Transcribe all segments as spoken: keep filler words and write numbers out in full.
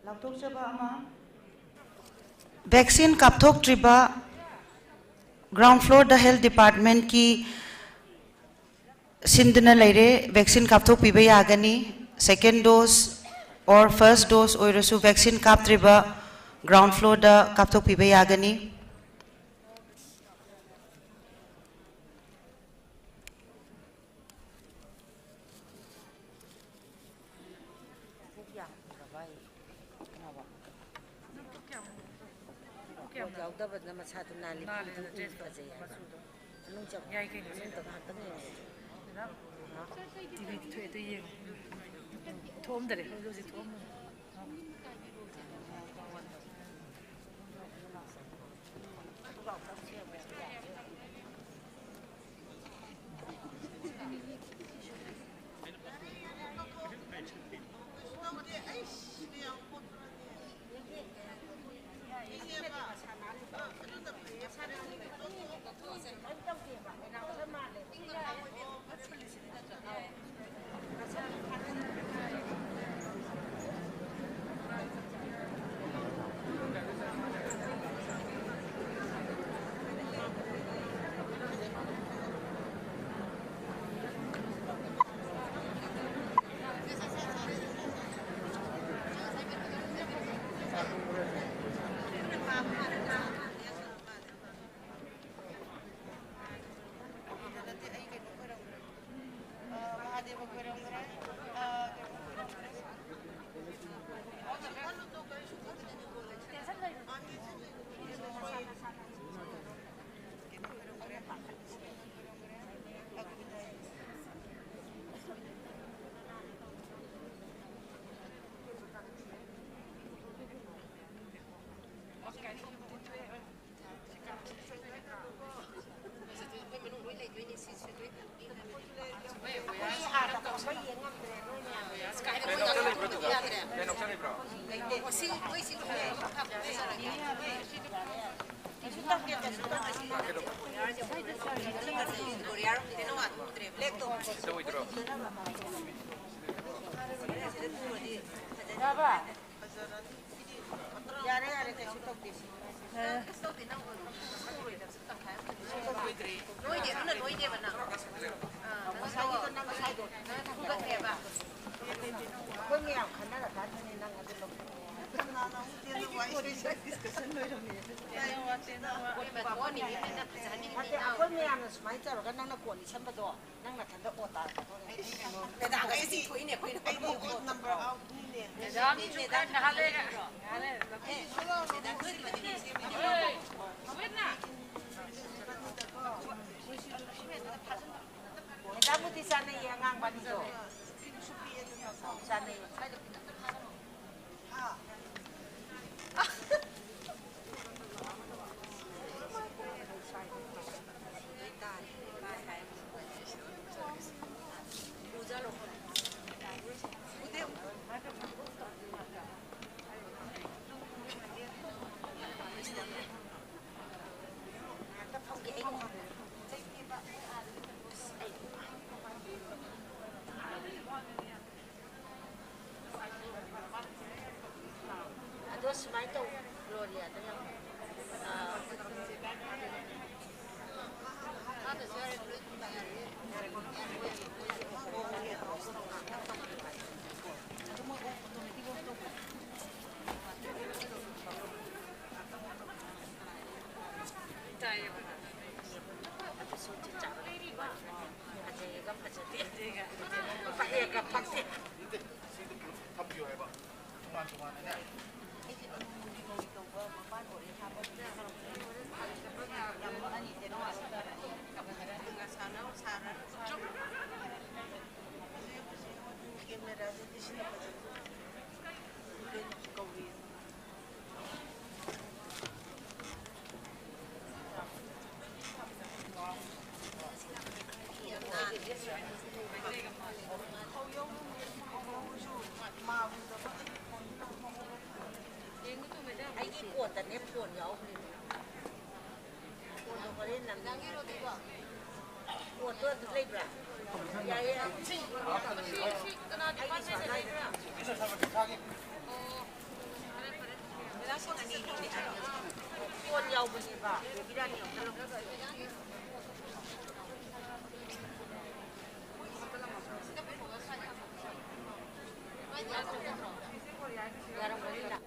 ꯂꯥꯎꯊꯣꯛꯆꯕ ꯑꯃ꯫ Vaccine ꯀꯥꯞꯊꯣꯛꯇ꯭ꯔꯤꯕ ground ꯐ꯭ꯂꯣꯔꯗ health ꯗꯤꯄꯥꯔꯠꯃꯦꯟꯠꯀꯤ ꯁꯤꯟꯗꯨꯅ ꯂꯩꯔꯦ꯫ ꯚꯦꯛꯁꯤꯟ ꯀꯥꯞꯊꯣꯛꯄꯤꯕ ꯌꯥꯒꯅꯤ꯫ ꯁꯦꯀꯦꯟ ꯗꯣꯁ ꯑꯣꯔ ꯐꯥꯔꯁ ꯗꯣꯁ ꯑꯣꯏꯔꯁꯨ ꯚꯦꯛꯁꯤꯟ ꯀꯥꯞꯇ꯭ꯔꯤꯕ ꯒ꯭ꯔꯥꯎꯟ ꯐ꯭ꯂꯣꯔꯗ ꯀꯥꯞꯊꯣꯛꯄꯤꯕ ꯌꯥꯒꯅꯤ꯫ ꯌꯥꯎꯗꯕꯅ ꯃꯁꯥꯗꯣ ꯅꯥꯜꯂꯤ, ꯐꯖꯩ ꯍꯥꯏꯕ꯫ ꯃꯅꯨꯡ ꯆꯪꯉꯣ꯫ ꯃꯅꯨꯡꯗ ꯉꯥꯏꯍꯥꯛꯇꯪ ꯌꯦꯡꯉꯣ꯫ ꯊꯣꯛꯑꯝꯗꯔꯦ, ꯍꯧꯖꯤꯛ ꯍꯧꯖꯤꯛ ꯊꯣꯛꯑꯝꯃꯦ꯫ ꯌꯥꯔꯦ, ꯌꯥꯔꯦ, ꯀꯩꯁꯨ ꯇꯧꯗꯦ ꯁꯤ꯫ ꯀꯩꯁꯨ ꯇꯧꯗꯦ, ꯅꯪ ꯎꯔꯣꯏꯗꯕꯁꯨ ꯇꯪꯈꯥꯏ ꯑꯃ ꯂꯣꯏꯗꯦ, ꯑꯗꯨꯅ ꯂꯣꯏꯗꯦꯕ ꯅꯪ꯫ ꯑꯥ, ꯅꯪ ꯉꯁꯥꯏꯒꯤꯗꯣ ꯅꯪ ꯉꯁꯥꯏꯗꯣ ꯅꯪ ꯐꯨꯒꯠꯂꯦꯕ꯫ ꯑꯩꯈꯣꯏ ꯃꯌꯥꯝ ꯈꯟꯅꯔꯀꯥꯟꯗꯅꯦ ꯅꯪ ꯑꯗꯨ ꯂꯧꯊꯣꯛꯑꯣ꯫ ꯀꯅꯥꯅꯣ ꯑꯃꯨꯛ ꯇꯦꯟꯅ ꯋꯥꯔꯤ ꯗꯤꯁꯀꯁꯟ ꯂꯣꯏꯔꯝꯃꯦ꯫ ꯏꯕꯦꯝꯃ, ꯊꯣꯛꯍꯟꯅꯤꯡꯉꯤꯅꯦ ꯅꯪ ꯐꯖꯍꯟꯅꯤꯡꯉꯤꯅꯦ ꯅꯠꯇꯦ, ꯅꯪ꯫ ꯑꯩꯈꯣꯏ ꯃꯌꯥꯝꯅ ꯁꯨꯃꯥꯏꯅ ꯇꯧꯔꯒ ꯅꯪꯅ ꯀꯣꯟ ꯂꯤꯁꯟꯕꯗꯣ ꯅꯪ ꯅꯊꯟꯗ ꯑꯣ ꯇꯥꯔꯛꯀꯗꯣꯔꯦ꯫ ꯃꯦꯗꯥꯝ, ꯑꯩ ꯆꯤꯡꯊꯣꯛꯏꯅꯦ ꯑꯩꯈꯣꯏꯅ꯫ ꯑꯩꯗꯤ ꯑꯣꯠ ꯅꯝꯕꯔ ꯑꯥꯎꯠꯅꯤꯅꯦ꯫ ꯃꯦꯗꯥꯝ, ꯃꯦꯗꯥꯝ, ꯉꯥꯏꯍꯥꯛ ꯂꯩꯔꯒ꯫ ꯉꯥꯏꯍꯥꯛ ꯂꯩꯔꯒ꯫ ꯃꯦꯗꯥꯝ, ꯃꯣꯏꯗꯤ ꯆꯥꯅꯩꯌꯦ ꯑꯉꯥꯡꯕ ꯑꯅꯤꯗꯣ꯫ ꯆꯥꯅꯩꯌꯦ꯫ ꯑꯗꯣ ꯁꯨꯃꯥꯏꯅ ꯇꯧ, ꯒ꯭ꯂꯣꯔꯤꯌꯥꯗ ꯌꯥꯝ, ꯑꯥ, ꯐꯖꯩꯌꯦꯒ ꯐꯖꯗꯦꯒ, ꯄꯛꯑꯦꯒ ꯄꯛꯇꯦ꯫ ꯅꯠꯇꯦ, ꯁꯤꯗ ꯄꯨꯂꯞ ꯊꯝꯕꯤꯌꯣ ꯍꯥꯏꯕ꯫ ꯇꯣꯉꯥꯟ ꯇꯣꯉꯥꯟꯅꯅꯦ꯫ ꯀꯦꯃꯦꯔꯥꯗꯗꯤ ꯁꯤꯅ ꯐꯖꯩ꯫ ꯀꯧꯏ꯫ ꯑꯩꯒꯤ ꯐꯣꯟꯗꯅꯦ ꯐꯣꯟ ꯌꯥꯎꯈ꯭ꯔꯤꯕ꯫ ꯐꯣꯟꯗꯣ ꯍꯣꯔꯦꯟ ꯅꯝꯒꯦ꯫ ꯐꯣꯟꯗꯣ ꯑꯗꯨ ꯂꯩꯕ꯭ꯔꯥ? ꯌꯥꯏꯌꯦ꯫ ꯑꯩꯒꯤ ꯁ꯭ꯋꯥꯏꯗ ꯂꯩꯕ꯭ꯔꯥ? ꯑꯣ꯫ ꯀꯣꯟ ꯌꯥꯎꯕꯅꯦꯕ, ꯕꯦꯕꯤꯔꯥꯅꯤ ꯑꯝꯇ ꯂꯧꯕꯤꯌꯨ꯫ ꯌꯥꯔꯝꯒꯅꯤꯗ꯫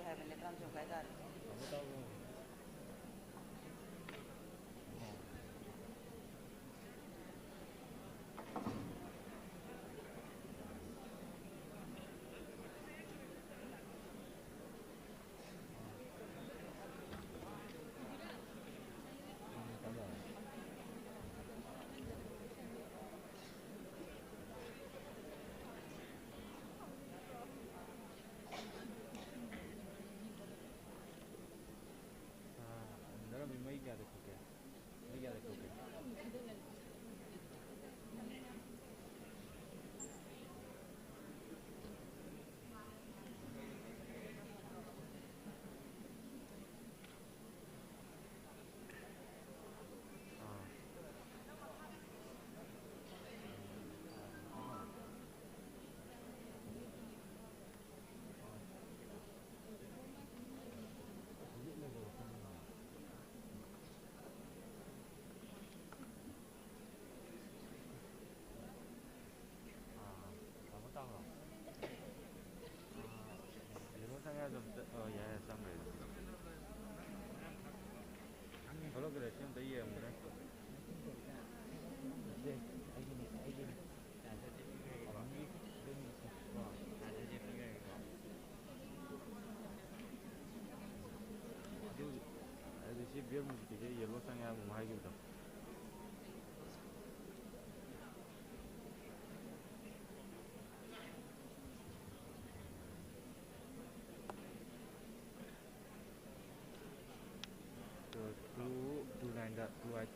ꯍꯥꯏꯕꯅꯦ, ꯇꯔꯥꯃꯥꯊꯣꯏ ꯃꯈꯥꯏ ꯇꯥꯔꯦ꯫ ꯅꯔꯝꯃꯤ ꯃꯩ ꯀꯌꯥꯗ ꯈꯣꯛꯀꯦ? ꯃꯩ ꯀꯌꯥꯗ ꯈꯣꯛꯀꯦ? ꯑꯥ, ꯇꯥꯃꯣ ꯇꯥꯕ꯭ꯔꯣ? ꯑꯥ, ꯌꯦꯜꯂꯣ ꯆꯪꯉꯦ ꯑꯗꯨꯝ ꯆꯠ-, ꯑꯣ, ꯌꯥꯏ, ꯌꯥꯏ, ꯆꯪꯈ꯭ꯔꯦ ꯑꯗꯨꯝ꯫ ꯊꯣꯛꯂꯛꯇ꯭ꯔꯦ, ꯁꯤ ꯑꯝꯇ ꯌꯦꯡꯉꯨꯅꯦ꯫ ꯅꯠꯇꯦ, ꯑꯩꯒꯤꯅꯦ, ꯑꯩꯒꯤꯅꯦ꯫ ꯑꯗꯨ, ꯑꯗꯨ ꯁꯤ ꯕꯦꯜ ꯃꯨꯟꯈꯤꯒꯦ, ꯌꯦꯜꯂꯣ ꯆꯪꯉꯦ ꯍꯥꯏꯕ ꯑꯃ ꯍꯥꯏꯈꯤꯕꯗꯣ꯫ Two, two nine ꯗ two eight꯫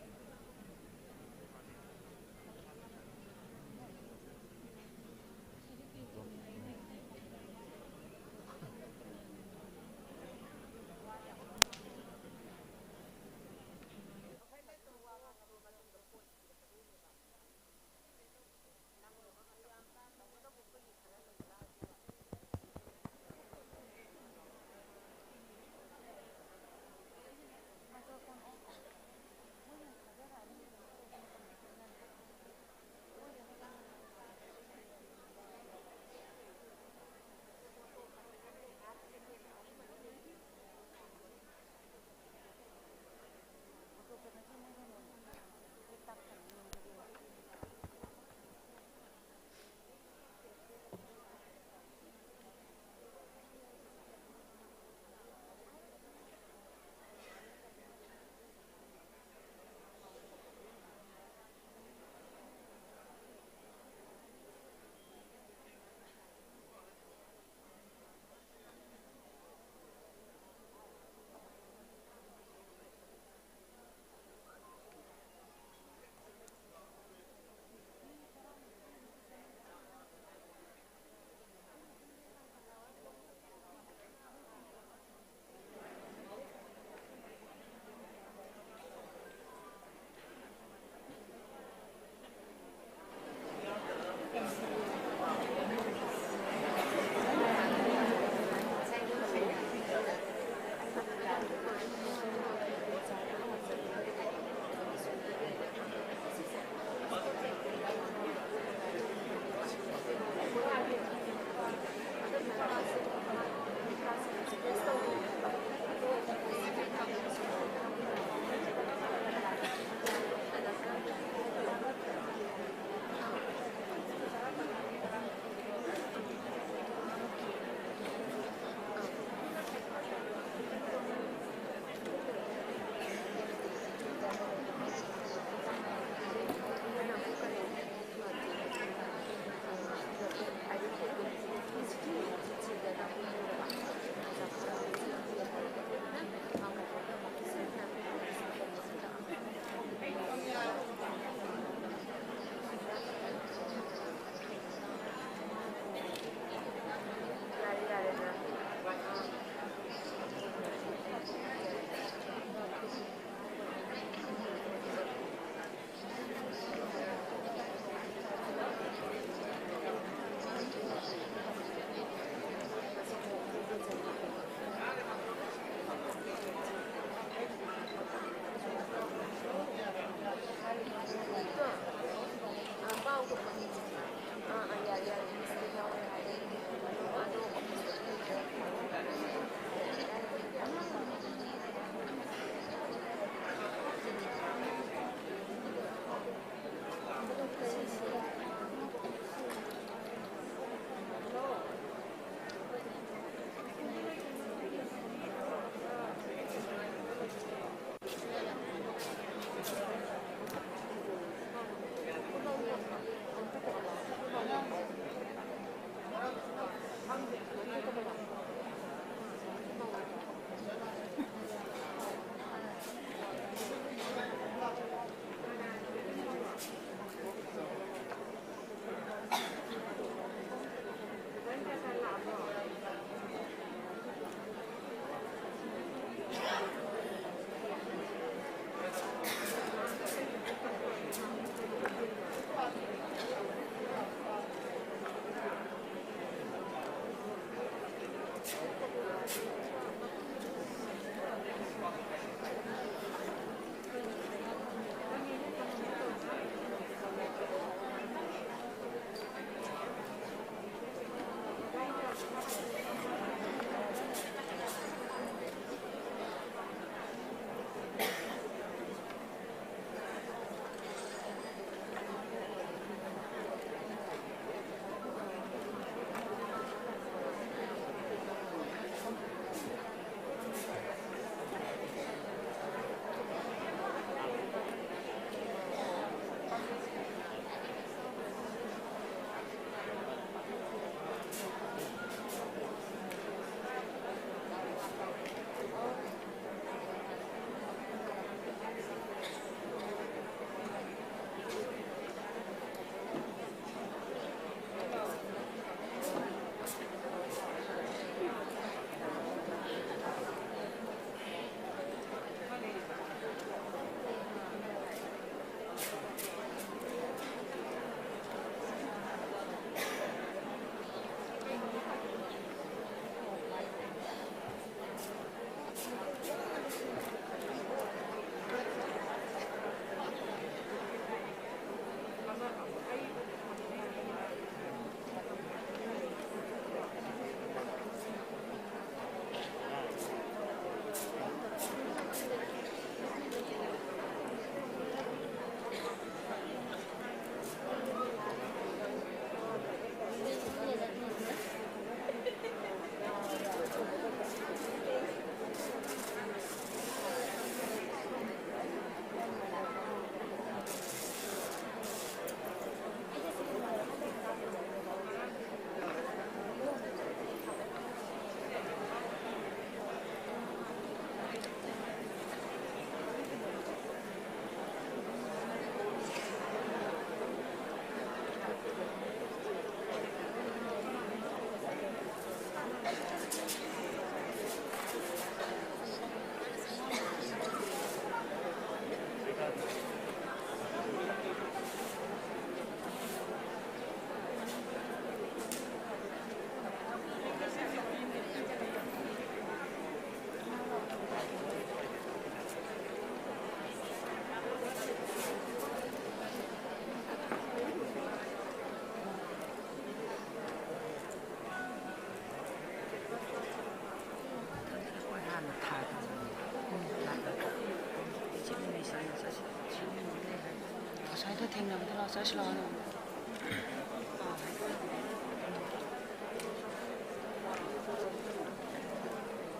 ꯆꯠꯁꯤ ꯂꯥꯛꯑꯣ꯫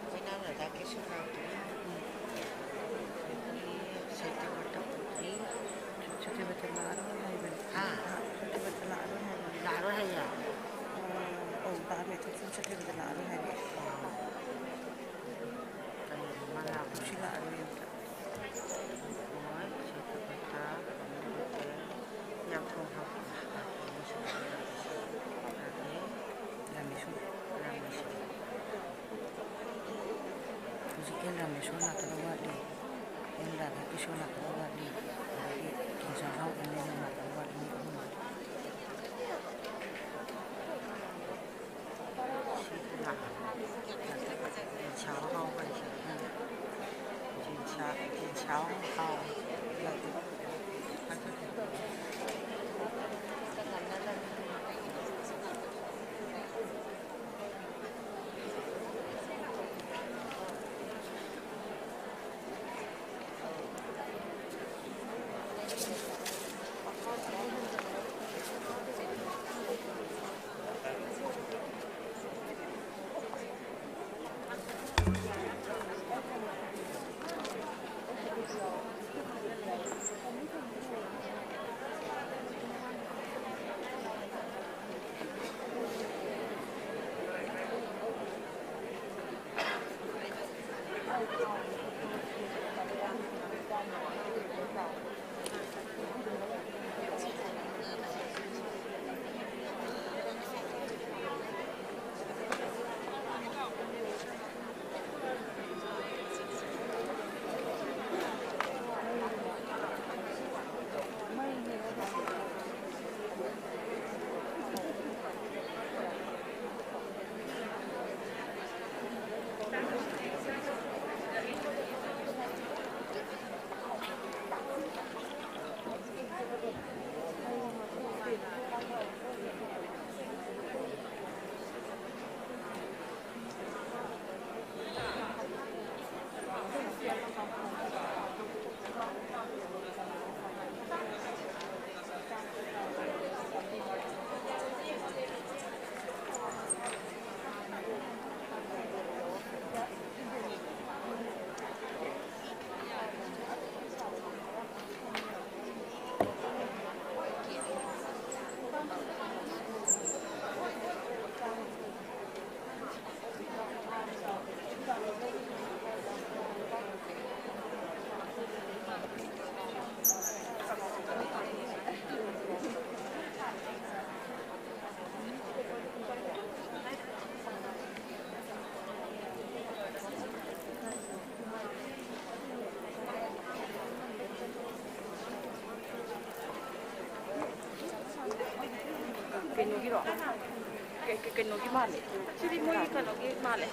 ꯑꯩꯈꯣꯏ ꯏꯅꯥꯎ ꯔꯥꯙꯥ ꯀ꯭ꯔꯤꯁꯅ ꯂꯥꯛꯇ꯭ꯔꯤ꯫ ꯑꯗꯒꯤ ꯁꯇ꯭ꯌꯕ꯭ꯔꯇ ꯄꯨꯗ꯭ꯔꯤ꯫ ꯁꯇ꯭ꯌꯕ꯭ꯔꯇ ꯂꯥꯛꯑꯔꯣꯏ ꯍꯥꯏꯕꯅꯤ꯫ ꯍꯥ? ꯁꯇ꯭ꯌꯕ꯭ꯔꯇ ꯂꯥꯛꯑꯔꯣꯏ ꯍꯥꯏꯕꯅꯤ꯫ ꯂꯥꯛꯑꯔꯣꯏ ꯍꯥꯏꯌꯦ? ꯑꯧ, ꯇꯥꯕ ꯃꯦꯊꯦ ꯁꯨꯝ ꯁꯇ꯭ꯌꯕ꯭ꯔꯇ ꯂꯥꯛꯑꯔꯣꯏ ꯍꯥꯏꯕꯅꯤ꯫ ꯀꯩꯅꯣ ꯃꯥ ꯂꯥꯛꯄ ꯁꯤ ꯂꯥꯛꯑꯔꯣꯏ ꯑꯝꯇ꯫ ꯍꯣꯏ, ꯁꯤ ꯈꯛꯇ ꯌꯥꯎꯊꯣꯛ ꯍꯥꯞꯄ꯫ ꯔꯥꯃꯦꯁꯣꯔ꯫ ꯔꯥꯃꯦꯁꯣꯔ꯫ ꯍꯧꯖꯤꯛ ꯑꯦꯟ ꯔꯥꯃꯦꯁꯣꯔ ꯂꯥꯛꯀꯗꯕ ꯋꯥꯠꯂꯤ, ꯑꯦꯟ ꯔꯥꯙꯥ ꯀ꯭ꯔꯤꯁꯅ ꯂꯥꯛꯀꯗꯕ ꯋꯥꯠꯂꯤ, ꯑꯗꯒꯤ ꯀꯦꯟꯁꯔ ꯍꯥꯎ ꯑꯦꯝ ꯑꯦꯜ ꯑꯦ ꯂꯥꯛꯀꯗꯕ ꯋꯥꯠꯂꯤ, ꯃꯤ ꯑꯍꯨꯝ ꯋꯥꯠꯂꯤ꯫ ꯀꯩꯅꯣꯒꯤꯔꯣ? ꯀꯩ-, ꯀꯩ-, ꯀꯩꯅꯣꯒꯤ ꯃꯥꯜꯂꯦ꯫ ꯁꯤꯗꯤ ꯃꯣꯏꯒꯤ ꯀꯩꯅꯣꯒꯤ ꯃꯥꯜꯂꯦ꯫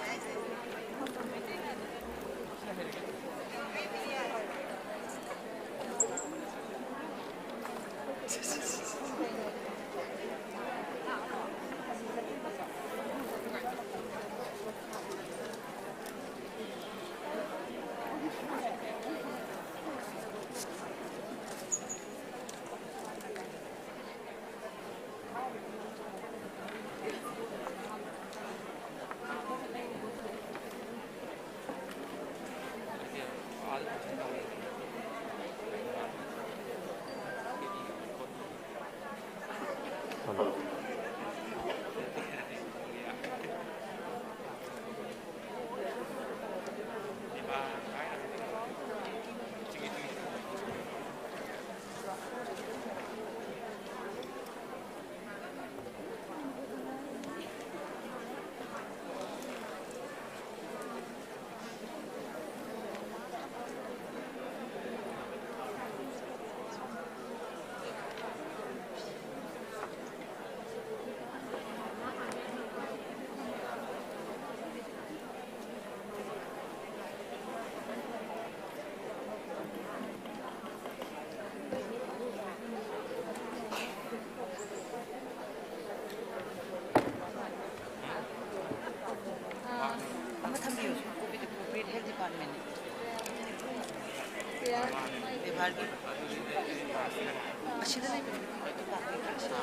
ꯑꯃ ꯊꯝꯕꯤꯌꯨ, ꯀꯣꯚꯤꯗ ꯑꯦꯄ꯭ꯔꯣꯄ꯭ꯔꯤꯌꯦꯠ ꯍꯦꯜꯊ ꯗꯤꯄꯥꯔꯠꯃꯦꯟꯅꯦ꯫ ꯕꯦꯕꯥꯔꯒꯤ꯫ ꯑꯁꯤꯗ ꯂꯩꯕ ꯗꯤꯄꯥꯔꯠꯃꯦꯟꯒꯤ ꯑꯁꯥ꯫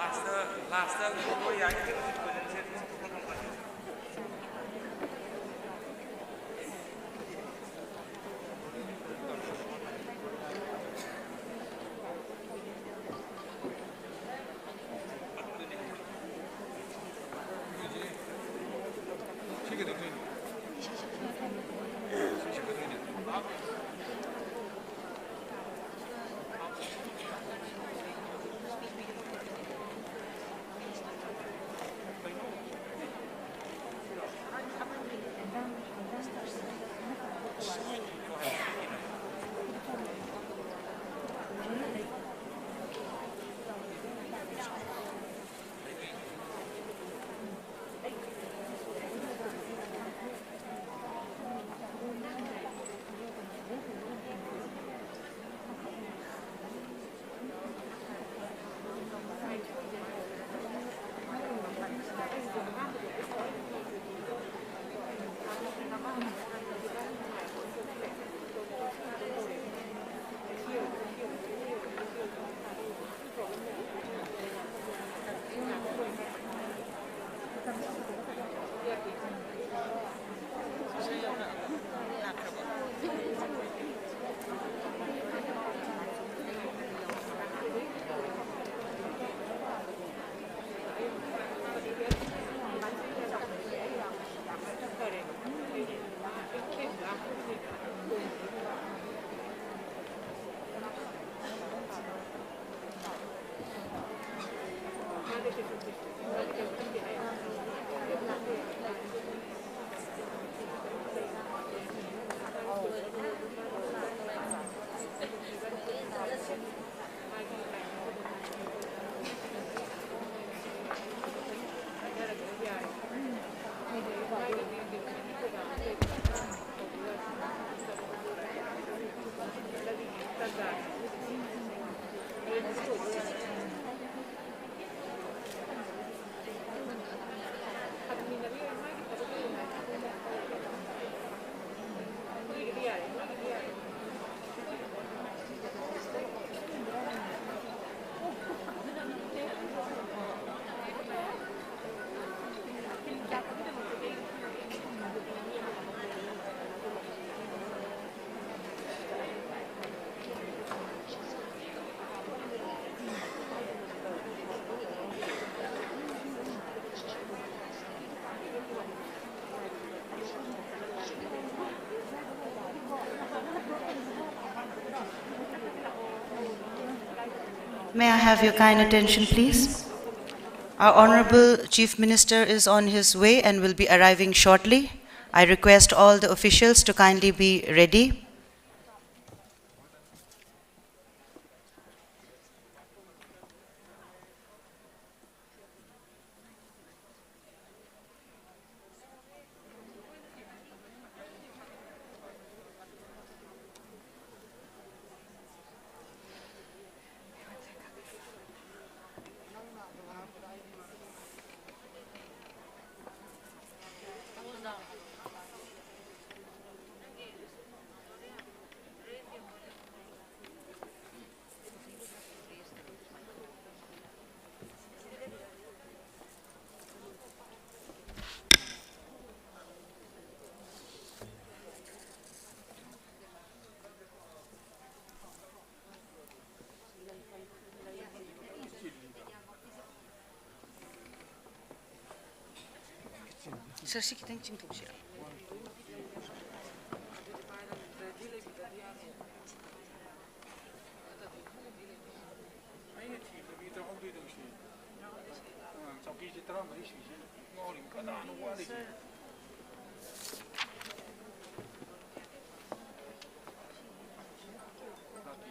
ꯂꯥꯁꯇ, ꯂꯥꯁꯇ ꯂꯣꯏ ꯌꯥꯏ꯫ May I have your kind attention, please? Our Honorable Chief Minister is on his way and will be arriving shortly. I request all the officials to kindly be ready. Sir, ꯁꯤ ꯈꯤꯇꯪ ꯆꯤꯡꯊꯣꯛꯁꯤꯔꯥ? ꯑꯩꯅ ꯊꯤꯕꯗꯤ ꯇꯧꯍꯧꯗꯦꯗ ꯉꯁꯤ꯫ ꯑ, ꯆꯧꯀꯤꯁꯦ ꯇꯔꯥꯃꯔꯤ ꯁꯨꯏꯁꯦ ꯉꯥꯎꯔꯤꯕ ꯀꯅꯥꯅꯣ ꯋꯥꯠꯂꯤꯁꯦ? ꯂꯥꯛꯇꯦ꯫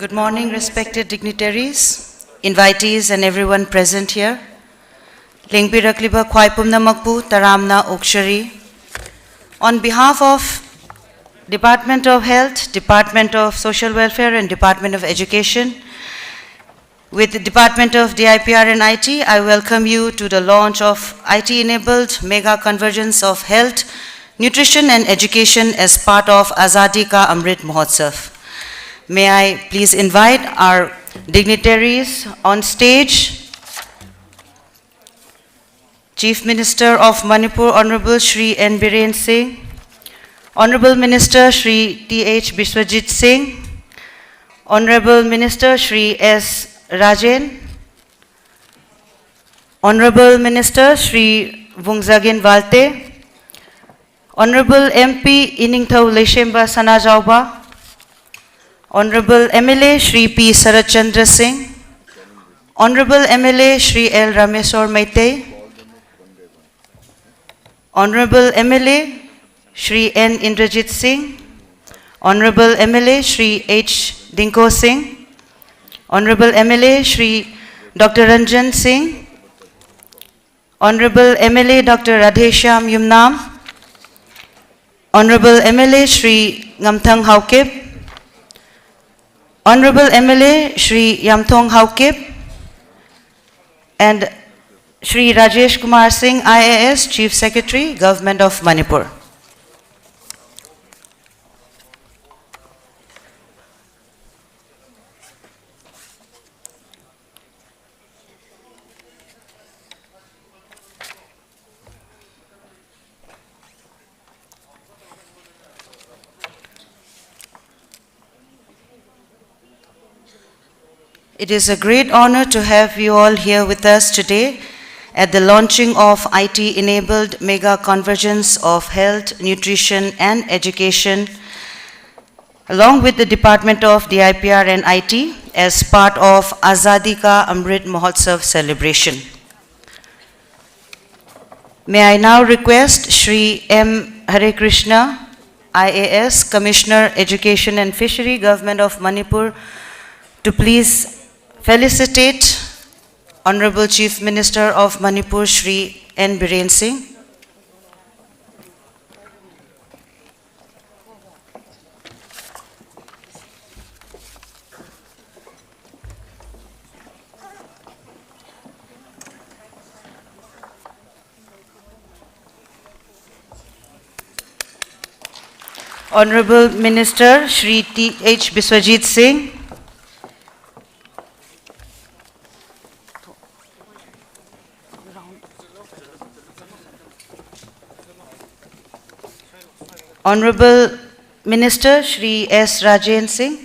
Good morning, respected dignitaries, invitees, and everyone present here. ꯂꯦꯡꯕꯤꯔꯛꯂꯤꯕ ꯈ꯭ꯋꯥꯏ ꯄꯨꯝꯅꯃꯛꯄꯨ ꯇꯔꯥꯝꯅ ꯑꯣꯛꯆꯔꯤ꯫ On behalf of Department of Health, Department of Social Welfare, and Department of Education, with the Department of D I P R and I T, I welcome you to the launch of I T-enabled mega convergence of health, nutrition, and education as part of Azadi Ka Amrit Mahotsav. May I please invite our dignitaries on stage. Chief Minister of Manipur, Honorable Shri N Biren Singh, Honorable Minister Shri T H Biswajit Singh, Honorable Minister Shri S Rajen, Honorable Minister Shri Vungzagin Valte, Honorable M P Iningthou Leishemba Sanajaoba, Honorable M L A Shri P Sarat Chandra Singh, Honorable M L A Shri L Rameswar Meitei, Honorable M L A Shri N Indrajit Singh, Honorable M L A Shri H Dinko Singh, Honorable M L A Shri Doctor Ranjan Singh, Honorable M L A Doctor Radheshyam Yumnam, Honorable M L A Shri Ngamthang Haokip, Honorable M L A Shri Yamthong Haokip, and Shri Rajesh Kumar Singh, I A S, Chief Secretary, Government of Manipur. It is a great honor to have you all here with us today at the launching of I T-enabled mega convergence of health, nutrition, and education, along with the Department of D I P R and I T, as part of Azadi Ka Amrit Mahotsav celebration. May I now request Shri M Hare Krishna, I A S, Commissioner, Education and Fishery, Government of Manipur, To please felicitate Honorable Chief Minister of Manipur, Shri N Biren Singh. Honorable Minister Shri T H Biswajit Singh. Honorable Minister Shri S Rajen Singh.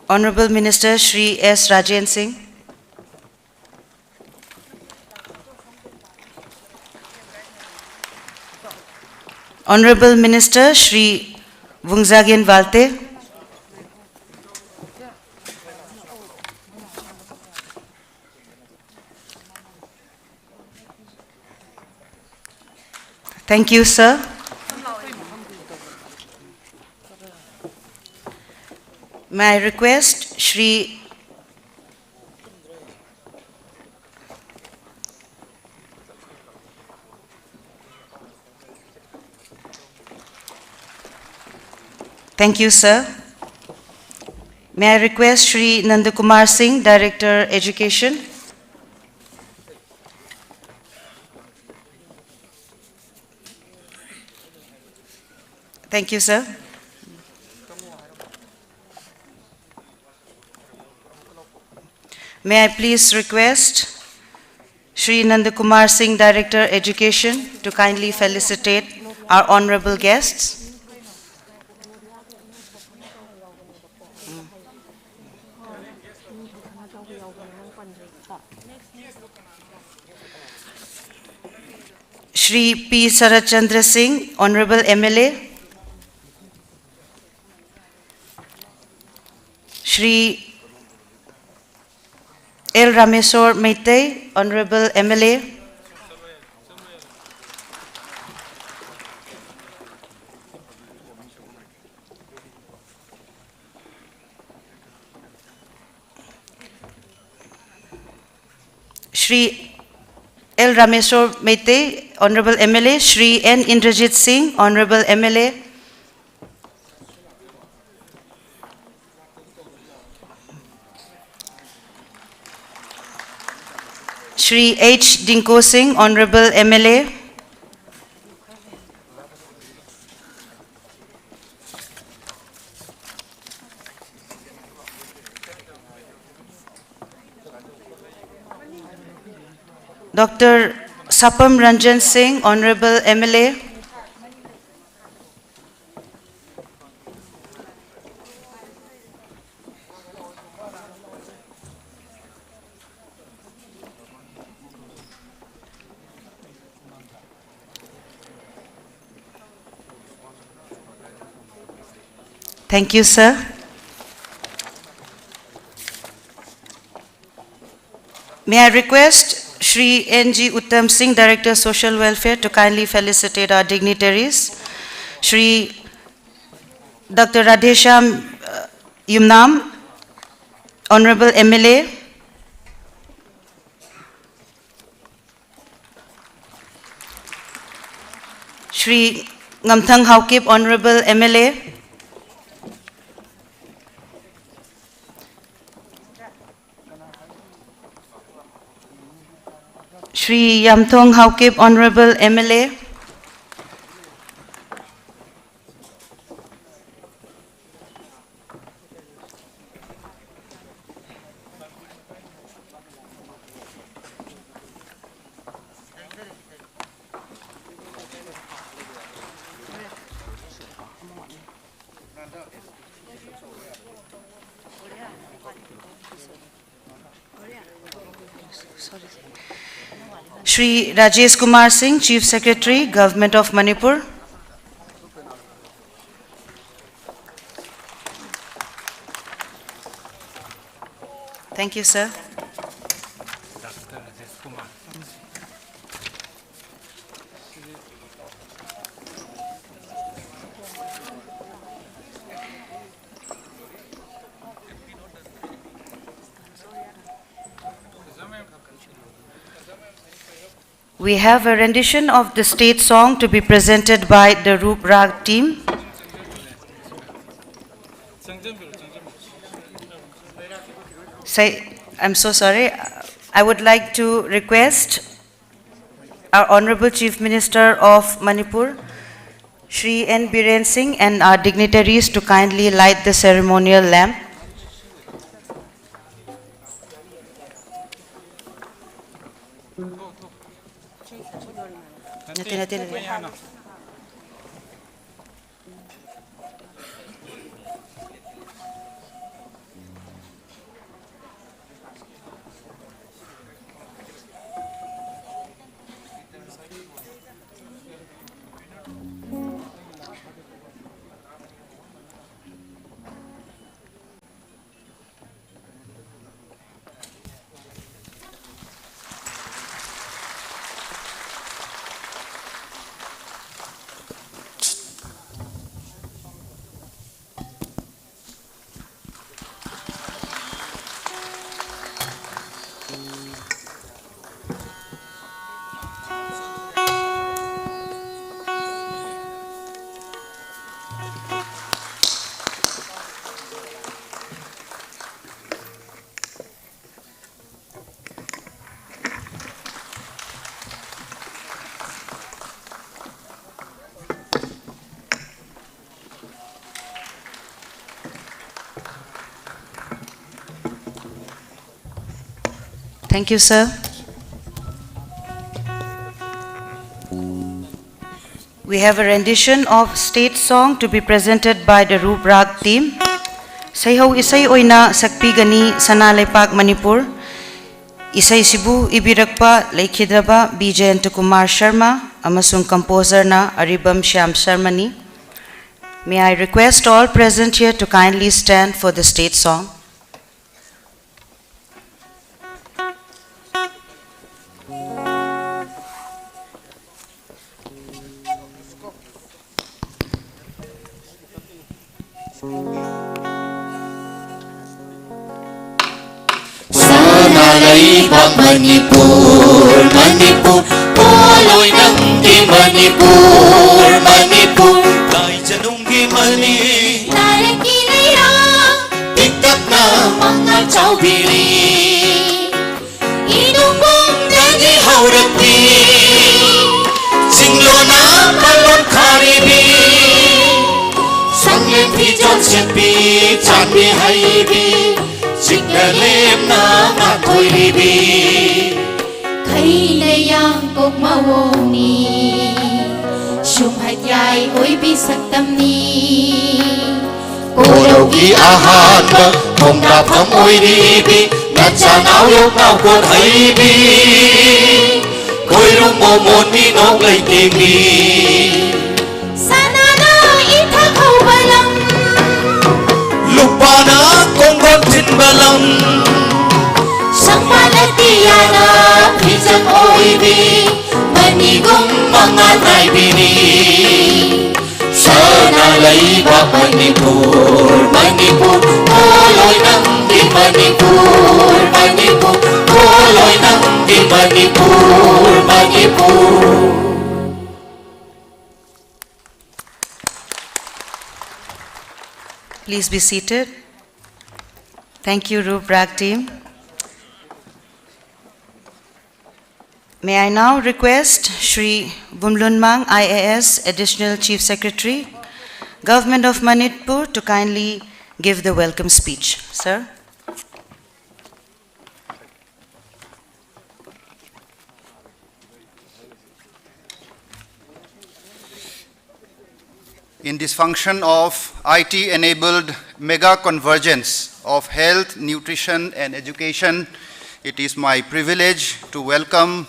Honorable Minister Shri S Rajen Singh. Honorable Minister Shri Vungzagen Walte. Thank you, sir. May I request Shri Thank you, sir. May I request Shri Nandakumar Singh, Director, Education? Thank you, sir. May I please request Shri Nandakumar Singh, Director, Education, to kindly felicitate our honorable guests. Shri P Sarat Chandra Singh, Honorable M L A. Shri L Rameswar Meitei, Honorable M L A. Shri L Rameswar Meitei, Honorable M L A, Shri N Indrajit Singh, Honorable M L A, Shri H Dinko Singh, Honorable M L A, Doctor Sapam Ranjan Singh, Honorable M L A. Thank you, sir. May I request Shri N G Uttam Singh, Director, Social Welfare, to kindly felicitate our dignitaries. Shri Doctor Radheshyam, uh, Yumnam, Honorable M L A. Shri Ngamthang Haokip, Honorable M L A. Shri Yamthong Haokip, Honorable M L A. Shri Rajesh Kumar Singh, Chief Secretary, Government of Manipur. Thank you, sir. We have a rendition of the state song to be presented by the Rup Rag team. Say, I'm so sorry. I would like to request our Honorable Chief Minister of Manipur, Shri N Biren Singh, and our dignitaries to kindly light the ceremonial lamp. Nate, nate, nate. Thank you, sir. We have a rendition of state song to be presented by the Rup Rag team. ꯁꯩꯍꯧ ꯏꯁꯩ ꯑꯣꯏꯅ ꯁꯛꯄꯤꯒꯅꯤ ꯁꯅꯥ ꯂꯩꯄꯥꯛ ꯃꯅꯤꯄꯨꯔ꯫ ꯏꯁꯩꯁꯤꯕꯨ ꯏꯕꯤꯔꯛꯄ ꯂꯩꯈꯤꯗ꯭ꯔꯕ B ꯖꯌꯟꯇ Kumar Sharma ꯑꯃꯁꯨꯡ composerꯅ ꯑꯔꯤꯕꯝ Shyam ꯁꯔꯃꯅꯤ꯫ May I request all present here to kindly stand for the state song. ꯁꯅꯥ ꯂꯩꯕꯥꯛ ꯃꯅꯤꯄꯨꯔ, ꯃꯅꯤꯄꯨꯔ, ꯄꯣꯂꯣꯏ ꯅꯪꯒꯤ Manipur, Manipur. ꯂꯥꯏꯖꯅꯨꯡꯒꯤ money ꯇꯥꯔꯛꯀꯤ ꯂꯩꯔꯥ ꯄꯤꯛꯇꯛꯅ ꯃꯉꯥꯜ ꯆꯥꯎꯕꯤꯔꯤ꯫ ꯏꯅꯨꯡꯕꯨꯡꯗꯒꯤ ꯍꯧꯔꯛꯄꯤ ꯆꯤꯡꯂꯣꯅ ꯄꯜꯂꯣꯟ ꯈꯥꯔꯤꯕꯤ ꯁꯪꯂꯦꯟ ꯐꯤꯖꯣꯜ ꯁꯦꯠꯄꯤ ꯆꯥꯟꯕꯤ ꯍꯩꯕꯤ ꯆꯤꯛꯅ ꯂꯦꯝꯅ ꯉꯥꯟꯊꯣꯏꯔꯤꯕꯤ ꯈꯩꯅ ꯌꯥꯡꯀꯣꯛ ꯃꯑꯣꯡꯅꯤ ꯁꯨꯝꯍꯠ ꯌꯥꯏ ꯑꯣꯏꯕꯤ ꯁꯛꯇꯝꯅꯤ ꯀꯣꯔꯧꯒꯤ ꯑꯍꯥꯟꯕ ꯈꯣꯡꯗꯥꯐꯝ ꯑꯣꯏꯔꯤꯕꯤ ꯅꯆꯥꯅꯥꯎ ꯌꯣꯛꯅꯥꯎ ꯀꯣꯟ ꯍꯩꯕꯤ ꯈꯣꯏꯔꯨꯝ ꯃꯣꯃꯣꯟ ꯃꯤꯅꯣꯛ ꯂꯩꯇꯦꯡꯕꯤ ꯁꯅꯥꯅ ꯏꯊꯛ ꯍꯧꯕ ꯂꯝ ꯂꯨꯄꯥꯅ ꯀꯣꯡꯒꯣꯟ ꯊꯤꯟꯕ ꯂꯝ ꯁꯪꯃꯥꯂꯇꯤꯌꯥꯅ ꯐꯤꯖꯪ ꯑꯣꯏꯕꯤ ꯃꯅꯤꯒꯨꯝ ꯃꯉꯥꯜ ꯅꯥꯏꯕꯤꯅꯤ ꯁꯅꯥ ꯂꯩꯕꯥꯛ ꯃꯅꯤꯄꯨꯔ ꯃꯅꯤꯄꯨꯔ ꯄꯣꯂꯣꯏ ꯅꯪꯒꯤ ꯃꯅꯤꯄꯨꯔ ꯃꯅꯤꯄꯨꯔ ꯄꯣꯂꯣꯏ ꯅꯪꯒꯤ Manipur Manipur Please be seated. Thank you, Rup Rag team. May I now request Shri Vumlunmang I A S, Additional Chief Secretary, Government of Manipur, to kindly give the welcome speech. Sir. In this function of I T-enabled mega convergence of health, nutrition and education, it is my privilege to welcome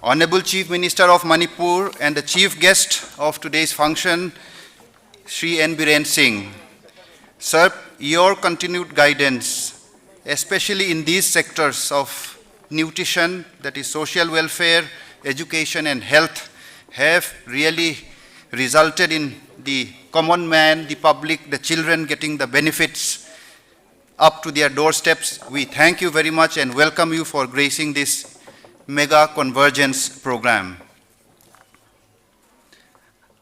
Honorable Chief Minister of Manipur and the chief guest of today's function, Shri N Biren Singh. Sir, your continued guidance, especially in these sectors of nutrition, that is social welfare, education and health, have really resulted in the common man, the public, the children getting the benefits up to their doorsteps. We thank you very much and welcome you for gracing this mega convergence program.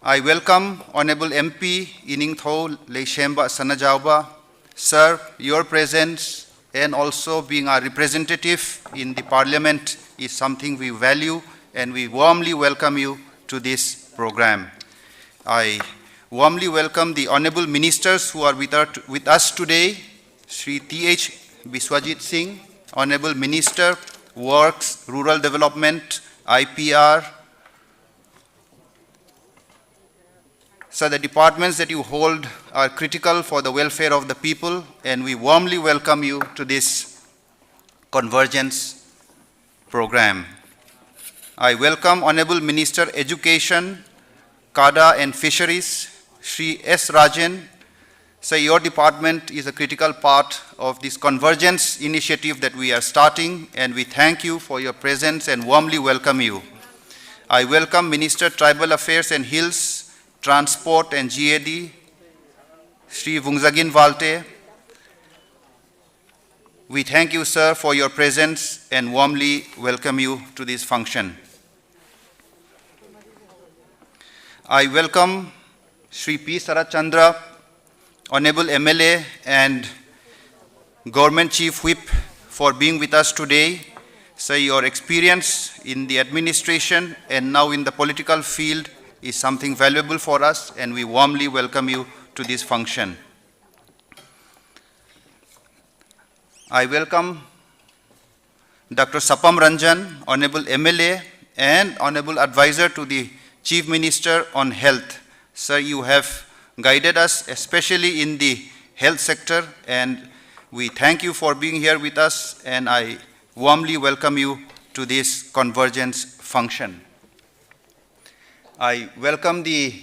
I welcome Honorable M P Iningthou Leishemba Sanajaoba. Sir, your presence and also being our representative in the Parliament is something we value, and we warmly welcome you to this program. I warmly welcome the honorable ministers who are with our, with us today, Shri T H Biswajit Singh, Honorable Minister, Works, Rural Development, I P R, so the departments that you hold are critical for the welfare of the people, and we warmly welcome you to this convergence program. I welcome Honorable Minister Education, CADA and Fisheries, Shri S Rajan. Sir, your department is a critical part of this convergence initiative that we are starting, and we thank you for your presence and warmly welcome you. I welcome Minister Tribal Affairs and Hills, Transport and G A D, Shri Vungzagin Valte. We thank you, sir, for your presence and warmly welcome you to this function. I welcome Shri P Sarat Chandra, Honorable M L A and Government Chief Whip, for being with us today. Sir, your experience in the administration and now in the political field is something valuable for us, and we warmly welcome you to this function. I welcome Doctor Sapam Ranjan, Honorable M L A and Honorable Advisor to the Chief Minister on Health. Sir, you have guided us, especially in the health sector, and we thank you for being here with us, and I warmly welcome you to this convergence function. I welcome the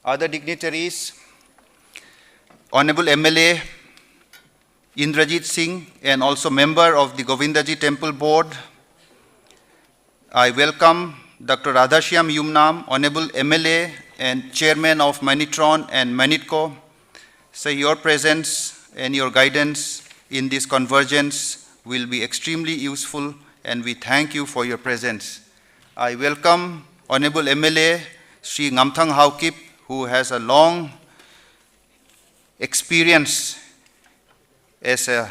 other dignitaries, Honorable M L A, Indrajit Singh, and also member of the Govindaji Temple Board. I welcome Doctor Radhashyam Yumnam, Honorable M L A and Chairman of Manitron and Manitco. Sir, your presence and your guidance in this convergence will be extremely useful, and we thank you for your presence. I welcome Honorable M L A Shri Ngamthang Haokip, who has a long experience as a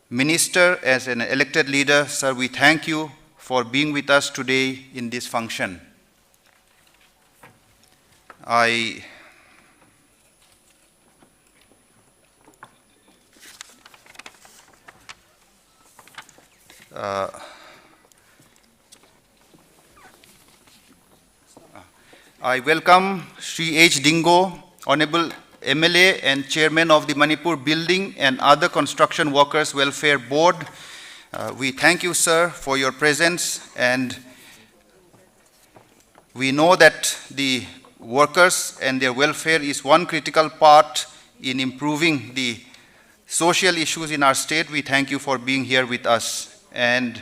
minister, as an elected leader. Sir, we thank you for being with us today in this function. I, uh, I welcome Shri H Dingo, Honorable M L A and Chairman of the Manipur Building and Other Construction Workers Welfare Board. Uh, we thank you, sir, for your presence, and we know that the workers and their welfare is one critical part in improving the social issues in our state. We thank you for being here with us. And,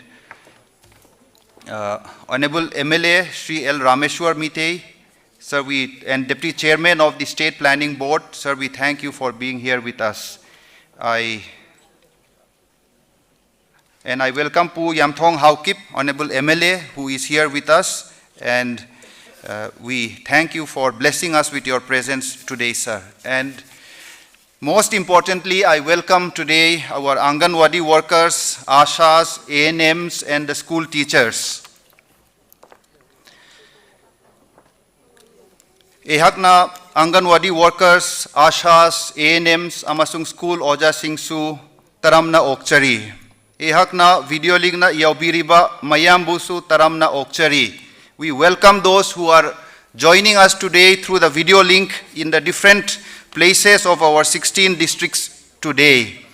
uh, Honorable M L A Shri L Rameshwar Meitei, sir, we, and Deputy Chairman of the State Planning Board, sir, we thank you for being here with us. I, and I welcome Pu Yamthong Haokip, Honorable M L A, who is here with us, and, uh, we thank you for blessing us with your presence today, sir. And most importantly, I welcome today our Anganwadi workers, ASHAs, A N Ms, and the school teachers. ꯑꯩꯍꯥꯛꯅ ꯑꯪꯒꯟꯋꯥꯗꯤ workers, ASHAs, A N Ms ꯑꯃꯁꯨꯡ school ꯑꯣꯖꯥꯁꯤꯡꯁꯨ ꯇꯔꯥꯝꯅ ꯑꯣꯛꯆꯔꯤ꯫ ꯑꯩꯍꯥꯛꯅ video linkꯅ ꯌꯥꯎꯕꯤꯔꯤꯕ ꯃꯌꯥꯝꯕꯨꯁꯨ ꯇꯔꯥꯝꯅ ꯑꯣꯛꯆꯔꯤ꯫ We welcome those who are joining us today through the video link in the different places of our sixteen districts today.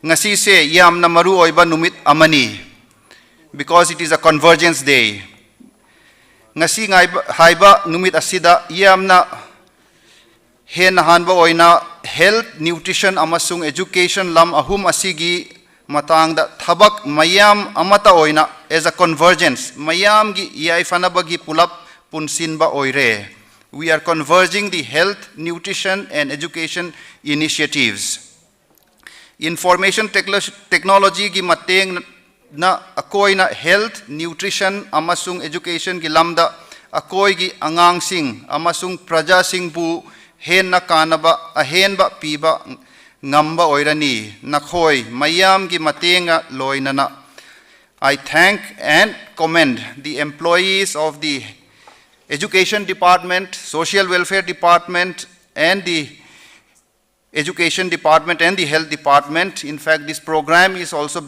ꯉꯁꯤꯁꯦ ꯌꯥꯝꯅ ꯃꯔꯨ ꯑꯣꯏꯕ ꯅꯨꯃꯤꯠ ꯑꯃꯅꯤ, because it is a convergence day. ꯉꯁꯤ ꯉꯥꯏꯕ, ꯍꯥꯏꯕ ꯅꯨꯃꯤꯠ ꯑꯁꯤꯗ ꯌꯥꯝꯅ ꯍꯦꯟꯅ ꯍꯥꯟꯕ ꯑꯣꯏꯅ health, nutrition ꯑꯃꯁꯨꯡ education ꯂꯝ ꯑꯍꯨꯝ ꯑꯁꯤꯒꯤ ꯃꯇꯥꯡꯗ ꯊꯕꯛ ꯃꯌꯥꯝ ꯑꯃꯠꯇ ꯑꯣꯏꯅ, as a convergence, ꯃꯌꯥꯝꯒꯤ ꯌꯥꯏꯐꯅꯕꯒꯤ ꯄꯨꯂꯞ ꯄꯨꯟꯁꯤꯟꯕ ꯑꯣꯏꯔꯦ꯫ We are converging the health, nutrition and education initiatives. Information technology ꯒꯤ ꯃꯇꯦꯡꯅ ꯑꯩꯈꯣꯏꯅ health, nutrition ꯑꯃꯁꯨꯡ education ꯒꯤ ꯂꯝꯗ ꯑꯩꯈꯣꯏꯒꯤ ꯑꯉꯥꯡꯁꯤꯡ ꯑꯃꯁꯨꯡ ꯄ꯭ꯔꯖꯥꯁꯤꯡꯕꯨ ꯍꯦꯟꯅ ꯀꯥꯟꯅꯕ ꯑꯍꯦꯟꯕ ꯄꯤꯕ ꯉꯝꯕ ꯑꯣꯏꯔꯅꯤ꯫ ꯅꯈꯣꯏ ꯃꯌꯥꯝꯒꯤ ꯃꯇꯦꯡꯒ ꯂꯣꯏꯅꯅ, I thank and commend the employees of the Education Department, Social Welfare Department, and the Education Department and the Health Department. In fact, this program is also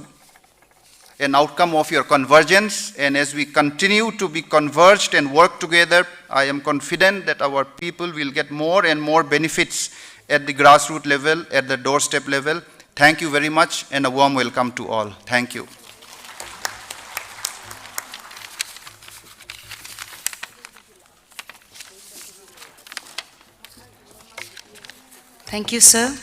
an outcome of your convergence, and as we continue to be converged and work together, I am confident that our people will get more and more benefits at the grassroots level, at the doorstep level. Thank you very much, and a warm welcome to all. Thank you. Thank you, sir.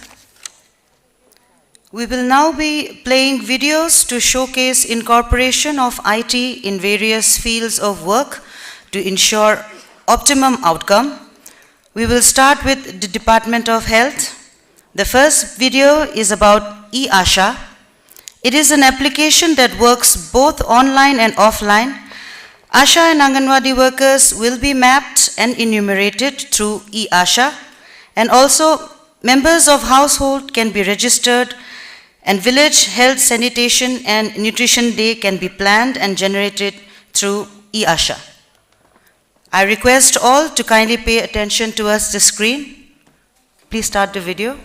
We will now be playing videos to showcase incorporation of I T in various fields of work to ensure optimum outcome. We will start with the Department of Health. The first video is about eAsha. It is an application that works both online and offline. ASHA and Anganwadi workers will be mapped and enumerated through eAsha, and also members of household can be registered, and village health, sanitation and nutrition day can be planned and generated through eAsha. I request all to kindly pay attention towards the screen. Please start the video.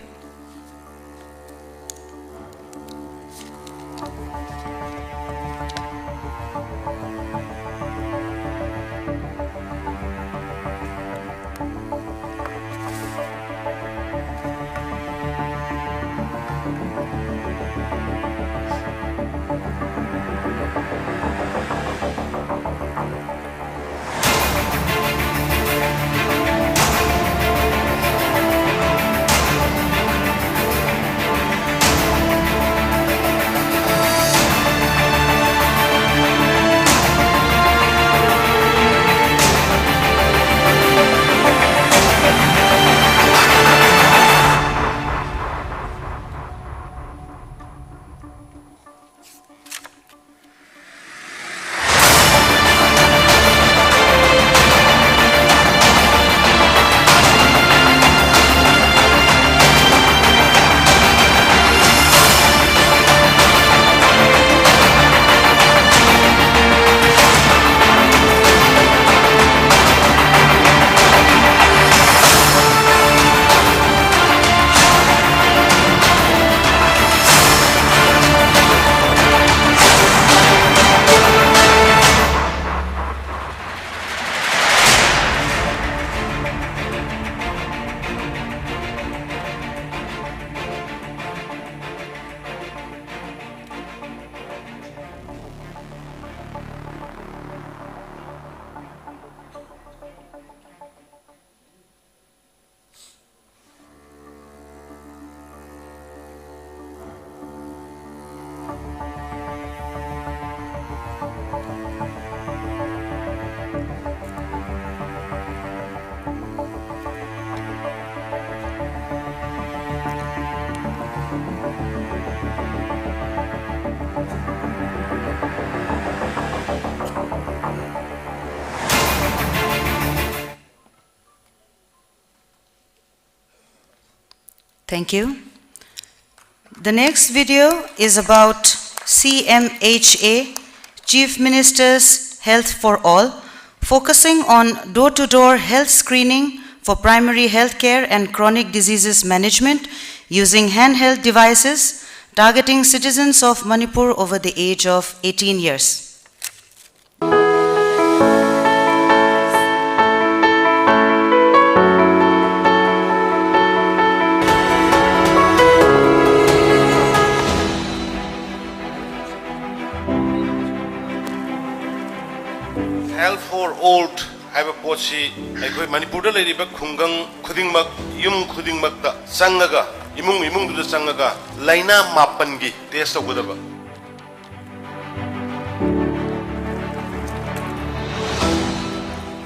Thank you. The next video is about C M H A, Chief Minister's Health for All, focusing on door-to-door health screening for primary health care and chronic diseases management using handheld devices, targeting citizens of Manipur over the age of eighteen years. Health for All ꯍꯥꯏꯕ ꯄꯣꯠꯁꯤ ꯑꯩꯈꯣꯏ ꯃꯅꯤꯄꯨꯔꯗ ꯂꯩꯔꯤꯕ ꯈꯨꯡꯒꯪ ꯈꯨꯗꯤꯡꯃꯛ, ꯌꯨꯝ ꯈꯨꯗꯤꯡꯃꯛꯇ ꯆꯪꯉꯒ, ꯏꯃꯨꯡ ꯏꯃꯨꯡꯗꯨꯗ ꯆꯪꯉꯒ ꯂꯥꯏꯅꯥ ꯃꯥꯄꯟꯒꯤ ꯇꯦꯁ ꯇꯧꯒꯗꯕ꯫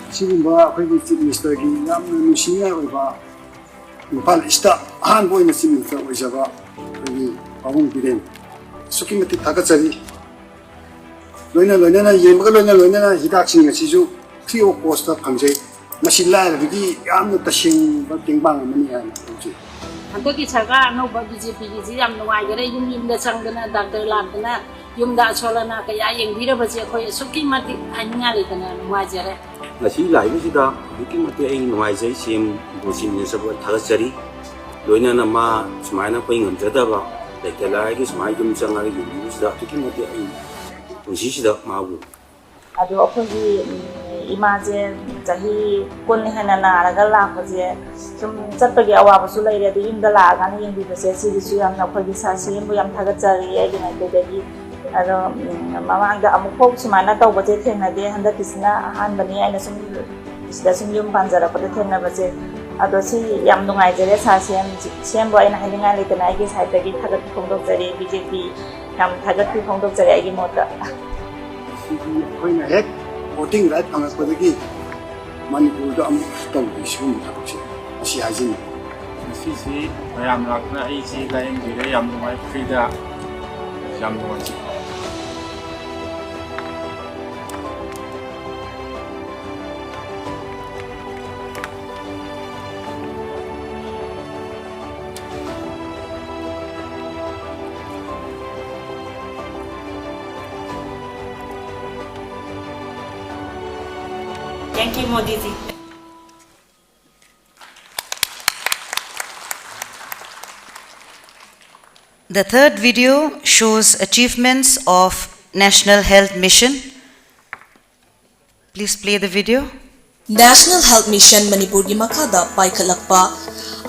ꯑꯁꯤꯒꯨꯝꯕ ꯑꯩꯈꯣꯏꯒꯤ ꯆꯤꯐ ꯃꯤꯅꯤꯁꯇꯔꯒꯤ ꯌꯥꯝꯅ ꯅꯨꯡꯁꯤꯅꯤꯡꯉꯥꯏ ꯑꯣꯏꯕ ꯏꯝꯐꯥꯜ ꯏꯁꯇ ꯑꯍꯥꯟꯕ ꯑꯣꯏꯅ ꯆꯤꯐ ꯃꯤꯅꯤꯁꯇꯔ ꯑꯣꯏꯖꯕ ꯑꯩꯈꯣꯏꯒꯤ ꯄꯥꯕꯨꯡ ꯕꯤꯔꯦꯟ ꯑꯁꯨꯛꯀꯤ ꯃꯇꯤꯛ ꯊꯥꯒꯠꯆꯔꯤ꯫ ꯂꯣꯏꯅ ꯂꯣꯏꯅꯅ ꯌꯦꯡꯕꯒ ꯂꯣꯏꯅ ꯂꯣꯏꯅꯅ ꯍꯤꯗꯥꯛꯁꯤꯡ ꯑꯁꯤꯁꯨ free of cost ꯐꯪꯖꯩ꯫ ꯃꯁꯤ ꯂꯥꯏꯔꯕꯒꯤ ꯌꯥꯝꯅ ꯇꯁꯦꯡꯕ ꯇꯦꯡꯕꯥꯡ ꯑꯃꯅꯤ ꯍꯥꯏꯅ ꯂꯧꯖꯩ꯫ ꯍꯟꯗꯛꯀꯤ ꯁꯔꯀꯥꯔ ꯑꯅꯧꯕ ꯕꯤ ꯖꯦ ꯄꯤꯒꯤꯁꯤ ꯌꯥꯝ ꯅꯨꯡꯉꯥꯏꯖꯔꯦ꯫ ꯌꯨꯝ ꯌꯨꯝꯗ ꯆꯪꯗꯅ ꯗꯥꯛꯇꯔ ꯂꯥꯛꯇꯅ ꯌꯨꯝꯗ ꯑꯁꯣꯜ ꯑꯅꯥ ꯀꯌꯥ ꯌꯦꯡꯕꯤꯔꯕꯁꯦ ꯑꯩꯈꯣꯏ ꯑꯁꯨꯛꯀꯤ ꯃꯇꯤꯛ ꯍꯥꯏꯅꯤꯡꯉꯥꯏ ꯂꯩꯇꯅ ꯅꯨꯡꯉꯥꯏꯖꯔꯦ꯫ ꯉꯁꯤ ꯂꯥꯛꯏꯕꯁꯤꯗ ꯑꯗꯨꯛꯀꯤ ꯃꯇꯤꯛ ꯑꯩ ꯅꯨꯡꯉꯥꯏꯖꯩ꯫ ꯁꯤ ꯑꯦꯝꯕꯨ ꯆꯤꯐ ꯃꯤꯅꯤꯁꯇꯔꯕꯨ ꯊꯥꯒꯠꯆꯔꯤ꯫ ꯂꯣꯏꯅꯅ ꯃꯥ ꯁꯨꯃꯥꯏꯅ ꯑꯩꯈꯣꯏ ꯉꯝꯖꯗꯕ ꯂꯩꯇ ꯂꯥꯏꯔꯒꯤ ꯁꯨꯃꯥꯏꯅ ꯌꯨꯝ ꯆꯪꯉꯒ ꯌꯦꯡꯕꯤꯕꯁꯤꯗ ꯑꯗꯨꯛꯀꯤ ꯃꯇꯤꯛ ꯑꯩ ꯄꯨꯟꯁꯤꯁꯤꯗ ꯃꯥꯕꯨ ꯑꯗꯣ ꯑꯩꯈꯣꯏꯒꯤ ꯏꯃꯥꯁꯦ ꯆꯍꯤ ꯀꯨꯟ ꯍꯦꯟꯅ ꯅꯥꯔꯒ ꯂꯥꯛꯄꯁꯦ ꯁꯨꯝ ꯆꯠꯄꯒꯤ ꯑꯋꯥꯕꯁꯨ ꯂꯩꯔꯦ꯫ ꯑꯗꯨ ꯌꯨꯝꯗ ꯂꯥꯛꯑꯀꯥꯟꯗ ꯌꯦꯡꯕꯤꯕꯁꯦ ꯁꯤꯒꯤꯁꯨ ꯌꯥꯝꯅ ꯑꯩꯈꯣꯏꯒꯤ ꯁꯥꯔ ꯁꯤ ꯑꯦꯝꯕꯨ ꯌꯥꯝ ꯊꯥꯒꯠꯆꯔꯤ ꯑꯩꯒꯤ ꯃꯥꯏꯀꯩꯗꯒꯤ꯫ ꯑꯗꯣ ꯃꯃꯥꯡꯗ ꯑꯃꯨꯛꯐꯥꯎ ꯁꯨꯃꯥꯏꯅ ꯇꯧꯕꯁꯦ ꯊꯦꯡꯅꯗꯦ꯫ ꯍꯟꯗꯛꯀꯤꯁꯤꯅ ꯑꯍꯥꯟꯕꯅꯤ ꯑꯩꯅ ꯁꯨꯝ ꯁꯤꯗ ꯁꯨꯝ ꯌꯨꯝ ꯄꯥꯟꯖꯔꯛꯄꯗ ꯊꯦꯡꯅꯕꯁꯦ꯫ ꯑꯗꯣ ꯁꯤ ꯌꯥꯝ ꯅꯨꯡꯉꯥꯏꯖꯔꯦ ꯁꯥꯔ ꯁꯤ ꯑꯦꯝ ꯁꯤ ꯑꯦꯝꯕꯨ ꯑꯩꯅ ꯍꯥꯏꯅꯤꯡꯉꯥꯏ ꯂꯩꯇꯅ ꯑꯩꯒꯤ ꯁꯥꯏꯠꯇꯒꯤ ꯊꯥꯒꯠꯄ ꯐꯣꯡꯗꯣꯛꯆꯔꯤ꯫ ꯕꯤ ꯖꯦ ꯄꯤ ꯌꯥꯝ ꯊꯥꯒꯠꯄ ꯐꯣꯡꯗꯣꯛꯆꯔꯤ ꯑꯩꯒꯤ ꯃꯣꯠꯇ꯫ ꯁꯤꯗꯤ ꯑꯩꯈꯣꯏꯅ ꯍꯦꯛ ꯚꯣꯇꯤꯡ ꯔꯥꯏꯠ ꯐꯪꯉꯛꯄꯗꯒꯤ ꯃꯅꯤꯄꯨꯔꯗ ꯑꯃꯨꯛ ꯇꯧꯗ꯭ꯔꯤ ꯁꯤꯒꯨꯝꯕ ꯊꯕꯛꯁꯦ꯫ ꯃꯁꯤ ꯍꯥꯏꯖꯅꯤꯡꯉꯤ꯫ ꯉꯁꯤꯁꯤ ꯃꯌꯥꯝ ꯂꯥꯛꯇꯅ ꯑꯩꯁꯤ ꯂꯥꯏꯌꯦꯡꯕꯤꯔꯦ꯫ ꯌꯥꯝ ꯅꯨꯡꯉꯥꯏ꯫ ꯐ꯭ꯔꯤꯗ ꯌꯥꯝ ꯅꯨꯡꯉꯥꯏꯖꯩ꯫ Thank you, Modi ji. The third video shows achievements of National Health Mission. Please play the video. National Health Mission ꯃꯅꯤꯄꯨꯔꯒꯤ ꯃꯈꯥꯗ ꯄꯥꯏꯈꯠꯂꯛꯄ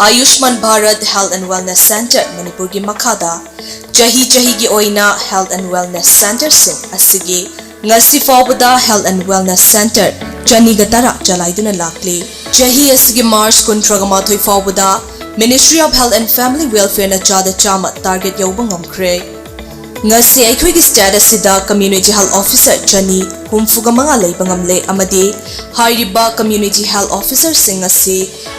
ꯑꯌꯨꯁꯃꯥꯟ Bharat Health and Wellness Centre ꯃꯅꯤꯄꯨꯔꯒꯤ ꯃꯈꯥꯗ ꯆꯍꯤ ꯆꯍꯤꯒꯤ ꯑꯣꯏꯅ Health and Wellness Centreꯁꯤꯡ ꯑꯁꯤꯒꯤ ꯉꯁꯤ ꯐꯥꯎꯕꯗ Health and Wellness Centre ꯆꯅꯤꯒ ꯇꯔꯥ ꯆꯂꯥꯏꯗꯨꯅ ꯂꯥꯛꯂꯤ꯫ ꯆꯍꯤ ꯑꯁꯤꯒꯤ March ꯀꯨꯟꯊ꯭ꯔꯥꯒ ꯃꯥꯊꯣꯏ ꯐꯥꯎꯕꯗ Ministry of Health and Family Welfareꯅ ꯆꯥꯗ ꯆꯥꯝꯃ target ꯌꯧꯕ ꯉꯝꯈ꯭ꯔꯦ꯫ ꯉꯁꯤ ꯑꯩꯈꯣꯏꯒꯤ state ꯑꯁꯤꯗ Community Health Officer ꯆꯅꯤ ꯍꯨꯝꯐꯨꯒ ꯃꯉꯥ ꯂꯩꯕ ꯉꯝꯂꯦ ꯑꯃꯗꯤ ꯍꯥꯏꯔꯤꯕ Community Health Officerꯁꯤꯡ ꯑꯁꯤ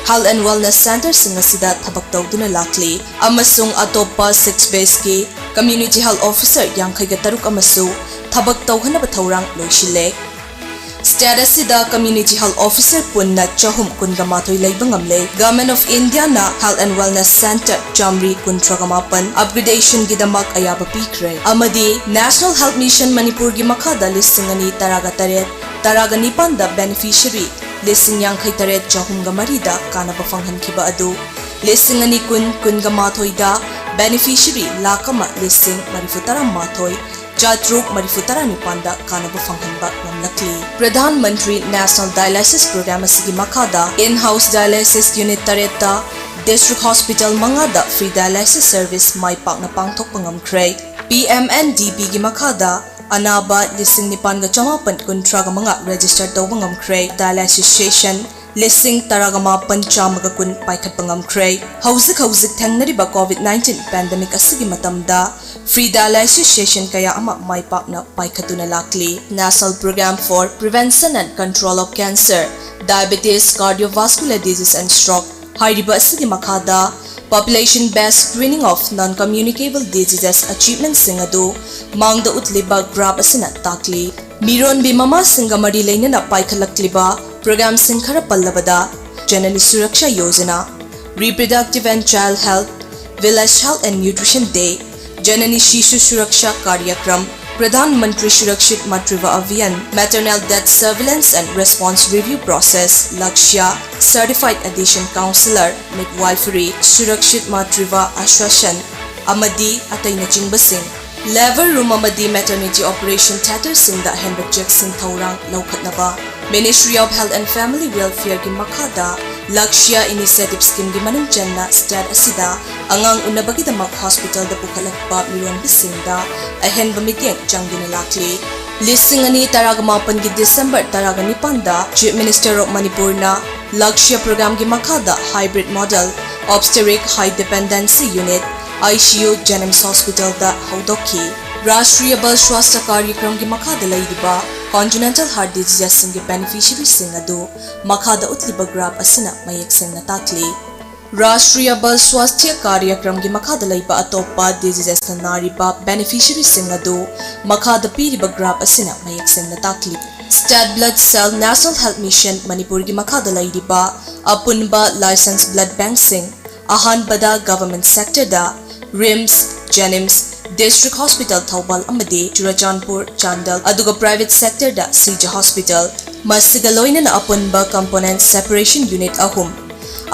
Health and Wellness Centreꯁꯤꯡ ꯑꯁꯤꯗ ꯊꯕꯛ ꯇꯧꯗꯨꯅ ꯂꯥꯛꯂꯤ ꯑꯃꯁꯨꯡ ꯑꯇꯣꯞꯄ six baseꯀꯤ Community Health Officer ꯌꯥꯡꯈꯩꯒ ꯇꯔꯨꯛ ꯑꯃꯁꯨ ꯊꯕꯛ ꯇꯧꯍꯟꯅꯕ ꯊꯧꯔꯥꯡ ꯂꯣꯏꯁꯤꯜꯂꯦ꯫ State ꯑꯁꯤꯗ Community Health Officer ꯄꯨꯟꯅ ꯆꯍꯨꯝ ꯀꯨꯟꯒ ꯃꯥꯊꯣꯏ ꯂꯩꯕ ꯉꯝꯂꯦ꯫ Government of Indiaꯅ Health and Wellness Centre ꯆꯥꯃꯔꯤ ꯀꯨꯟꯊ꯭ꯔꯥꯒ ꯃꯥꯄꯟ upgradetionꯒꯤꯗꯃꯛ ꯑꯌꯥꯕ ꯄꯤꯈ꯭ꯔꯦ ꯑꯃꯗꯤ National Health Mission ꯃꯅꯤꯄꯨꯔꯒꯤ ꯃꯈꯥꯗ ꯂꯤꯁꯤꯡ ꯑꯅꯤ ꯇꯔꯥꯒ ꯇꯔꯦꯠ ꯇꯔꯥꯒ ꯅꯤꯄꯥꯟꯗ beneficiary ꯂꯤꯁꯤꯡ ꯌꯥꯡꯈꯩ ꯇꯔꯦꯠ ꯆꯍꯨꯝꯒ ꯃꯔꯤꯗ ꯀꯥꯟꯅꯕ ꯐꯪꯍꯟꯈꯤꯕ ꯑꯗꯨ ꯂꯤꯁꯤꯡ ꯑꯅꯤ ꯀꯨꯟ ꯀꯨꯟꯒ ꯃꯥꯊꯣꯏꯗ beneficiary ꯂꯥꯈ ꯑꯃ ꯂꯤꯁꯤꯡ ꯃꯔꯤꯐꯨ ꯇꯔꯥ ꯃꯥꯊꯣꯏ ꯆꯥꯇ꯭ꯔꯨꯛ ꯃꯔꯤꯐꯨ ꯇꯔꯥ ꯅꯤꯄꯥꯟꯗ ꯀꯥꯟꯅꯕ ꯐꯪꯍꯟꯕ ꯉꯝꯂꯛꯂꯤ꯫ Pradhan Mantri National Dialysis Program ꯑꯁꯤꯒꯤ ꯃꯈꯥꯗ in-house dialysis unit ꯇꯔꯦꯠꯇ district hospital ꯃꯉꯥꯗ free dialysis service ꯃꯥꯏ ꯄꯥꯛꯅ ꯄꯥꯡꯊꯣꯛꯄ ꯉꯝꯈ꯭ꯔꯦ꯫ PMNDBꯒꯤ ꯃꯈꯥꯗ ꯑꯅꯥꯕ ꯂꯤꯁꯤꯡ ꯅꯤꯄꯥꯟꯒ ꯆꯃꯥꯄꯟ ꯀꯨꯟꯊ꯭ꯔꯥꯒ ꯃꯉꯥ register ꯇꯧꯕ ꯉꯝꯈ꯭ꯔꯦ꯫ Dialysis session ꯂꯤꯁꯤꯡ ꯇꯔꯥꯒ ꯃꯥꯄꯟ ꯆꯥꯝꯃꯒ ꯀꯨꯟ ꯄꯥꯏꯈꯠꯄ ꯉꯝꯈ꯭ꯔꯦ꯫ ꯍꯧꯖꯤꯛ ꯍꯧꯖꯤꯛ ꯊꯦꯡꯅꯔꯤꯕ COVID nineteen pandemic ꯑꯁꯤꯒꯤ ꯃꯇꯝꯗ free dialysis session ꯀꯌꯥ ꯑꯃ ꯃꯥꯏ ꯄꯥꯛꯅ ꯄꯥꯏꯈꯠꯇꯨꯅ ꯂꯥꯛꯂꯤ꯫ National Program for Prevention and Control of Cancer, Diabetes, Cardiovascular Disease and Stroke ꯍꯥꯏꯔꯤꯕ ꯑꯁꯤꯒꯤ ꯃꯈꯥꯗ population based screening of non communicable diseases achievementꯁꯤꯡ ꯑꯗꯨ ꯃꯥꯡꯗ ꯎꯠꯂꯤꯕ graph ꯑꯁꯤꯅ ꯇꯥꯛꯂꯤ꯫ ꯃꯤꯔꯣꯟꯕꯤ ꯃꯃꯥꯁꯤꯡꯒ ꯃꯔꯤ ꯂꯩꯅꯅ ꯄꯥꯏꯈꯠꯂꯛꯂꯤꯕ programꯁꯤꯡ ꯈꯔ ꯄꯜꯂꯕꯗ Janani Suraksha Yojana, Reproductive and Child Health, Village Health and Nutrition Day, Janani Shishu Suraksha Karyakram, Pradhan Mantri Surakshit Matritva Abhiyan, Maternal Death Surveillance and Response Review Process, Lakshya, Certified Addition Counselor, Midwifery, Surakshit Matritva Ashwasan, ꯑꯃꯗꯤ ꯑꯇꯩꯅꯆꯤꯡꯕꯁꯤꯡ꯫ Labour room ꯑꯃꯗꯤ maternity operation theatreꯁꯤꯡꯗ ꯑꯍꯦꯟꯕ checkꯁꯤꯡ ꯊꯧꯔꯥꯡ ꯂꯧꯈꯠꯅꯕ꯫ Ministry of Health and Family Welfareꯒꯤ ꯃꯈꯥꯗ Lakshya Initiative Schemeꯒꯤ ꯃꯅꯨꯡ ꯆꯟꯅ state ꯑꯁꯤꯗ ꯑꯉꯥꯡ ꯎꯅꯕꯒꯤꯗꯃꯛ hospitalꯗ ꯄꯨꯈꯠꯂꯛꯄ ꯃꯤꯔꯣꯟꯕꯁꯤꯡꯗ ꯑꯍꯦꯟꯕ ꯃꯤꯠꯌꯦꯡ ꯆꯪꯗꯨꯅ ꯂꯥꯛꯂꯤ꯫ ꯂꯤꯁꯤꯡ ꯑꯅꯤ ꯇꯔꯥꯃꯥꯄꯟꯒꯤ December ꯇꯔꯥꯅꯤꯄꯥꯟꯗ Chief Minister of Manipurꯅ Lakshya Programꯒꯤ ꯃꯈꯥꯗ hybrid model, obstetric, high dependency unit, ICU, JNIMS hospitalꯗ ꯍꯧꯗꯣꯛꯈꯤ꯫ Rashtriya Bal Swasthya Karyakramꯒꯤ ꯃꯈꯥꯗ ꯂꯩꯔꯤꯕ congenital heart diseasesꯁꯤꯡꯒꯤ beneficiaryꯁꯤꯡ ꯑꯗꯨ ꯃꯈꯥꯗ ꯎꯠꯂꯤꯕ graph ꯑꯁꯤꯅ ꯃꯌꯦꯛ ꯁꯦꯡꯅ ꯇꯥꯛꯂꯤ꯫ Rashtriya Bal Swasthya Karyakramꯒꯤ ꯃꯈꯥꯗ ꯂꯩꯕ ꯑꯇꯣꯞꯄ diseasesꯅ ꯅꯥꯔꯤꯕ beneficiaryꯁꯤꯡ ꯑꯗꯨ ꯃꯈꯥꯗ ꯄꯤꯔꯤꯕ graph ꯑꯁꯤꯅ ꯃꯌꯦꯛ ꯁꯦꯡꯅ ꯇꯥꯛꯂꯤ꯫ State Blood Cell National Health Mission ꯃꯅꯤꯄꯨꯔꯒꯤ ꯃꯈꯥꯗ ꯂꯩꯔꯤꯕ ꯑꯄꯨꯟꯕ licensed blood bankꯁꯤꯡ, ꯑꯍꯥꯟꯕꯗ government sectorꯗ RIMS, JNIMS, District Hospital Thoubal ꯑꯃꯗꯤ ꯆꯨꯔꯆꯥꯟꯄꯨꯔ, ꯆꯥꯟꯗꯦꯜ, ꯑꯗꯨꯒ private sectorꯗ ꯁꯤꯖ Hospital, ꯃꯁꯤꯒ ꯂꯣꯏꯅꯅ ꯑꯄꯨꯟꯕ component separation unit ꯑꯍꯨꯝ,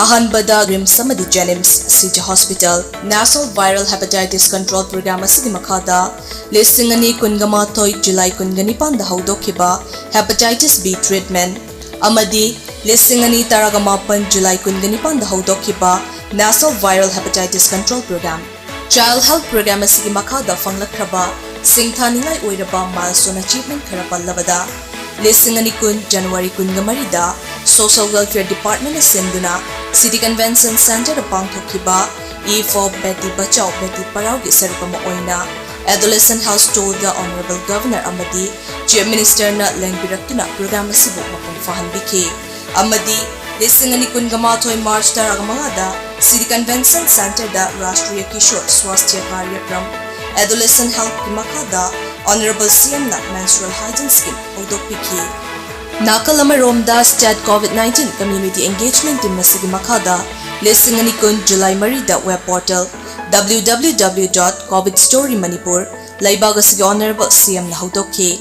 ꯑꯍꯥꯟꯕꯗ RIMS ꯑꯃꯗꯤ JNIMS, ꯁꯤꯖ Hospital꯫ National Viral Hepatitis Control Program ꯑꯁꯤꯒꯤ ꯃꯈꯥꯗ ꯂꯤꯁꯤꯡ ꯑꯅꯤ ꯀꯨꯟꯒ ꯃꯥꯊꯣꯏ July ꯀꯨꯟꯒ ꯅꯤꯄꯥꯟꯗ ꯍꯧꯗꯣꯛꯈꯤꯕ hepatitis B treatment ꯑꯃꯗꯤ ꯂꯤꯁꯤꯡ ꯑꯅꯤ ꯇꯔꯥꯃꯥꯄꯟ July ꯀꯨꯟꯒ ꯅꯤꯄꯥꯟꯗ ꯍꯧꯗꯣꯛꯈꯤꯕ National Viral Hepatitis Control Program꯫ Child Health Program ꯑꯁꯤꯒꯤ ꯃꯈꯥꯗ ꯐꯪꯂꯛꯈ꯭ꯔꯕ ꯁꯤꯡꯊꯥꯅꯤꯡꯉꯥꯏ ꯑꯣꯏꯔꯕ milestone achievement ꯈꯔ ꯄꯜꯂꯕꯗ, ꯂꯤꯁꯤꯡ ꯑꯅꯤ ꯀꯨꯟ January ꯀꯨꯟꯒ ꯃꯔꯤꯗ Social Welfare Departmentꯅ ꯁꯤꯟꯗꯨꯅ City Convention Centreꯗ ꯄꯥꯡꯊꯣꯛꯈꯤꯕ E for Beti Bachao Beti Padhaoꯒꯤ ꯁꯔꯨꯛ ꯑꯃ ꯑꯣꯏꯅ Adolescent Health Stallꯗ Honourable Governor ꯑꯃꯗꯤ Chief Ministerꯅ ꯂꯦꯡꯕꯤꯔꯛꯇꯨꯅ program ꯑꯁꯤꯕꯨ ꯃꯄꯨꯡ ꯐꯥꯍꯟꯕꯤꯈꯤ꯫ ꯑꯃꯗꯤ ꯂꯤꯁꯤꯡ ꯑꯅꯤ ꯀꯨꯟꯒ ꯃꯥꯊꯣꯏ March ꯇꯔꯥꯃꯉꯥꯗ City Convention Centreꯗ Rashtriya Kishore Swasthya Karyakram, Adolescent Healthꯀꯤ ꯃꯈꯥꯗ Honourable CMꯅ Menstrual Hygiene Scheme ꯍꯧꯗꯣꯛꯄꯤꯈꯤ꯫ ꯅꯥꯀꯜ ꯑꯃꯔꯣꯝꯗ, State COVID nineteen Community Engagement Team ꯑꯁꯤꯒꯤ ꯃꯈꯥꯗ ꯂꯤꯁꯤꯡ ꯑꯅꯤ ꯀꯨꯟ July ꯃꯔꯤꯗ web portal W W W dot covid story manipur ꯂꯩꯕꯥꯛ ꯑꯁꯤꯒꯤ Honourable C M ꯅ ꯍꯧꯗꯣꯛꯈꯤ꯫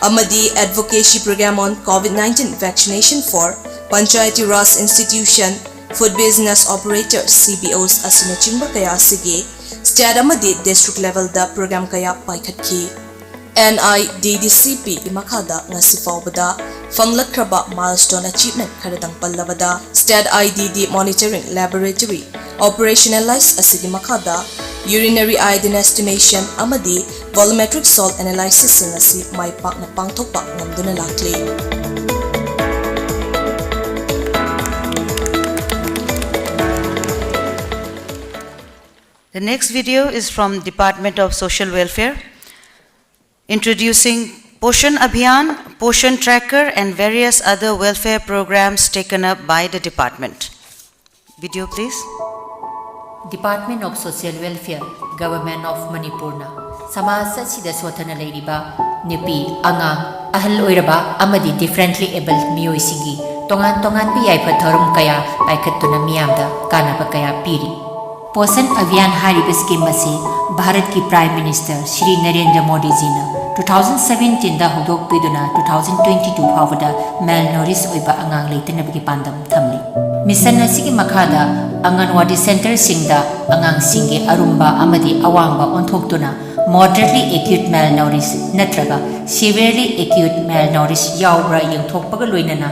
ꯑꯃꯗꯤ Advocacy Programme on COVID nineteen Vaccination for Panchayati Raj Institution, Food Business Operator, C B Os ꯑꯁꯤꯅꯆꯤꯡꯕ ꯀꯌꯥ ꯑꯁꯤꯒꯤ state ꯑꯃꯗꯤ district level ꯗ programme ꯀꯌꯥ ꯄꯥꯏꯈꯠꯈꯤ꯫ N I D D C P ꯒꯤ ꯃꯈꯥꯗ ꯉꯁꯤ ꯐꯥꯎꯕꯗ ꯐꯪꯂꯛꯈ꯭ꯔꯕ milestone achievement ꯈꯔꯗꯪ ꯄꯜꯂꯕꯗ, state I D D monitoring laboratory operationalize ꯑꯁꯤꯒꯤ ꯃꯈꯥꯗ urinary iodine estimation ꯑꯃꯗꯤ volumetric salt analysis ꯁꯤꯡ ꯑꯁꯤ ꯃꯥꯏ ꯄꯥꯛꯅ ꯄꯥꯡꯊꯣꯛꯄ ꯉꯝꯗꯨꯅ ꯂꯥꯛꯂꯤ꯫ The next video is from Department of Social Welfare, introducing Poshan Abhiyan, Poshan Tracker and various other welfare programs taken up by the department. Video, please. Department of Social Welfare, Government of Manipur ꯅ ꯁꯃꯥꯖ ꯑꯁꯤꯗ ꯁꯣꯠꯊꯅ ꯂꯩꯔꯤꯕ ꯅꯨꯄꯤ, ꯑꯉꯥꯡ, ꯑꯍꯜ ꯑꯣꯏꯔꯕ ꯑꯃꯗꯤ differently abled ꯃꯤꯑꯣꯏꯁꯤꯡꯒꯤ ꯇꯣꯉꯥꯟ ꯇꯣꯉꯥꯟꯕ ꯌꯥꯏꯐ ꯊꯧꯔꯝ ꯀꯌꯥ ꯄꯥꯏꯈꯠꯇꯨꯅ ꯃꯤꯌꯥꯝꯗ ꯀꯥꯟꯅꯕ ꯀꯌꯥ ꯄꯤꯔꯤ꯫ ꯄꯣꯁꯟ ꯑꯚꯤꯌꯥꯟ ꯍꯥꯏꯔꯤꯕ scheme ꯑꯁꯤ ꯚꯥꯔꯠꯀꯤ Prime Minister Shri Narendra ꯃꯣꯗꯤꯖꯤꯅ two thousand seventeen ꯗ ꯍꯧꯗꯣꯛꯄꯤꯗꯨꯅ two thousand twenty two ꯐꯥꯎꯕꯗ malnourished ꯑꯣꯏꯕ ꯑꯉꯥꯡ ꯂꯩꯇꯅꯕꯒꯤ ꯄꯥꯟꯗꯝ ꯊꯝꯂꯤ꯫ Mission ꯑꯁꯤꯒꯤ ꯃꯈꯥꯗ ꯑꯪꯒꯟꯋꯥꯗꯤ centre ꯁꯤꯡꯗ ꯑꯉꯥꯡꯁꯤꯡꯒꯤ ꯑꯔꯨꯝꯕ ꯑꯃꯗꯤ ꯑꯋꯥꯡꯕ ꯑꯣꯟꯊꯣꯛꯇꯨꯅ moderately acute malnourished ꯅꯠꯇ꯭ꯔꯒ severely acute malnourished ꯌꯥꯎꯕ꯭ꯔꯥ ꯌꯦꯡꯊꯣꯛꯄꯒ ꯂꯣꯏꯅꯅ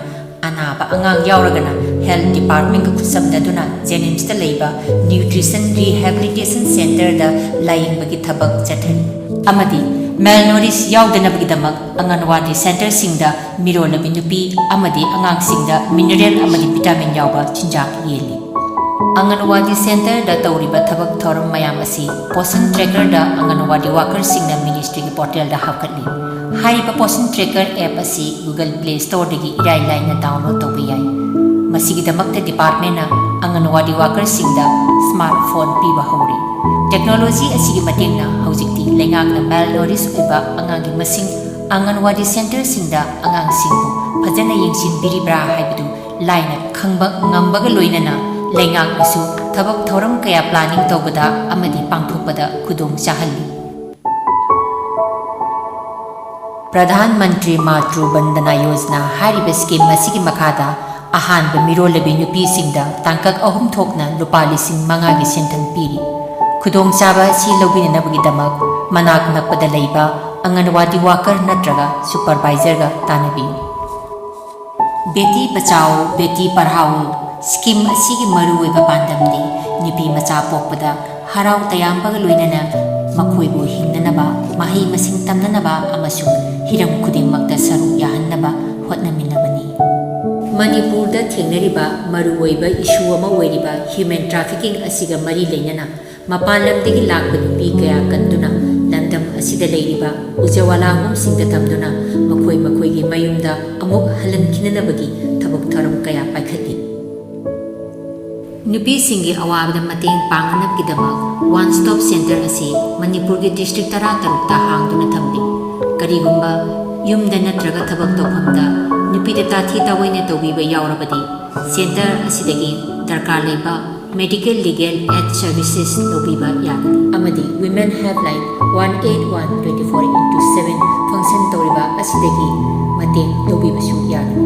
ꯑꯅꯥꯕ ꯑꯉꯥꯡ ꯌꯥꯎꯔꯒꯅ health department ꯀ ꯈꯨꯠꯁꯝꯅꯗꯨꯅ JNIMS ꯇ ꯂꯩꯕ Nutrition Rehabilitation Centre ꯗ ꯂꯥꯌꯦꯡꯕꯒꯤ ꯊꯕꯛ ꯆꯠꯊꯔꯤ꯫ ꯑꯃꯗꯤ malnourished ꯌꯥꯎꯗꯅꯕꯒꯤꯗꯃꯛ ꯑꯪꯒꯟꯋꯥꯗꯤ centre ꯁꯤꯡꯗ ꯃꯤꯔꯣꯜꯂꯕꯤ ꯅꯨꯄꯤ ꯑꯃꯗꯤ ꯑꯉꯥꯡꯁꯤꯡꯗ mineral ꯑꯃꯗꯤ vitamin ꯌꯥꯎꯕ ꯆꯤꯟꯖꯥꯛ ꯌꯦꯜꯂꯤ꯫ ꯑꯪꯒꯟꯋꯥꯗꯤ centre ꯗ ꯇꯧꯔꯤꯕ ꯊꯕꯛ ꯊꯧꯔꯝ ꯃꯌꯥꯝ ꯑꯁꯤ Poshan Tracker ꯗ ꯑꯪꯒꯟꯋꯥꯗꯤ worker ꯁꯤꯡꯅ ministry ꯒꯤ portal ꯗ ꯍꯥꯞꯀꯠꯂꯤ꯫ ꯍꯥꯏꯔꯤꯕ Poshan Tracker app ꯑꯁꯤ Google Play Store ꯗꯒꯤ ꯏꯔꯥꯏ ꯂꯥꯏꯅ download ꯇꯧꯕ ꯌꯥꯏ꯫ ꯃꯁꯤꯒꯤꯗꯃꯛꯇ department ꯅ ꯑꯪꯒꯟꯋꯥꯗꯤ worker ꯁꯤꯡꯗ smartphone ꯄꯤꯕ ꯍꯧꯔꯦ꯫ Technology ꯑꯁꯤꯒꯤ ꯃꯇꯦꯡꯅ ꯍꯧꯖꯤꯛꯇꯤ ꯂꯩꯉꯥꯛꯅ malnourished ꯑꯣꯏꯕ ꯑꯉꯥꯡꯒꯤ ꯃꯁꯤꯡ, ꯑꯪꯒꯟꯋꯥꯗꯤ centre ꯁꯤꯡꯗ ꯑꯉꯥꯡꯁꯤꯡꯕꯨ ꯐꯖꯅ ꯌꯦꯡꯁꯤꯟꯕꯤꯔꯤꯕ꯭ꯔꯥ ꯍꯥꯏꯕꯗꯨ ꯂꯥꯏꯅ ꯈꯪꯕ ꯉꯝꯕꯒ ꯂꯣꯏꯅꯅ ꯂꯩꯉꯥꯛꯅꯁꯨ ꯊꯕꯛ ꯊꯧꯔꯝ ꯀꯌꯥ planning ꯇꯧꯕꯗ ꯑꯃꯗꯤ ꯄꯥꯡꯊꯣꯛꯄꯗ ꯈꯨꯗꯣꯡ ꯆꯥꯍꯜꯂꯤ꯫ ꯄ꯭ꯔꯙꯥꯟ ꯃꯟꯇ꯭ꯔꯤ ꯃꯥꯇ꯭ꯔꯨ ꯕꯟꯗꯅꯥ ꯌꯣꯖꯅꯥ ꯍꯥꯏꯔꯤꯕ ꯁ꯭ꯀꯤꯝ ꯑꯁꯤꯒꯤ ꯃꯈꯥꯗ ꯑꯍꯥꯟꯕ ꯃꯤꯔꯣꯜꯂꯕꯤ ꯅꯨꯄꯤꯁꯤꯡꯗ ꯇꯥꯡꯀꯛ ꯑꯍꯨꯝ ꯊꯣꯛꯅ ꯂꯨꯄꯥ ꯂꯤꯁꯤꯡ ꯃꯉꯥꯒꯤ ꯁꯦꯟꯊꯪ ꯄꯤꯔꯤ꯫ ꯈꯨꯗꯣꯡꯆꯥꯕ ꯑꯁꯤ ꯂꯧꯕꯤꯅꯅꯕꯒꯤꯗꯃꯛ ꯃꯅꯥꯛ ꯅꯛꯄꯗ ꯂꯩꯕ ꯑꯪꯒꯟꯋꯥꯗꯤ ꯋꯥꯀꯔ ꯅꯠꯇ꯭ꯔꯒ ꯁꯨꯄꯔꯚꯥꯏꯖꯔꯒ ꯇꯥꯟꯅꯕꯤꯌꯨ꯫ ꯕꯦꯇꯤ ꯕꯆꯥꯎ, ꯕꯦꯇꯤ ꯄꯔꯍꯥꯎ ꯁ꯭ꯀꯤꯝ ꯑꯁꯤꯒꯤ ꯃꯔꯨꯑꯣꯏꯕ ꯄꯥꯟꯗꯝꯗꯤ ꯅꯨꯄꯤ ꯃꯆꯥ ꯄꯣꯛꯄꯗ ꯍꯔꯥꯎ ꯇꯌꯥꯝꯕꯒ ꯂꯣꯏꯅꯅ ꯃꯈꯣꯏꯕꯨ ꯍꯤꯡꯅꯅꯕ, ꯃꯍꯩ ꯃꯁꯤꯡ ꯇꯝꯅꯅꯕ ꯑꯃꯁꯨꯡ ꯍꯤꯔꯝ ꯈꯨꯗꯤꯡꯃꯛꯇ ꯁꯔꯨꯛ ꯌꯥꯍꯟꯅꯕ ꯍꯣꯠꯅꯃꯤꯟꯅꯕꯅꯤ꯫ ꯃꯅꯤꯄꯨꯔꯗ ꯊꯦꯡꯅꯔꯤꯕ ꯃꯔꯨꯑꯣꯏꯕ ꯏꯁꯨ ꯑꯃ ꯑꯣꯏꯔꯤꯕ ꯍ꯭ꯌꯨꯃꯦꯟ ꯇ꯭ꯔꯥꯐꯤꯀꯤꯡ ꯑꯁꯤꯒ ꯃꯔꯤ ꯂꯩꯅꯅ ꯃꯄꯥꯟ ꯂꯝꯗꯒꯤ ꯂꯥꯛꯄ ꯅꯨꯄꯤ ꯀꯌꯥ ꯀꯟꯗꯨꯅ ꯂꯝꯗꯝ ꯑꯁꯤꯗ ꯂꯩꯔꯤꯕ ꯎꯖꯋꯥꯂꯥ ꯍꯣꯝꯁꯤꯡꯗ ꯊꯝꯗꯨꯅ ꯃꯈꯣꯏ ꯃꯈꯣꯏꯒꯤ ꯃꯌꯨꯝꯗ ꯑꯃꯨꯛ ꯍꯜꯍꯟꯈꯤꯅꯅꯕꯒꯤ ꯊꯕꯛ ꯊꯧꯔꯝ ꯀꯌꯥ ꯄꯥꯏꯈꯠꯂꯤ꯫ ꯅꯨꯄꯤꯁꯤꯡꯒꯤ ꯑꯋꯥꯕꯗ ꯃꯇꯦꯡ ꯄꯥꯡꯅꯅꯕꯒꯤꯗꯃꯛ ꯋꯥꯟ ꯁ꯭ꯇꯣꯞ ꯁꯦꯟꯇꯔ ꯑꯁꯤ ꯃꯅꯤꯄꯨꯔꯒꯤ ꯗꯤꯁꯇ꯭ꯔꯤꯛ ꯇꯔꯥꯇꯔꯨꯛꯇ ꯍꯥꯡꯗꯨꯅ ꯊꯝꯂꯤ꯫ ꯀꯔꯤꯒꯨꯝꯕ ꯌꯨꯝꯗ ꯅꯠꯇ꯭ꯔꯒ ꯊꯕꯛ ꯇꯧꯐꯝꯗ ꯅꯨꯄꯤꯗ ꯇꯥꯊꯤ ꯇꯥꯑꯣꯏꯅ ꯇꯧꯕꯤꯕ ꯌꯥꯎꯔꯕꯗꯤ ꯁꯦꯟꯇꯔ ꯑꯁꯤꯗꯒꯤ ꯗꯔꯀꯥꯔ ꯂꯩꯕ medical legal aid services ꯂꯧꯕꯤꯕ ꯌꯥꯒꯅꯤ ꯑꯃꯗꯤ Women Helpline one eight one twenty four into seven function ꯇꯧꯔꯤꯕ ꯑꯁꯤꯗꯒꯤ ꯃꯇꯦꯡ ꯂꯧꯕꯤꯕꯁꯨ ꯌꯥꯒꯅꯤ꯫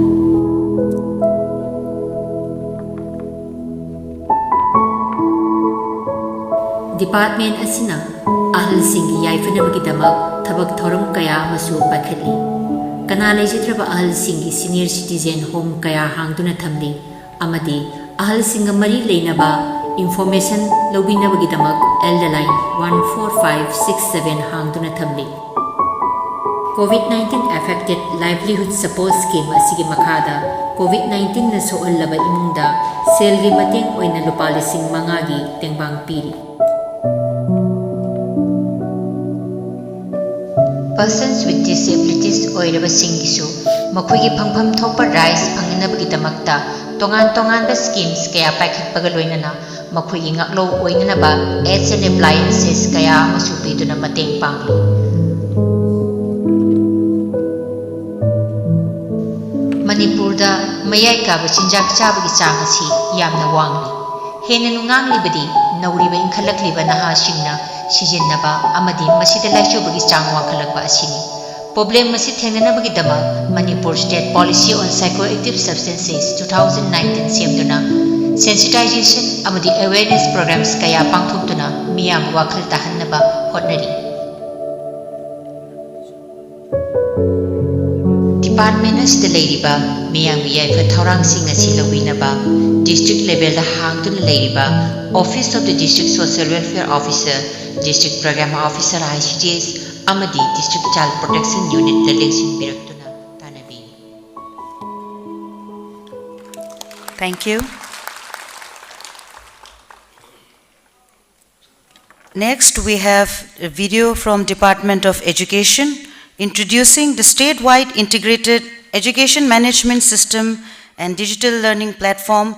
ꯗꯤꯄꯥꯔꯠꯃꯦꯟ ꯑꯁꯤꯅ ꯑꯍꯜꯁꯤꯡꯒꯤ ꯌꯥꯏꯐꯅꯕꯒꯤꯗꯃꯛ ꯊꯕꯛ ꯊꯧꯔꯝ ꯀꯌꯥ ꯑꯃꯁꯨ ꯄꯥꯏꯈꯠꯂꯤ꯫ ꯀꯅꯥ ꯂꯩꯖꯗ꯭ꯔꯕ ꯑꯍꯜꯁꯤꯡꯒꯤ senior citizen home ꯀꯌꯥ ꯍꯥꯡꯗꯨꯅ ꯊꯝꯂꯤ ꯑꯃꯗꯤ ꯑꯍꯜꯁꯤꯡꯒ ꯃꯔꯤ ꯂꯩꯅꯕ information ꯂꯧꯕꯤꯅꯕꯒꯤꯗꯃꯛ Elderline one four five six seven ꯍꯥꯡꯗꯨꯅ ꯊꯝꯂꯤ꯫ COVID nineteen affected livelihood support scheme ꯑꯁꯤꯒꯤ ꯃꯈꯥꯗ COVID nineteenꯅ ꯁꯣꯛꯍꯜꯂꯕ ꯏꯃꯨꯡꯗ ꯁꯦꯜꯒꯤ ꯃꯇꯦꯡ ꯑꯣꯏꯅ ꯂꯨꯄꯥ ꯂꯤꯁꯤꯡ ꯃꯉꯥꯒꯤ ꯇꯦꯡꯕꯥꯡ ꯄꯤꯔꯤ꯫ Persons with disabilities ꯑꯣꯏꯔꯕꯁꯤꯡꯒꯤꯁꯨ ꯃꯈꯣꯏꯒꯤ ꯐꯪꯐꯝ ꯊꯣꯛꯄ rights ꯐꯪꯅꯅꯕꯒꯤꯗꯃꯛꯇ ꯇꯣꯉꯥꯟ ꯇꯣꯉꯥꯟꯕ schemes ꯀꯌꯥ ꯄꯥꯏꯈꯠꯄꯒ ꯂꯣꯏꯅꯅ ꯃꯈꯣꯏꯒꯤ ꯉꯥꯛꯂꯧ ꯑꯣꯏꯅꯅꯕ aids and appliances ꯀꯌꯥ ꯑꯃꯁꯨ ꯄꯤꯗꯨꯅ ꯃꯇꯦꯡ ꯄꯥꯡꯂꯤ꯫ ꯃꯅꯤꯄꯨꯔꯗ ꯃꯌꯥꯏ ꯀꯥꯕ ꯆꯤꯟꯖꯥꯛ ꯆꯥꯕꯒꯤ ꯆꯥꯡ ꯑꯁꯤ ꯌꯥꯝꯅ ꯋꯥꯡꯂꯤ꯫ ꯍꯦꯟꯅ ꯅꯨꯡꯉꯥꯡꯂꯤꯕꯗꯤ ꯅꯧꯔꯤꯕ ꯏꯟꯈꯠꯂꯛꯂꯤꯕ ꯅꯍꯥꯁꯤꯡꯅ ꯁꯤꯖꯤꯟꯅꯕ ꯑꯃꯗꯤ ꯃꯁꯤꯗ ꯂꯥꯏꯆꯨꯕꯒꯤ ꯆꯥꯡ ꯋꯥꯡꯈꯠꯂꯛꯄ ꯑꯁꯤꯅꯤ꯫ Problem ꯑꯁꯤ ꯊꯦꯡꯅꯅꯕꯒꯤꯗꯃꯛ Manipur State Policy on Psychoactive Substances two thousand nineteen ꯁꯦꯝꯗꯨꯅ sensitization ꯑꯃꯗꯤ awareness programs ꯀꯌꯥ ꯄꯥꯡꯊꯣꯛꯇꯨꯅ ꯃꯤꯌꯥꯝ ꯋꯥꯈꯜ ꯇꯥꯍꯟꯅꯕ ꯍꯣꯠꯅꯔꯤ꯫ Department ꯑꯁꯤꯗ ꯂꯩꯔꯤꯕ ꯃꯤꯌꯥꯝꯒꯤ ꯌꯥꯏꯐ ꯊꯧꯔꯥꯡꯁꯤꯡ ꯑꯁꯤ ꯂꯧꯕꯤꯅꯕ district level ꯗ ꯍꯥꯡꯗꯨꯅ ꯂꯩꯔꯤꯕ Office of the District Social Welfare Officer, District Program Officer, I C D S, ꯑꯃꯗꯤ District Child Protection Unit ꯇ ꯂꯦꯡꯁꯤꯟꯕꯤꯔꯛꯇꯨꯅ ꯇꯥꯟꯅꯕꯤꯌꯨ꯫ Thank you. Next, we have a video from Department of Education introducing the statewide integrated education management system and digital learning platform,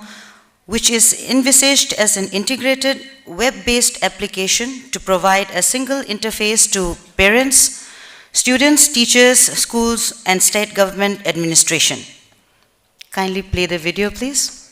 which is envisaged as an integrated web-based application to provide a single interface to parents, students, teachers, schools, and state government administration. Kindly play the video, please.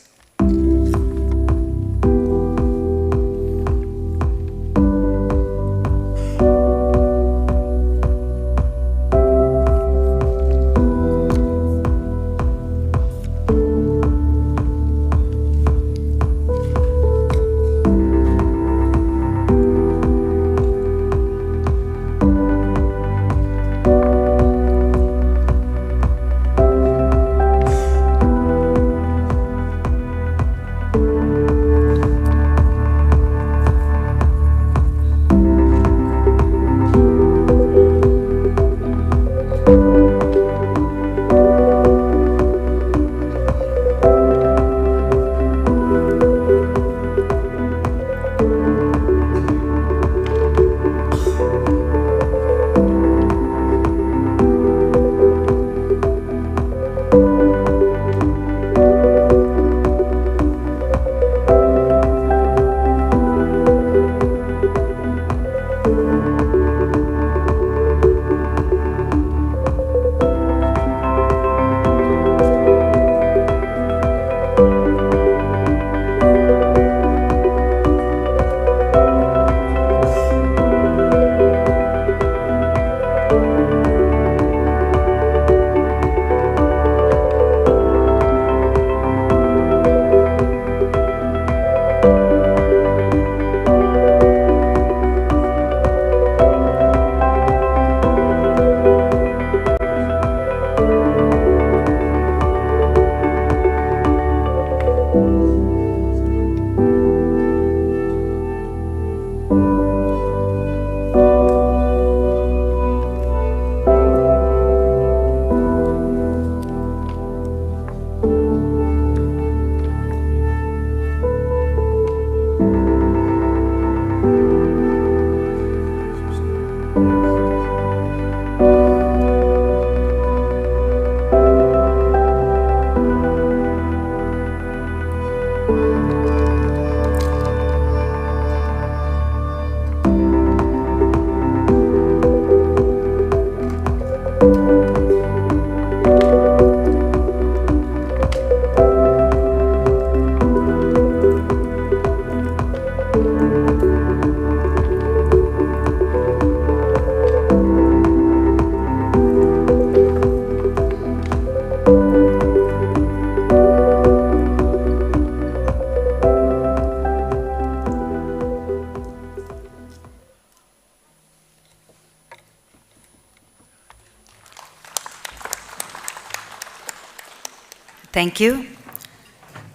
Thank you.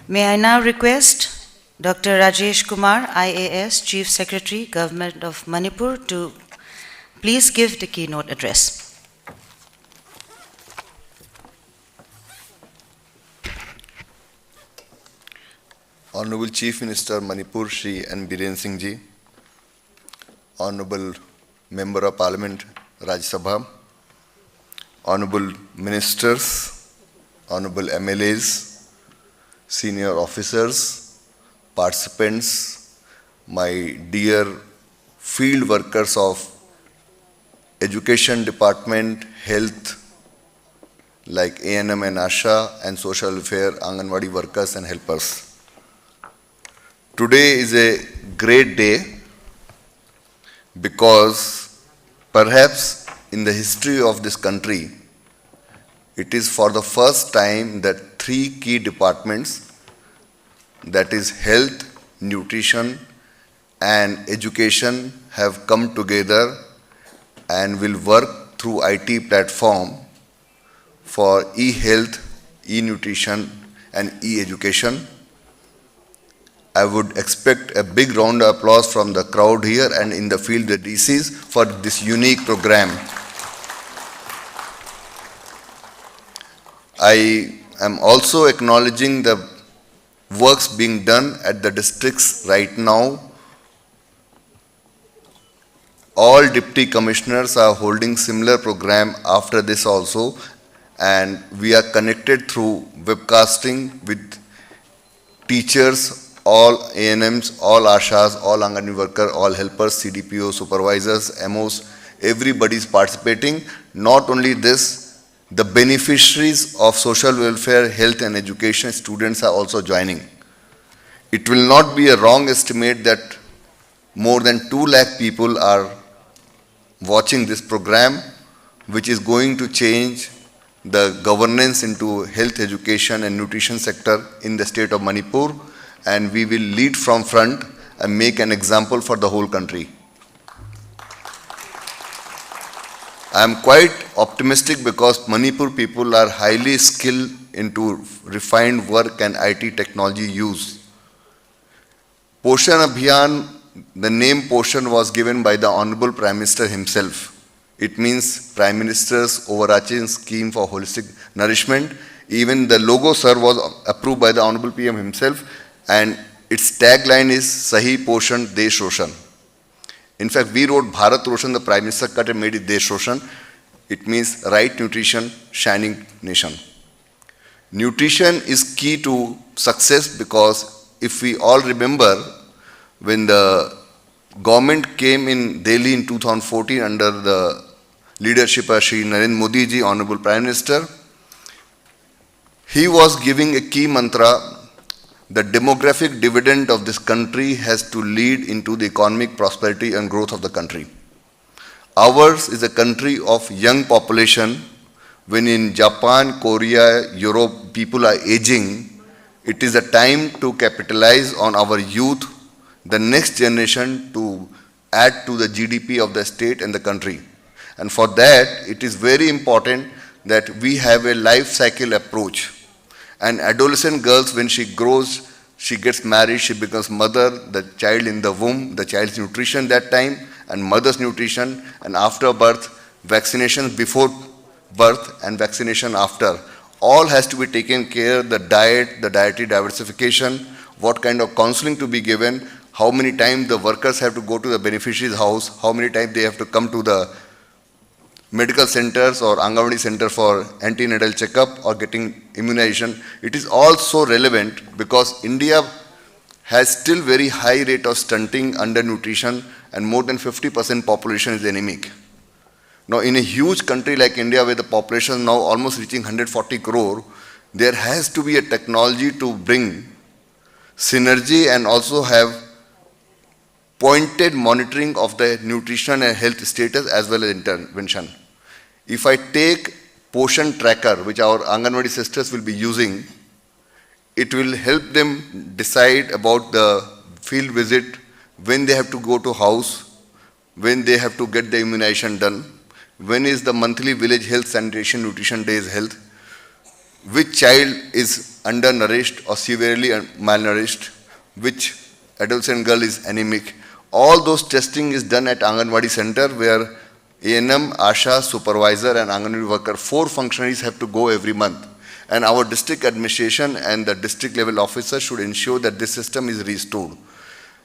May I now request Doctor Rajesh Kumar, I A S, Chief Secretary, Government of Manipur, to please give the keynote address. Honorable Chief Minister Manipur, Shri N Biren Singh Ji, Honorable Member of Parliament, Rajya Sabha, Honorable Ministers, Honorable M L As, senior officers, participants, my dear field workers of Education Department, Health, like A N M and ASHA, and social welfare, Anganwadi workers and helpers. Today is a great day because perhaps in the history of this country, it is for the first time that three key departments, that is health, nutrition, and education, have come together and will work through I T platform for e-health, e-nutrition, and e-education. I would expect a big round of applause from the crowd here and in the field, the D Cs, for this unique program. I am also acknowledging the works being done at the districts right now. All deputy commissioners are holding similar program after this also, and we are connected through webcasting with teachers, all A N Ms, all ASHAs, all Anganwadi worker, all helpers, C D P O supervisors, M Os, everybody is participating. Not only this, the beneficiaries of social welfare, health and education, students are also joining. It will not be a wrong estimate that more than two lakh people are watching this program, which is going to change the governance into health, education and nutrition sector in the state of Manipur, and we will lead from front and make an example for the whole country. I am quite optimistic because Manipur people are highly skilled into refined work and I T technology use. Poshan Abhiyan, the name Poshan was given by the Honorable Prime Minister himself. It means Prime Minister's overarching scheme for holistic nourishment. Even the logo, sir, was approved by the Honorable P M himself, and its tagline is Sahi Poshan Desh Roshan. In fact, we wrote Bharat Roshan, the Prime Minister cut and made it Desh Roshan. It means right nutrition, shining nation. Nutrition is key to success because if we all remember, when the government came in Delhi in two thousand fourteen under the leadership of Shri Narendra Modi ji, Honorable Prime Minister, he was giving a key mantra: the demographic dividend of this country has to lead into the economic prosperity and growth of the country. Ours is a country of young population. When in Japan, Korea, Europe, people are aging, it is a time to capitalize on our youth, the next generation, to add to the G D P of the state and the country. And for that, it is very important that we have a life cycle approach. And adolescent girls, when she grows, she gets married, she becomes mother, the child in the womb, the child's nutrition that time, and mother's nutrition, and after birth, vaccinations before birth and vaccination after. All has to be taken care, the diet, the dietary diversification, what kind of counseling to be given, how many times the workers have to go to the beneficiary's house, how many times they have to come to the medical centers or Anganwadi center for antenatal checkup or getting immunization. It is also relevant because India has still very high rate of stunting, undernutrition, and more than fifty percent population is anemic. Now, in a huge country like India, where the population is now almost reaching one hundred forty crore, there has to be a technology to bring synergy and also have pointed monitoring of the nutrition and health status as well as intervention. If I take Poshan Tracker, which our Anganwadi sisters will be using, it will help them decide about the field visit, when they have to go to house, when they have to get the immunization done, when is the monthly village health, sanitation, nutrition day is held, which child is undernourished or severely malnourished, which adolescent girl is anemic. All those testing is done at Anganwadi center, where A N M, ASHA, supervisor and Anganwadi worker, four functionaries have to go every month. And our district administration and the district level officer should ensure that this system is restored.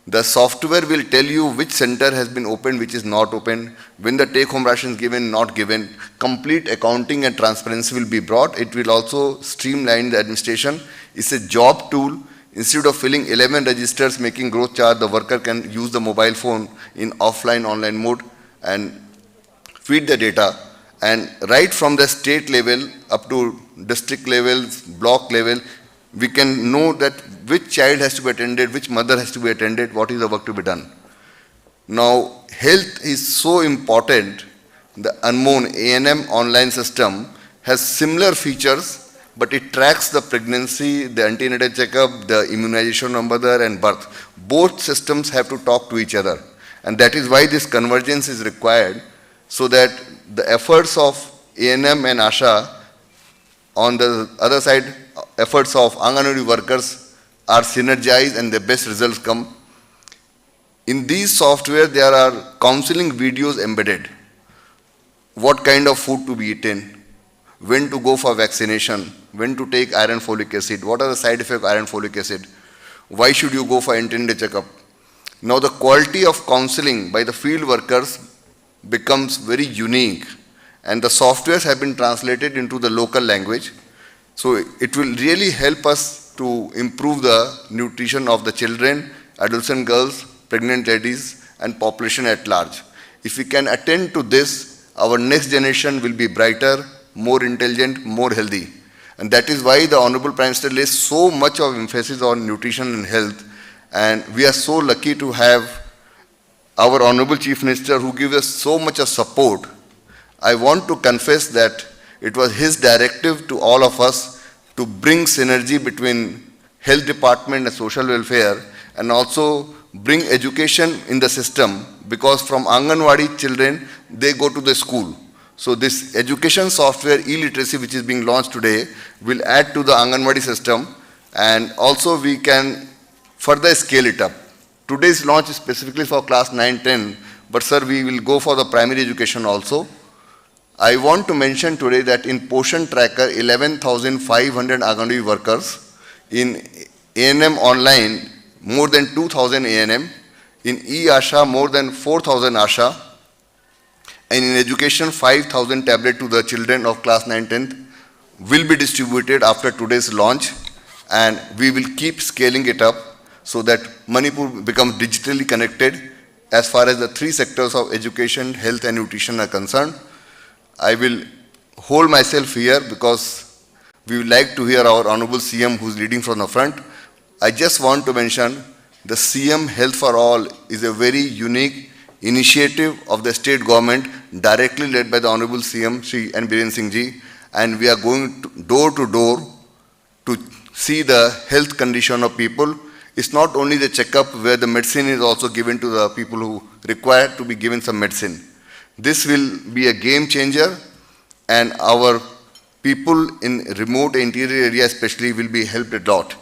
The software will tell you which center has been opened, which is not opened, when the take-home ration is given, not given. Complete accounting and transparency will be brought. It will also streamline the administration. It's a job tool. Instead of filling eleven registers, making growth chart, the worker can use the mobile phone in offline, online mode and feed the data. And right from the state level up to district level, block level, we can know that which child has to be attended, which mother has to be attended, what is the work to be done. Now, health is so important. The Anmon A N M online system has similar features, but it tracks the pregnancy, the antenatal checkup, the immunization of mother, and birth. Both systems have to talk to each other, and that is why this convergence is required, so that the efforts of A N M and ASHA. On the other side, efforts of Anganwadi workers are synergized and the best results come. In these software, there are counseling videos embedded. What kind of food to be eaten, when to go for vaccination, when to take iron folic acid, what are the side effects of iron folic acid, why should you go for antenatal checkup. Now the quality of counseling by the field workers becomes very unique, and the softwares have been translated into the local language. So it will really help us to improve the nutrition of the children, adolescent girls, pregnant ladies, and population at large. If we can attend to this, our next generation will be brighter, more intelligent, more healthy. And that is why the Honorable Prime Minister lays so much of emphasis on nutrition and health. And we are so lucky to have our Honorable Chief Minister, who gives us so much of support. I want to confess that it was his directive to all of us to bring synergy between health department and social welfare, and also bring education in the system, because from Anganwadi children, they go to the school. So this education software, e-literacy, which is being launched today, will add to the Anganwadi system, and also we can further scale it up. Today's launch is specifically for class nine, ten, but sir, we will go for the primary education also. I want to mention today that in Poshan Tracker, eleven thousand five hundred Anganwadi workers, in A N M online, more than two thousand A N M, in e-ASHA, more than four thousand ASHA, and in education, five thousand tablet to the children of class nine, tenth will be distributed after today's launch, and we will keep scaling it up so that Manipur becomes digitally connected as far as the three sectors of education, health, and nutrition are concerned. I will hold myself here because we would like to hear our Honorable C M, who's leading from the front. I just want to mention the C M Health for All is a very unique initiative of the state government, directly led by the Honorable C M Shri N Biren Singh ji, and we are going to, door to door to see the health condition of people. It's not only the checkup where the medicine is also given to the people who require to be given some medicine. This will be a game changer. and our people in remote interior area especially will be helped a lot.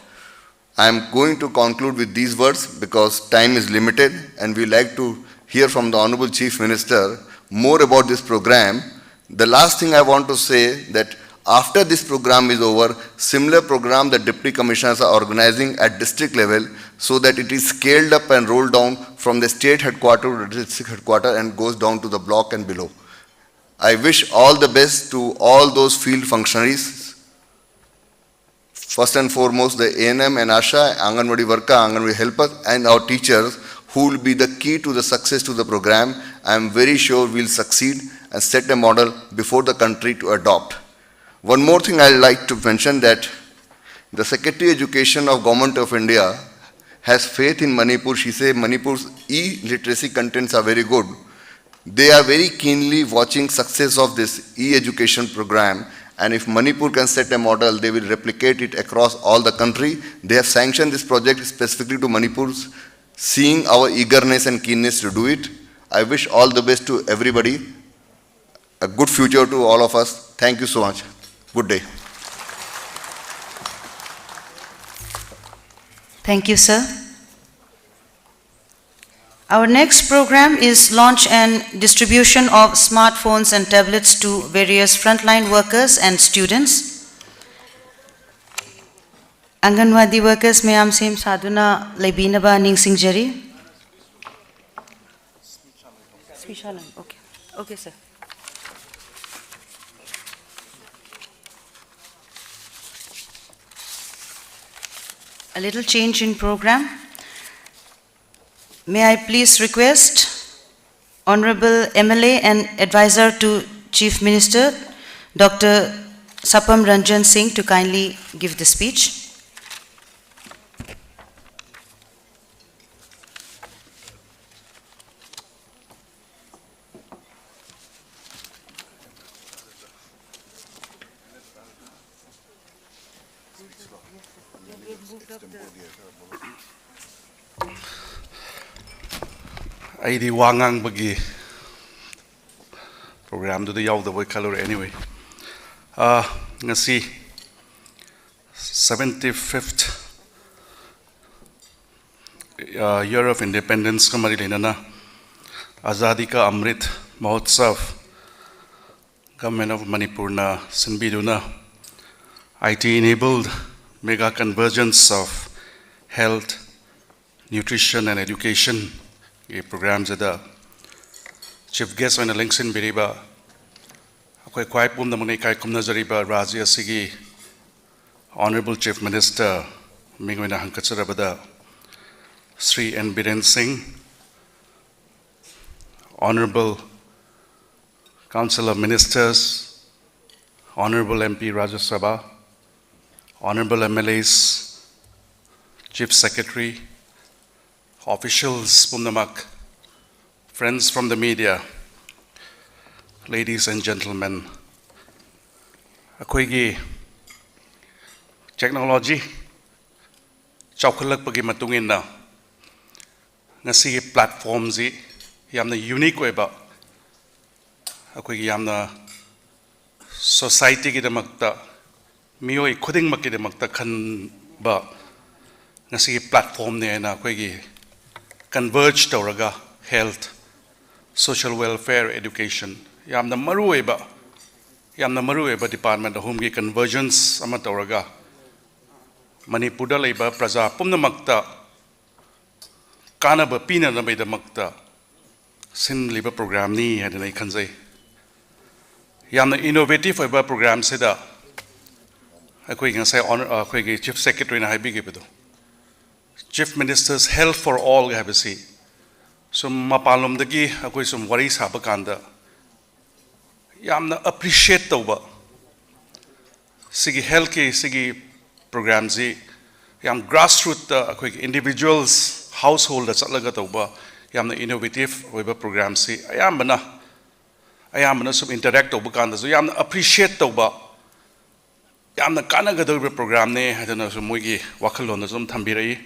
I am going to conclude with these words because time is limited and we like to hear from the Honorable Chief Minister more about this program. The last thing I want to say that after this program is over, similar program that deputy commissioners are organizing at district level so that it is scaled up and rolled down from the state headquarter to the district headquarter and goes down to the block and below. I wish all the best to all those field functionaries. First and foremost, the A N M and ASHA, Anganwadi worker, Anganwadi helpers, and our teachers who will be the key to the success to the program. I am very sure we'll succeed and set a model before the country to adopt. One more thing I like to mention that the Secretary Education of Government of India has faith in Manipur. She says Manipur's e-literacy contents are very good. They are very keenly watching success of this e-education program, and if Manipur can set a model, they will replicate it across all the country. They have sanctioned this project specifically to Manipur's, seeing our eagerness and keenness to do it. I wish all the best to everybody, a good future to all of us. Thank you so much. Good day. Thank you, sir. Our next program is launch and distribution of smartphones and tablets to various frontline workers and students. Anganwadi workers ꯃꯌꯥꯝ ꯁꯦꯝ ꯁꯥꯗꯨꯅ ꯂꯩꯕꯤꯅꯕ ꯅꯤꯡꯁꯤꯡꯖꯔꯤ꯫ Okay. Okay, sir. A little change in program. May I please request Honorable M L A and Advisor to Chief Minister, Doctor Sapam Ranjan Singh, to kindly give the speech. ꯑꯩꯗꯤ ꯋꯥ ꯉꯥꯡꯕꯒꯤ ꯄ꯭ꯔꯣꯒ꯭ꯔꯥꯝꯗꯨꯗ ꯌꯥꯎꯗꯕꯣꯏ ꯈꯜꯂꯨꯔꯦ꯫ Anyway, ꯑꯥ, ꯉꯁꯤ seventy fifth Year of Independence ꯀ ꯃꯔꯤ ꯂꯩꯅꯅ Azadi Ka Amrit Mahotsav, Government of ꯃꯅꯤꯄꯨꯔꯅ ꯁꯤꯟꯕꯤꯗꯨꯅ I T enabled mega convergence of health, nutrition and education ꯒꯤ ꯄ꯭ꯔꯣꯒ꯭ꯔꯥꯝꯁꯤꯗ ꯆꯤꯐ ꯒꯦꯁ ꯑꯣꯏꯅ ꯂꯦꯡꯁꯤꯟꯕꯤꯔꯤꯕ ꯑꯩꯈꯣꯏ ꯈ꯭ꯋꯥꯏ ꯄꯨꯝꯅꯃꯛꯅ ꯏꯀꯥꯏ ꯈꯨꯝꯅꯖꯔꯤꯕ ꯔꯥꯖ꯭ꯌ ꯑꯁꯤꯒꯤ Honourable Chief Minister ꯃꯤꯡ ꯑꯣꯏꯅ ꯍꯪꯒꯠꯆꯔꯕꯗ ꯁ꯭ꯔꯤ ꯑꯦꯟ ꯕꯤꯔꯦꯟ ꯁꯤꯡ, Honourable Council of Ministers, Honourable M P Rajya Sabha, Honourable M L As, Chief Secretary, officials ꯄꯨꯝꯅꯃꯛ, friends from the media, ladies and gentlemen, ꯑꯩꯈꯣꯏꯒꯤ technology ꯆꯥꯎꯈꯠꯂꯛꯄꯒꯤ ꯃꯇꯨꯡ ꯏꯟꯅ ꯉꯁꯤꯒꯤ platform ꯁꯤ ꯌꯥꯝꯅ unique ꯑꯣꯏꯕ, ꯑꯩꯈꯣꯏꯒꯤ ꯌꯥꯝꯅ society ꯒꯤꯗꯃꯛꯇ, ꯃꯤꯑꯣꯏ ꯈꯨꯗꯤꯡꯃꯛꯀꯤꯗꯃꯛꯇ ꯈꯟꯕ ꯉꯁꯤꯒꯤ platform ꯅꯦ ꯍꯥꯏꯅ ꯑꯩꯈꯣꯏꯒꯤ converge ꯇꯧꯔꯒ health, social welfare, education ꯌꯥꯝꯅ ꯃꯔꯨꯑꯣꯏꯕ, ꯌꯥꯝꯅ ꯃꯔꯨꯑꯣꯏꯕ department ꯑꯍꯨꯝꯒꯤ convergence ꯑꯃ ꯇꯧꯔꯒ ꯃꯅꯤꯄꯨꯔꯗ ꯂꯩꯕ ꯄ꯭ꯔꯖꯥ ꯄꯨꯝꯅꯃꯛꯇ ꯀꯥꯟꯅꯕ ꯄꯤꯅꯅꯕꯒꯤꯗꯃꯛꯇ ꯁꯤꯟꯂꯤꯕ program ꯅꯤ ꯍꯥꯏꯗꯅ ꯑꯩ ꯈꯟꯖꯩ꯫ ꯌꯥꯝꯅ innovative ꯑꯣꯏꯕ program ꯁꯤꯗ ꯑꯩꯈꯣꯏꯒꯤ ꯉꯁꯥꯏ honor-, ꯑꯩꯈꯣꯏꯒꯤ Chief Secretary ꯅ ꯍꯥꯏꯕꯤꯈꯤꯕꯗꯣ, Chief Minister's Health for All ꯍꯥꯏꯕꯁꯤ ꯁꯨꯝ ꯃꯄꯥꯟꯂꯣꯝꯗꯒꯤ ꯑꯩꯈꯣꯏ ꯁꯨꯝ ꯋꯥꯔꯤ ꯁꯥꯕ ꯀꯥꯟꯗ ꯌꯥꯝꯅ appreciate ꯇꯧꯕ, ꯁꯤꯒꯤ health ꯀꯤ ꯁꯤꯒꯤ program ꯁꯤ ꯌꯥꯝ grassroot ꯇ ꯑꯩꯈꯣꯏꯒꯤ individuals household ꯗ ꯆꯠꯂꯒ ꯇꯧꯕ ꯌꯥꯝꯅ innovative ꯑꯣꯏꯕ program ꯁꯤ ꯑꯌꯥꯝꯕꯅ, ꯑꯌꯥꯝꯕꯅ ꯁꯨꯝ interact ꯇꯧꯕ ꯀꯥꯟꯗꯁꯨ ꯌꯥꯝꯅ appreciate ꯇꯧꯕ, ꯌꯥꯝꯅ ꯀꯥꯟꯅꯒꯗꯧꯔꯤꯕ program ꯅꯦ ꯍꯥꯏꯗꯅꯁꯨ ꯃꯣꯏꯒꯤ ꯋꯥꯈꯜꯂꯣꯟꯗꯁꯨ ꯑꯗꯨꯝ ꯊꯝꯕꯤꯔꯛꯏ꯫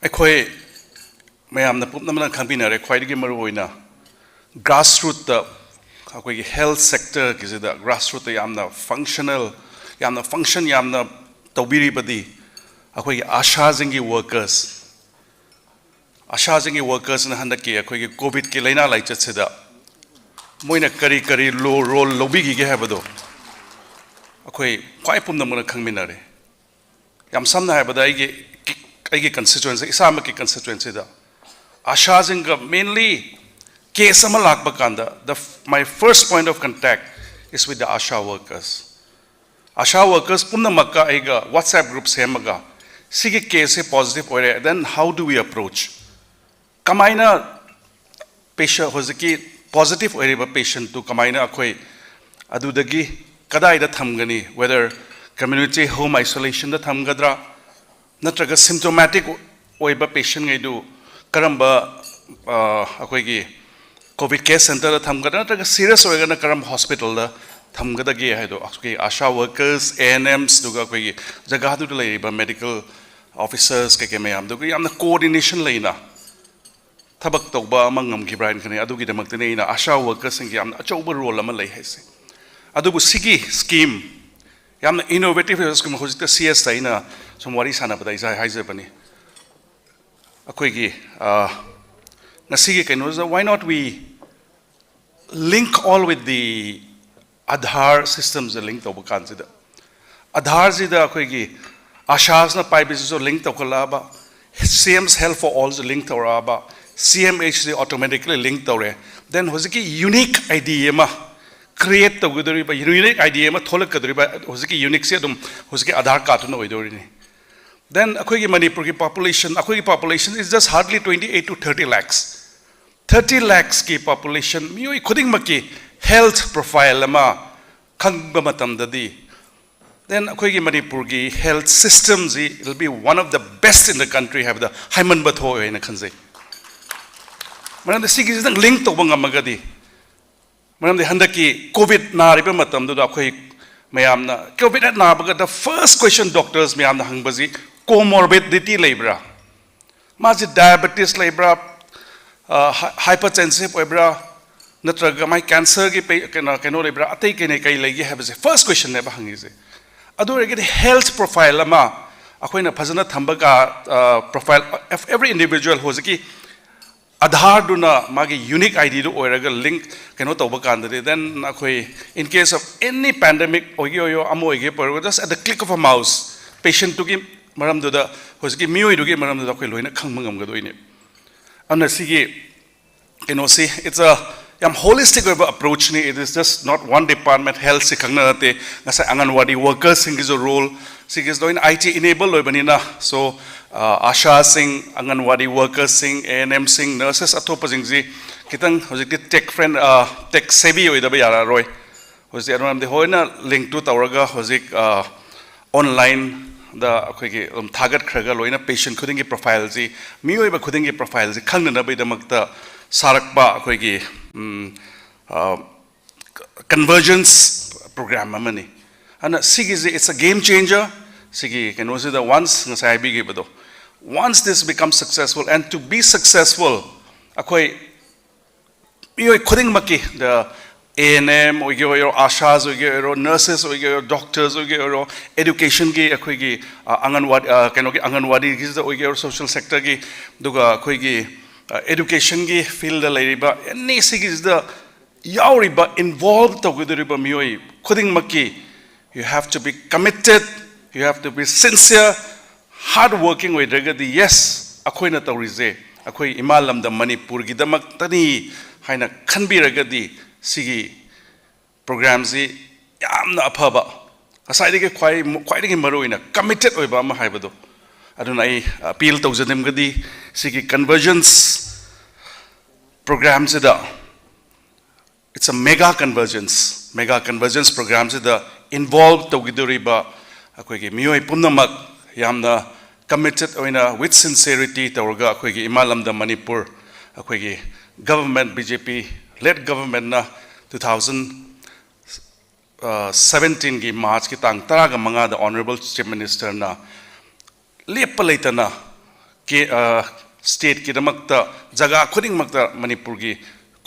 ꯑꯩꯈꯣꯏ ꯃꯌꯥꯝꯅ ꯄꯨꯝꯅꯃꯛꯅ ꯈꯪꯕꯤꯅꯔꯦ, ꯈ꯭ꯋꯥꯏꯗꯒꯤ ꯃꯔꯨꯑꯣꯏꯅ ꯒ꯭ꯔꯥꯁꯔꯨꯠꯇ ꯑꯩꯈꯣꯏꯒꯤ ꯍꯦꯜꯊ ꯁꯦꯛꯇꯔꯒꯤꯁꯤꯗ ꯒ꯭ꯔꯥꯁꯔꯨꯠꯇ ꯌꯥꯝꯅ ꯐꯪꯁꯅꯦꯜ, ꯌꯥꯝꯅ ꯐꯪꯁꯟ ꯌꯥꯝꯅ ꯇꯧꯕꯤꯔꯤꯕꯗꯤ ꯑꯩꯈꯣꯏꯒꯤ ꯑꯥꯁꯥꯁꯤꯡꯒꯤ ꯋꯥꯔꯀꯔꯁ, ꯑꯥꯁꯥꯁꯤꯡꯒꯤ ꯋꯥꯔꯀꯔꯁꯅ ꯍꯟꯗꯛꯀꯤ ꯑꯩꯈꯣꯏꯒꯤ ꯀꯣꯚꯤꯗꯀꯤ ꯂꯥꯏꯅꯥ ꯂꯥꯏꯆꯠꯁꯤꯗ ꯃꯣꯏꯅ ꯀꯔꯤ ꯀꯔꯤ ꯔꯣꯜ ꯂꯧꯕꯤꯈꯤꯒꯦ ꯍꯥꯏꯕꯗꯣ ꯑꯩꯈꯣꯏ ꯈ꯭ꯋꯥꯏ ꯄꯨꯝꯅꯃꯛꯅ ꯈꯪꯃꯤꯟꯅꯔꯦ꯫ ꯌꯥꯝ ꯁꯝꯅ ꯍꯥꯏꯔꯕꯗ ꯑꯩꯒꯤ ꯑꯩꯒꯤ ꯀꯟꯁꯇꯤꯇ꯭ꯋꯦꯟꯁꯤ, ꯏꯁꯥꯃꯛꯀꯤ ꯀꯟꯁꯇꯤꯇ꯭ꯋꯦꯟꯁꯤꯗ ꯑꯥꯁꯥꯁꯤꯡꯒ ꯃꯦꯟꯂꯤ ꯀꯦꯁ ꯑꯃ ꯂꯥꯛꯄ ꯀꯥꯟꯗ, the my first point of contact is with the ASHA workers. ASHA workers ꯄꯨꯝꯅꯃꯛꯀ ꯑꯩꯒ ꯋꯥꯠꯁꯑꯦꯞ ꯒ꯭ꯔꯨꯞ ꯁꯦꯝꯃꯒ ꯁꯤꯒꯤ ꯀꯦꯁꯁꯦ ꯄꯣꯖꯤꯇꯤꯚ ꯑꯣꯏꯔꯦ, then how do we approach? ꯀꯃꯥꯏꯅ ꯄꯦꯁꯦꯟ, ꯍꯧꯖꯤꯛꯀꯤ ꯄꯣꯖꯤꯇꯤꯚ ꯑꯣꯏꯔꯤꯕ ꯄꯦꯁꯦꯟꯠꯇꯨ ꯀꯃꯥꯏꯅ ꯑꯩꯈꯣꯏ ꯑꯗꯨꯗꯒꯤ ꯀꯗꯥꯏꯗ ꯊꯝꯒꯅꯤ? Whether community home isolationꯗ ꯊꯝꯒꯗ꯭ꯔꯥ, ꯅꯠꯇ꯭ꯔꯒ ꯁꯤꯝꯇꯣꯃꯦꯇꯤꯛ ꯑꯣꯏꯕ ꯄꯦꯁꯦꯟꯉꯩꯗꯨ ꯀꯔꯝꯕ, ꯑ, ꯑꯩꯈꯣꯏꯒꯤ ꯀꯣꯚꯤꯗ ꯀꯦꯌꯔ ꯁꯦꯟꯇꯔꯗ ꯊꯝꯒꯗ꯭ꯔꯥ, ꯅꯠꯇ꯭ꯔꯒ ꯁꯤꯔꯤꯌꯁ ꯑꯣꯏꯔꯒꯅ ꯀꯔꯝꯕ ꯍꯣꯁꯄꯤꯇꯥꯜꯗ ꯊꯝꯒꯗꯒꯦ ꯍꯥꯏꯗꯣ ꯑꯩꯈꯣꯏꯒꯤ ꯑꯥꯁꯥ ꯋꯥꯔꯀꯔꯁ, ꯑꯦ ꯑꯦꯟ ꯑꯦꯝꯁ, ꯑꯗꯨꯒ ꯑꯩꯈꯣꯏꯒꯤ ꯖꯒꯥꯗꯨꯗ ꯂꯩꯔꯤꯕ ꯃꯦꯗꯤꯀꯦꯜ ꯑꯣꯐꯤꯁꯔꯁ ꯀꯩꯀꯩ ꯃꯌꯥꯝꯗꯨꯒ ꯌꯥꯝꯅ ꯀꯣꯑꯣꯔꯗꯤꯅꯦꯁꯟ ꯂꯩꯅ ꯊꯕꯛ ꯇꯧꯕ ꯑꯃ ꯉꯝꯈꯤꯕ꯭ꯔꯥ ꯍꯥꯏꯅ ꯈꯜꯂꯤ꯫ ꯑꯗꯨꯒꯤꯗꯃꯛꯇꯅꯤ ꯑꯩꯅ ꯑꯥꯁꯥ ꯋꯥꯔꯀꯔꯁꯤꯡꯒꯤ ꯌꯥꯝꯅ ꯑꯆꯧꯕ ꯔꯣꯜ ꯑꯃ ꯂꯩ ꯍꯥꯏꯁꯦ꯫ ꯑꯗꯨꯕꯨ ꯁꯤꯒꯤ ꯁ꯭ꯀꯤꯝ ꯌꯥꯝꯅ ꯏꯅꯣꯚꯦꯇꯤꯚ ꯑꯣꯏꯕ ꯁ꯭ꯀꯤꯝ, ꯍꯧꯖꯤꯛꯇ ꯁꯤ ꯑꯦꯁꯇ ꯑꯩꯅ ꯁꯨꯝ ꯋꯥꯔꯤ ꯁꯥꯟꯅꯕꯗ ꯑꯩ ꯉꯁꯥꯏ ꯍꯥꯏꯖꯕꯅꯤ, ꯑꯩꯈꯣꯏꯒꯤ, ꯑ, ꯉꯁꯤꯒꯤ ꯀꯩꯅꯣꯁꯤꯗ, why not we link all with the Aadhaar systemꯁꯦ ꯂꯤꯡꯛ ꯇꯧꯕ ꯀꯥꯟꯁꯤꯗ, ꯑꯥꯙꯥꯔꯁꯤꯗ ꯑꯩꯈꯣꯏꯒꯤ ꯑꯥꯁꯥꯁꯅ ꯄꯥꯏꯕꯁꯤꯁꯨ ꯂꯤꯡꯛ ꯇꯧꯈꯠꯂꯛꯑꯕ, ꯁꯤ ꯑꯦꯝꯁ ꯍꯦꯜꯊ ꯐꯣꯔ ꯑꯣꯜꯁꯨ ꯂꯤꯡꯛ ꯇꯧꯔꯛꯑꯕ, ꯁꯤ ꯑꯦꯝ ꯑꯩꯆꯁꯤ ꯑꯣꯇꯣꯃꯦꯇꯤꯀꯂꯤ ꯂꯤꯡꯛ ꯇꯧꯔꯦ꯫ Then ꯍꯧꯖꯤꯛꯀꯤ ꯌꯨꯅꯤꯛ ꯑꯥꯏ ꯗꯤ ꯑꯃ ꯀ꯭ꯔꯤꯌꯦꯠ ꯇꯧꯒꯗꯧꯔꯤꯕ, ꯌꯨꯅꯤꯛ ꯑꯥꯏ ꯗꯤ ꯑꯃ ꯊꯣꯛꯂꯛꯀꯗꯧꯔꯤꯕ, ꯍꯧꯖꯤꯛꯀꯤ ꯌꯨꯅꯤꯛꯁꯤ ꯑꯗꯨꯝ ꯍꯧꯖꯤꯛꯀꯤ ꯑꯥꯙꯥꯔ ꯀꯥꯔꯗꯇꯨꯅ ꯑꯣꯏꯗꯧꯔꯤꯅꯤ꯫ Then ꯑꯩꯈꯣꯏꯒꯤ ꯃꯅꯤꯄꯨꯔꯒꯤ ꯄꯣꯄꯨꯂꯦꯁꯟ, ꯑꯩꯈꯣꯏꯒꯤ population is just hardly twenty eight to thirty lakhs꯫ Thirty lakhsꯀꯤ ꯄꯣꯄꯨꯂꯦꯁꯟ, ꯃꯤꯑꯣꯏ ꯈꯨꯗꯤꯡꯃꯛꯀꯤ ꯍꯦꯜꯊ ꯄ꯭ꯔꯣꯐꯥꯏꯜ ꯑꯃ ꯈꯪꯕ ꯃꯇꯝꯗꯗꯤ, then ꯑꯩꯈꯣꯏꯒꯤ ꯃꯅꯤꯄꯨꯔꯒꯤ health ꯁꯤꯁꯇꯦꯝꯁꯤ will be one of the best in the country ꯍꯥꯏꯕꯗ ꯍꯥꯏꯃꯟꯕ ꯊꯣꯛꯑꯣꯏ ꯍꯥꯏꯅ ꯈꯟꯖꯩ꯫ ꯃꯔꯝꯗꯤ ꯁꯤꯒꯤꯁꯤꯗꯪ ꯂꯤꯡꯛ ꯇꯧꯕ ꯉꯝꯃꯒꯗꯤ, ꯃꯔꯝꯗꯤ ꯍꯟꯗꯛꯀꯤ ꯀꯣꯚꯤꯗ ꯅꯥꯔꯤꯕ ꯃꯇꯝꯗꯨꯗ ꯑꯩꯈꯣꯏ ꯃꯌꯥꯝꯅ ꯀꯣꯚꯤꯗ ꯍꯦꯛ ꯅꯥꯕꯒ the first question doctors ꯃꯌꯥꯝꯅ ꯍꯪꯕꯁꯤ comorbidity ꯂꯩꯕ꯭ꯔꯥ? ꯃꯥꯁꯤ ꯗꯥꯏꯕꯦꯇꯤꯁ ꯂꯩꯕ꯭ꯔꯥ? ꯑ, ꯍꯥꯏ-, ꯍꯥꯏꯄꯔꯇꯦꯟꯁꯤꯞ ꯑꯣꯏꯕ꯭ꯔꯥ? ꯅꯠꯇ꯭ꯔꯒ ꯃꯥꯏ ꯀꯦꯟꯁꯔꯒꯤ ꯀꯩꯅꯣ ꯀꯩꯅꯣ ꯂꯩꯕ꯭ꯔꯥ, ꯑꯇꯩ ꯀꯩꯅꯩ ꯀꯩ ꯂꯩꯒꯦ ꯍꯥꯏꯕꯁꯦ ꯐꯥꯔꯁ ꯀ꯭ꯋꯦꯁꯟꯅꯦꯕ ꯍꯪꯉꯤꯁꯦ꯫ ꯑꯗꯨ ꯑꯣꯏꯔꯒꯗꯤ ꯍꯦꯜꯊ ꯄ꯭ꯔꯣꯐꯥꯏꯜ ꯑꯃ ꯑꯩꯈꯣꯏꯅ ꯐꯖꯅ ꯊꯝꯕ ꯀꯥ ꯄ꯭ꯔꯣꯐꯥꯏꯜ ꯑꯦꯚ꯭ꯔꯤ ꯏꯟꯗꯤꯕꯤꯖꯨꯋꯦꯜ ꯍꯧꯖꯤꯛꯀꯤ ꯑꯙꯥꯔꯗꯨꯅ ꯃꯥꯒꯤ ꯌꯨꯅꯤꯛ ꯑꯥꯏ ꯗꯤꯗꯨ ꯑꯣꯏꯔꯒ ꯂꯤꯡꯛ ꯀꯩꯅꯣ ꯇꯧꯕ ꯀꯥꯟꯗꯗꯤ, ꯗꯦꯟ ꯑꯩꯈꯣꯏ in case of any pandemic ꯑꯣꯏꯒꯦ ꯑꯣꯏꯌꯣ, ꯑꯃ ꯑꯣꯏꯒꯦ ꯑꯣꯏꯔꯣ, just at the click of a mouse patientꯇꯨꯒꯤ ꯃꯔꯝꯗꯨꯗ, ꯍꯧꯖꯤꯛꯀꯤ ꯃꯤꯑꯣꯏꯗꯨꯒꯤ ꯃꯔꯝꯗꯨꯗ ꯑꯩꯈꯣꯏ ꯂꯣꯏꯅ ꯈꯪꯕ ꯉꯝꯒꯗꯣꯏꯅꯦ꯫ ꯑꯗꯨꯅ ꯁꯤꯒꯤ ꯀꯩꯅꯣꯁꯤ, it's a ꯌꯥꯝ ꯍꯣꯂꯤꯁꯇꯤꯛ ꯑꯣꯏꯕ ꯑꯦꯄ꯭ꯔꯣꯆꯅꯤ꯫ It is just not one department, ꯍꯦꯜꯊꯁꯤ ꯈꯛꯅ ꯅꯠꯇꯦ, ꯉꯁꯥꯏ ꯑꯪꯒꯟꯋꯥꯗꯤ ꯋꯥꯔꯀꯔꯁꯤꯡꯒꯤꯁꯨ ꯔꯣꯜ, ꯁꯤꯒꯤꯁꯨ ꯂꯣꯏꯅ ꯑꯥꯏ ꯇꯤ ꯏꯅꯦꯕꯜ ꯑꯣꯏꯕꯅꯤꯅ꯫ ꯁꯣ ꯑꯥꯁꯥꯁꯤꯡ, ꯑꯪꯒꯟꯋꯥꯗꯤ ꯋꯥꯔꯀꯔꯁꯤꯡ, ꯑꯦ ꯑꯦꯟ ꯑꯦꯝꯁꯤꯡ, ꯅꯔꯁꯦꯁ ꯑꯇꯣꯞꯄꯁꯤꯡꯁꯤ ꯈꯤꯇꯪ ꯍꯧꯖꯤꯛꯇꯤ ꯇꯦꯛ ꯐ꯭ꯔꯦꯟ ꯇꯦꯛ ꯁꯦꯚꯤ ꯑꯣꯏꯗꯕ ꯌꯥꯔꯔꯣꯏ꯫ ꯍꯧꯖꯤꯛ ꯑꯗꯨ ꯃꯔꯝꯗꯤ ꯍꯣꯏꯅ ꯂꯤꯡꯛꯇꯨ ꯇꯧꯔꯒ ꯍꯧꯖꯤꯛ ꯑꯣꯟꯂꯥꯏꯟꯗ ꯑꯩꯈꯣꯏꯒꯤ ꯑꯗꯨꯝ ꯊꯥꯒꯠꯈ꯭ꯔꯒ ꯂꯣꯏꯅ ꯄꯦꯁꯦꯟ ꯈꯨꯗꯤꯡꯒꯤ ꯄ꯭ꯔꯣꯐꯥꯏꯜꯁꯤ, ꯃꯤꯑꯣꯏꯕ ꯈꯨꯗꯤꯡꯒꯤ ꯄ꯭ꯔꯣꯐꯥꯏꯜꯁꯤ ꯈꯪꯅꯅꯕꯒꯤꯗꯃꯛꯇ ꯁꯥꯔꯛꯄ ꯑꯩꯈꯣꯏꯒꯤ ꯀꯟꯚꯔꯖꯦꯟꯁ ꯄ꯭ꯔꯣꯒ꯭ꯔꯥꯝ ꯑꯃꯅꯤ꯫ ꯑꯗꯨꯅ ꯁꯤꯒꯤꯁꯦ it's a game changer꯫ ꯁꯤꯒꯤ ꯀꯩꯅꯣꯁꯤꯗ ꯋꯥꯟꯁ ꯉꯁꯥꯏ ꯍꯥꯏꯕꯤꯈꯤꯕꯗꯣ, once this become successful and to be successful, ꯑꯩꯈꯣꯏ ꯃꯤꯑꯣꯏ ꯈꯨꯗꯤꯡꯃꯛꯀꯤ, the ꯑꯦ ꯑꯦꯟ ꯑꯦꯝ ꯑꯣꯏꯒꯦ ꯑꯣꯏꯔꯣ, ꯑꯥꯁꯥꯁ ꯑꯣꯏꯒꯦ ꯑꯣꯏꯔꯣ, ꯅꯔꯁꯦꯁ ꯑꯣꯏꯒꯦ ꯑꯣꯏꯔꯣ, ꯗꯣꯛꯇꯔꯁ ꯑꯣꯏꯒꯦ ꯑꯣꯏꯔꯣ, ꯑꯦꯗꯨꯀꯦꯁꯟꯒꯤ ꯑꯩꯈꯣꯏꯒꯤ ꯑ, ꯑꯪꯒꯟꯋꯥꯗꯤ ꯑ, ꯀꯩꯅꯣꯒꯤ ꯑꯪꯒꯟꯋꯥꯗꯤꯒꯤꯁꯤꯗ ꯑꯣꯏꯒꯦ ꯑꯣꯏꯔꯣ, ꯁꯣꯁꯤꯌꯦꯜ ꯁꯦꯛꯇꯔꯒꯤ, ꯑꯗꯨꯒ ꯑꯩꯈꯣꯏꯒꯤ ꯑꯦꯗꯨꯀꯦꯁꯟꯒꯤ ꯐꯤꯜꯗ ꯂꯩꯔꯤꯕ ꯑꯦꯅꯤ ꯁꯤꯒꯤꯁꯤꯗ ꯌꯥꯎꯔꯤꯕ, ꯏꯟꯚꯣꯜꯕ ꯇꯧꯒꯗꯧꯔꯤꯕ ꯃꯤꯑꯣꯏ ꯈꯨꯗꯤꯡꯃꯛꯀꯤ you have to be committed, you have to be sincere, hard working ꯑꯣꯏꯗ꯭ꯔꯒꯗꯤ, ꯌꯦꯁ, ꯑꯩꯈꯣꯏꯅ ꯇꯧꯔꯤꯁꯦ ꯑꯩꯈꯣꯏ ꯏꯃꯥ ꯂꯝꯗꯝ ꯃꯅꯤꯄꯨꯔꯒꯤꯗꯃꯛꯇꯅꯤ ꯍꯥꯏꯅ ꯈꯟꯕꯤꯔꯒꯗꯤ, ꯁꯤꯒꯤ ꯄ꯭ꯔꯣꯒ꯭ꯔꯥꯝꯁꯤ ꯌꯥꯝꯅ ꯑꯐꯕ, ꯉꯁꯥꯏꯗꯒꯤ ꯈ꯭ꯋꯥꯏ ꯈ꯭ꯋꯥꯏꯗꯒꯤ ꯃꯔꯨ ꯑꯣꯏꯅ ꯀꯃꯤꯇꯦꯠ ꯑꯣꯏꯕ ꯑꯃ ꯍꯥꯏꯕꯗꯣ꯫ ꯑꯗꯨꯅ ꯑꯩ ꯑꯄꯤꯜ ꯇꯧꯖꯅꯤꯡꯕꯗꯤ, ꯁꯤꯒꯤ ꯀꯟꯚꯔꯖꯦꯟꯁ ꯄ꯭ꯔꯣꯒ꯭ꯔꯥꯝꯁꯤꯗ it's a mega convergence, mega convergence ꯄ꯭ꯔꯣꯒ꯭ꯔꯥꯝꯁꯤꯗ ꯏꯟꯚꯣꯜꯕ ꯇꯧꯈꯤꯗꯧꯔꯤꯕ ꯑꯩꯈꯣꯏꯒꯤ ꯃꯤꯑꯣꯏ ꯄꯨꯝꯅꯃꯛ ꯌꯥꯝꯅ ꯀꯃꯤꯇꯦꯠ ꯑꯣꯏꯅ with sincerity ꯇꯧꯔꯒ ꯑꯩꯈꯣꯏꯒꯤ ꯏꯃꯥ ꯂꯝꯗꯝ ꯃꯅꯤꯄꯨꯔ, ꯑꯩꯈꯣꯏꯒꯤ ꯒꯚꯔꯟꯃꯦꯟ, ꯕꯤ ꯖꯦ ꯄꯤ ꯂꯦꯗ ꯒꯚꯔꯟꯃꯦꯟꯅ ꯇꯨ ꯊꯥꯎꯖꯟ ꯁꯕꯦꯟꯇꯤꯟꯒꯤ ꯃꯥꯔꯆꯀꯤ ꯇꯥꯡ ꯇꯔꯥꯒ ꯃꯉꯥꯗ ꯑꯣꯅꯔꯦꯕꯜ ꯆꯤꯐ ꯃꯤꯅꯤꯁꯇꯔꯅ ꯂꯦꯞꯄ ꯂꯩꯇꯅ ꯀꯦ-, ꯑ, ꯁ꯭ꯇꯦꯠꯀꯤꯗꯃꯛꯇ ꯖꯒꯥ ꯈꯨꯗꯤꯡꯃꯛꯇ ꯃꯅꯤꯄꯨꯔꯒꯤ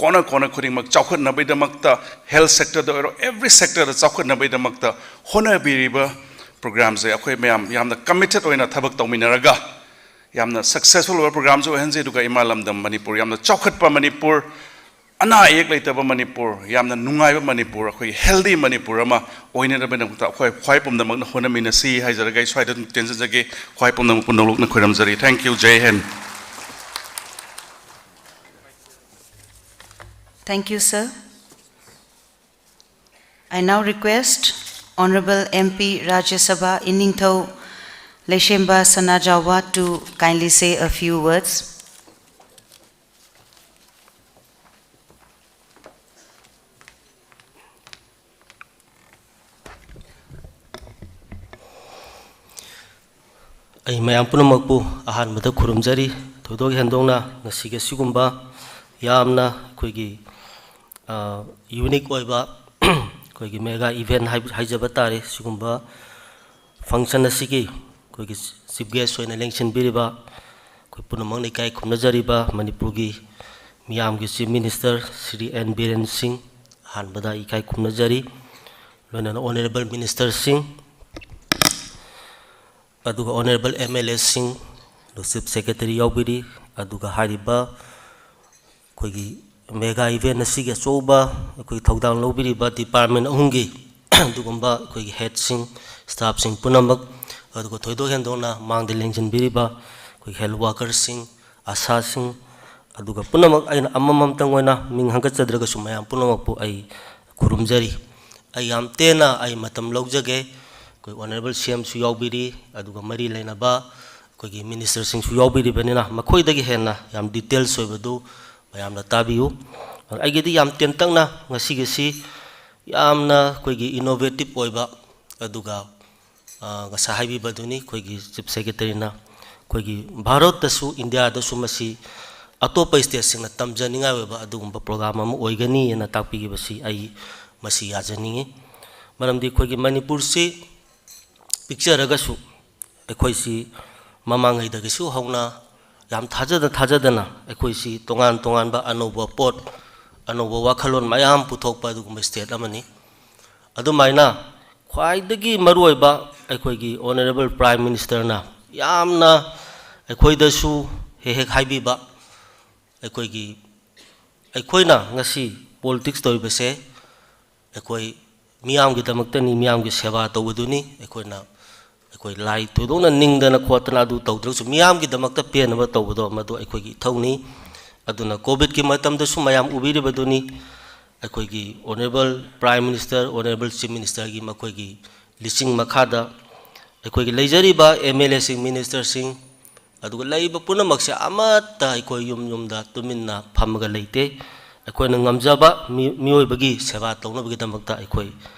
ꯀꯣꯅ ꯀꯣꯅ ꯈꯨꯗꯤꯡꯃꯛ ꯆꯥꯎꯈꯠꯅꯕꯒꯤꯗꯃꯛꯇ, health sectorꯗ ꯑꯣꯏꯔꯣ, every sectorꯗ ꯆꯥꯎꯈꯠꯅꯕꯒꯤꯗꯃꯛꯇ ꯍꯣꯠꯅꯕꯤꯔꯤꯕ programꯁꯦ ꯑꯩꯈꯣꯏ ꯃꯌꯥꯝ ꯌꯥꯝꯅ committed ꯑꯣꯏꯅ ꯊꯕꯛ ꯇꯧꯃꯤꯟꯅꯔꯒ ꯌꯥꯝꯅ successful ꯑꯣꯏꯕ programꯁꯨ ꯑꯣꯏꯍꯟꯁꯤ꯫ ꯑꯗꯨꯒ ꯏꯃꯥ ꯂꯝꯗꯝ ꯃꯅꯤꯄꯨꯔ, ꯌꯥꯝꯅ ꯆꯥꯎꯈꯠꯄ ꯃꯅꯤꯄꯨꯔ, ꯑꯅꯥ ꯑꯌꯦꯛ ꯂꯩꯇꯕ ꯃꯅꯤꯄꯨꯔ, ꯌꯥꯝꯅ ꯅꯨꯡꯉꯥꯏꯕ ꯃꯅꯤꯄꯨꯔ, ꯑꯩꯈꯣꯏꯒꯤ healthy ꯃꯅꯤꯄꯨꯔ ꯑꯃ ꯑꯣꯏꯅꯅꯕꯒꯤꯗꯃꯛꯇ ꯑꯩꯈꯣꯏ ꯈ꯭ꯋꯥꯏ ꯄꯨꯝꯅꯃꯛꯅ ꯍꯣꯠꯅꯃꯤꯟꯅꯁꯤ ꯍꯥꯏꯖꯔꯒ ꯑꯩ ꯁ꯭ꯋꯥꯏꯗ ꯑꯗꯨꯝ ꯇꯦꯟꯖꯖꯒꯦ꯫ ꯈ꯭ꯋꯥꯏ ꯄꯨꯝꯅꯃꯛꯄꯨ ꯅꯣꯂꯨꯛꯅ ꯈꯣꯏꯔꯝꯖꯔꯤ꯫ Thank you꯫ ꯖꯩ Hind. Thank you, sir. I now request Honorable M P Rajya Sabha Iningthou Leishemba Sanajaoba to kindly say a few words. ꯑꯩ ꯃꯌꯥꯝ ꯄꯨꯝꯅꯃꯛꯄꯨ ꯑꯍꯥꯟꯕꯗ ꯈꯨꯔꯨꯝꯖꯔꯤ꯫ ꯊꯣꯏꯗꯣꯛ ꯍꯦꯟꯗꯣꯛꯅ ꯉꯁꯤꯒꯤ ꯑꯁꯤꯒꯨꯝꯕ ꯌꯥꯝꯅ ꯑꯩꯈꯣꯏꯒꯤ, ꯑ, unique ꯑꯣꯏꯕ ꯑꯩꯈꯣꯏꯒꯤ mega event ꯍꯥꯏ-, ꯍꯥꯏꯖꯕ ꯇꯥꯔꯦ꯫ ꯁꯤꯒꯨꯝꯕ function ꯑꯁꯤꯒꯤ ꯑꯩꯈꯣꯏꯒꯤ chief guest ꯑꯣꯏꯅ ꯂꯦꯡꯁꯤꯟꯕꯤꯔꯤꯕ ꯑꯩꯈꯣꯏ ꯄꯨꯝꯅꯃꯛꯅ ꯏꯀꯥꯏ ꯈꯨꯝꯅꯖꯔꯤꯕ ꯃꯅꯤꯄꯨꯔꯒꯤ ꯃꯤꯌꯥꯝꯒꯤ Chief Minister Shri N Biren Singh, ꯑꯍꯥꯟꯕꯗ ꯏꯀꯥꯏ ꯈꯨꯝꯅꯖꯔꯤ꯫ ꯂꯣꯏꯅꯅ Honourable Ministerꯁꯤꯡ, ꯑꯗꯨꯒ Honourable MLAꯁꯤꯡ, ꯑꯗꯨꯒ Chief Secretary ꯌꯥꯎꯕꯤꯔꯤ, ꯑꯗꯨꯒ ꯍꯥꯏꯔꯤꯕ ꯑꯩꯈꯣꯏꯒꯤ mega event ꯑꯁꯤꯒꯤ ꯑꯆꯧꯕ ꯑꯩꯈꯣꯏꯒꯤ ꯊꯧꯗꯥꯡ ꯂꯧꯕꯤꯔꯤꯕ department ꯑꯍꯨꯝꯒꯤ ꯑꯗꯨꯒꯨꯝꯕ ꯑꯩꯈꯣꯏꯒꯤ headꯁꯤꯡ, staffꯁꯤꯡ ꯄꯨꯝꯅꯃꯛ, ꯑꯗꯨꯒ ꯊꯣꯏꯗꯣꯛ ꯍꯦꯟꯗꯣꯛꯅ ꯃꯥꯡꯗ ꯂꯦꯡꯁꯤꯟꯕꯤꯔꯤꯕ ꯑꯩꯈꯣꯏꯒꯤ health workerꯁꯤꯡ, ꯑꯁꯥꯁꯤꯡ, ꯑꯗꯨꯒ ꯄꯨꯝꯅꯃꯛ ꯑꯩꯅ ꯑꯃꯃꯝꯇꯪ ꯑꯣꯏꯅ ꯃꯤꯡ ꯍꯪꯒꯠꯆꯗ꯭ꯔꯒꯁꯨ ꯃꯌꯥꯝ ꯄꯨꯝꯅꯃꯛꯄꯨ ꯑꯩ ꯈꯨꯔꯨꯝꯖꯔꯤ꯫ ꯑꯩ ꯌꯥꯝ ꯇꯦꯟꯅ ꯑꯩ ꯃꯇꯝ ꯂꯧꯖꯒꯦ꯫ ꯑꯩꯈꯣꯏ Honourable CMꯁꯨ ꯌꯥꯎꯕꯤꯔꯤ, ꯑꯗꯨꯒ ꯃꯔꯤ ꯂꯩꯅꯕ ꯑꯩꯈꯣꯏꯒꯤ ministerꯁꯤꯡꯁꯨ ꯌꯥꯎꯕꯤꯔꯤꯕꯅꯤꯅ ꯃꯈꯣꯏꯗꯒꯤ ꯍꯦꯟꯅ ꯌꯥꯝ details ꯑꯣꯏꯕꯗꯨ ꯃꯌꯥꯝꯅ ꯇꯥꯕꯤꯌꯨ꯫ ꯑꯩꯒꯤꯗꯤ ꯌꯥꯝ ꯇꯦꯟꯇꯛꯅ ꯉꯁꯤꯒꯤꯁꯤ ꯌꯥꯝꯅ ꯑꯩꯈꯣꯏꯒꯤ innovative ꯑꯣꯏꯕ, ꯑꯗꯨꯒ, ꯑ, ꯉꯁꯥꯏ ꯍꯥꯏꯕꯤꯕꯗꯨꯅꯤ, ꯑꯩꯈꯣꯏꯒꯤ Chief Secretaryꯅ ꯑꯩꯈꯣꯏꯒꯤ ꯚꯥꯔꯠꯇꯁꯨ, ꯏꯟꯗꯤꯌꯥꯗꯁꯨ ꯃꯁꯤ ꯑꯇꯣꯞꯄ stateꯁꯤꯡꯅ ꯇꯝꯖꯅꯤꯡꯉꯥꯏ ꯑꯣꯏꯕ ꯑꯗꯨꯒꯨꯝꯕ program ꯑꯃ ꯑꯣꯏꯒꯅꯤ ꯍꯥꯏꯅ ꯇꯥꯛꯄꯤꯈꯤꯕꯁꯤ ꯑꯩ ꯃꯁꯤ ꯌꯥꯖꯅꯤꯡꯏ꯫ ꯃꯔꯝꯗꯤ ꯑꯩꯈꯣꯏꯒꯤ ꯃꯅꯤꯄꯨꯔꯁꯤ ꯄꯤꯛꯆꯔꯒꯁꯨ ꯑꯩꯈꯣꯏꯁꯤ ꯃꯃꯥꯡꯉꯩꯗꯒꯤꯁꯨ ꯍꯧꯅ ꯌꯥꯝ ꯊꯥꯖꯗ ꯊꯥꯖꯗꯅ ꯑꯩꯈꯣꯏꯁꯤ ꯇꯣꯉꯥꯟ ꯇꯣꯉꯥꯟꯕ ꯑꯅꯧꯕ ꯄꯣꯠ, ꯑꯅꯧꯕ ꯋꯥꯈꯜꯂꯣꯟ ꯃꯌꯥꯝ ꯄꯨꯊꯣꯛꯄ ꯑꯗꯨꯒꯨꯝꯕ state ꯑꯃꯅꯤ꯫ ꯑꯗꯨꯃꯥꯏꯅ ꯈ꯭ꯋꯥꯏꯗꯒꯤ ꯃꯔꯨꯑꯣꯏꯕ ꯑꯩꯈꯣꯏꯒꯤ Honourable Prime Ministerꯅ ꯌꯥꯝꯅ ꯑꯩꯈꯣꯏꯗꯁꯨ ꯍꯦꯛ ꯍꯦꯛ ꯍꯥꯏꯕꯤꯕ, ꯑꯩꯈꯣꯏꯒꯤ, ꯑꯩꯈꯣꯏꯅ ꯉꯁꯤ politics ꯇꯧꯔꯤꯕꯁꯦ ꯑꯩꯈꯣꯏ ꯃꯤꯌꯥꯝꯒꯤꯗꯃꯛꯇꯅꯤ, ꯃꯤꯌꯥꯝꯒꯤ ꯁꯦꯕꯥ ꯇꯧꯕꯗꯨꯅꯤ꯫ ꯑꯩꯈꯣꯏꯅ, ꯑꯩꯈꯣꯏ ꯂꯥꯏ ꯊꯣꯏꯗꯣꯛꯅ ꯅꯤꯡꯗꯅ ꯈꯣꯠꯇꯅ ꯑꯗꯨ ꯇꯧꯗ꯭ꯔꯒꯁꯨ ꯃꯤꯌꯥꯝꯒꯤꯗꯃꯛꯇ ꯄꯦꯟꯅꯕ ꯇꯧꯕꯗꯣ ꯃꯗꯨ ꯑꯩꯈꯣꯏꯒꯤ ꯏꯊꯧꯅꯤ꯫ ꯑꯗꯨꯅ COVIDꯀꯤ ꯃꯇꯝꯗꯁꯨ ꯃꯌꯥꯝ ꯎꯕꯤꯔꯤꯕꯗꯨꯅꯤ, ꯑꯩꯈꯣꯏꯒꯤ Honourable Prime Minister, Honourable Chief Ministerꯒꯤ ꯃꯈꯣꯏꯒꯤ ꯂꯤꯆꯤꯡ ꯃꯈꯥꯗ ꯑꯩꯈꯣꯏꯒꯤ ꯂꯩꯖꯔꯤꯕ MLAꯁꯤꯡ, ministerꯁꯤꯡ, ꯑꯗꯨꯒ ꯂꯩꯔꯤꯕ ꯄꯨꯝꯅꯃꯛꯁꯦ ꯑꯃꯠꯇ ꯑꯩꯈꯣꯏ ꯌꯨꯝ ꯌꯨꯝꯗ ꯇꯨꯃꯤꯟꯅ ꯐꯝꯃꯒ ꯂꯩꯇꯦ꯫ ꯑꯩꯈꯣꯏꯅ ꯉꯝꯖꯕ ꯃꯤ-, ꯃꯤꯑꯣꯏꯕꯒꯤ ꯁꯦꯕꯥ ꯇꯧꯅꯕꯒꯤꯗꯃꯛꯇ ꯑꯩꯈꯣꯏ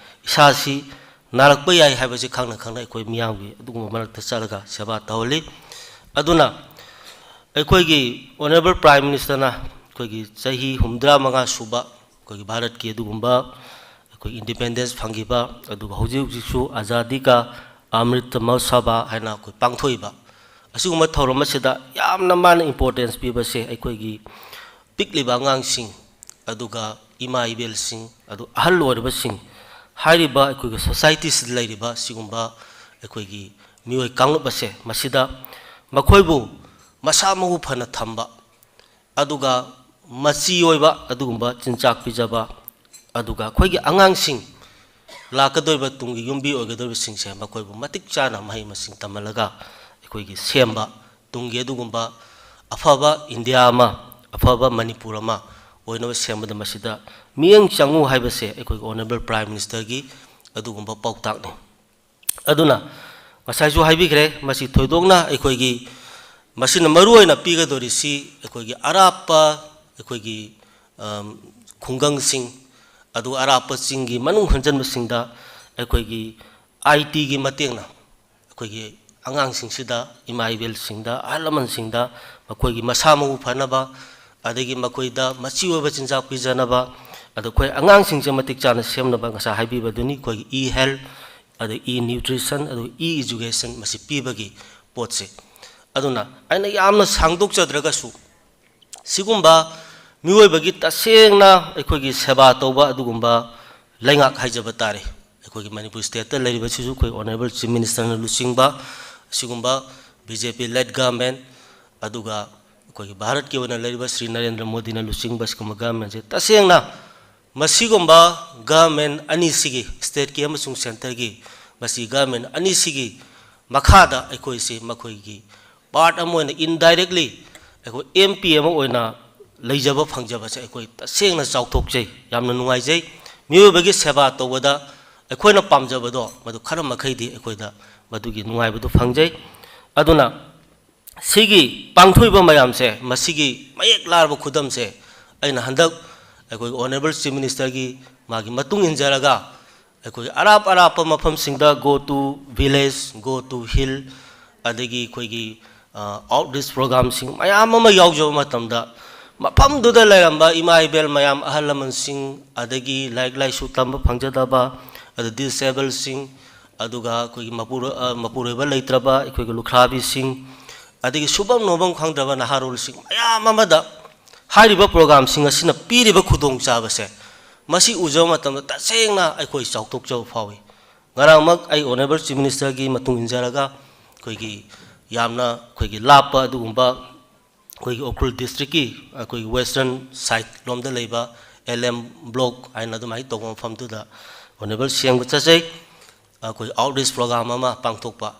ꯏꯁꯥꯁꯤ ꯅꯥꯔꯛꯄ ꯌꯥꯏ ꯍꯥꯏꯕꯁꯤ ꯈꯪꯅ ꯈꯪꯅ ꯑꯩꯈꯣꯏ ꯃꯤꯌꯥꯝꯒꯤ ꯑꯗꯨꯒꯨꯝꯕ ꯃꯔꯛꯇ ꯆꯠꯂꯒ ꯁꯦꯕꯥ ꯇꯧꯍꯜꯂꯤ꯫ ꯑꯗꯨꯅ ꯑꯩꯈꯣꯏꯒꯤ Honourable Prime Ministerꯅ ꯑꯩꯈꯣꯏꯒꯤ ꯆꯍꯤ ꯍꯨꯝꯗ꯭ꯔꯥ ꯃꯉꯥ ꯁꯨꯕ ꯑꯩꯈꯣꯏꯒꯤ ꯚꯥꯔꯠꯀꯤ ꯑꯗꯨꯒꯨꯝꯕ ꯑꯩꯈꯣꯏ independence ꯐꯪꯈꯤꯕ, ꯑꯗꯨꯒ ꯍꯧꯖꯤꯛ ꯍꯧꯖꯤꯛꯁꯨ ꯑꯖꯥꯗꯤ ꯀꯥ ꯑꯃ꯭ꯔꯤꯠ ꯃꯍꯣꯠꯁꯚꯥ ꯍꯥꯏꯅ ꯑꯩꯈꯣꯏ ꯄꯥꯡꯊꯣꯛꯏꯕ ꯑꯁꯤꯒꯨꯝꯕ ꯊꯧꯔꯝ ꯑꯁꯤꯗ ꯌꯥꯝꯅ ꯃꯥꯅ importance ꯄꯤꯕꯁꯦ ꯑꯩꯈꯣꯏꯒꯤ ꯄꯤꯛꯂꯤꯕ ꯑꯉꯥꯡꯁꯤꯡ, ꯑꯗꯨꯒ ꯏꯃꯥ ꯏꯕꯦꯜꯁꯤꯡ, ꯑꯗꯨ ꯑꯍꯜ ꯑꯣꯏꯔꯕꯁꯤꯡ, ꯍꯥꯏꯔꯤꯕ ꯑꯩꯈꯣꯏꯒꯤ societyꯁꯤꯗ ꯂꯩꯔꯤꯕ ꯁꯤꯒꯨꯝꯕ ꯑꯩꯈꯣꯏꯒꯤ ꯃꯤꯑꯣꯏ ꯀꯥꯡꯂꯨꯞ ꯑꯁꯦ, ꯃꯁꯤꯗ ꯃꯈꯣꯏꯕꯨ ꯃꯁꯥ ꯃꯎ ꯐꯅ ꯊꯝꯕ, ꯑꯗꯨꯒ ꯃꯆꯤ ꯑꯣꯏꯕ ꯑꯗꯨꯒꯨꯝꯕ ꯆꯤꯟꯖꯥꯛ ꯄꯤꯖꯕ, ꯑꯗꯨꯒ ꯑꯩꯈꯣꯏꯒꯤ ꯑꯉꯥꯡꯁꯤꯡ, ꯂꯥꯛꯀꯗꯧꯔꯤꯕ ꯇꯨꯡꯒꯤ ꯌꯨꯝꯕꯤ ꯑꯣꯏꯒꯗꯧꯔꯤꯕꯁꯤꯡꯁꯦ ꯃꯈꯣꯏꯕꯨ ꯃꯇꯤꯛ ꯆꯥꯅ ꯃꯍꯩ ꯃꯁꯤꯡ ꯇꯝꯍꯜꯂꯒ ꯑꯩꯈꯣꯏꯒꯤ ꯁꯦꯝꯕ, ꯇꯨꯡꯒꯤ ꯑꯗꯨꯒꯨꯝꯕ ꯑꯐꯕ ꯏꯟꯗꯤꯌꯥ ꯑꯃ, ꯑꯐꯕ ꯃꯅꯤꯄꯨꯔ ꯑꯃ ꯑꯣꯏꯅꯕ ꯁꯦꯝꯕꯗ ꯃꯁꯤꯗ ꯃꯤꯠꯌꯦꯡ ꯆꯪꯉꯨ ꯍꯥꯏꯕꯁꯦ ꯑꯩꯈꯣꯏꯒꯤ Honourable Prime Ministerꯒꯤ ꯑꯗꯨꯒꯨꯝꯕ ꯄꯥꯎꯇꯥꯛꯅꯤ꯫ ꯑꯗꯨꯅ ꯉꯁꯥꯏꯁꯨ ꯍꯥꯏꯕꯤꯈ꯭ꯔꯦ, ꯃꯁꯤ ꯊꯣꯏꯗꯣꯛꯅ ꯑꯩꯈꯣꯏꯒꯤ, ꯃꯁꯤꯅ ꯃꯔꯨꯑꯣꯏꯅ ꯄꯤꯒꯗꯧꯔꯤꯁꯤ ꯑꯩꯈꯣꯏꯒꯤ ꯑꯔꯥꯞꯄ ꯑꯩꯈꯣꯏꯒꯤ, ꯑꯝ, ꯈꯨꯡꯒꯪꯁꯤꯡ, ꯑꯗꯨꯒ ꯑꯔꯥꯞꯄ ꯆꯤꯡꯒꯤ ꯃꯅꯨꯡ ꯍꯟꯖꯟꯕꯁꯤꯡꯗ ꯑꯩꯈꯣꯏꯒꯤ ITꯒꯤ ꯃꯇꯦꯡꯅ ꯑꯩꯈꯣꯏꯒꯤ ꯑꯉꯥꯡꯁꯤꯡꯁꯤꯗ, ꯏꯃꯥ ꯏꯕꯦꯜꯁꯤꯡꯗ, ꯑꯍꯜ ꯂꯃꯟꯁꯤꯡꯗ ꯃꯈꯣꯏꯒꯤ ꯃꯁꯥ ꯃꯎ ꯐꯅꯕ, ꯑꯗꯒꯤ ꯃꯈꯣꯏꯗ ꯃꯆꯤ ꯑꯣꯏꯕ ꯆꯤꯟꯖꯥꯛ ꯄꯤꯖꯅꯕ, ꯑꯗ ꯑꯩꯈꯣꯏ ꯑꯉꯥꯡꯁꯤꯡꯁꯦ ꯃꯇꯤꯛ ꯆꯥꯅ ꯁꯦꯝꯅꯕ ꯉꯁꯥꯏ ꯍꯥꯏꯕꯤꯕꯗꯨꯅꯤ, ꯑꯩꯈꯣꯏꯒꯤ e-health, ꯑꯗꯩ e-nutrition, ꯑꯗꯨꯒ e-education ꯃꯁꯤ ꯄꯤꯕꯒꯤ ꯄꯣꯠꯁꯦ꯫ ꯑꯗꯨꯅ ꯑꯩꯅ ꯌꯥꯝꯅ ꯁꯥꯡꯗꯣꯛꯆꯗ꯭ꯔꯒꯁꯨ ꯁꯤꯒꯨꯝꯕ ꯃꯤꯑꯣꯏꯕꯒꯤ ꯇꯁꯦꯡꯅ ꯑꯩꯈꯣꯏꯒꯤ ꯁꯦꯕꯥ ꯇꯧꯕ ꯑꯗꯨꯒꯨꯝꯕ ꯂꯩꯉꯥꯛ ꯍꯥꯏꯖꯕ ꯇꯥꯔꯦ꯫ ꯑꯩꯈꯣꯏꯒꯤ ꯃꯅꯤꯄꯨꯔ ꯁ꯭ꯇꯦꯠꯇ ꯂꯩꯔꯤꯕꯁꯤꯁꯨ ꯑꯩꯈꯣꯏ ꯑꯣꯅꯔꯦꯕꯜ ꯆꯤꯐ ꯃꯤꯅꯤꯁꯇꯔꯅ ꯂꯨꯆꯤꯡꯕ ꯑꯁꯤꯒꯨꯝꯕ ꯕꯤ ꯖꯦ ꯄꯤ ꯂꯦꯗ ꯒꯚꯔꯟꯃꯦꯟ, ꯑꯗꯨꯒ ꯑꯩꯈꯣꯏꯒꯤ ꯚꯥꯔꯠꯀꯤ ꯑꯣꯏꯅ ꯂꯩꯔꯤꯕ ꯁ꯭ꯔꯤ ꯅꯔꯦꯟꯗ꯭ꯔ ꯃꯣꯗꯤꯅ ꯂꯨꯆꯤꯡꯕ ꯑꯁꯤꯒꯨꯝꯕ ꯒꯚꯔꯟꯃꯦꯟꯁꯦ ꯇꯁꯦꯡꯅ ꯃꯁꯤꯒꯨꯝꯕ ꯒꯚꯔꯟꯃꯦꯟ ꯑꯅꯤꯁꯤꯒꯤ, ꯁ꯭ꯇꯦꯠꯀꯤ ꯑꯃꯁꯨꯡ ꯁꯦꯟꯇꯔꯒꯤ, ꯃꯁꯤ ꯒꯚꯔꯟꯃꯦꯟ ꯑꯅꯤꯁꯤꯒꯤ ꯃꯈꯥꯗ ꯑꯩꯈꯣꯏꯁꯤ ꯃꯈꯣꯏꯒꯤ ꯄꯥꯔꯠ ꯑꯃ ꯑꯣꯏꯅ, ꯏꯟꯗꯥꯏꯔꯦꯛꯂꯤ ꯑꯩꯈꯣꯏ ꯑꯦꯝ ꯄꯤ ꯑꯃ ꯑꯣꯏꯅ ꯂꯩꯖꯕ ꯐꯪꯖꯕꯁꯦ ꯑꯩꯈꯣꯏ ꯇꯁꯦꯡꯅ ꯆꯥꯎꯊꯣꯛꯆꯩ, ꯌꯥꯝꯅ ꯅꯨꯡꯉꯥꯏꯖꯩ꯫ ꯃꯤꯑꯣꯏꯕꯒꯤ ꯁꯦꯕꯥ ꯇꯧꯕꯗ ꯑꯩꯈꯣꯏꯅ ꯄꯥꯝꯖꯕꯗꯣ ꯃꯗꯨ ꯈꯔ ꯃꯈꯩꯗꯤ ꯑꯩꯈꯣꯏꯗ ꯃꯗꯨꯒꯤ ꯅꯨꯡꯉꯥꯏꯕꯗꯨ ꯐꯪꯖꯩ꯫ ꯑꯗꯨꯅ ꯁꯤꯒꯤ ꯄꯥꯡꯊꯣꯛꯏꯕ ꯃꯌꯥꯝꯁꯦ, ꯃꯁꯤꯒꯤ ꯃꯌꯦꯛ ꯂꯥꯔꯕ ꯈꯨꯗꯝꯁꯦ ꯑꯩꯅ ꯍꯟꯗꯛ ꯑꯩꯈꯣꯏꯒꯤ ꯑꯣꯅꯔꯦꯕꯜ ꯆꯤꯐ ꯃꯤꯅꯤꯁꯇꯔꯒꯤ ꯃꯥꯒꯤ ꯃꯇꯨꯡ ꯏꯟꯖꯔꯒ ꯑꯩꯈꯣꯏꯒꯤ ꯑꯔꯥꯞ ꯑꯔꯥꯞꯄ ꯃꯐꯝꯁꯤꯡꯗ, go to village, go to hill, ꯑꯗꯒꯤ ꯑꯩꯈꯣꯏꯒꯤ, ꯑ, outreach programꯁꯤꯡ ꯃꯌꯥꯝ ꯑꯃ ꯌꯥꯎꯖꯕ ꯃꯇꯝꯗ, ꯃꯐꯝꯗꯨꯗ ꯂꯩꯔꯝꯕ ꯏꯃꯥ ꯏꯕꯦꯜ ꯃꯌꯥꯝ, ꯑꯍꯜ ꯂꯃꯟꯁꯤꯡ, ꯑꯗꯒꯤ ꯂꯥꯏꯔꯤꯛ ꯂꯥꯏꯁꯨ ꯇꯝꯕ ꯐꯪꯖꯗꯕ, ꯑꯗ disabledꯁꯤꯡ, ꯑꯗꯨꯒ ꯑꯩꯈꯣꯏꯒꯤ ꯃꯄꯨꯔꯣ-, ꯑ, ꯃꯄꯨꯔꯣꯏꯕ ꯂꯩꯇ꯭ꯔꯕ ꯑꯩꯈꯣꯏꯒꯤ ꯂꯨꯈ꯭ꯔꯥꯕꯤꯁꯤꯡ, ꯑꯗꯒꯤ ꯁꯨꯐꯝ ꯅꯣꯝꯐꯝ ꯈꯪꯗ꯭ꯔꯕ ꯅꯍꯥꯔꯣꯜꯁꯤꯡ ꯃꯌꯥꯝ ꯑꯃꯗ ꯍꯥꯏꯔꯤꯕ programꯁꯤꯡ ꯑꯁꯤꯅ ꯄꯤꯔꯤꯕ ꯈꯨꯗꯣꯡꯆꯥꯕꯁꯦ, ꯃꯁꯤ ꯎꯖꯕ ꯃꯇꯝꯗ ꯇꯁꯦꯡꯅ ꯑꯩꯈꯣꯏ ꯆꯥꯎꯊꯣꯛꯆꯕ ꯐꯥꯎꯏ꯫ ꯉꯔꯥꯡꯃꯛ ꯑꯩ ꯑꯣꯅꯔꯦꯕꯜ ꯆꯤꯐ ꯃꯤꯅꯤꯁꯇꯔꯒꯤ ꯃꯇꯨꯡ ꯏꯟꯖꯔꯒ ꯑꯩꯈꯣꯏꯒꯤ ꯌꯥꯝꯅ ꯑꯩꯈꯣꯏꯒꯤ ꯂꯥꯞꯄ ꯑꯗꯨꯒꯨꯝꯕ ꯑꯩꯈꯣꯏꯒꯤ ꯎꯈ꯭ꯔꯨꯜ ꯗꯤꯁꯇ꯭ꯔꯤꯛꯀꯤ ꯑꯩꯈꯣꯏꯒꯤ ꯋꯦꯁꯇꯔꯟ ꯁꯥꯏꯠ ꯂꯣꯝꯗ ꯂꯩꯕ ꯑꯦꯜ ꯑꯦꯝ ꯕ꯭ꯂꯣꯛ ꯍꯥꯏꯅ ꯑꯗꯨꯃꯥꯏꯅ ꯇꯧꯕ ꯃꯐꯝꯗꯨꯗ ꯑꯣꯅꯔꯦꯕꯜ ꯁꯤ ꯑꯦꯝꯒ ꯆꯠꯆꯩ꯫ ꯑꯩꯈꯣꯏ outreach program ꯑꯃ ꯄꯥꯡꯊꯣꯛꯄ,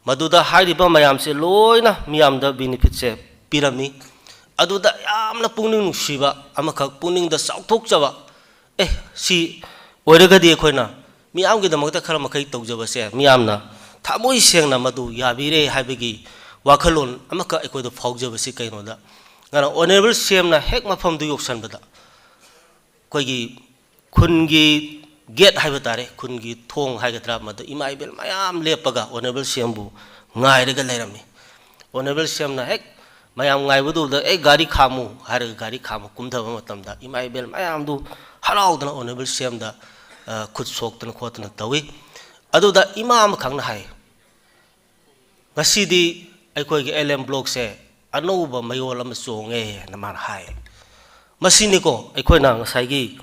ꯃꯗꯨꯗ ꯍꯥꯏꯔꯤꯕ ꯃꯌꯥꯝꯁꯦ ꯂꯣꯏꯅ ꯃꯤꯌꯥꯝꯗ benefitꯁꯦ ꯄꯤꯔꯝꯃꯤ꯫ ꯑꯗꯨꯗ ꯌꯥꯝꯅ ꯄꯨꯛꯅꯤꯡ ꯅꯨꯡꯁꯤꯕ ꯑꯃꯈꯛ, ꯄꯨꯛꯅꯤꯡꯗ ꯆꯥꯎꯊꯣꯛꯆꯕ, ꯑꯦ, ꯁꯤ ꯑꯣꯏꯔꯒꯗꯤ ꯑꯩꯈꯣꯏꯅ ꯃꯤꯌꯥꯝꯒꯤꯗꯃꯛꯇ ꯈꯔ ꯃꯈꯩ ꯇꯧꯖꯕꯁꯦ, ꯃꯤꯌꯥꯝꯅ ꯊꯃꯣꯏ ꯁꯦꯡꯅ ꯃꯗꯨ ꯌꯥꯕꯤꯔꯦ ꯍꯥꯏꯕꯒꯤ ꯋꯥꯈꯜꯂꯣꯟ ꯑꯃꯈꯛ ꯑꯩꯈꯣꯏꯗ ꯐꯥꯎꯖꯕꯁꯤ ꯀꯩꯅꯣꯗ, ꯉꯔꯥꯡ ꯑꯣꯅꯔꯦꯕꯜ ꯁꯤ ꯑꯦꯝꯅ ꯍꯦꯛ ꯃꯐꯝꯗꯨ ꯌꯧꯁꯟꯕꯗ, ꯑꯩꯈꯣꯏꯒꯤ ꯈꯨꯟꯒꯤ ꯒꯦꯠ ꯍꯥꯏꯕ ꯇꯥꯔꯦ, ꯈꯨꯟꯒꯤ ꯊꯣꯡ ꯍꯥꯏꯒꯗ꯭ꯔꯥ, ꯃꯗꯨ ꯏꯃꯥ ꯏꯕꯦꯜ ꯃꯌꯥꯝ ꯂꯦꯞꯄꯒ ꯑꯣꯅꯔꯦꯕꯜ ꯁꯤ ꯑꯦꯝꯕꯨ ꯉꯥꯏꯔꯒ ꯂꯩꯔꯝꯃꯤ꯫ ꯑꯣꯅꯔꯦꯕꯜ ꯁꯤ ꯑꯦꯝꯅ ꯍꯦꯛ ꯃꯌꯥꯝ ꯉꯥꯏꯕꯗꯨꯗ, "ꯑꯦ, ꯒꯥꯔꯤ ꯈꯥꯝꯃꯨ" ꯍꯥꯏꯔꯒ ꯒꯥꯔꯤ ꯈꯥꯝꯃ ꯀꯨꯝꯊꯕ ꯃꯇꯝꯗ, ꯏꯃꯥ ꯏꯕꯦꯜ ꯃꯌꯥꯝꯗꯨ ꯍꯔꯥꯎꯗꯅ ꯑꯣꯅꯔꯦꯕꯜ ꯁꯤ ꯑꯦꯝꯗ, ꯑ, ꯈꯨꯠ ꯁꯣꯛꯇꯅ ꯈꯣꯠꯇꯅ ꯇꯧꯏ꯫ ꯑꯗꯨꯗ ꯏꯃꯥ ꯑꯃꯈꯛꯅ ꯍꯥꯏ, "ꯉꯁꯤꯗꯤ ꯑꯩꯈꯣꯏꯒꯤ ꯑꯦꯜ ꯑꯦꯝ ꯕ꯭ꯂꯣꯛꯁꯦ ꯑꯅꯧꯕ ꯃꯌꯣꯜ ꯑꯃ ꯆꯣꯡꯉꯦ" ꯍꯥꯏꯅ ꯃꯥꯅ ꯍꯥꯏ꯫ ꯃꯁꯤꯅꯤꯀꯣ ꯑꯩꯈꯣꯏꯅ ꯉꯁꯥꯏꯒꯤ,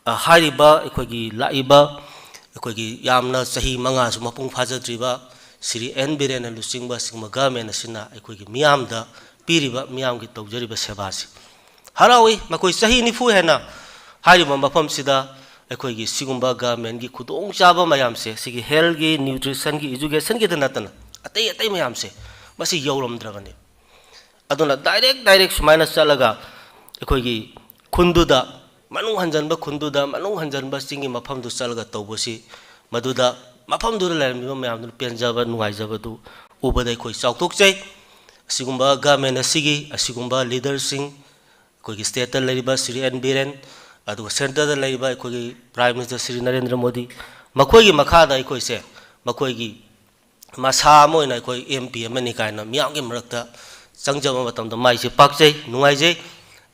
ꯑ, ꯍꯥꯏꯔꯤꯕ ꯑꯩꯈꯣꯏꯒꯤ ꯂꯥꯛꯏꯕ ꯑꯩꯈꯣꯏꯒꯤ ꯌꯥꯝꯅ ꯆꯍꯤ ꯃꯉꯥꯁꯨ ꯃꯄꯨꯡ ꯐꯥꯖꯗ꯭ꯔꯤꯕ ꯁ꯭ꯔꯤ ꯑꯦꯟ ꯕꯤꯔꯦꯟꯅ ꯂꯨꯆꯤꯡꯕ ꯁꯤꯒꯨꯝꯕ ꯒꯃꯦꯟ ꯑꯁꯤꯅ ꯑꯩꯈꯣꯏꯒꯤ ꯃꯤꯌꯥꯝꯗ ꯄꯤꯔꯤꯕ, ꯃꯤꯌꯥꯝꯒꯤ ꯇꯧꯖꯔꯤꯕ ꯁꯦꯕꯥꯁꯤ꯫ ꯍꯔꯥꯎꯏ꯫ ꯃꯈꯣꯏ ꯆꯍꯤ ꯅꯤꯐꯨ ꯍꯦꯟꯅ ꯍꯥꯏꯔꯤꯕ ꯃꯐꯝꯁꯤꯗ ꯑꯩꯈꯣꯏꯒꯤ ꯁꯤꯒꯨꯝꯕ ꯒꯃꯦꯟꯒꯤ ꯈꯨꯗꯣꯡꯆꯥꯕ ꯃꯌꯥꯝꯁꯦ, ꯁꯤꯒꯤ healthꯀꯤ, nutritionꯒꯤ, educationꯒꯤꯗ ꯅꯠꯇꯅ ꯑꯇꯩ ꯑꯇꯩ ꯃꯌꯥꯝꯁꯦ, ꯃꯁꯤ ꯌꯧꯔꯝꯗ꯭ꯔꯕꯅꯤ꯫ ꯑꯗꯨꯅ direct, direct ꯁꯨꯃꯥꯏꯅ ꯆꯠꯂꯒ ꯑꯩꯈꯣꯏꯒꯤ ꯈꯨꯟꯗꯨꯗ, ꯃꯅꯨꯡ ꯍꯟꯖꯟꯕ ꯈꯨꯟꯗꯨꯗ, ꯃꯅꯨꯡ ꯍꯟꯖꯟꯕ ꯆꯤꯡꯒꯤ ꯃꯐꯝꯗꯨ ꯆꯠꯂꯒ ꯇꯧꯕꯁꯤ, ꯃꯗꯨꯗ ꯃꯐꯝꯗꯨꯗ ꯂꯩꯔꯝꯃꯤꯕ ꯃꯌꯥꯝꯗꯨꯅ ꯄꯦꯟꯖꯕ, ꯅꯨꯡꯉꯥꯏꯖꯕꯗꯨ ꯎꯕꯗ ꯑꯩꯈꯣꯏ ꯆꯥꯎꯊꯣꯛꯆꯩ꯫ ꯑꯁꯤꯒꯨꯝꯕ ꯒꯃꯦꯟ ꯑꯁꯤꯒꯤ, ꯑꯁꯤꯒꯨꯝꯕ leaderꯁꯤꯡ, ꯑꯩꯈꯣꯏꯒꯤ stateꯇ ꯂꯩꯔꯤꯕ ꯁ꯭ꯔꯤ ꯑꯦꯟ ꯕꯤꯔꯦꯟ, ꯑꯗꯨꯒ centreꯗ ꯂꯩꯔꯤꯕ ꯑꯩꯈꯣꯏꯒꯤ Prime Minister ꯁ꯭ꯔꯤ ꯅꯔꯦꯟꯗ꯭ꯔ ꯃꯣꯗꯤ, ꯃꯈꯣꯏꯒꯤ ꯃꯈꯥꯗ ꯑꯩꯈꯣꯏꯁꯦ, ꯃꯈꯣꯏꯒꯤ ꯃꯁꯥ ꯑꯃ ꯑꯣꯏꯅ ꯑꯩꯈꯣꯏ ꯑꯦꯝ ꯄꯤ ꯑꯃꯅꯤ ꯀꯥꯏꯅ ꯃꯤꯌꯥꯝꯒꯤ ꯃꯔꯛꯇ ꯆꯪꯖꯕ ꯃꯇꯝꯗ ꯃꯥꯏꯁꯦ ꯄꯥꯛꯆꯩ, ꯅꯨꯡꯉꯥꯏꯖꯩ꯫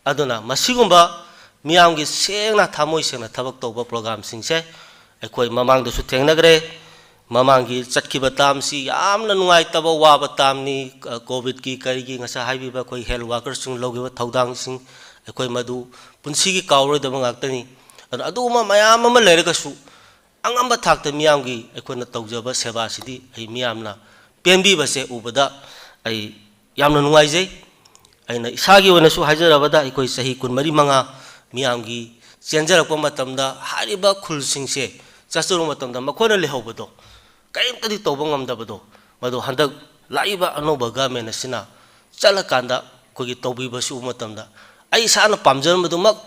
ꯑꯗꯨꯅ ꯃꯁꯤꯒꯨꯝꯕ ꯃꯤꯌꯥꯝꯒꯤ ꯁꯦꯡꯅ, ꯊꯃꯣꯏ ꯁꯦꯡꯅ ꯊꯕꯛ ꯇꯧꯕ programꯁꯤꯡꯁꯦ ꯑꯩꯈꯣꯏ ꯃꯃꯥꯡꯗꯁꯨ ꯊꯦꯡꯅꯈ꯭ꯔꯦ꯫ ꯃꯃꯥꯡꯒꯤ ꯆꯠꯈꯤꯕ termꯁꯤ ꯌꯥꯝꯅ ꯅꯨꯡꯉꯥꯏꯇꯕ, ꯋꯥꯕ termꯅꯤ꯫ ꯑ, COVIDꯀꯤ ꯀꯔꯤꯒꯤ ꯉꯁꯥꯏ ꯍꯥꯏꯕꯤꯕ ꯑꯩꯈꯣꯏ health workerꯁꯤꯡ ꯂꯧꯈꯤꯕ ꯊꯧꯗꯥꯡꯁꯤꯡ, ꯑꯩꯈꯣꯏ ꯃꯗꯨ ꯄꯨꯟꯁꯤꯒꯤ ꯀꯥꯎꯔꯣꯏꯗꯕ ꯉꯥꯛꯇꯅꯤ꯫ ꯑꯗꯨꯅ ꯑꯗꯨꯒꯨꯝꯕ ꯃꯌꯥꯝ ꯑꯃ ꯂꯩꯔꯒꯁꯨ ꯑꯉꯝꯕ ꯊꯥꯛꯇ ꯃꯤꯌꯥꯝꯒꯤ ꯑꯩꯈꯣꯏꯅ ꯇꯧꯖꯕ ꯁꯦꯕꯥꯁꯤꯗꯤ ꯑꯩ ꯃꯤꯌꯥꯝꯅ ꯄꯦꯟꯕꯤꯕꯁꯦ ꯎꯕꯗ ꯑꯩ ꯌꯥꯝꯅ ꯅꯨꯡꯉꯥꯏꯖꯩ꯫ ꯑꯩꯅ ꯏꯁꯥꯒꯤ ꯑꯣꯏꯅꯁꯨ ꯍꯥꯏꯖꯔꯕꯗ, ꯑꯩꯈꯣꯏ ꯆꯍꯤ ꯀꯨꯟꯃꯔꯤ ꯃꯉꯥ ꯃꯤꯌꯥꯝꯒꯤ ꯆꯦꯟꯖꯔꯛꯄ ꯃꯇꯝꯗ, ꯍꯥꯏꯔꯤꯕ ꯈꯨꯜꯁꯤꯡꯁꯦ ꯆꯠꯆꯔꯨꯕ ꯃꯇꯝꯗ ꯃꯈꯣꯏꯅ ꯂꯩꯍꯧꯕꯗꯣ, ꯀꯔꯤꯝꯇꯗꯤ ꯇꯧꯕ ꯉꯝꯗꯕꯗꯣ, ꯃꯗꯨ ꯍꯟꯗꯛ ꯂꯥꯛꯏꯕ ꯑꯅꯧꯕ government ꯑꯁꯤꯅ ꯆꯠꯂꯀꯥꯟꯗ ꯑꯩꯈꯣꯏꯒꯤ ꯇꯧꯕꯤꯕꯁꯤ ꯎꯕ ꯃꯇꯝꯗ, ꯑꯩ ꯏꯁꯥꯅ ꯄꯥꯝꯖꯔꯝꯕꯗꯨꯃꯛ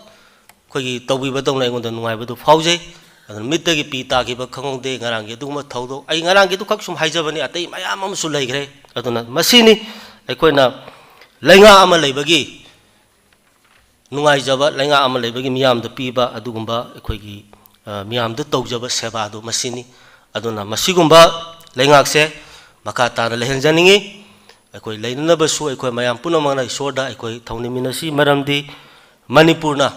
ꯑꯩꯈꯣꯏꯒꯤ ꯇꯧꯕꯤꯕꯗꯧꯅ ꯑꯩꯉꯣꯟꯗ ꯅꯨꯡꯉꯥꯏꯕꯗꯨ ꯐꯥꯎꯖꯩ꯫ ꯑꯗꯨꯅ ꯃꯤꯠꯇꯒꯤ ꯄꯤ ꯇꯥꯈꯤꯕ ꯈꯪꯍꯧꯗꯦ ꯉꯔꯥꯡꯒꯤ ꯑꯗꯨꯒꯨꯝꯕ ꯊꯧꯗꯣꯛ꯫ ꯑꯩ ꯉꯔꯥꯡꯒꯤꯗꯨ ꯈꯛ ꯁꯨꯝ ꯍꯥꯏꯖꯕꯅꯤ, ꯑꯇꯩ ꯃꯌꯥꯝ ꯑꯃꯁꯨ ꯂꯩꯈ꯭ꯔꯦ꯫ ꯑꯗꯨꯅ ꯃꯁꯤꯅꯤ ꯑꯩꯈꯣꯏꯅ ꯂꯩꯉꯥꯛ ꯑꯃ ꯂꯩꯕꯒꯤ ꯅꯨꯡꯉꯥꯏꯖꯕ, ꯂꯩꯉꯥꯛ ꯑꯃ ꯂꯩꯕꯒꯤ ꯃꯤꯌꯥꯝꯗ ꯄꯤꯕ ꯑꯗꯨꯒꯨꯝꯕ ꯑꯩꯈꯣꯏꯒꯤ, ꯑ, ꯃꯤꯌꯥꯝꯗ ꯇꯧꯖꯕ ꯁꯦꯕꯥꯗꯨ ꯃꯁꯤꯅꯤ꯫ ꯑꯗꯨꯅ ꯃꯁꯤꯒꯨꯝꯕ ꯂꯩꯉꯥꯛꯁꯦ ꯃꯈꯥ ꯇꯥꯅ ꯂꯩꯍꯟꯖꯅꯤꯡꯉꯤ꯫ ꯑꯩꯈꯣꯏ ꯂꯩꯅꯅꯕꯁꯨ ꯑꯩꯈꯣꯏ ꯃꯌꯥꯝ ꯄꯨꯝꯅꯃꯛꯅ ꯏꯁꯣꯔꯗ ꯑꯩꯈꯣꯏ ꯊꯧꯅꯤꯃꯤꯟꯅꯁꯤ, ꯃꯔꯝꯗꯤ ꯃꯅꯤꯄꯨꯔꯅ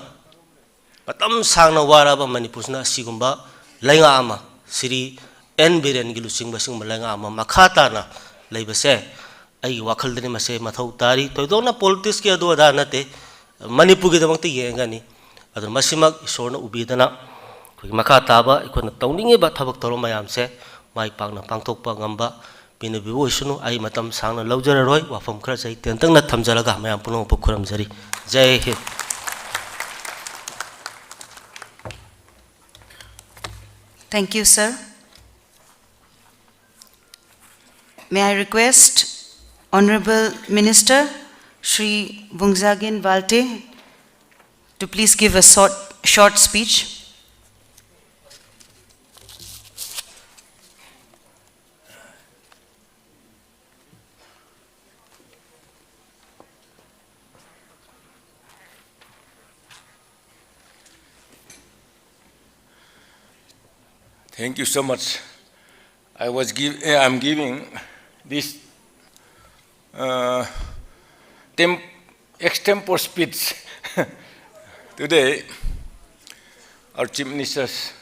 ꯃꯇꯝ ꯁꯥꯡꯅ ꯋꯥꯔꯕ ꯃꯅꯤꯄꯨꯔꯁꯤꯅ ꯑꯁꯤꯒꯨꯝꯕ ꯂꯩꯉꯥꯛ ꯑꯃ, ꯁ꯭ꯔꯤ ꯑꯦꯟ ꯕꯤꯔꯦꯟꯒꯤ ꯂꯨꯆꯤꯡꯕ ꯁꯤꯒꯨꯝꯕ ꯂꯩꯉꯥꯛ ꯑꯃ ꯃꯈꯥ ꯇꯥꯅ ꯂꯩꯕꯁꯦ ꯑꯩꯒꯤ ꯋꯥꯈꯜꯗꯗꯤ ꯃꯁꯦ ꯃꯊꯧ ꯇꯥꯔꯤ꯫ ꯊꯣꯏꯗꯣꯛꯅ politicsꯀꯤ ꯑꯗꯨ ꯑꯗꯥ ꯅꯠꯇꯦ, ꯃꯅꯤꯄꯨꯔꯒꯤꯗꯃꯛꯇ ꯌꯦꯡꯒꯅꯤ꯫ ꯑꯗꯨꯅ ꯃꯁꯤꯃꯛ ꯏꯁꯣꯔꯅ ꯎꯕꯤꯗꯅ ꯑꯩꯈꯣꯏꯒꯤ ꯃꯈꯥ ꯇꯥꯕ ꯑꯩꯈꯣꯏꯅ ꯇꯧꯅꯤꯡꯉꯤꯕ ꯊꯕꯛ ꯊꯧꯔꯝ ꯃꯌꯥꯝꯁꯦ ꯃꯥꯏ ꯄꯥꯛꯅ ꯄꯥꯡꯊꯣꯛꯄ ꯉꯝꯕ ꯄꯤꯅꯕꯤꯕ ꯑꯣꯏꯁꯅꯨ꯫ ꯑꯩ ꯃꯇꯝ ꯁꯥꯡꯅ ꯂꯧꯖꯔꯔꯣꯏ, ꯋꯥꯐꯝ ꯈꯔꯁꯦ ꯑꯩ ꯇꯦꯟꯇꯛꯅ ꯊꯝꯖꯔꯒ ꯃꯌꯥꯝ ꯄꯨꯝꯅꯃꯛꯄꯨ ꯈꯨꯔꯨꯝꯖꯔꯤ꯫ ꯖꯩ ꯍꯤꯟꯗ꯫ Thank you, sir. May I request Honorable Minister Shri Bungzagin Valte to please give a short, short speech. Thank you so much. I was give, eh, I'm giving this uh, temp, extempore speech today. Our chief ministers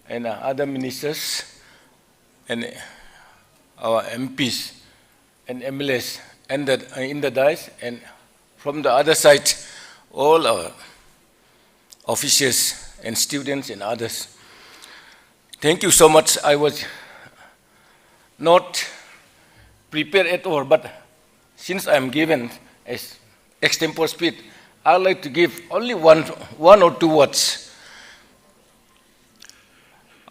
and uh, other ministers and our M Ps and M L As and the, in the dais and from the other side, all our officials and students and others. Thank you so much. I was not prepared at all, but since I am given as extempore speech, I'd like to give only one, one or two words.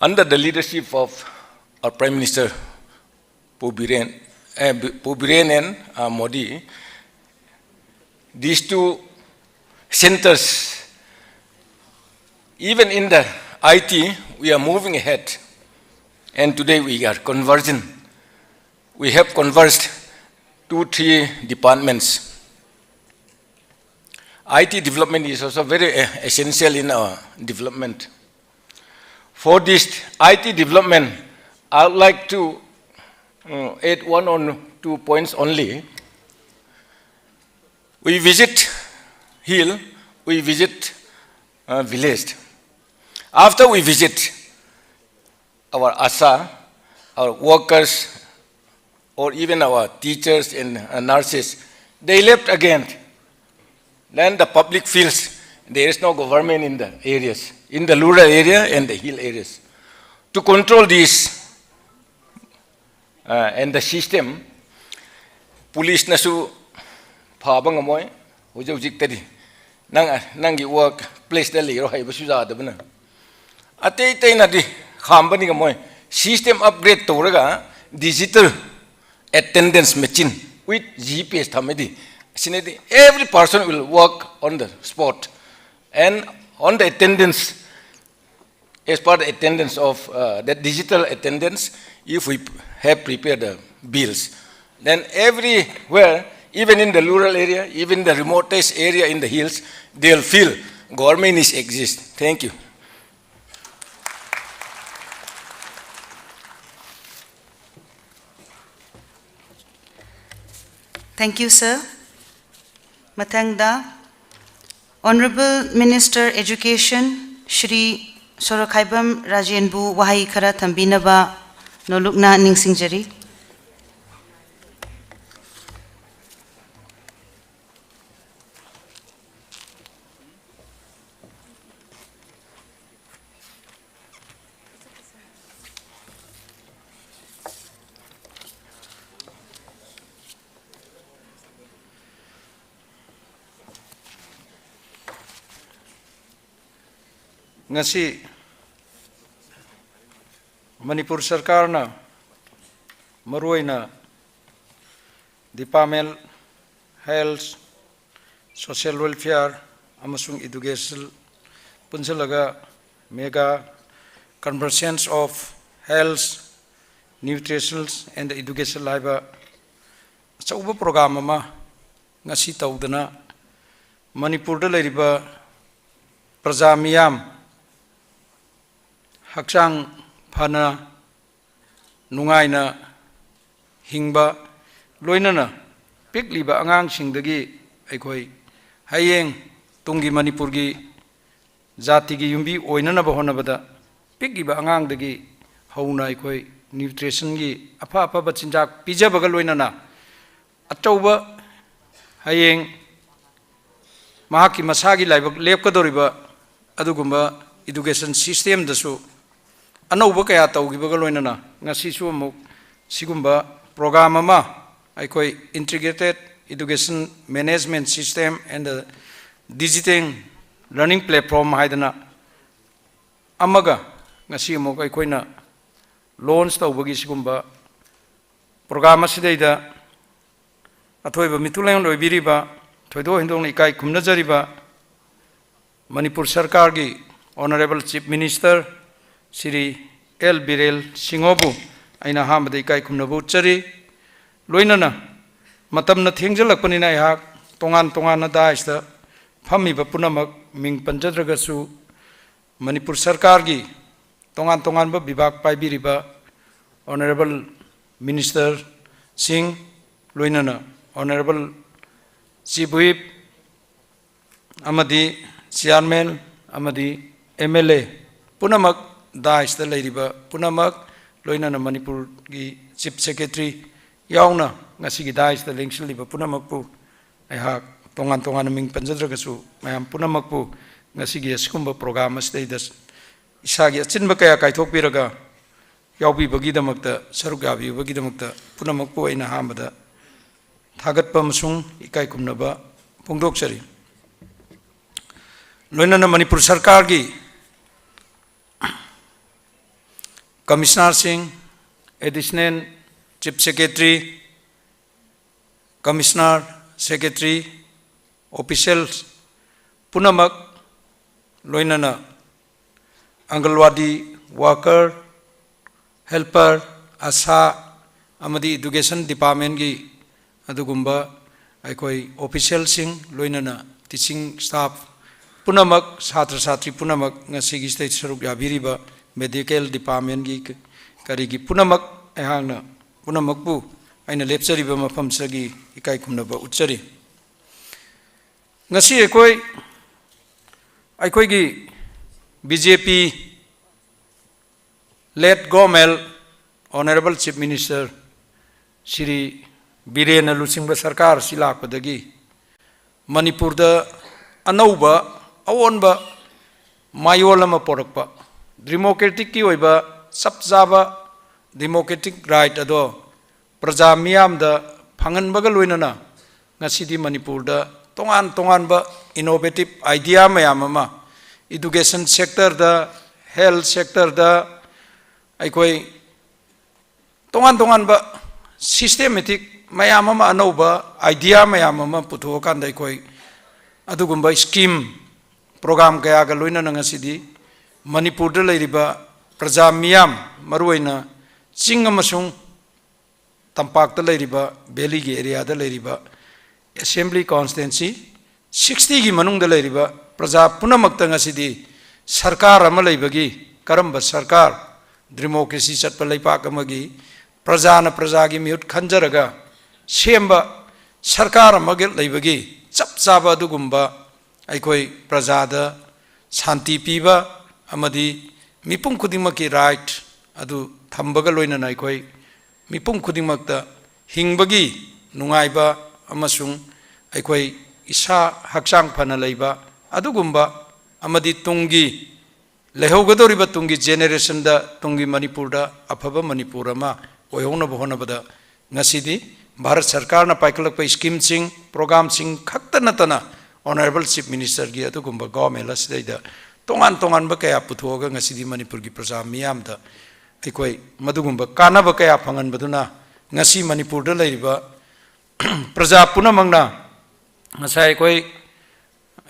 Under the leadership of our Prime Minister Pu Biren, uh, Pu Biren and uh, Modi, these two centers, even in the I T, we are moving ahead. And today we are converging. We have converged two, three departments. I T development is also very uh, essential in our development. For this I T development, I would like to uh, add one or two points only. We visit hill, we visit uh, village. After we visit, our ASHA, our workers, or even our teachers and uh, nurses, they left again. Then the public feels there is no government in the areas, in the rural area and the hill areas. To control this, uh, and the system, police ꯅꯁꯨ ꯐꯥꯕ ꯉꯝꯃꯣꯏ ꯍꯧꯖꯤꯛ ꯍꯧꯖꯤꯛꯇꯗꯤ꯫ ꯅꯪ, ꯅꯪꯒꯤ work place ꯇ ꯂꯩꯔꯣ ꯍꯥꯏꯕꯁꯨ ꯌꯥꯗꯕꯅ꯫ ꯑꯇꯩ ꯑꯇꯩꯅꯗꯤ ꯈꯥꯝꯕꯗꯤ ꯉꯝꯃꯣꯏ꯫ System upgrade ꯇꯧꯔꯒ digital attendance machine with G P S ꯊꯝꯃꯗꯤ, ꯑꯁꯤꯅꯗꯤ every person will work on the spot and on the attendance, as per the attendance of, uh, the digital attendance, if we have prepared the bills, then everywhere, even in the rural area, even the remotest area in the hills, they'll feel government is exist. Thank you. Thank you, sir. ꯃꯊꯪꯗ Honourable Minister Education Shri ꯁꯣꯔꯣꯈꯥꯏꯕꯝ ꯔꯥꯖꯦꯟꯕꯨ ꯋꯥꯍꯩ ꯈꯔ ꯊꯝꯕꯤꯅꯕ ꯅꯣꯂꯨꯛꯅ ꯅꯤꯡꯁꯤꯡꯖꯔꯤ꯫ ꯉꯁꯤ ꯃꯅꯤꯄꯨꯔ ꯁꯔꯀꯥꯔꯅ ꯃꯔꯨꯑꯣꯏꯅ Department Health, Social Welfare ꯑꯃꯁꯨꯡ Education ꯄꯨꯟꯁꯤꯜꯂꯒ Mega Convergence of Health, Nutrition and Education ꯍꯥꯏꯕ ꯑꯆꯧꯕ program ꯑꯃ ꯉꯁꯤ ꯇꯧꯗꯅ ꯃꯅꯤꯄꯨꯔꯗ ꯂꯩꯔꯤꯕ ꯄ꯭ꯔꯖꯥ ꯃꯤꯌꯥꯝ ꯍꯛꯆꯥꯡ ꯐꯅ ꯅꯨꯡꯉꯥꯏꯅ ꯍꯤꯡꯕ, ꯂꯣꯏꯅꯅ ꯄꯤꯛꯂꯤꯕ ꯑꯉꯥꯡꯁꯤꯡꯗꯒꯤ ꯑꯩꯈꯣꯏ ꯍꯌꯦꯡ ꯇꯨꯡꯒꯤ ꯃꯅꯤꯄꯨꯔꯒꯤ ꯖꯥꯇꯤꯒꯤ ꯌꯨꯝꯕꯤ ꯑꯣꯏꯅꯅꯕ ꯍꯣꯠꯅꯕꯗ ꯄꯤꯛꯂꯤꯕ ꯑꯉꯥꯡꯗꯒꯤ ꯍꯧꯅ ꯑꯩꯈꯣꯏ nutrition ꯒꯤ ꯑꯐ ꯑꯐꯕ ꯆꯤꯟꯖꯥꯛ ꯄꯤꯖꯕꯒ ꯂꯣꯏꯅꯅ ꯑꯆꯧꯕ ꯍꯌꯦꯡ ꯃꯍꯥꯛꯀꯤ ꯃꯁꯥꯒꯤ ꯂꯥꯏꯕꯛ ꯂꯦꯞꯀꯗꯧꯔꯤꯕ ꯑꯗꯨꯒꯨꯝꯕ education system ꯗꯁꯨ ꯑꯅꯧꯕ ꯀꯌꯥ ꯇꯧꯈꯤꯕꯒ ꯂꯣꯏꯅꯅ ꯉꯁꯤꯁꯨ ꯑꯃꯨꯛ ꯁꯤꯒꯨꯝꯕ program ꯑꯃ, ꯑꯩꯈꯣꯏ Integrated Education Management System and the Digital Learning Platform ꯍꯥꯏꯗꯅ ꯑꯃꯒ ꯉꯁꯤ ꯑꯃꯨꯛ ꯑꯩꯈꯣꯏꯅ launch ꯇꯧꯕꯒꯤ ꯁꯤꯒꯨꯝꯕ program ꯑꯁꯤꯗꯩꯗ ꯑꯊꯣꯏꯕ ꯃꯤꯊꯨꯡꯂꯦꯟ ꯑꯣꯏꯕꯤꯔꯤꯕ, ꯊꯣꯏꯗꯣꯛ ꯍꯦꯟꯗꯣꯛꯅ ꯏꯀꯥꯏ ꯈꯨꯝꯅꯖꯔꯤꯕ ꯃꯅꯤꯄꯨꯔ ꯁꯔꯀꯥꯔꯒꯤ Honourable Chief Minister Shri L Biren ꯁꯤꯡꯍꯕꯨ ꯑꯩꯅ ꯑꯍꯥꯟꯕꯗ ꯏꯀꯥꯏ ꯈꯨꯝꯅꯕ ꯎꯠꯆꯔꯤ꯫ ꯂꯣꯏꯅꯅ ꯃꯇꯝꯅ ꯊꯦꯡꯖꯤꯜꯂꯛꯄꯅꯤꯅ ꯑꯩꯍꯥꯛ ꯇꯣꯉꯥꯟ ꯇꯣꯉꯥꯟꯅ dais ꯇ ꯐꯝꯃꯤꯕ ꯄꯨꯝꯅꯃꯛ ꯃꯤꯡ ꯄꯟꯖꯗ꯭ꯔꯒꯁꯨ, ꯃꯅꯤꯄꯨꯔ ꯁꯔꯀꯥꯔꯒꯤ ꯇꯣꯉꯥꯟ ꯇꯣꯉꯥꯟꯕ ꯕꯤꯚꯥꯒ ꯄꯥꯏꯕꯤꯔꯤꯕ Honourable Minister ꯁꯤꯡ, ꯂꯣꯏꯅꯅ Honourable Chief Whip ꯑꯃꯗꯤ Chairman ꯑꯃꯗꯤ M L A ꯄꯨꯝꯅꯃꯛ, dais ꯇ ꯂꯩꯔꯤꯕ ꯄꯨꯝꯅꯃꯛ, ꯂꯣꯏꯅꯅ ꯃꯅꯤꯄꯨꯔꯒꯤ Chief Secretary ꯌꯥꯎꯅ ꯉꯁꯤꯒꯤ dais ꯇ ꯂꯦꯡꯁꯤꯜꯂꯤꯕ ꯄꯨꯝꯅꯃꯛꯄꯨ ꯑꯩꯍꯥꯛ ꯇꯣꯉꯥꯟ ꯇꯣꯉꯥꯟꯅ ꯃꯤꯡ ꯄꯟꯖꯗ꯭ꯔꯒꯁꯨ ꯃꯌꯥꯝ ꯄꯨꯝꯅꯃꯛꯄꯨ ꯉꯁꯤꯒꯤ ꯑꯁꯤꯒꯨꯝꯕ program ꯑꯁꯤꯗꯩꯗ ꯏꯁꯥꯒꯤ ꯑꯆꯤꯟꯕ ꯀꯌꯥ ꯀꯥꯏꯊꯣꯛꯄꯤꯔꯒ ꯌꯥꯎꯕꯤꯕꯒꯤꯗꯃꯛꯇ, ꯁꯔꯨꯛ ꯌꯥꯕꯤꯕꯒꯤꯗꯃꯛꯇ ꯄꯨꯝꯅꯃꯛꯄꯨ ꯑꯩꯅ ꯑꯍꯥꯟꯕꯗ ꯊꯥꯒꯠꯄ ꯑꯃꯁꯨꯡ ꯏꯀꯥꯏ ꯈꯨꯝꯅꯕ ꯐꯣꯡꯗꯣꯛꯆꯔꯤ꯫ ꯂꯣꯏꯅꯅ ꯃꯅꯤꯄꯨꯔ ꯁꯔꯀꯥꯔꯒꯤ Commissioner ꯁꯤꯡ, Additional Chief Secretary, Commissioner, Secretary, Officials ꯄꯨꯝꯅꯃꯛ, ꯂꯣꯏꯅꯅ ꯑꯪꯒꯜꯋꯥꯗꯤ worker, helper, ASHA ꯑꯃꯗꯤ Education Department ꯀꯤ ꯑꯗꯨꯒꯨꯝꯕ ꯑꯩꯈꯣꯏ official ꯁꯤꯡ, ꯂꯣꯏꯅꯅ teaching staff ꯄꯨꯝꯅꯃꯛ, ꯁꯥꯇ꯭ꯔ ꯁꯥꯇ꯭ꯔꯤ ꯄꯨꯝꯅꯃꯛ, ꯉꯁꯤꯒꯤ ꯁꯤꯗꯩ ꯁꯔꯨꯛ ꯌꯥꯕꯤꯔꯤꯕ medical department ꯀꯤ ꯀꯔꯤꯒꯤ ꯄꯨꯝꯅꯃꯛ, ꯑꯩꯍꯥꯛꯅ ꯄꯨꯝꯅꯃꯛꯄꯨ ꯑꯩꯅ ꯂꯦꯞꯆꯔꯤꯕ ꯃꯐꯝꯁꯤꯗꯒꯤ ꯏꯀꯥꯏ ꯈꯨꯝꯅꯕ ꯎꯠꯆꯔꯤ꯫ ꯉꯁꯤ ꯑꯩꯈꯣꯏ, ꯑꯩꯈꯣꯏꯒꯤ B J P led government, Honourable Chief Minister Shri ꯕꯤꯔꯦꯟꯅ ꯂꯨꯆꯤꯡꯕ ꯁꯔꯀꯥꯔ ꯑꯁꯤ ꯂꯥꯛꯄꯗꯒꯤ ꯃꯅꯤꯄꯨꯔꯗ ꯑꯅꯧꯕ ꯑꯑꯣꯟꯕ ꯃꯌꯣꯜ ꯑꯃ ꯄꯣꯔꯛꯄ, democraticꯀꯤ ꯑꯣꯏꯕ ꯆꯞ ꯆꯥꯕ democratic right ꯑꯗꯣ ꯄ꯭ꯔꯖꯥ ꯃꯤꯌꯥꯝꯗ ꯐꯪꯍꯟꯕꯒ ꯂꯣꯏꯅꯅ ꯉꯁꯤꯗꯤ ꯃꯅꯤꯄꯨꯔꯗ ꯇꯣꯉꯥꯟ ꯇꯣꯉꯥꯟꯕ innovative idea ꯃꯌꯥꯝ ꯑꯃ education sectorꯗ, health sectorꯗ, ꯑꯩꯈꯣꯏ ꯇꯣꯉꯥꯟ ꯇꯣꯉꯥꯟꯕ systematic ꯃꯌꯥꯝ ꯑꯃ, ꯑꯅꯧꯕ idea ꯃꯌꯥꯝ ꯑꯃ ꯄꯨꯊꯣꯛꯑꯀꯥꯟꯗ ꯑꯩꯈꯣꯏ ꯑꯗꯨꯒꯨꯝꯕ scheme program ꯀꯌꯥꯒ ꯂꯣꯏꯅꯅ ꯉꯁꯤꯗꯤ ꯃꯅꯤꯄꯨꯔꯗ ꯂꯩꯔꯤꯕ ꯄ꯭ꯔꯖꯥ ꯃꯤꯌꯥꯝ, ꯃꯔꯨꯑꯣꯏꯅ ꯆꯤꯡ ꯑꯃꯁꯨꯡ ꯇꯝꯄꯥꯛꯇ ꯂꯩꯔꯤꯕ, valleyꯒꯤ areaꯗ ꯂꯩꯔꯤꯕ assembly constituency sixtyꯒꯤ ꯃꯅꯨꯡꯗ ꯂꯩꯔꯤꯕ ꯄ꯭ꯔꯖꯥ ꯄꯨꯝꯅꯃꯛꯇ ꯉꯁꯤꯗꯤ ꯁꯔꯀꯥꯔ ꯑꯃ ꯂꯩꯕꯒꯤ, ꯀꯔꯝꯕ ꯁꯔꯀꯥꯔ, democracy ꯆꯠꯄ ꯂꯩꯄꯥꯛ ꯑꯃꯒꯤ ꯄ꯭ꯔꯖꯥꯅ ꯄ꯭ꯔꯖꯥꯒꯤ ꯃꯤꯍꯨꯠ ꯈꯟꯖꯔꯒ ꯁꯦꯝꯕ ꯁꯔꯀꯥꯔ ꯑꯃꯒ ꯂꯩꯕꯒꯤ ꯆꯞ ꯆꯥꯕ ꯑꯗꯨꯒꯨꯝꯕ ꯑꯩꯈꯣꯏ ꯄ꯭ꯔꯖꯥꯗ ꯁꯥꯟꯇꯤ ꯄꯤꯕ ꯑꯃꯗꯤ ꯃꯤꯄꯨꯝ ꯈꯨꯗꯤꯡꯃꯛꯀꯤ right ꯑꯗꯨ ꯊꯝꯕꯒ ꯂꯣꯏꯅꯅ ꯑꯩꯈꯣꯏ ꯃꯤꯄꯨꯝ ꯈꯨꯗꯤꯡꯃꯛꯇ ꯍꯤꯡꯕꯒꯤ ꯅꯨꯡꯉꯥꯏꯕ ꯑꯃꯁꯨꯡ ꯑꯩꯈꯣꯏ ꯏꯁꯥ ꯍꯛꯆꯥꯡ ꯐꯅ ꯂꯩꯕ ꯑꯗꯨꯒꯨꯝꯕ ꯑꯃꯗꯤ ꯇꯨꯡꯒꯤ ꯂꯩꯍꯧꯒꯗꯧꯔꯤꯕ ꯇꯨꯡꯒꯤ generationꯗ, ꯇꯨꯡꯒꯤ ꯃꯅꯤꯄꯨꯔꯗ ꯑꯐꯕ ꯃꯅꯤꯄꯨꯔ ꯑꯃ ꯑꯣꯏꯍꯧꯅꯕ ꯍꯣꯠꯅꯕꯗ ꯉꯁꯤꯗꯤ ꯚꯥꯔꯠ ꯁꯔꯀꯥꯔꯅ ꯄꯥꯏꯈꯠꯂꯛꯄ schemeꯁꯤꯡ, programꯁꯤꯡ ꯈꯛꯇ ꯅꯠꯇꯅ Honourable Chief Ministerꯒꯤ ꯑꯗꯨꯒꯨꯝꯕ government ꯑꯁꯤꯗꯩꯗ ꯇꯣꯉꯥꯟ ꯇꯣꯉꯥꯟꯕ ꯀꯌꯥ ꯄꯨꯊꯣꯛꯑꯒ ꯉꯁꯤꯗꯤ ꯃꯅꯤꯄꯨꯔꯒꯤ ꯄ꯭ꯔꯖꯥ ꯃꯤꯌꯥꯝꯗ ꯑꯩꯈꯣꯏ ꯃꯗꯨꯒꯨꯝꯕ ꯀꯥꯟꯅꯕ ꯀꯌꯥ ꯐꯪꯍꯟꯕꯗꯨꯅ ꯉꯁꯤ ꯃꯅꯤꯄꯨꯔꯗ ꯂꯩꯔꯤꯕ ꯄ꯭ꯔꯖꯥ ꯄꯨꯝꯅꯃꯛꯅ ꯉꯁꯥꯏ ꯑꯩꯈꯣꯏ,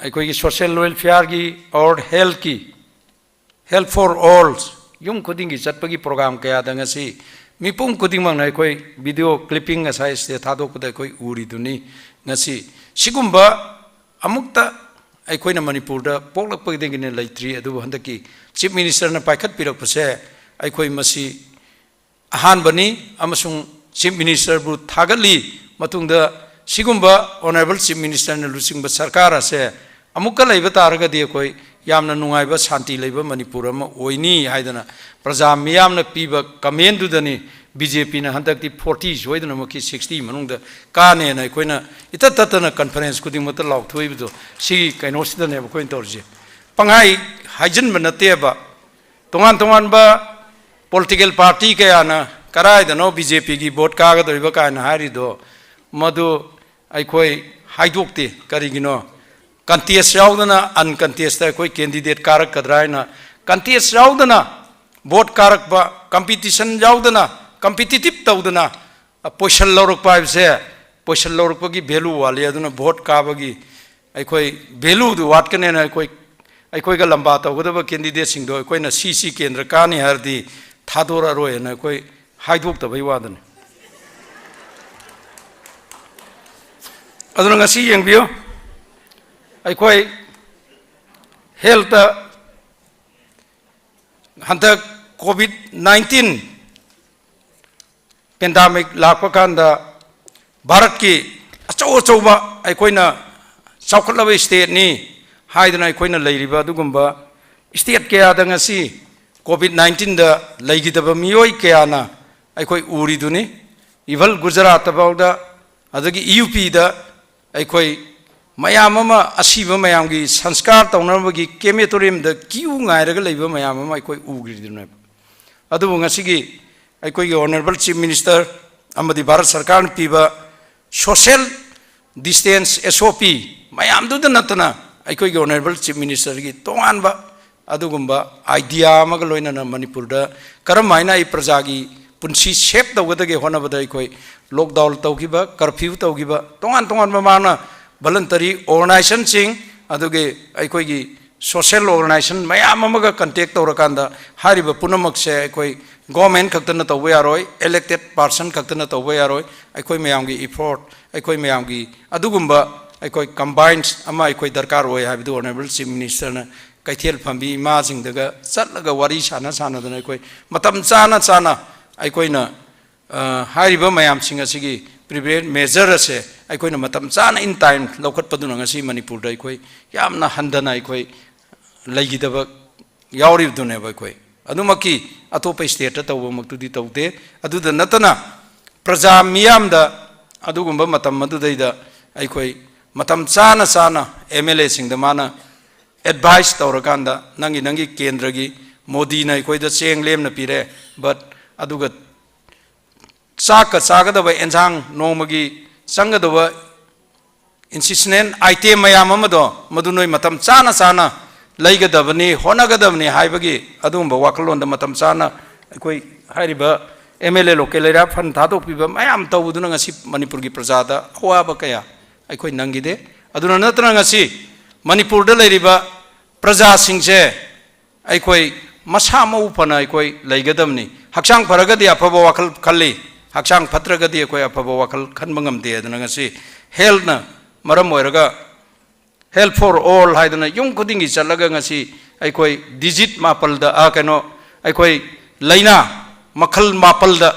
ꯑꯩꯈꯣꯏꯒꯤ social welfareꯒꯤ or healthꯀꯤ, health for all, ꯌꯨꯝ ꯈꯨꯗꯤꯡꯒꯤ ꯆꯠꯄꯒꯤ program ꯀꯌꯥꯗ ꯉꯁꯤ ꯃꯤꯄꯨꯝ ꯈꯨꯗꯤꯡꯃꯛꯅ ꯑꯩꯈꯣꯏ video clipping ꯉꯁꯥꯏ ꯁꯤꯗ ꯊꯥꯗꯣꯛꯄꯗ ꯑꯩꯈꯣꯏ ꯎꯔꯤꯗꯨꯅꯤ꯫ ꯉꯁꯤ ꯁꯤꯒꯨꯝꯕ ꯑꯃꯨꯛꯇ ꯑꯩꯈꯣꯏꯅ ꯃꯅꯤꯄꯨꯔꯗ ꯄꯣꯛꯂꯛꯄꯗꯒꯤꯅ ꯂꯩꯇ꯭ꯔꯤ, ꯑꯗꯨꯕꯨ ꯍꯟꯗꯛꯀꯤ Chief Ministerꯅ ꯄꯥꯏꯈꯠꯄꯤꯔꯛꯄꯁꯦ ꯑꯩꯈꯣꯏ ꯃꯁꯤ ꯑꯍꯥꯟꯕꯅꯤ ꯑꯃꯁꯨꯡ Chief Ministerꯕꯨ ꯊꯥꯒꯠꯂꯤ꯫ ꯃꯇꯨꯡꯗ ꯁꯤꯒꯨꯝꯕ Honourable Chief Ministerꯅ ꯂꯨꯆꯤꯡꯕ ꯁꯔꯀꯥꯔ ꯑꯁꯦ ꯑꯃꯨꯛꯀ ꯂꯩꯕ ꯇꯥꯔꯒꯗꯤ ꯑꯩꯈꯣꯏ ꯌꯥꯝꯅ ꯅꯨꯡꯉꯥꯏꯕ, ꯁꯥꯟꯇꯤ ꯂꯩꯕ ꯃꯅꯤꯄꯨꯔ ꯑꯃ ꯑꯣꯏꯅꯤ ꯍꯥꯏꯗꯅ ꯄ꯭ꯔꯖꯥ ꯃꯤꯌꯥꯝꯅ ꯄꯤꯕ commentꯗꯨꯗꯅꯤ ꯕꯤ ꯖꯦ ꯄꯤꯅ ꯍꯟꯗꯛꯇꯤ forty ꯁꯣꯏꯗꯅꯃꯛꯀꯤ sixty ꯃꯅꯨꯡꯗ ꯀꯥꯅꯦꯅ ꯑꯩꯈꯣꯏꯅ ꯏꯇꯠ ꯇꯠꯇꯅ conference ꯈꯨꯗꯤꯡꯃꯛꯇ ꯂꯥꯎꯊꯣꯛꯏꯕꯗꯣ꯫ ꯁꯤꯒꯤ ꯀꯩꯅꯣꯁꯤꯗꯅꯦꯕ ꯑꯩꯈꯣꯏꯅ ꯇꯧꯔꯤꯁꯦ꯫ ꯄꯪꯍꯥꯏ ꯍꯥꯏꯖꯤꯟꯕ ꯅꯠꯇꯦꯕ꯫ ꯇꯣꯉꯥꯟ ꯇꯣꯉꯥꯟꯕ political party ꯀꯌꯥꯅ ꯀꯔꯥꯏꯗꯅꯣ ꯕꯤ ꯖꯦ ꯄꯤꯒꯤ vote ꯀꯥꯒꯗꯧꯔꯤꯕ ꯀꯥꯏꯅ ꯍꯥꯏꯔꯤꯗꯣ, ꯃꯗꯨ ꯑꯩꯈꯣꯏ ꯍꯥꯏꯗꯣꯛꯇꯦ꯫ ꯀꯔꯤꯒꯤꯅꯣ? Contest ꯌꯥꯎꯗꯅ uncontest ꯑꯩꯈꯣꯏ candidate ꯀꯥꯔꯛꯀꯗ꯭ꯔꯥ ꯍꯥꯏꯅ, contest ꯌꯥꯎꯗꯅ vote ꯀꯥꯔꯛꯄ, competition ꯌꯥꯎꯗꯅ, competitive ꯇꯧꯗꯅ, ꯑ, position ꯂꯧꯔꯛꯄ ꯍꯥꯏꯕꯁꯦ, position ꯂꯧꯔꯛꯄꯒꯤ value ꯋꯥꯠꯂꯤ꯫ ꯑꯗꯨꯅ vote ꯀꯥꯕꯒꯤ ꯑꯩꯈꯣꯏ valueꯗꯨ ꯋꯥꯠꯀꯅꯦꯅ ꯑꯩꯈꯣꯏ, ꯑꯩꯈꯣꯏꯒ ꯂꯝꯕꯥ ꯇꯧꯒꯗꯕ candidateꯁꯤꯡꯗꯣ ꯑꯩꯈꯣꯏꯅ ꯁꯤ ꯁꯤ ꯀꯦꯟꯗ꯭ꯔ ꯀꯥꯅꯤ ꯍꯥꯏꯔꯗꯤ ꯊꯥꯗꯣꯔꯛꯑꯔꯣꯏꯅ ꯑꯩꯈꯣꯏ ꯍꯥꯏꯗꯣꯛꯇꯕꯩ ꯋꯥꯗꯅꯤ꯫ ꯑꯗꯨꯅ ꯉꯁꯤ ꯌꯦꯡꯕꯤꯌꯨ, ꯑꯩꯈꯣꯏ healthꯇ ꯍꯟꯗꯛ COVID nineteen pandemic ꯂꯥꯛꯄ ꯀꯥꯟꯗ ꯚꯥꯔꯠꯀꯤ ꯑꯆꯧ ꯑꯆꯧꯕ ꯑꯩꯈꯣꯏꯅ ꯆꯥꯎꯈꯠꯂꯕ stateꯅꯤ ꯍꯥꯏꯗꯨꯅ ꯑꯩꯈꯣꯏꯅ ꯂꯩꯔꯤꯕ ꯑꯗꯨꯒꯨꯝꯕ state ꯀꯌꯥꯗ ꯉꯁꯤ COVID nineteenꯗ ꯂꯩꯈꯤꯗꯕ ꯃꯤꯑꯣꯏ ꯀꯌꯥꯅ ꯑꯩꯈꯣꯏ ꯎꯔꯤꯗꯨꯅꯤ꯫ Even ꯒꯨꯖꯔꯥꯠꯇ ꯐꯥꯎꯗ, ꯑꯗꯒꯤ ꯌꯨ ꯄꯤꯗ ꯑꯩꯈꯣꯏ ꯃꯌꯥꯝ ꯑꯃ, ꯑꯁꯤꯕ ꯃꯌꯥꯝꯒꯤ ꯁꯪꯁꯀꯥꯔ ꯇꯧꯅꯕꯒꯤ crematoriumꯗ queue ꯉꯥꯏꯔꯒ ꯂꯩꯕ ꯃꯌꯥꯝ ꯑꯃ ꯑꯩꯈꯣꯏ ꯎꯈ꯭ꯔꯤꯗꯨꯅꯦꯕ꯫ ꯑꯗꯨꯕꯨ ꯉꯁꯤꯒꯤ ꯑꯩꯈꯣꯏꯒꯤ Honourable Chief Minister ꯑꯃꯗꯤ ꯚꯥꯔꯠ ꯁꯔꯀꯥꯔꯅ ꯄꯤꯕ social distance S O P ꯃꯌꯥꯝꯗꯨꯗ ꯅꯠꯇꯅ ꯑꯩꯈꯣꯏꯒꯤ Honourable Chief Ministerꯒꯤ ꯇꯣꯉꯥꯟꯕ ꯑꯗꯨꯒꯨꯝꯕ idea ꯑꯃꯒ ꯂꯣꯏꯅꯅ ꯃꯅꯤꯄꯨꯔꯗ ꯀꯔꯝ ꯍꯥꯏꯅ ꯑꯩ ꯄ꯭ꯔꯖꯥꯒꯤ ꯄꯨꯟꯁꯤ save ꯇꯧꯒꯗꯒꯦ ꯍꯣꯠꯅꯕꯗ ꯑꯩꯈꯣꯏ lockdown ꯇꯧꯈꯤꯕ, curfew ꯇꯧꯈꯤꯕ, ꯇꯣꯉꯥꯟ ꯇꯣꯉꯥꯟꯕ ꯃꯥꯅ voluntary organizationꯁꯤꯡ, ꯑꯗꯨꯒꯤ ꯑꯩꯈꯣꯏꯒꯤ social organization ꯃꯌꯥꯝ ꯑꯃꯒ contact ꯇꯧꯔꯀꯥꯟꯗ ꯍꯥꯏꯔꯤꯕ ꯄꯨꯝꯅꯃꯛꯁꯦ ꯑꯩꯈꯣꯏ government ꯈꯛꯇꯅ ꯇꯧꯕ ꯌꯥꯔꯣꯏ, elected person ꯈꯛꯇꯅ ꯇꯧꯕ ꯌꯥꯔꯣꯏ, ꯑꯩꯈꯣꯏ ꯃꯌꯥꯝꯒꯤ effort, ꯑꯩꯈꯣꯏ ꯃꯌꯥꯝꯒꯤ ꯑꯗꯨꯒꯨꯝꯕ ꯑꯩꯈꯣꯏ combines ꯑꯃ ꯑꯩꯈꯣꯏ ꯗꯔꯀꯥꯔ ꯑꯣꯏ ꯍꯥꯏꯕꯗꯨ Honourable Chief Ministerꯅ ꯀꯩꯊꯦꯜ ꯐꯝꯕꯤ ꯏꯃꯥꯁꯤꯡꯗꯒ ꯆꯠꯂꯒ ꯋꯥꯔꯤ ꯁꯥꯟꯅ ꯁꯥꯟꯅꯗꯅ ꯑꯩꯈꯣꯏ ꯃꯇꯝ ꯆꯥꯅ ꯆꯥꯅ ꯑꯩꯈꯣꯏꯅ, ꯑ, ꯍꯥꯏꯔꯤꯕ ꯃꯌꯥꯝꯁꯤꯡ ꯑꯁꯤꯒꯤ ꯄ꯭ꯔꯤꯚꯦꯟ ꯃꯦꯖꯔ ꯑꯁꯦ ꯑꯩꯈꯣꯏꯅ ꯃꯇꯝ ꯆꯥꯅ in time ꯂꯧꯈꯠꯄꯗꯨꯅ ꯉꯁꯤ ꯃꯅꯤꯄꯨꯔꯗ ꯑꯩꯈꯣꯏ ꯌꯥꯝꯅ ꯍꯟꯊꯅ ꯑꯩꯈꯣꯏ ꯂꯩꯈꯤꯗꯕ ꯌꯥꯎꯔꯤꯕꯗꯨꯅꯦꯕ꯫ ꯑꯩꯈꯣꯏ ꯑꯗꯨꯃꯛꯀꯤ ꯑꯇꯣꯞꯄ ꯁ꯭ꯇꯦꯠꯇ ꯇꯧꯕꯃꯛꯇꯨꯗꯤ ꯇꯧꯗꯦ꯫ ꯑꯗꯨꯗ ꯅꯠꯇꯅ ꯄ꯭ꯔꯖꯥ ꯃꯤꯌꯥꯝꯗ ꯑꯗꯨꯒꯨꯝꯕ ꯃꯇꯝ ꯑꯗꯨꯗꯩꯗ ꯑꯩꯈꯣꯏ ꯃꯇꯝ ꯆꯥꯅ ꯆꯥꯅ ꯑꯦꯝ ꯑꯦꯜ ꯑꯦꯁꯤꯡꯗ ꯃꯥꯅ ꯑꯦꯗꯚꯥꯏꯁ ꯇꯧꯔꯀꯥꯟꯗ, ꯅꯪꯒꯤ, ꯅꯪꯒꯤ ꯀꯦꯟꯗ꯭ꯔꯒꯤ ꯃꯣꯗꯤꯅ ꯑꯩꯈꯣꯏꯗ ꯆꯦꯡ ꯂꯦꯝꯅ ꯄꯤꯔꯦ, but ꯑꯗꯨꯒ ꯆꯥꯛꯀ ꯆꯥꯒꯗꯕ ꯑꯦꯟꯁꯥꯡ, ꯅꯣꯡꯃꯒꯤ ꯆꯪꯒꯗꯕ ꯏꯟꯁꯤꯁꯅꯦꯟ ꯑꯥꯏꯇꯦꯝ ꯃꯌꯥꯝ ꯑꯃꯗꯣ, ꯃꯗꯨ ꯅꯣꯏ ꯃꯇꯝ ꯆꯥꯅ ꯆꯥꯅ ꯂꯩꯒꯗꯕꯅꯤ, ꯍꯣꯠꯅꯒꯗꯕꯅꯤ ꯍꯥꯏꯕꯒꯤ ꯑꯗꯨꯒꯨꯝꯕ ꯋꯥꯈꯜꯂꯣꯟꯗ ꯃꯇꯝ ꯆꯥꯅ ꯑꯩꯈꯣꯏ ꯍꯥꯏꯔꯤꯕ M L A local area fund ꯊꯥꯗꯣꯛꯄꯤꯕ ꯃꯌꯥꯝ ꯇꯧꯕꯗꯨꯅ ꯉꯁꯤ ꯃꯅꯤꯄꯨꯔꯒꯤ ꯄ꯭ꯔꯖꯥꯗ ꯑꯋꯥꯕ ꯀꯌꯥ ꯑꯩꯈꯣꯏ ꯅꯪꯈꯤꯗꯦ꯫ ꯑꯗꯨꯅ ꯅꯠꯇꯅ ꯉꯁꯤ ꯃꯅꯤꯄꯨꯔꯗ ꯂꯩꯔꯤꯕ ꯄ꯭ꯔꯖꯥꯁꯤꯡꯁꯦ ꯑꯩꯈꯣꯏ ꯃꯁꯥ ꯃꯎ ꯐꯅ ꯑꯩꯈꯣꯏ ꯂꯩꯒꯗꯕꯅꯤ꯫ ꯍꯛꯆꯥꯡ ꯐꯔꯒꯗꯤ ꯑꯐꯕ ꯋꯥꯈꯜ ꯈꯜꯂꯤ, ꯍꯛꯆꯥꯡ ꯐꯠꯇ꯭ꯔꯒꯗꯤ ꯑꯩꯈꯣꯏ ꯑꯐꯕ ꯋꯥꯈꯜ ꯈꯟꯕ ꯉꯝꯗꯦ꯫ ꯑꯗꯨꯅ ꯉꯁꯤ ꯍꯦꯜꯠꯅ ꯃꯔꯝ ꯑꯣꯏꯔꯒ Health for All ꯍꯥꯏꯗꯅ ꯌꯨꯝ ꯈꯨꯗꯤꯡꯒꯤ ꯆꯠꯂꯒ ꯉꯁꯤ ꯑꯩꯈꯣꯏ ꯗꯤꯖꯤꯠ ꯃꯥꯄꯜꯗ, ꯑ, ꯀꯩꯅꯣ, ꯑꯩꯈꯣꯏ ꯂꯥꯏꯅꯥ ꯃꯈꯜ ꯃꯥꯄꯜꯗ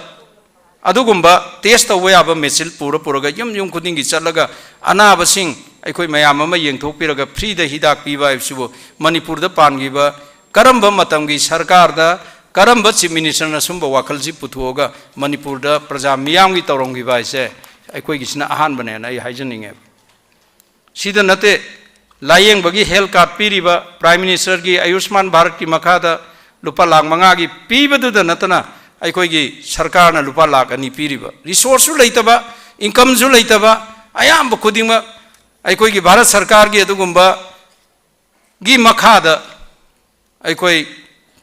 ꯑꯗꯨꯒꯨꯝꯕ ꯇꯦꯁ ꯇꯧꯕ ꯌꯥꯕ ꯃꯦꯆꯤꯟ ꯄꯨꯔ ꯄꯨꯔꯒ ꯌꯨꯝ ꯌꯨꯝ ꯈꯨꯗꯤꯡꯒꯤ ꯆꯠꯂꯒ ꯑꯅꯥꯕꯁꯤꯡ ꯑꯩꯈꯣꯏ ꯃꯌꯥꯝ ꯑꯃ ꯌꯦꯡꯊꯣꯛꯄꯤꯔꯒ ꯐ꯭ꯔꯤꯗ ꯍꯤꯗꯥꯛ ꯄꯤꯕ ꯍꯥꯏꯕꯁꯤꯕꯨ ꯃꯅꯤꯄꯨꯔꯗ ꯄꯥꯟꯈꯤꯕ ꯀꯔꯝꯕ ꯃꯇꯝꯒꯤ ꯁꯔꯀꯥꯔꯗ ꯀꯔꯝꯕ ꯆꯤꯐ ꯃꯤꯅꯤꯁꯇꯔꯅ ꯁꯨꯝꯕ ꯋꯥꯈꯜꯁꯤ ꯄꯨꯊꯣꯛꯑꯒ ꯃꯅꯤꯄꯨꯔꯗ ꯄ꯭ꯔꯖꯥ ꯃꯤꯌꯥꯝꯒꯤ ꯇꯧꯔꯝꯈꯤꯕ ꯍꯥꯏꯁꯦ ꯑꯩꯈꯣꯏꯒꯤꯁꯤꯅ ꯑꯍꯥꯟꯕꯅꯦꯅ ꯑꯩ ꯍꯥꯏꯖꯅꯤꯡꯉꯦꯕ꯫ ꯁꯤꯗ ꯅꯠꯇꯦ, ꯂꯥꯌꯦꯡꯕꯒꯤ ꯍꯦꯜꯊ ꯀꯥꯔꯗ ꯄꯤꯔꯤꯕ, ꯄ꯭ꯔꯥꯏꯝ ꯃꯤꯅꯤꯁꯇꯔꯒꯤ ꯑꯌꯨꯁꯃꯥꯟ ꯚꯥꯔꯠꯀꯤ ꯃꯈꯥꯗ ꯂꯨꯄꯥ ꯂꯥꯈ ꯃꯉꯥꯒꯤ ꯄꯤꯕꯗꯨꯗ ꯅꯠꯇꯅ ꯑꯩꯈꯣꯏꯒꯤ ꯁꯔꯀꯥꯔꯅ ꯂꯨꯄꯥ ꯂꯥꯈ ꯑꯅꯤ ꯄꯤꯔꯤꯕ, ꯔꯤꯁꯣꯔꯁꯁꯨ ꯂꯩꯇꯕ, ꯏꯟꯀꯝꯁꯨ ꯂꯩꯇꯕ, ꯑꯌꯥꯝꯕ ꯈꯨꯗꯤꯡꯃꯛ ꯑꯩꯈꯣꯏꯒꯤ ꯚꯥꯔꯠ ꯁꯔꯀꯥꯔꯒꯤ ꯑꯗꯨꯒꯨꯝꯕꯒꯤ ꯃꯈꯥꯗ ꯑꯩꯈꯣꯏ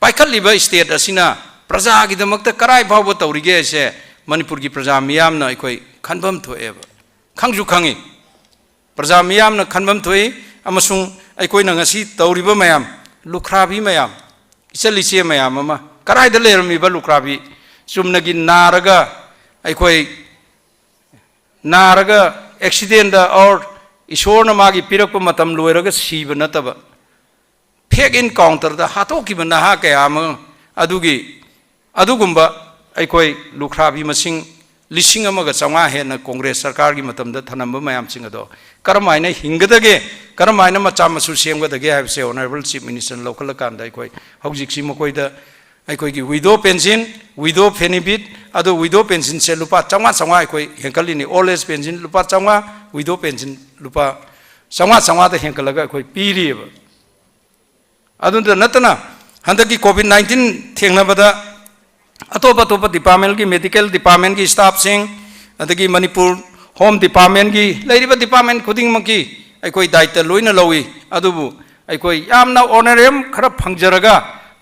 ꯄꯥꯏꯈꯠꯂꯤꯕ ꯁ꯭ꯇꯦꯠ ꯑꯁꯤꯅ ꯄ꯭ꯔꯖꯥꯒꯤꯗꯃꯛꯇ ꯀꯔꯥꯏ ꯐꯥꯎꯕ ꯇꯧꯔꯤꯒꯦ ꯍꯥꯏꯁꯦ ꯃꯅꯤꯄꯨꯔꯒꯤ ꯄ꯭ꯔꯖꯥ ꯃꯤꯌꯥꯝꯅ ꯑꯩꯈꯣꯏ ꯈꯟꯐꯝ ꯊꯣꯛꯑꯦꯕ, ꯈꯪꯁꯨ ꯈꯪꯉꯤ꯫ ꯄ꯭ꯔꯖꯥ ꯃꯤꯌꯥꯝꯅ ꯈꯟꯐꯝ ꯊꯣꯛꯏ꯫ ꯑꯃꯁꯨꯡ ꯑꯩꯈꯣꯏꯅ ꯉꯁꯤ ꯇꯧꯔꯤꯕ ꯃꯌꯥꯝ, ꯂꯨꯈ꯭ꯔꯥꯕꯤ ꯃꯌꯥꯝ, ꯏꯆꯜ ꯏꯆꯦ ꯃꯌꯥꯝ ꯑꯃ ꯀꯗꯥꯏꯗ ꯂꯩꯔꯝꯃꯤꯕ ꯂꯨꯈ꯭ꯔꯥꯕꯤ? ꯆꯨꯝꯅꯒꯤ ꯅꯥꯔꯒ, ꯑꯩꯈꯣꯏ ꯅꯥꯔꯒ ꯑꯦꯛꯁꯤꯗꯦꯟꯗ or ꯏꯁꯣꯔꯅ ꯃꯥꯒꯤ ꯄꯤꯔꯛꯄ ꯃꯇꯝ ꯂꯣꯏꯔꯒ ꯁꯤꯕ ꯅꯠꯇꯕ, ꯐꯦꯛ ꯏꯟꯀꯥꯎꯟꯇꯔꯗ ꯍꯥꯠꯇꯣꯛꯈꯤꯕ ꯅꯍꯥ ꯀꯌꯥ ꯑꯃ, ꯑꯗꯨꯒꯤ, ꯑꯗꯨꯒꯨꯝꯕ ꯑꯩꯈꯣꯏ ꯂꯨꯈ꯭ꯔꯥꯕꯤ ꯃꯁꯤꯡ ꯂꯤꯁꯤꯡ ꯑꯃꯒ ꯆꯥꯝꯃꯉꯥ ꯍꯦꯟꯅ ꯀꯣꯡꯒ꯭ꯔꯦꯁ ꯁꯔꯀꯥꯔꯒꯤ ꯃꯇꯝꯗ ꯊꯅꯝꯕ ꯃꯌꯥꯝꯁꯤꯡ ꯑꯗꯣ ꯀꯔꯝ ꯍꯥꯏꯅ ꯍꯤꯡꯒꯗꯒꯦ, ꯀꯔꯝ ꯍꯥꯏꯅ ꯃꯆꯥ ꯃꯁꯨ ꯁꯦꯝꯒꯗꯒꯦ ꯍꯥꯏꯕꯁꯦ Honourable Chief Minister ꯂꯧꯈꯠꯂꯀꯥꯟꯗ ꯑꯩꯈꯣꯏ ꯍꯧꯖꯤꯛꯁꯤ ꯃꯈꯣꯏꯗ ꯑꯩꯈꯣꯏꯒꯤ widow pension, widow benefit, ꯑꯗꯨ widow pensionꯁꯦ ꯂꯨꯄꯥ ꯆꯥꯝꯃꯉꯥ ꯆꯥꯝꯃꯉꯥ ꯑꯩꯈꯣꯏ ꯍꯦꯟꯒꯠꯂꯤꯅꯤ꯫ Old age pension ꯂꯨꯄꯥ ꯆꯥꯝꯃꯉꯥ, widow pension ꯂꯨꯄꯥ ꯆꯥꯝꯃꯉꯥ ꯆꯥꯝꯃꯉꯥꯗ ꯍꯦꯟꯒꯠꯂꯒ ꯑꯩꯈꯣꯏ ꯄꯤꯔꯤꯑꯕ꯫ ꯑꯗꯨꯗ ꯅꯠꯇꯅ ꯍꯟꯗꯛꯀꯤ COVID nineteen ꯊꯦꯡꯅꯕꯗ ꯑꯇꯣꯞ ꯑꯇꯣꯞꯄ departmentꯀꯤ, medical departmentꯀꯤ staffꯁꯤꯡ, ꯑꯗꯒꯤ ꯃꯅꯤꯄꯨꯔ Home Departmentꯀꯤ, ꯂꯩꯔꯤꯕ department ꯈꯨꯗꯤꯡꯃꯛꯀꯤ ꯑꯩꯈꯣꯏ ꯗꯥꯏꯇ ꯂꯣꯏꯅ ꯂꯧꯏ꯫ ꯑꯗꯨꯕꯨ ꯑꯩꯈꯣꯏ ꯌꯥꯝꯅ honorarium ꯈꯔ ꯐꯪꯖꯔꯒ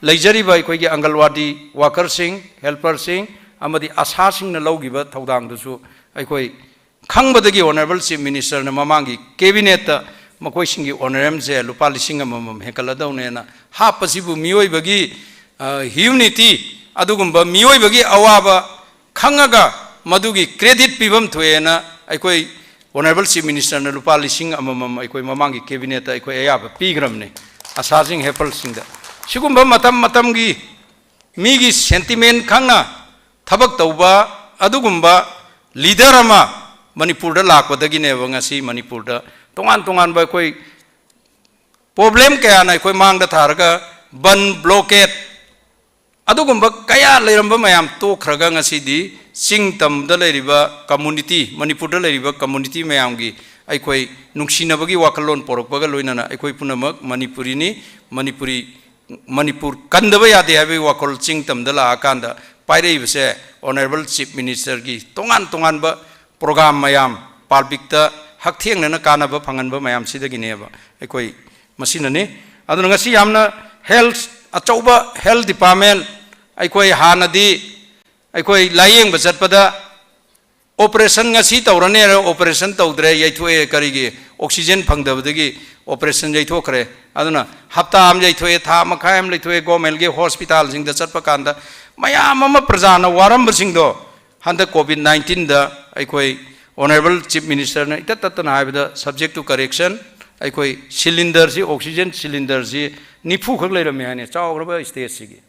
ꯂꯩꯖꯔꯤꯕ ꯑꯩꯈꯣꯏꯒꯤ ꯑꯪꯒꯜꯋꯥꯗꯤ workerꯁꯤꯡ, helperꯁꯤꯡ ꯑꯃꯗꯤ ꯑꯁꯥꯁꯤꯡꯅ ꯂꯧꯈꯤꯕ ꯊꯧꯗꯥꯡꯗꯨꯁꯨ ꯑꯩꯈꯣꯏ ꯈꯪꯕꯗꯒꯤ Honourable Chief Ministerꯅ ꯃꯃꯥꯡꯒꯤ cabinetꯇ ꯃꯈꯣꯏꯁꯤꯡꯒꯤ honorariumꯁꯦ ꯂꯨꯄꯥ ꯂꯤꯁꯤꯡ ꯑꯃꯃꯝ ꯍꯦꯟꯒꯠꯂꯗꯧꯅꯦꯅ ꯍꯥꯞꯄꯁꯤꯕꯨ ꯃꯤꯑꯣꯏꯕꯒꯤ, ꯑ, humanity, ꯑꯗꯨꯒꯨꯝꯕ ꯃꯤꯑꯣꯏꯕꯒꯤ ꯑꯋꯥꯕ ꯈꯪꯉꯒ ꯃꯗꯨꯒꯤ credit ꯄꯤꯐꯝ ꯊꯣꯛꯑꯦꯅ ꯑꯩꯈꯣꯏ Honourable Chief Ministerꯅ ꯂꯨꯄꯥ ꯂꯤꯁꯤꯡ ꯑꯃꯃꯝ ꯑꯩꯈꯣꯏ ꯃꯃꯥꯡꯒꯤ cabinetꯇ ꯑꯩꯈꯣꯏ ꯑꯌꯥꯕ ꯄꯤꯈ꯭ꯔꯕꯅꯤ ꯑꯁꯥꯁꯤꯡ, helperꯁꯤꯡꯗ꯫ ꯁꯤꯒꯨꯝꯕ ꯃꯇꯝ ꯃꯇꯝꯒꯤ ꯃꯤꯒꯤ sentiment ꯈꯪꯅ ꯊꯕꯛ ꯇꯧꯕ ꯑꯗꯨꯒꯨꯝꯕ leader ꯑꯃ ꯃꯅꯤꯄꯨꯔꯗ ꯂꯥꯛꯄꯗꯒꯤꯅꯦꯕ ꯉꯁꯤ ꯃꯅꯤꯄꯨꯔꯗ ꯇꯣꯉꯥꯟ ꯇꯣꯉꯥꯟꯕ ꯑꯩꯈꯣꯏ problem ꯀꯌꯥꯅ ꯑꯩꯈꯣꯏ ꯃꯥꯡꯗ ꯊꯥꯔꯒ ꯕꯟ, blockade, ꯑꯗꯨꯒꯨꯝꯕ ꯀꯌꯥ ꯂꯩꯔꯝꯕ ꯃꯌꯥꯝ ꯇꯣꯛꯈ꯭ꯔꯒ ꯉꯁꯤꯗꯤ ꯆꯤꯡ ꯇꯝꯗ ꯂꯩꯔꯤꯕ community, ꯃꯅꯤꯄꯨꯔꯗ ꯂꯩꯔꯤꯕ community ꯃꯌꯥꯝꯒꯤ ꯑꯩꯈꯣꯏ ꯅꯨꯡꯁꯤꯅꯕꯒꯤ ꯋꯥꯈꯜꯂꯣꯟ ꯄꯣꯔꯛꯄꯒ ꯂꯣꯏꯅꯅ ꯑꯩꯈꯣꯏ ꯄꯨꯝꯅꯃꯛ ꯃꯅꯤꯄꯨꯔꯤꯅꯤ, ꯃꯅꯤꯄꯨꯔꯤ, ꯃꯅꯤꯄꯨꯔ ꯀꯟꯗꯕ ꯌꯥꯗꯦ ꯍꯥꯏꯕꯒꯤ ꯋꯥꯈꯜ ꯆꯤꯡ ꯇꯝꯗ ꯂꯥꯛꯑꯀꯥꯟꯗ ꯄꯥꯏꯔꯛꯏꯕꯁꯦ Honourable Chief Ministerꯒꯤ ꯇꯣꯉꯥꯟ ꯇꯣꯉꯥꯟꯕ program ꯃꯌꯥꯝ, publicꯇ ꯍꯛꯊꯦꯡꯅꯅ ꯀꯥꯟꯅꯕ ꯐꯪꯍꯟꯕ ꯃꯌꯥꯝꯁꯤꯗꯒꯤꯅꯦꯕ ꯑꯩꯈꯣꯏ ꯃꯁꯤꯅꯅꯤ꯫ ꯑꯗꯨꯅ ꯉꯁꯤ ꯌꯥꯝꯅ health, ꯑꯆꯧꯕ health department, ꯑꯩꯈꯣꯏ ꯍꯥꯟꯅꯗꯤ ꯑꯩꯈꯣꯏ ꯂꯥꯌꯦꯡꯕ ꯆꯠꯄꯗ operation ꯉꯁꯤ ꯇꯧꯔꯅꯤ ꯍꯥꯏꯔ operation ꯇꯧꯗ꯭ꯔꯦ, ꯌꯩꯊꯣꯛꯑꯦ꯫ ꯀꯔꯤꯒꯤ? Oxygen ꯐꯪꯗꯕꯗꯒꯤ operation ꯌꯩꯊꯣꯛꯈ꯭ꯔꯦ꯫ ꯑꯗꯨꯅ ꯍꯞꯇꯥ ꯑꯃ ꯌꯩꯊꯣꯛꯑꯦ, ꯊꯥ ꯃꯈꯥꯏ ꯑꯃ ꯌꯩꯊꯣꯛꯑꯦ, governmentꯀꯤ hospitalꯁꯤꯡꯗ ꯆꯠꯄ ꯀꯥꯟꯗ ꯃꯌꯥꯝ ꯑꯃ ꯄ꯭ꯔꯖꯥꯅ ꯋꯥꯔꯝꯕꯁꯤꯡꯗꯣ ꯍꯟꯗꯛ COVID nineteenꯗ ꯑꯩꯈꯣꯏ Honourable Chief Ministerꯅ ꯏꯇꯠ ꯇꯠꯇꯅ ꯍꯥꯏꯕꯗ subject to correction, ꯑꯩꯈꯣꯏ cylinderꯁꯤ, oxygen cylinderꯁꯤ ꯅꯤꯐꯨ ꯈꯛ ꯂꯩꯔꯝꯃꯤ ꯍꯥꯏꯅꯤ ꯆꯥꯎꯈ꯭ꯔꯕ stateꯁꯤꯒꯤ꯫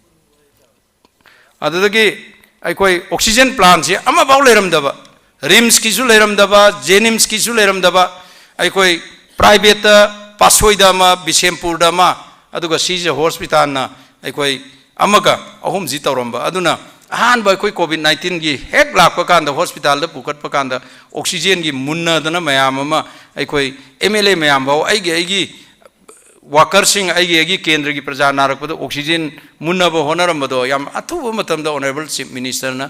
ꯑꯗꯨꯗꯒꯤ ꯑꯩꯈꯣꯏ oxygen plantꯁꯤ ꯑꯃꯐꯥꯎ ꯂꯩꯔꯝꯗꯕ, ꯔꯤꯝꯁꯀꯤꯁꯨ ꯂꯩꯔꯝꯗꯕ, ꯖꯦꯅꯤꯝꯁꯀꯤꯁꯨ ꯂꯩꯔꯝꯗꯕ, ꯑꯩꯈꯣꯏ privateꯇ ꯄꯥꯠꯁꯣꯏꯗ ꯑꯃ, ꯕꯤꯁꯦꯝꯄꯨꯔꯗ ꯑꯃ, ꯑꯗꯨꯒ ꯁꯤꯖ ꯍꯣꯁꯄꯤꯇꯥꯜꯅ ꯑꯩꯈꯣꯏ ꯑꯃꯒ ꯑꯍꯨꯝꯁꯤ ꯇꯧꯔꯝꯕ꯫ ꯑꯗꯨꯅ ꯑꯍꯥꯟꯕ ꯑꯩꯈꯣꯏ COVID nineteenꯒꯤ ꯍꯦꯛ ꯂꯥꯛꯄ ꯀꯥꯟꯗ, ꯍꯣꯁꯄꯤꯇꯥꯜꯗ ꯄꯨꯈꯠꯄ ꯀꯥꯟꯗ oxygenꯒꯤ ꯃꯨꯟꯅꯗꯅ ꯃꯌꯥꯝ ꯑꯃ, ꯑꯩꯈꯣꯏ MLA ꯃꯌꯥꯝ ꯐꯥꯎ, ꯑꯩꯒꯤ, ꯑꯩꯒꯤ workerꯁꯤꯡ, ꯑꯩꯒꯤ, ꯑꯩꯒꯤ ꯀꯦꯟꯗ꯭ꯔꯒꯤ ꯄ꯭ꯔꯖꯥ ꯅꯥꯔꯛꯄꯗ oxygen ꯃꯨꯟꯅꯕ ꯍꯣꯠꯅꯔꯝꯕꯗꯣ ꯌꯥꯝ ꯑꯊꯨꯕ ꯃꯇꯝꯗ Honourable Chief Ministerꯅ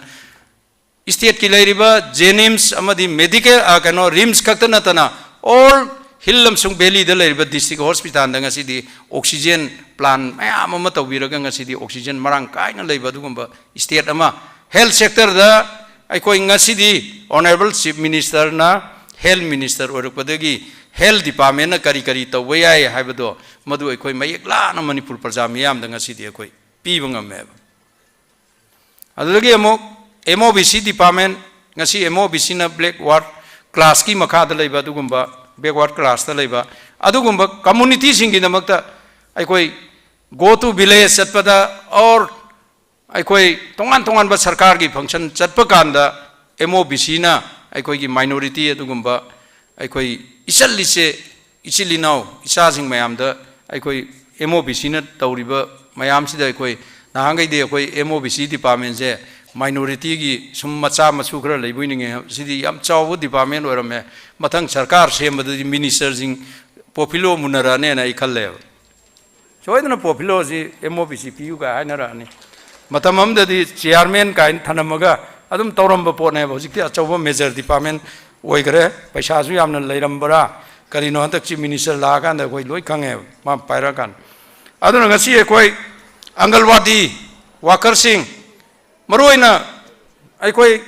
stateꯀꯤ ꯂꯩꯔꯤꯕ ꯖꯦꯅꯤꯝꯁ ꯑꯃꯗꯤ medical, ꯑ, ꯀꯩꯅꯣ, ꯔꯤꯝꯁ ꯈꯛꯇ ꯅꯠꯇꯅ all hill ꯑꯃꯁꯨꯡ valleyꯗ ꯂꯩꯔꯤꯕ district hospitalꯗ ꯉꯁꯤꯗꯤ oxygen plant ꯃꯌꯥꯝ ꯑꯃ ꯇꯧꯕꯤꯔꯒ ꯉꯁꯤꯗꯤ oxygen ꯃꯔꯥꯡ ꯀꯥꯏꯅ ꯂꯩꯕ ꯑꯗꯨꯒꯨꯝꯕ state ꯑꯃ, health sectorꯗ ꯑꯩꯈꯣꯏ ꯉꯁꯤꯗꯤ Honourable Chief Ministerꯅ health minister ꯑꯣꯏꯔꯛꯄꯗꯒꯤ health departmentꯅ ꯀꯔꯤ ꯀꯔꯤ ꯇꯧꯕ ꯌꯥꯏ ꯍꯥꯏꯕꯗꯣ, ꯃꯗꯨ ꯑꯩꯈꯣꯏ ꯃꯌꯦꯛ ꯂꯥꯅ ꯃꯅꯤꯄꯨꯔ ꯄ꯭ꯔꯖꯥ ꯃꯤꯌꯥꯝꯗ ꯉꯁꯤꯗꯤ ꯑꯩꯈꯣꯏ ꯄꯤꯕ ꯉꯝꯃꯦꯕ꯫ ꯑꯗꯨꯗꯒꯤ ꯑꯃꯨꯛ MOBC department, ꯉꯁꯤ MOBCꯅ backward classꯀꯤ ꯃꯈꯥꯗ ꯂꯩꯕ ꯑꯗꯨꯒꯨꯝꯕ, backward classꯇ ꯂꯩꯕ ꯑꯗꯨꯒꯨꯝꯕ communityꯁꯤꯡꯒꯤꯗꯃꯛꯇ ꯑꯩꯈꯣꯏ go to village ꯆꯠꯄꯗ, or ꯑꯩꯈꯣꯏ ꯇꯣꯉꯥꯟ ꯇꯣꯉꯥꯟꯕ ꯁꯔꯀꯥꯔꯒꯤ function ꯆꯠꯄ ꯀꯥꯟꯗ MOBCꯅ ꯑꯩꯈꯣꯏꯒꯤ minority ꯑꯗꯨꯒꯨꯝꯕ ꯑꯩꯈꯣꯏ ꯏꯆꯜ ꯏꯆꯦ, ꯏꯆꯤꯜ ꯏꯅꯥꯎ, ꯏꯆꯥꯁꯤꯡ ꯃꯌꯥꯝꯗ ꯑꯩꯈꯣꯏ MOBCꯅ ꯇꯧꯔꯤꯕ ꯃꯌꯥꯝꯁꯤꯗ ꯑꯩꯈꯣꯏ ꯅꯍꯥꯟꯈꯩꯗꯤ ꯑꯩꯈꯣꯏ MOBC departmentꯁꯦ minorityꯒꯤ ꯁꯨꯝ ꯃꯆꯥ ꯃꯁꯨ ꯈꯔ ꯂꯩꯕꯣꯏ ꯅꯤꯡꯉꯦ꯫ ꯁꯤꯗꯤ ꯌꯥꯝ ꯆꯥꯎꯕ department ꯑꯣꯏꯔꯝꯃꯦ꯫ ꯃꯊꯪ ꯁꯔꯀꯥꯔ ꯁꯦꯝꯕꯗꯗꯤ ministerꯁꯤꯡ ꯄꯣꯐꯤꯂꯣ ꯃꯨꯟꯅꯔꯛꯑꯅꯦꯅ ꯑꯩ ꯈꯜꯂꯦꯕ꯫ ꯁꯣꯏꯗꯅ ꯄꯣꯐꯤꯂꯣꯁꯤ MOBC ꯄꯤꯌꯨ ꯀꯥꯏ ꯍꯥꯏꯅꯔꯛꯑꯅꯤ꯫ ꯃꯇꯝ ꯑꯃꯗꯗꯤ chairman ꯀꯥꯏꯅ ꯊꯅꯝꯃꯒ ꯑꯗꯨꯝ ꯇꯧꯔꯝꯕ ꯄꯣꯠꯅꯦꯕ꯫ ꯍꯧꯖꯤꯛꯇꯤ ꯑꯆꯧꯕ major department ꯑꯣꯏꯈ꯭ꯔꯦ꯫ ꯄꯩꯁꯥꯁꯨ ꯌꯥꯝꯅ ꯂꯩꯔꯝꯕ꯭ꯔꯥ ꯀꯔꯤꯅꯣ, ꯍꯟꯗꯛ Chief Minister ꯂꯥꯛꯑꯀꯥꯟꯗ ꯑꯩꯈꯣꯏ ꯂꯣꯏ ꯈꯪꯉꯦꯕ, ꯃꯥ ꯄꯥꯏꯔꯛꯑꯀꯥꯟꯗ꯫ ꯑꯗꯨꯅ ꯉꯁꯤ ꯑꯩꯈꯣꯏ ꯑꯪꯒꯜꯋꯥꯗꯤ workerꯁꯤꯡ, ꯃꯔꯨꯑꯣꯏꯅ ꯑꯩꯈꯣꯏ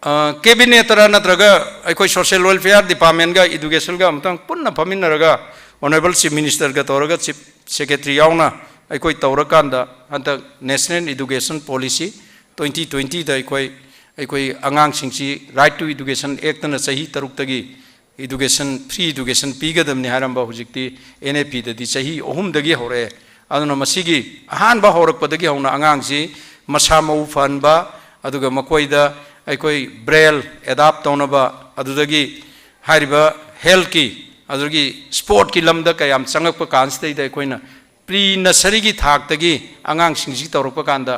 ꯑ, cabinetꯇꯔ ꯅꯠꯇ꯭ꯔꯒ ꯑꯩꯈꯣꯏ social welfare departmentꯒ educationꯒ ꯑꯃꯨꯛꯇꯪ ꯄꯨꯟꯅ ꯐꯝꯃꯤꯟꯅꯔꯒ Honourable Chief Ministerꯒ ꯇꯧꯔꯒ Chief Secretary ꯌꯥꯎꯅ ꯑꯩꯈꯣꯏ ꯇꯧꯔꯀꯥꯟꯗ ꯍꯟꯗꯛ National Education Policy twenty twentyꯗ ꯑꯩꯈꯣꯏ, ꯑꯩꯈꯣꯏ ꯑꯉꯥꯡꯁꯤꯡꯁꯤ Right to Education Actꯅ ꯆꯍꯤ ꯇꯔꯨꯛꯇꯒꯤ education, free education ꯄꯤꯒꯗꯕꯅꯤ ꯍꯥꯏꯔꯝꯕ, ꯍꯧꯖꯤꯛꯇꯤ NEPꯗꯗꯤ ꯆꯍꯤ ꯑꯍꯨꯝꯗꯒꯤ ꯍꯧꯔꯛꯑꯦ꯫ ꯑꯗꯨꯅ ꯃꯁꯤꯒꯤ ꯑꯍꯥꯟꯕ ꯍꯧꯔꯛꯄꯗꯒꯤ ꯍꯧꯅ ꯑꯉꯥꯡꯁꯤ ꯃꯁꯥ ꯃꯎ ꯐꯍꯟꯕ, ꯑꯗꯨꯒ ꯃꯈꯣꯏꯗ ꯑꯩꯈꯣꯏ ꯕ꯭ꯔꯦꯜ ꯑꯦꯗꯥꯞ ꯇꯧꯅꯕ, ꯑꯗꯨꯗꯒꯤ ꯍꯥꯏꯔꯤꯕ ꯍꯦꯜꯠꯀꯤ, ꯑꯗꯨꯗꯒꯤ ꯁ꯭ꯄꯣꯔꯠꯀꯤ ꯂꯝꯗ ꯀꯌꯥꯝ ꯆꯪꯉꯛꯄ ꯀꯥꯟꯁꯤꯗꯩꯗ ꯑꯩꯈꯣꯏꯅ ꯄ꯭ꯔꯤ ꯅꯁꯔꯤꯒꯤ ꯊꯥꯛꯇꯒꯤ ꯑꯉꯥꯡꯁꯤꯡꯁꯤ ꯇꯧꯔꯛꯄ ꯀꯥꯟꯗ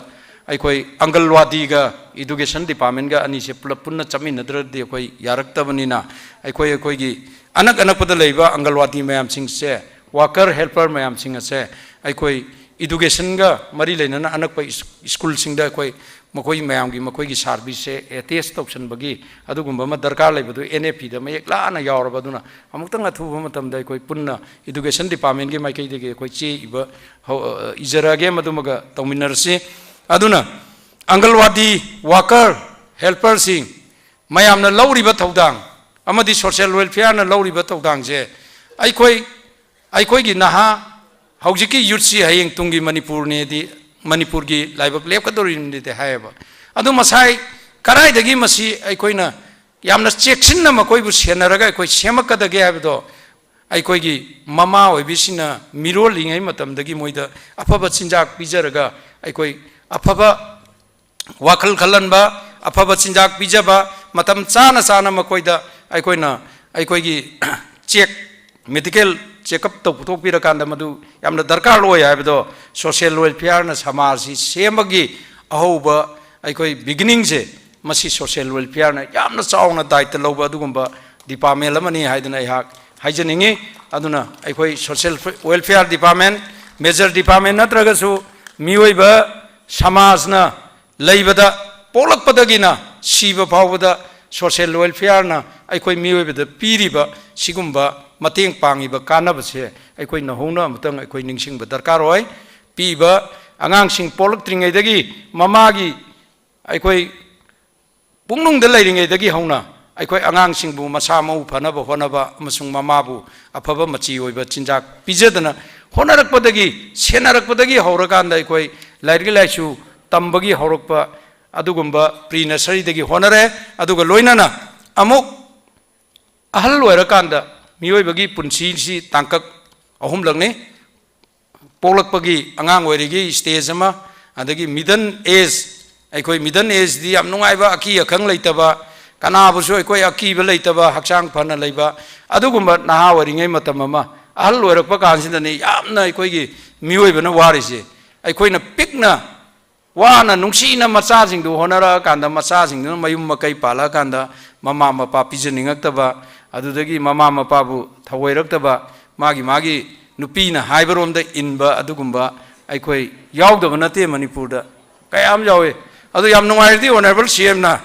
ꯑꯩꯈꯣꯏ ꯑꯪꯒꯜꯋꯥꯗꯤꯒ ꯏꯗꯨꯀꯦꯁꯟ ꯗꯤꯄꯥꯔꯠꯃꯦꯟꯒ ꯑꯅꯤꯁꯦ ꯄꯨꯂꯞ ꯄꯨꯟꯅ ꯆꯠꯃꯤꯟꯅꯗ꯭ꯔꯗꯤ ꯑꯩꯈꯣꯏ ꯌꯥꯔꯛꯇꯕꯅꯤꯅ, ꯑꯩꯈꯣꯏ ꯑꯩꯈꯣꯏꯒꯤ ꯑꯅꯛ ꯑꯅꯛꯄꯗ ꯂꯩꯕ ꯑꯪꯒꯜꯋꯥꯗꯤ ꯃꯌꯥꯝꯁꯤꯡꯁꯦ, ꯋꯥꯀꯔ ꯍꯦꯜꯄꯔ ꯃꯌꯥꯝꯁꯤꯡ ꯑꯁꯦ ꯑꯩꯈꯣꯏ ꯏꯗꯨꯀꯦꯁꯟꯒ ꯃꯔꯤ ꯂꯩꯅꯅ ꯑꯅꯛꯄ ꯏꯁ-, ꯁ꯭ꯀꯨꯜꯁꯤꯡꯗ ꯑꯩꯈꯣꯏ ꯃꯈꯣꯏ ꯃꯌꯥꯝꯒꯤ ꯃꯈꯣꯏꯒꯤ ꯁꯥꯔꯚꯤꯁꯁꯦ ꯑꯦꯇꯦꯁ ꯇꯧꯁꯟꯕꯒꯤ ꯑꯗꯨꯒꯨꯝꯕ ꯑꯃ ꯗꯔꯀꯥꯔ ꯂꯩꯕꯗꯨ ꯑꯦꯟ ꯑꯦ ꯄꯤꯗ ꯃꯌꯦꯛ ꯂꯥꯅ ꯌꯥꯎꯔꯕ꯫ ꯑꯗꯨꯅ ꯑꯃꯨꯛꯇꯪ ꯑꯊꯨꯕ ꯃꯇꯝꯗ ꯑꯩꯈꯣꯏ ꯄꯨꯟꯅ ꯏꯗꯨꯀꯦꯁꯟ ꯗꯤꯄꯥꯔꯠꯃꯦꯟꯒꯤ ꯃꯥꯏꯀꯩꯗꯒꯤ ꯑꯩꯈꯣꯏ ꯆꯦ ꯏꯕ ꯍꯧ-, ꯑ, ꯏꯖꯔꯛꯑꯒꯦ, ꯃꯗꯨꯃꯒ ꯇꯧꯃꯤꯟꯅꯔꯁꯤ꯫ ꯑꯗꯨꯅ ꯑꯪꯒꯜꯋꯥꯗꯤ ꯋꯥꯀꯔ, ꯍꯦꯜꯄꯔꯁꯤꯡ ꯃꯌꯥꯝꯅ ꯂꯧꯔꯤꯕ ꯊꯧꯗꯥꯡ ꯑꯃꯗꯤ ꯁꯣꯁꯤꯌꯦꯜ ꯋꯦꯜꯐꯤꯌꯔꯅ ꯂꯧꯔꯤꯕ ꯊꯧꯗꯥꯡꯁꯦ ꯑꯩꯈꯣꯏ, ꯑꯩꯈꯣꯏꯒꯤ ꯅꯍꯥ, ꯍꯧꯖꯤꯛꯀꯤ ꯌꯨꯠꯁꯤ ꯍꯌꯦꯡ ꯇꯨꯡꯒꯤ ꯃꯅꯤꯄꯨꯔꯅꯦꯗꯤ, ꯃꯅꯤꯄꯨꯔꯒꯤ ꯂꯥꯏꯕꯛ ꯂꯦꯞꯀꯗꯧꯔꯤꯕꯅꯤꯗꯤ ꯍꯥꯏꯌꯦꯕ꯫ ꯑꯗꯨ ꯃꯁꯥꯏ ꯀꯗꯥꯏꯗꯒꯤ ꯃꯁꯤ ꯑꯩꯈꯣꯏꯅ ꯌꯥꯝꯅ ꯆꯦꯛꯁꯤꯟꯅ ꯃꯈꯣꯏꯕꯨ ꯁꯦꯟꯅꯔꯒ ꯑꯩꯈꯣꯏ ꯁꯦꯝꯃꯛꯀꯗꯒꯦ ꯍꯥꯏꯕꯗꯣ ꯑꯩꯈꯣꯏꯒꯤ ꯃꯃꯥ ꯑꯣꯏꯕꯤꯁꯤꯡꯅ ꯃꯤꯔꯣꯜꯂꯤꯉꯩ ꯃꯇꯝꯗꯒꯤ ꯃꯣꯏꯗ ꯑꯐꯕ ꯆꯤꯟꯖꯥꯛ ꯄꯤꯖꯔꯒ ꯑꯩꯈꯣꯏ ꯑꯐꯕ ꯋꯥꯈꯜ ꯈꯜꯍꯟꯕ, ꯑꯐꯕ ꯆꯤꯟꯖꯥꯛ ꯄꯤꯖꯕ, ꯃꯇꯝ ꯆꯥꯅ ꯆꯥꯅ ꯃꯈꯣꯏꯗ ꯑꯩꯈꯣꯏꯅ ꯑꯩꯈꯣꯏꯒꯤ ꯆꯦꯛ, ꯃꯦꯗꯤꯀꯦꯜ ꯆꯦꯛꯑꯞ ꯇꯧꯊꯣꯛꯄꯤꯔꯀꯥꯟꯗ ꯃꯗꯨ ꯌꯥꯝꯅ ꯗꯔꯀꯥꯔ ꯑꯣꯏ ꯍꯥꯏꯕꯗꯣ ꯁꯣꯁꯤꯌꯦꯜ ꯋꯦꯜꯐꯤꯌꯔꯅ ꯁꯃꯥꯖꯁꯤ ꯁꯦꯝꯕꯒꯤ ꯑꯍꯧꯕ ꯑꯩꯈꯣꯏ ꯕꯤꯒꯤꯅꯤꯡꯁꯦ ꯃꯁꯤ ꯁꯣꯁꯤꯌꯦꯜ ꯋꯦꯜꯐꯤꯌꯔꯅ ꯌꯥꯝꯅ ꯆꯥꯎꯅ ꯗꯥꯏꯇ ꯂꯧꯕ ꯑꯗꯨꯒꯨꯝꯕ ꯗꯤꯄꯥꯔꯠꯃꯦꯟ ꯑꯃꯅꯤ ꯍꯥꯏꯗꯅ ꯑꯩꯍꯥꯛ ꯍꯥꯏꯖꯅꯤꯡꯉꯤ꯫ ꯑꯗꯨꯅ ꯑꯩꯈꯣꯏ social welfare department, major department ꯅꯠꯇ꯭ꯔꯒꯁꯨ ꯃꯤꯑꯣꯏꯕ ꯁꯃꯥꯖꯅ ꯂꯩꯕꯗ, ꯄꯣꯛꯂꯛꯄꯗꯒꯤꯅ ꯁꯤꯕ ꯐꯥꯎꯕꯗ ꯁꯣꯁꯤꯌꯦꯜ ꯋꯦꯜꯐꯤꯌꯔꯅ ꯑꯩꯈꯣꯏ ꯃꯤꯑꯣꯏꯕꯗ ꯄꯤꯔꯤꯕ ꯁꯤꯒꯨꯝꯕ ꯃꯇꯦꯡ ꯄꯥꯡꯉꯤꯕ ꯀꯥꯟꯅꯕꯁꯦ ꯑꯩꯈꯣꯏ ꯅꯧꯍꯧꯅ ꯑꯃꯨꯛꯇꯪ ꯑꯩꯈꯣꯏ ꯅꯤꯡꯁꯤꯡꯕ ꯗꯔꯀꯥꯔ ꯑꯣꯏ꯫ ꯄꯤꯕ ꯑꯉꯥꯡꯁꯤꯡ ꯄꯣꯛꯂꯛꯇ꯭ꯔꯤꯉꯩꯗꯒꯤ ꯃꯃꯥꯒꯤ ꯑꯩꯈꯣꯏ ꯄꯨꯛꯅꯨꯡꯗ ꯂꯩꯔꯤꯉꯩꯗꯒꯤ ꯍꯧꯅ ꯑꯩꯈꯣꯏ ꯑꯉꯥꯡꯁꯤꯡꯕꯨ ꯃꯁꯥ ꯃꯎ ꯐꯅꯕ ꯍꯣꯠꯅꯕ ꯑꯃꯁꯨꯡ ꯃꯃꯥꯕꯨ ꯑꯐꯕ ꯃꯆꯤ ꯑꯣꯏꯕ ꯆꯤꯟꯖꯥꯛ ꯄꯤꯖꯗꯅ ꯍꯣꯠꯅꯔꯛꯄꯗꯒꯤ, ꯁꯦꯟꯅꯔꯛꯄꯗꯒꯤ ꯍꯧꯔꯀꯥꯟꯗ ꯑꯩꯈꯣꯏ ꯂꯥꯏꯔꯤꯛ ꯂꯥꯏꯁꯨ ꯇꯝꯕꯒꯤ ꯍꯧꯔꯛꯄ ꯑꯗꯨꯒꯨꯝꯕ ꯄ꯭ꯔꯤ ꯅꯁꯔꯤꯗꯒꯤ ꯍꯣꯠꯅꯔꯦ꯫ ꯑꯗꯨꯒ ꯂꯣꯏꯅꯅ ꯑꯃꯨꯛ ꯑꯍꯜ ꯑꯣꯏꯔꯀꯥꯟꯗ ꯃꯤꯑꯣꯏꯕꯒꯤ ꯄꯨꯟꯁꯤꯁꯤ ꯇꯥꯡꯀꯛ ꯑꯍꯨꯝꯂꯛꯅꯤ꯫ ꯄꯣꯛꯂꯛꯄꯒꯤ ꯑꯉꯥꯡ ꯑꯣꯏꯔꯤꯒꯤ ꯁ꯭ꯇꯦꯖ ꯑꯃ, ꯑꯗꯒꯤ middle age, ꯑꯩꯈꯣꯏ middle ageꯗꯤ ꯌꯥꯝ ꯅꯨꯡꯉꯥꯏꯕ, ꯑꯀꯤ ꯑꯈꯪ ꯂꯩꯇꯕ, ꯀꯅꯥꯕꯨꯁꯨ ꯑꯩꯈꯣꯏ ꯑꯀꯤꯕ ꯂꯩꯇꯕ, ꯍꯛꯆꯥꯡ ꯐꯅ ꯂꯩꯕ, ꯑꯗꯨꯒꯨꯝꯕ ꯅꯍꯥ ꯑꯣꯏꯔꯤꯉꯩ ꯃꯇꯝ ꯑꯃ, ꯑꯍꯜ ꯑꯣꯏꯔꯛꯄ ꯀꯥꯟꯁꯤꯗꯅꯤ ꯌꯥꯝꯅ ꯑꯩꯈꯣꯏꯒꯤ ꯃꯤꯑꯣꯏꯕꯅ ꯋꯥꯔꯤꯁꯦ꯫ ꯑꯩꯈꯣꯏꯅ ꯄꯤꯛꯅ ꯋꯥꯅ ꯅꯨꯡꯁꯤꯅ ꯃꯆꯥꯁꯤꯡꯗꯨ ꯍꯣꯠꯅꯔꯛꯑꯀꯥꯟꯗ, ꯃꯆꯥꯁꯤꯡꯗꯨꯅ ꯃꯌꯨꯝ ꯃꯀꯩ ꯄꯥꯜꯂꯛꯑꯀꯥꯟꯗ ꯃꯃꯥ ꯃꯄꯥ ꯄꯤꯖꯅꯤꯡꯉꯛꯇꯕ, ꯑꯗꯨꯗꯒꯤ ꯃꯃꯥ ꯃꯄꯥꯕꯨ ꯊꯧꯑꯣꯏꯔꯛꯇꯕ, ꯃꯥꯒꯤ ꯃꯥꯒꯤ ꯅꯨꯄꯤꯅ ꯍꯥꯏꯕꯔꯣꯝꯗ ꯏꯟꯕ, ꯑꯗꯨꯒꯨꯝꯕ ꯑꯩꯈꯣꯏ ꯌꯥꯎꯗꯕ ꯅꯠꯇꯦ ꯃꯅꯤꯄꯨꯔꯗ꯫ ꯀꯌꯥ ꯑꯃ ꯌꯥꯎꯏ꯫ ꯑꯗꯨ ꯌꯥꯝ ꯅꯨꯡꯉꯥꯏꯔꯗꯤ Honourable C Mꯅ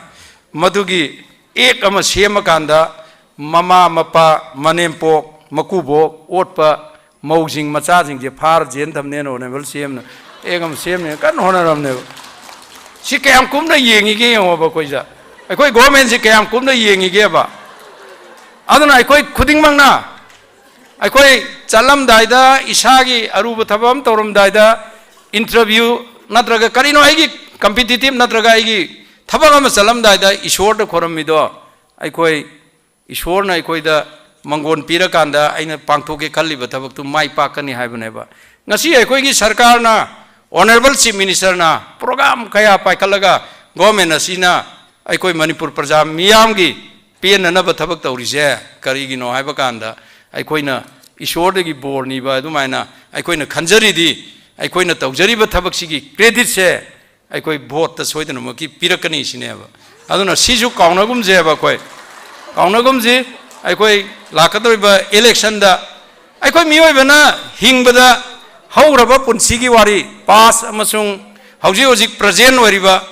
ꯃꯗꯨꯒꯤ act ꯑꯃ ꯁꯦꯝꯃꯀꯥꯟꯗ ꯃꯃꯥ ꯃꯄꯥ, ꯃꯅꯦꯝꯄꯣꯛ, ꯃꯀꯨꯕꯣꯛ ꯑꯣꯠꯄ ꯃꯧꯁꯤꯡ ꯃꯆꯥꯁꯤꯡꯁꯦ ꯐꯥꯔ ꯖꯦꯟ ꯊꯝꯅꯦꯅ Honourable C Mꯅ act ꯑꯃ ꯁꯦꯝꯅꯦꯅ ꯀꯟꯅ ꯍꯣꯠꯅꯔꯝꯅꯦꯕ꯫ ꯁꯤ ꯀꯌꯥꯝ ꯀꯨꯞꯅ ꯌꯦꯡꯉꯤꯒꯦ ꯌꯦꯡꯉꯣꯕ ꯑꯩꯈꯣꯏꯁꯦ꯫ ꯑꯩꯈꯣꯏ governmentꯁꯤ ꯀꯌꯥꯝ ꯀꯨꯞꯅ ꯌꯦꯡꯉꯤꯒꯦꯕ꯫ ꯑꯗꯨꯅ ꯑꯩꯈꯣꯏ ꯈꯨꯗꯤꯡꯃꯛꯅ ꯑꯩꯈꯣꯏ ꯆꯠꯂꯝꯗꯥꯏꯗ, ꯏꯁꯥꯒꯤ ꯑꯔꯨꯕ ꯊꯕꯛ ꯑꯃ ꯇꯧꯔꯝꯗꯥꯏꯗ, interview ꯅꯠꯇ꯭ꯔꯒ ꯀꯔꯤꯅꯣ, ꯑꯩꯒꯤ competitive ꯅꯠꯇ꯭ꯔꯒ ꯑꯩꯒꯤ ꯊꯕꯛ ꯑꯃ ꯆꯠꯂꯝꯗꯥꯏꯗ ꯏꯁꯣꯔꯗ ꯈꯣꯏꯔꯝꯃꯤꯗꯣ, ꯑꯩꯈꯣꯏ ꯏꯁꯣꯔꯅ ꯑꯩꯈꯣꯏꯗ ꯃꯪꯒꯣꯟ ꯄꯤꯔꯀꯥꯟꯗ ꯑꯩꯅ ꯄꯥꯡꯊꯣꯛꯀꯦ ꯈꯜꯂꯤꯕ ꯊꯕꯛꯇꯨ ꯃꯥꯏ ꯄꯥꯛꯀꯅꯤ ꯍꯥꯏꯕꯅꯦꯕ꯫ ꯉꯁꯤ ꯑꯩꯈꯣꯏꯒꯤ ꯁꯔꯀꯥꯔꯅ, Honourable Chief Ministerꯅ program ꯀꯌꯥ ꯄꯥꯏꯈꯠꯂꯒ government ꯑꯁꯤꯅ ꯑꯩꯈꯣꯏ ꯃꯅꯤꯄꯨꯔ ꯄ꯭ꯔꯖꯥ ꯃꯤꯌꯥꯝꯒꯤ ꯄꯦꯟꯅꯅꯕ ꯊꯕꯛ ꯇꯧꯔꯤꯁꯦ ꯀꯔꯤꯒꯤꯅꯣ ꯍꯥꯏꯕ ꯀꯥꯟꯗ, ꯑꯩꯈꯣꯏꯅ ꯏꯁꯣꯔꯗꯒꯤ ꯕꯣꯔ ꯅꯤꯕ ꯑꯗꯨꯃꯥꯏꯅ ꯑꯩꯈꯣꯏꯅ ꯈꯟꯖꯔꯤꯗꯤ, ꯑꯩꯈꯣꯏꯅ ꯇꯧꯖꯔꯤꯕ ꯊꯕꯛꯁꯤꯒꯤ creditꯁꯦ ꯑꯩꯈꯣꯏ voteꯇ ꯁꯣꯏꯗꯅꯃꯛꯀꯤ ꯄꯤꯔꯛꯀꯅꯤ ꯁꯤꯅꯦꯕ꯫ ꯑꯗꯨꯅ ꯁꯤꯁꯨ ꯀꯥꯎꯅꯒꯨꯝꯁꯦꯕ ꯑꯩꯈꯣꯏ꯫ ꯀꯥꯎꯅꯒꯨꯝꯁꯤ꯫ ꯑꯩꯈꯣꯏ ꯂꯥꯛꯀꯗꯧꯔꯤꯕ electionꯗ ꯑꯩꯈꯣꯏ ꯃꯤꯑꯣꯏꯕꯅ ꯍꯤꯡꯕꯗ ꯍꯧꯈ꯭ꯔꯕ ꯄꯨꯟꯁꯤꯒꯤ ꯋꯥꯔꯤ, past ꯑꯃꯁꯨꯡ ꯍꯧꯖꯤꯛ ꯍꯧꯖꯤꯛ present ꯑꯣꯏꯔꯤꯕ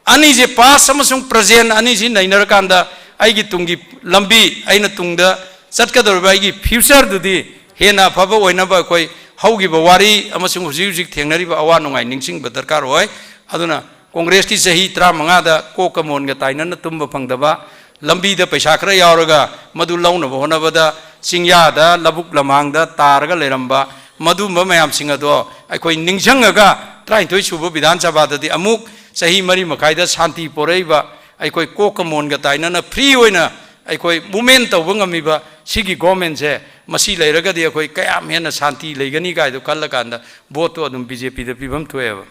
ꯑꯅꯤꯁꯦ, past ꯑꯃꯁꯨꯡ present ꯑꯅꯤꯁꯤ ꯅꯩꯅꯔꯀꯥꯟꯗ ꯑꯩꯒꯤ ꯇꯨꯡꯒꯤ ꯂꯝꯕꯤ, ꯑꯩꯅ ꯇꯨꯡꯗ ꯆꯠꯀꯗꯧꯔꯤꯕ ꯑꯩꯒꯤ futureꯗꯨꯗꯤ ꯍꯦꯟꯅ ꯑꯐꯕ ꯑꯣꯏꯅꯕ ꯑꯩꯈꯣꯏ ꯍꯧꯈꯤꯕ ꯋꯥꯔꯤ ꯑꯃꯁꯨꯡ ꯍꯧꯖꯤꯛ ꯍꯧꯖꯤꯛ ꯊꯦꯡꯅꯔꯤꯕ ꯑꯋꯥ ꯅꯨꯡꯉꯥꯏ ꯅꯤꯡꯁꯤꯡꯕ ꯗꯔꯀꯥꯔ ꯑꯣꯏ꯫ ꯑꯗꯨꯅ Congressꯀꯤ ꯆꯍꯤ ꯇꯔꯥꯃꯉꯥꯗ ꯀꯣꯛꯀ ꯃꯣꯟꯒ ꯇꯥꯏꯅꯅ ꯇꯨꯝꯕ ꯐꯪꯗꯕ, ꯂꯝꯕꯤꯗ ꯄꯩꯁꯥ ꯈꯔ ꯌꯥꯎꯔꯒ ꯃꯗꯨ ꯂꯧꯅꯕ ꯍꯣꯠꯅꯕꯗ ꯆꯤꯡꯌꯥꯗ, ꯂꯧꯕꯨꯛ ꯂꯃꯥꯡꯗ ꯇꯥꯔꯒ ꯂꯩꯔꯝꯕ, ꯃꯗꯨꯒꯨꯝꯕ ꯃꯌꯥꯝꯁꯤꯡ ꯑꯗꯣ ꯑꯩꯈꯣꯏ ꯅꯤꯡꯁꯤꯡꯉꯒ, ꯇꯔꯥꯅꯤꯊꯣꯏ ꯁꯨꯕ ꯕꯤꯙꯥꯟ ꯁꯚꯥꯗꯗꯤ ꯑꯃꯨꯛ ꯆꯍꯤ ꯃꯔꯤ ꯃꯈꯥꯏꯗ ꯁꯥꯟꯇꯤ ꯄꯣꯔꯛꯏꯕ, ꯑꯩꯈꯣꯏ ꯀꯣꯛꯀ ꯃꯣꯟꯒ ꯇꯥꯏꯅꯅ free ꯑꯣꯏꯅ ꯑꯩꯈꯣꯏ movement ꯇꯧꯕ ꯉꯝꯃꯤꯕ ꯁꯤꯒꯤ governmentꯁꯦ, ꯃꯁꯤ ꯂꯩꯔꯒꯗꯤ ꯑꯩꯈꯣꯏ ꯀꯌꯥꯝ ꯍꯦꯟꯅ ꯁꯥꯟꯇꯤ ꯂꯩꯒꯅꯤ ꯀꯥꯏꯗꯣ ꯈꯜꯂꯀꯥꯟꯗ voteꯇꯣ ꯑꯗꯨꯝ BJPꯗ ꯄꯤꯐꯝ ꯊꯣꯛꯑꯦꯕ꯫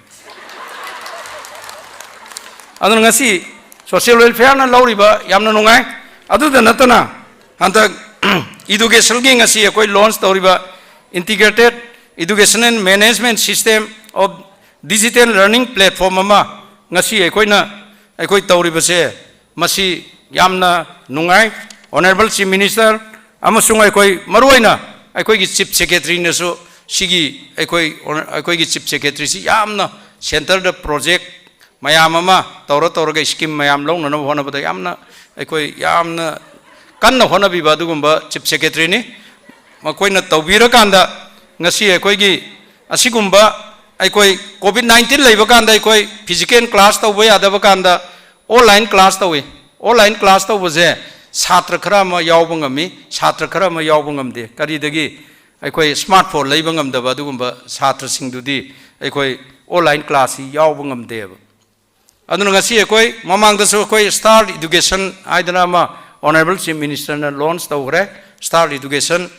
ꯑꯗꯨꯅ ꯉꯁꯤ social welfareꯅ ꯂꯧꯔꯤꯕ ꯌꯥꯝꯅ ꯅꯨꯡꯉꯥꯏ꯫ ꯑꯗꯨꯗ ꯅꯠꯇꯅ ꯍꯟꯗꯛ educationꯒꯤ ꯉꯁꯤ ꯑꯩꯈꯣꯏ launch ꯇꯧꯔꯤꯕ Integrated Education and Management System of Digital Learning Platform ꯑꯃ ꯉꯁꯤ ꯑꯩꯈꯣꯏꯅ, ꯑꯩꯈꯣꯏ ꯇꯧꯔꯤꯕꯁꯦ, ꯃꯁꯤ ꯌꯥꯝꯅ ꯅꯨꯡꯉꯥꯏ꯫ Honourable Chief Minister ꯑꯃꯁꯨꯡ ꯑꯩꯈꯣꯏ ꯃꯔꯨꯑꯣꯏꯅ ꯑꯩꯈꯣꯏꯒꯤ Chief Secretaryꯅꯁꯨ ꯁꯤꯒꯤ ꯑꯩꯈꯣꯏ, ꯑꯩꯈꯣꯏꯒꯤ Chief Secretaryꯁꯤ ꯌꯥꯝꯅ centreꯗ project ꯃꯌꯥꯝ ꯑꯃ ꯇꯧꯔ ꯇꯧꯔꯒ scheme ꯃꯌꯥꯝ ꯂꯧꯅꯅꯕ ꯍꯣꯠꯅꯕꯗ ꯌꯥꯝꯅ, ꯑꯩꯈꯣꯏ ꯌꯥꯝꯅ ꯀꯟꯅ ꯍꯣꯠꯅꯕꯤꯕ ꯑꯗꯨꯒꯨꯝꯕ Chief Secretaryꯅꯤ꯫ ꯃꯈꯣꯏꯅ ꯇꯧꯕꯤꯔꯀꯥꯟꯗ ꯉꯁꯤ ꯑꯩꯈꯣꯏꯒꯤ ꯑꯁꯤꯒꯨꯝꯕ ꯑꯩꯈꯣꯏ COVID nineteen ꯂꯩꯕ ꯀꯥꯟꯗ ꯑꯩꯈꯣꯏ physical class ꯇꯧꯕ ꯌꯥꯗꯕ ꯀꯥꯟꯗ online class ꯇꯧꯏ꯫ Online class ꯇꯧꯕꯁꯦ ꯁꯥꯇ꯭ꯔ ꯈꯔ ꯑꯃ ꯌꯥꯎꯕ ꯉꯝꯃꯤ, ꯁꯥꯇ꯭ꯔ ꯈꯔ ꯑꯃ ꯌꯥꯎꯕ ꯉꯝꯗꯦ꯫ ꯀꯔꯤꯗꯒꯤ? ꯑꯩꯈꯣꯏ smartphone ꯂꯩꯕ ꯉꯝꯗꯕ ꯑꯗꯨꯒꯨꯝꯕ ꯁꯥꯇ꯭ꯔꯁꯤꯡꯗꯨꯗꯤ ꯑꯩꯈꯣꯏ online classꯁꯤ ꯌꯥꯎꯕ ꯉꯝꯗꯦꯕ꯫ ꯑꯗꯨꯅ ꯉꯁꯤ ꯑꯩꯈꯣꯏ ꯃꯃꯥꯡꯗꯁꯨ ꯑꯩꯈꯣꯏ Star Education ꯍꯥꯏꯗꯅ ꯑꯃ Honourable Chief Ministerꯅ launch ꯇꯧꯈ꯭ꯔꯦ꯫ Star Education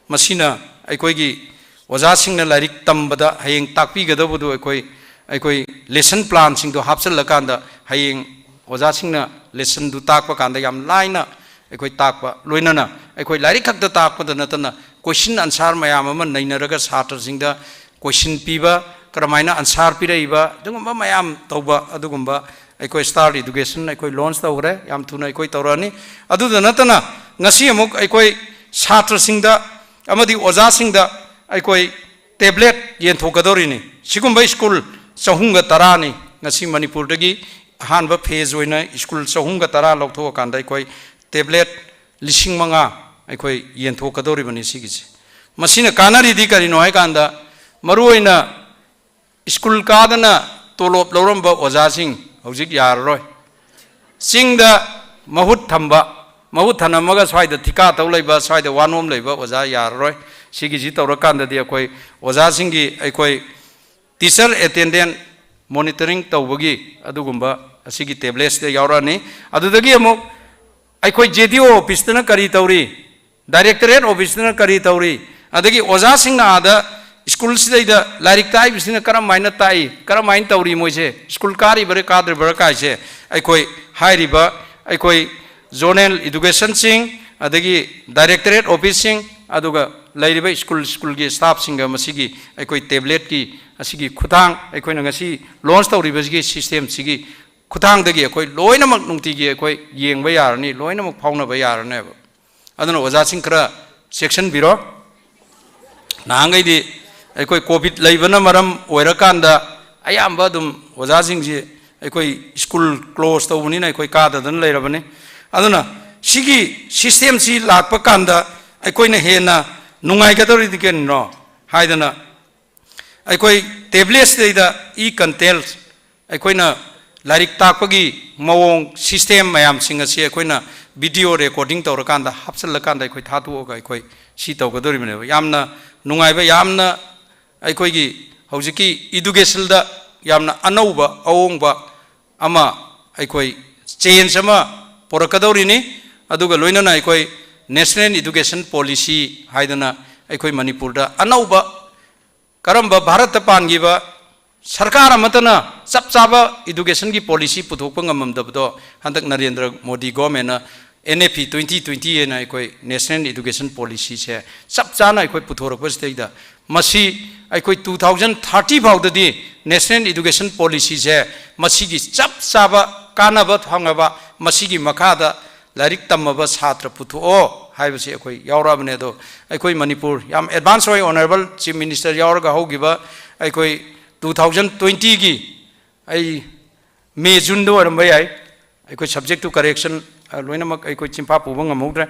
ꯃꯁꯤꯅ ꯑꯩꯈꯣꯏꯒꯤ ꯑꯣꯖꯥꯁꯤꯡꯅ ꯂꯥꯏꯔꯤꯛ ꯇꯝꯕꯗ ꯍꯌꯦꯡ ꯇꯥꯛꯄꯤꯒꯗꯧꯕꯗꯨ ꯑꯩꯈꯣꯏ, ꯑꯩꯈꯣꯏ lesson planꯁꯤꯡꯗꯣ ꯍꯥꯞꯆꯤꯜꯂꯀꯥꯟꯗ ꯍꯌꯦꯡ ꯑꯣꯖꯥꯁꯤꯡꯅ lessonꯗꯨ ꯇꯥꯛꯄ ꯀꯥꯟꯗ ꯌꯥꯝ ꯂꯥꯏꯅ ꯑꯩꯈꯣꯏ ꯇꯥꯛꯄ, ꯂꯣꯏꯅꯅ ꯑꯩꯈꯣꯏ ꯂꯥꯏꯔꯤꯛ ꯈꯛꯇ ꯇꯥꯛꯄꯗ ꯅꯠꯇꯅ question answer ꯃꯌꯥꯝ ꯑꯃ ꯅꯩꯅꯔꯒ ꯁꯥꯇ꯭ꯔꯁꯤꯡꯗ question ꯄꯤꯕ, ꯀꯔꯝꯍꯥꯏꯅ answer ꯄꯤꯔꯛꯏꯕ, ꯑꯗꯨꯒꯨꯝꯕ ꯃꯌꯥꯝ ꯇꯧꯕ, ꯑꯗꯨꯒꯨꯝꯕ ꯑꯩꯈꯣꯏ Star Education ꯑꯩꯈꯣꯏ launch ꯇꯧꯈ꯭ꯔꯦ꯫ ꯌꯥꯝ ꯊꯨꯅ ꯑꯩꯈꯣꯏ ꯇꯧꯔꯛꯑꯅꯤ꯫ ꯑꯗꯨꯗ ꯅꯠꯇꯅ ꯉꯁꯤ ꯑꯃꯨꯛ ꯑꯩꯈꯣꯏ ꯁꯥꯇ꯭ꯔꯁꯤꯡꯗ ꯑꯃꯗꯤ ꯑꯣꯖꯥꯁꯤꯡꯗ ꯑꯩꯈꯣꯏ tablet ꯌꯦꯟꯊꯣꯛꯀꯗꯧꯔꯤꯅꯤ꯫ ꯁꯤꯒꯨꯝꯕ school ꯆꯍꯨꯝꯒ ꯇꯔꯥꯅꯤ ꯉꯁꯤ ꯃꯅꯤꯄꯨꯔꯗꯒꯤ ꯑꯍꯥꯟꯕ phase ꯑꯣꯏꯅ school ꯆꯍꯨꯝꯒ ꯇꯔꯥ ꯂꯧꯊꯣꯛꯑꯀꯥꯟꯗ ꯑꯩꯈꯣꯏ tablet ꯂꯤꯁꯤꯡ ꯃꯉꯥ ꯑꯩꯈꯣꯏ ꯌꯦꯟꯊꯣꯛꯀꯗꯧꯔꯤꯕꯅꯤ ꯁꯤꯒꯤꯁꯦ꯫ ꯃꯁꯤꯅ ꯀꯥꯟꯅꯔꯤꯗꯤ ꯀꯔꯤꯅꯣ ꯍꯥꯏꯀꯥꯟꯗ, ꯃꯔꯨꯑꯣꯏꯅ school ꯀꯥꯗꯅ ꯇꯣꯂꯣꯞ ꯂꯧꯔꯝꯕ ꯑꯣꯖꯥꯁꯤꯡ ꯍꯧꯖꯤꯛ ꯌꯥꯔꯔꯣꯏ꯫ ꯆꯤꯡꯗ ꯃꯍꯨꯠ ꯊꯝꯕ, ꯃꯍꯨꯠ ꯊꯝꯂꯝꯃꯒ ꯁ꯭ꯋꯥꯏꯗ ꯊꯤꯀꯥ ꯇꯧ ꯂꯩꯕ, ꯁ꯭ꯋꯥꯏꯗ ꯋꯥꯅꯣꯝ ꯂꯩꯕ ꯑꯣꯖꯥ ꯌꯥꯔꯔꯣꯏ꯫ ꯁꯤꯒꯤꯁꯤ ꯇꯧꯔꯀꯥꯟꯗꯗꯤ ꯑꯩꯈꯣꯏ ꯑꯣꯖꯥꯁꯤꯡꯒꯤ, ꯑꯩꯈꯣꯏ teacher attendance monitoring ꯇꯧꯕꯒꯤ ꯑꯗꯨꯒꯨꯝꯕ ꯑꯁꯤꯒꯤ tabletsꯇ ꯌꯥꯎꯔꯛꯑꯅꯤ꯫ ꯑꯗꯨꯗꯒꯤ ꯑꯃꯨꯛ ꯑꯩꯈꯣꯏ JDO officeꯇꯅ ꯀꯔꯤ ꯇꯧꯔꯤ, directorate officeꯇꯅ ꯀꯔꯤ ꯇꯧꯔꯤ, ꯑꯗꯒꯤ ꯑꯣꯖꯥꯁꯤꯡꯅ ꯑꯥꯗ ꯁ꯭ꯀꯨꯜꯁꯤꯗꯩꯗ ꯂꯥꯏꯔꯤꯛ ꯇꯥꯛꯏꯕꯁꯤꯅ ꯀꯔꯝ ꯍꯥꯏꯅ ꯇꯥꯛꯏ, ꯀꯔꯝ ꯍꯥꯏꯅ ꯇꯧꯔꯤ, ꯃꯣꯏꯁꯦ ꯁ꯭ꯀꯨꯜ ꯀꯥꯔꯤꯕꯔꯥ ꯀꯥꯗ꯭ꯔꯤꯕꯔꯥ ꯀꯥꯏꯁꯦ ꯑꯩꯈꯣꯏ ꯍꯥꯏꯔꯤꯕ ꯑꯩꯈꯣꯏ zonal educationꯁꯤꯡ, ꯑꯗꯒꯤ directorate officeꯁꯤꯡ, ꯑꯗꯨꯒ ꯂꯩꯔꯤꯕ ꯁ꯭ꯀꯨꯜ ꯁ꯭ꯀꯨꯜꯒꯤ staffꯁꯤꯡꯒ ꯃꯁꯤꯒꯤ ꯑꯩꯈꯣꯏ tabletꯀꯤ ꯑꯁꯤꯒꯤ ꯈꯨꯊꯥꯡ, ꯑꯩꯈꯣꯏꯅ ꯉꯁꯤ launch ꯇꯧꯔꯤꯕꯁꯤꯒꯤ systemꯁꯤꯒꯤ ꯈꯨꯊꯥꯡꯗꯒꯤ ꯑꯩꯈꯣꯏ ꯂꯣꯏꯅꯃꯛ ꯅꯨꯡꯇꯤꯒꯤ ꯑꯩꯈꯣꯏ ꯌꯦꯡꯕ ꯌꯥꯔꯅꯤ, ꯂꯣꯏꯅꯃꯛ ꯐꯥꯎꯅꯕ ꯌꯥꯔꯅꯦꯕ꯫ ꯑꯗꯨꯅ ꯑꯣꯖꯥꯁꯤꯡ ꯈꯔ ꯆꯦꯛꯁꯤꯟꯕꯤꯔꯣ꯫ ꯅꯍꯥꯟꯈꯩꯗꯤ ꯑꯩꯈꯣꯏ COVID ꯂꯩꯕꯅ ꯃꯔꯝ ꯑꯣꯏꯔꯀꯥꯟꯗ ꯑꯌꯥꯝꯕ ꯑꯗꯨꯝ ꯑꯣꯖꯥꯁꯤꯡꯁꯤ ꯑꯩꯈꯣꯏ ꯁ꯭ꯀꯨꯜ close ꯇꯧꯕꯅꯤꯅ ꯑꯩꯈꯣꯏ ꯀꯥꯗꯗꯅ ꯂꯩꯔꯕꯅꯤ꯫ ꯑꯗꯨꯅ ꯁꯤꯒꯤ systemꯁꯤ ꯂꯥꯛꯄ ꯀꯥꯟꯗ ꯑꯩꯈꯣꯏꯅ ꯍꯦꯟꯅ ꯅꯨꯡꯉꯥꯏꯒꯗꯧꯔꯤꯗꯤ ꯀꯩꯅꯣ ꯍꯥꯏꯗꯅ, ꯑꯩꯈꯣꯏ tabletꯁꯤꯗꯩꯗ e-content, ꯑꯩꯈꯣꯏꯅ ꯂꯥꯏꯔꯤꯛ ꯇꯥꯛꯄꯒꯤ ꯃꯑꯣꯡ system ꯃꯌꯥꯝꯁꯤꯡ ꯑꯁꯤ ꯑꯩꯈꯣꯏꯅ video recording ꯇꯧꯔꯀꯥꯟꯗ, ꯍꯥꯞꯆꯤꯜꯂꯀꯥꯟꯗ ꯑꯩꯈꯣꯏ ꯊꯥꯗꯣꯛꯑꯒ ꯑꯩꯈꯣꯏ ꯁꯤ ꯇꯧꯒꯗꯧꯔꯤꯕꯅꯦꯕ꯫ ꯌꯥꯝꯅ ꯅꯨꯡꯉꯥꯏꯕ, ꯌꯥꯝꯅ ꯑꯩꯈꯣꯏꯒꯤ ꯍꯧꯖꯤꯛꯀꯤ educationꯗ ꯌꯥꯝꯅ ꯑꯅꯧꯕ ꯑꯍꯣꯡꯕ ꯑꯃ, ꯑꯩꯈꯣꯏ change ꯑꯃ ꯄꯨꯔꯛꯀꯗꯧꯔꯤꯅꯤ꯫ ꯑꯗꯨꯒ ꯂꯣꯏꯅꯅ ꯑꯩꯈꯣꯏ National Education Policy ꯍꯥꯏꯗꯅ ꯑꯩꯈꯣꯏ ꯃꯅꯤꯄꯨꯔꯗ ꯑꯅꯧꯕ, ꯀꯔꯝꯕ ꯚꯥꯔꯠꯇ ꯄꯥꯟꯈꯤꯕ ꯁꯔꯀꯥꯔ ꯑꯃꯠꯇꯅ ꯆꯞ ꯆꯥꯕ educationꯒꯤ policy ꯄꯨꯊꯣꯛꯄ ꯉꯝꯃꯝꯗꯕꯗꯣ, ꯍꯟꯗꯛ Narendra Modi governmentꯅ NEP twenty twenty ꯍꯥꯏꯅ ꯑꯩꯈꯣꯏ National Education Policyꯁꯦ ꯆꯞ ꯆꯥꯅ ꯑꯩꯈꯣꯏ ꯄꯨꯊꯣꯔꯛꯄꯁꯤꯗꯩꯗ, ꯃꯁꯤ ꯑꯩꯈꯣꯏ two thousand thirty ꯐꯥꯎꯗꯗꯤ National Education Policyꯁꯦ ꯃꯁꯤꯒꯤ ꯆꯞ ꯆꯥꯕ ꯀꯥꯟꯅꯕ ꯐꯪꯉꯕ, ꯃꯁꯤꯒꯤ ꯃꯈꯥꯗ ꯂꯥꯏꯔꯤꯛ ꯇꯝꯃꯕ ꯁꯥꯇ꯭ꯔ ꯄꯨꯊꯣꯛꯑꯣ ꯍꯥꯏꯕꯁꯤ ꯑꯩꯈꯣꯏ ꯌꯥꯎꯔꯛꯑꯕꯅꯦ꯫ ꯑꯗꯣ ꯑꯩꯈꯣꯏ ꯃꯅꯤꯄꯨꯔ ꯌꯥꯝ advance ꯑꯣꯏ, Honourable Chief Minister ꯌꯥꯎꯔꯒ ꯍꯧꯈꯤꯕ ꯑꯩꯈꯣꯏ two thousand twentyꯒꯤ, ꯑꯩ May Juneꯗ ꯑꯣꯏꯔꯝꯕ ꯌꯥꯏ, ꯑꯩꯈꯣꯏ subject to correction, ꯑ, ꯂꯣꯏꯅꯃꯛ ꯑꯩꯈꯣꯏ ꯆꯤꯟꯐꯥ ꯄꯨꯕ ꯉꯝꯍꯧꯗ꯭ꯔꯦ꯫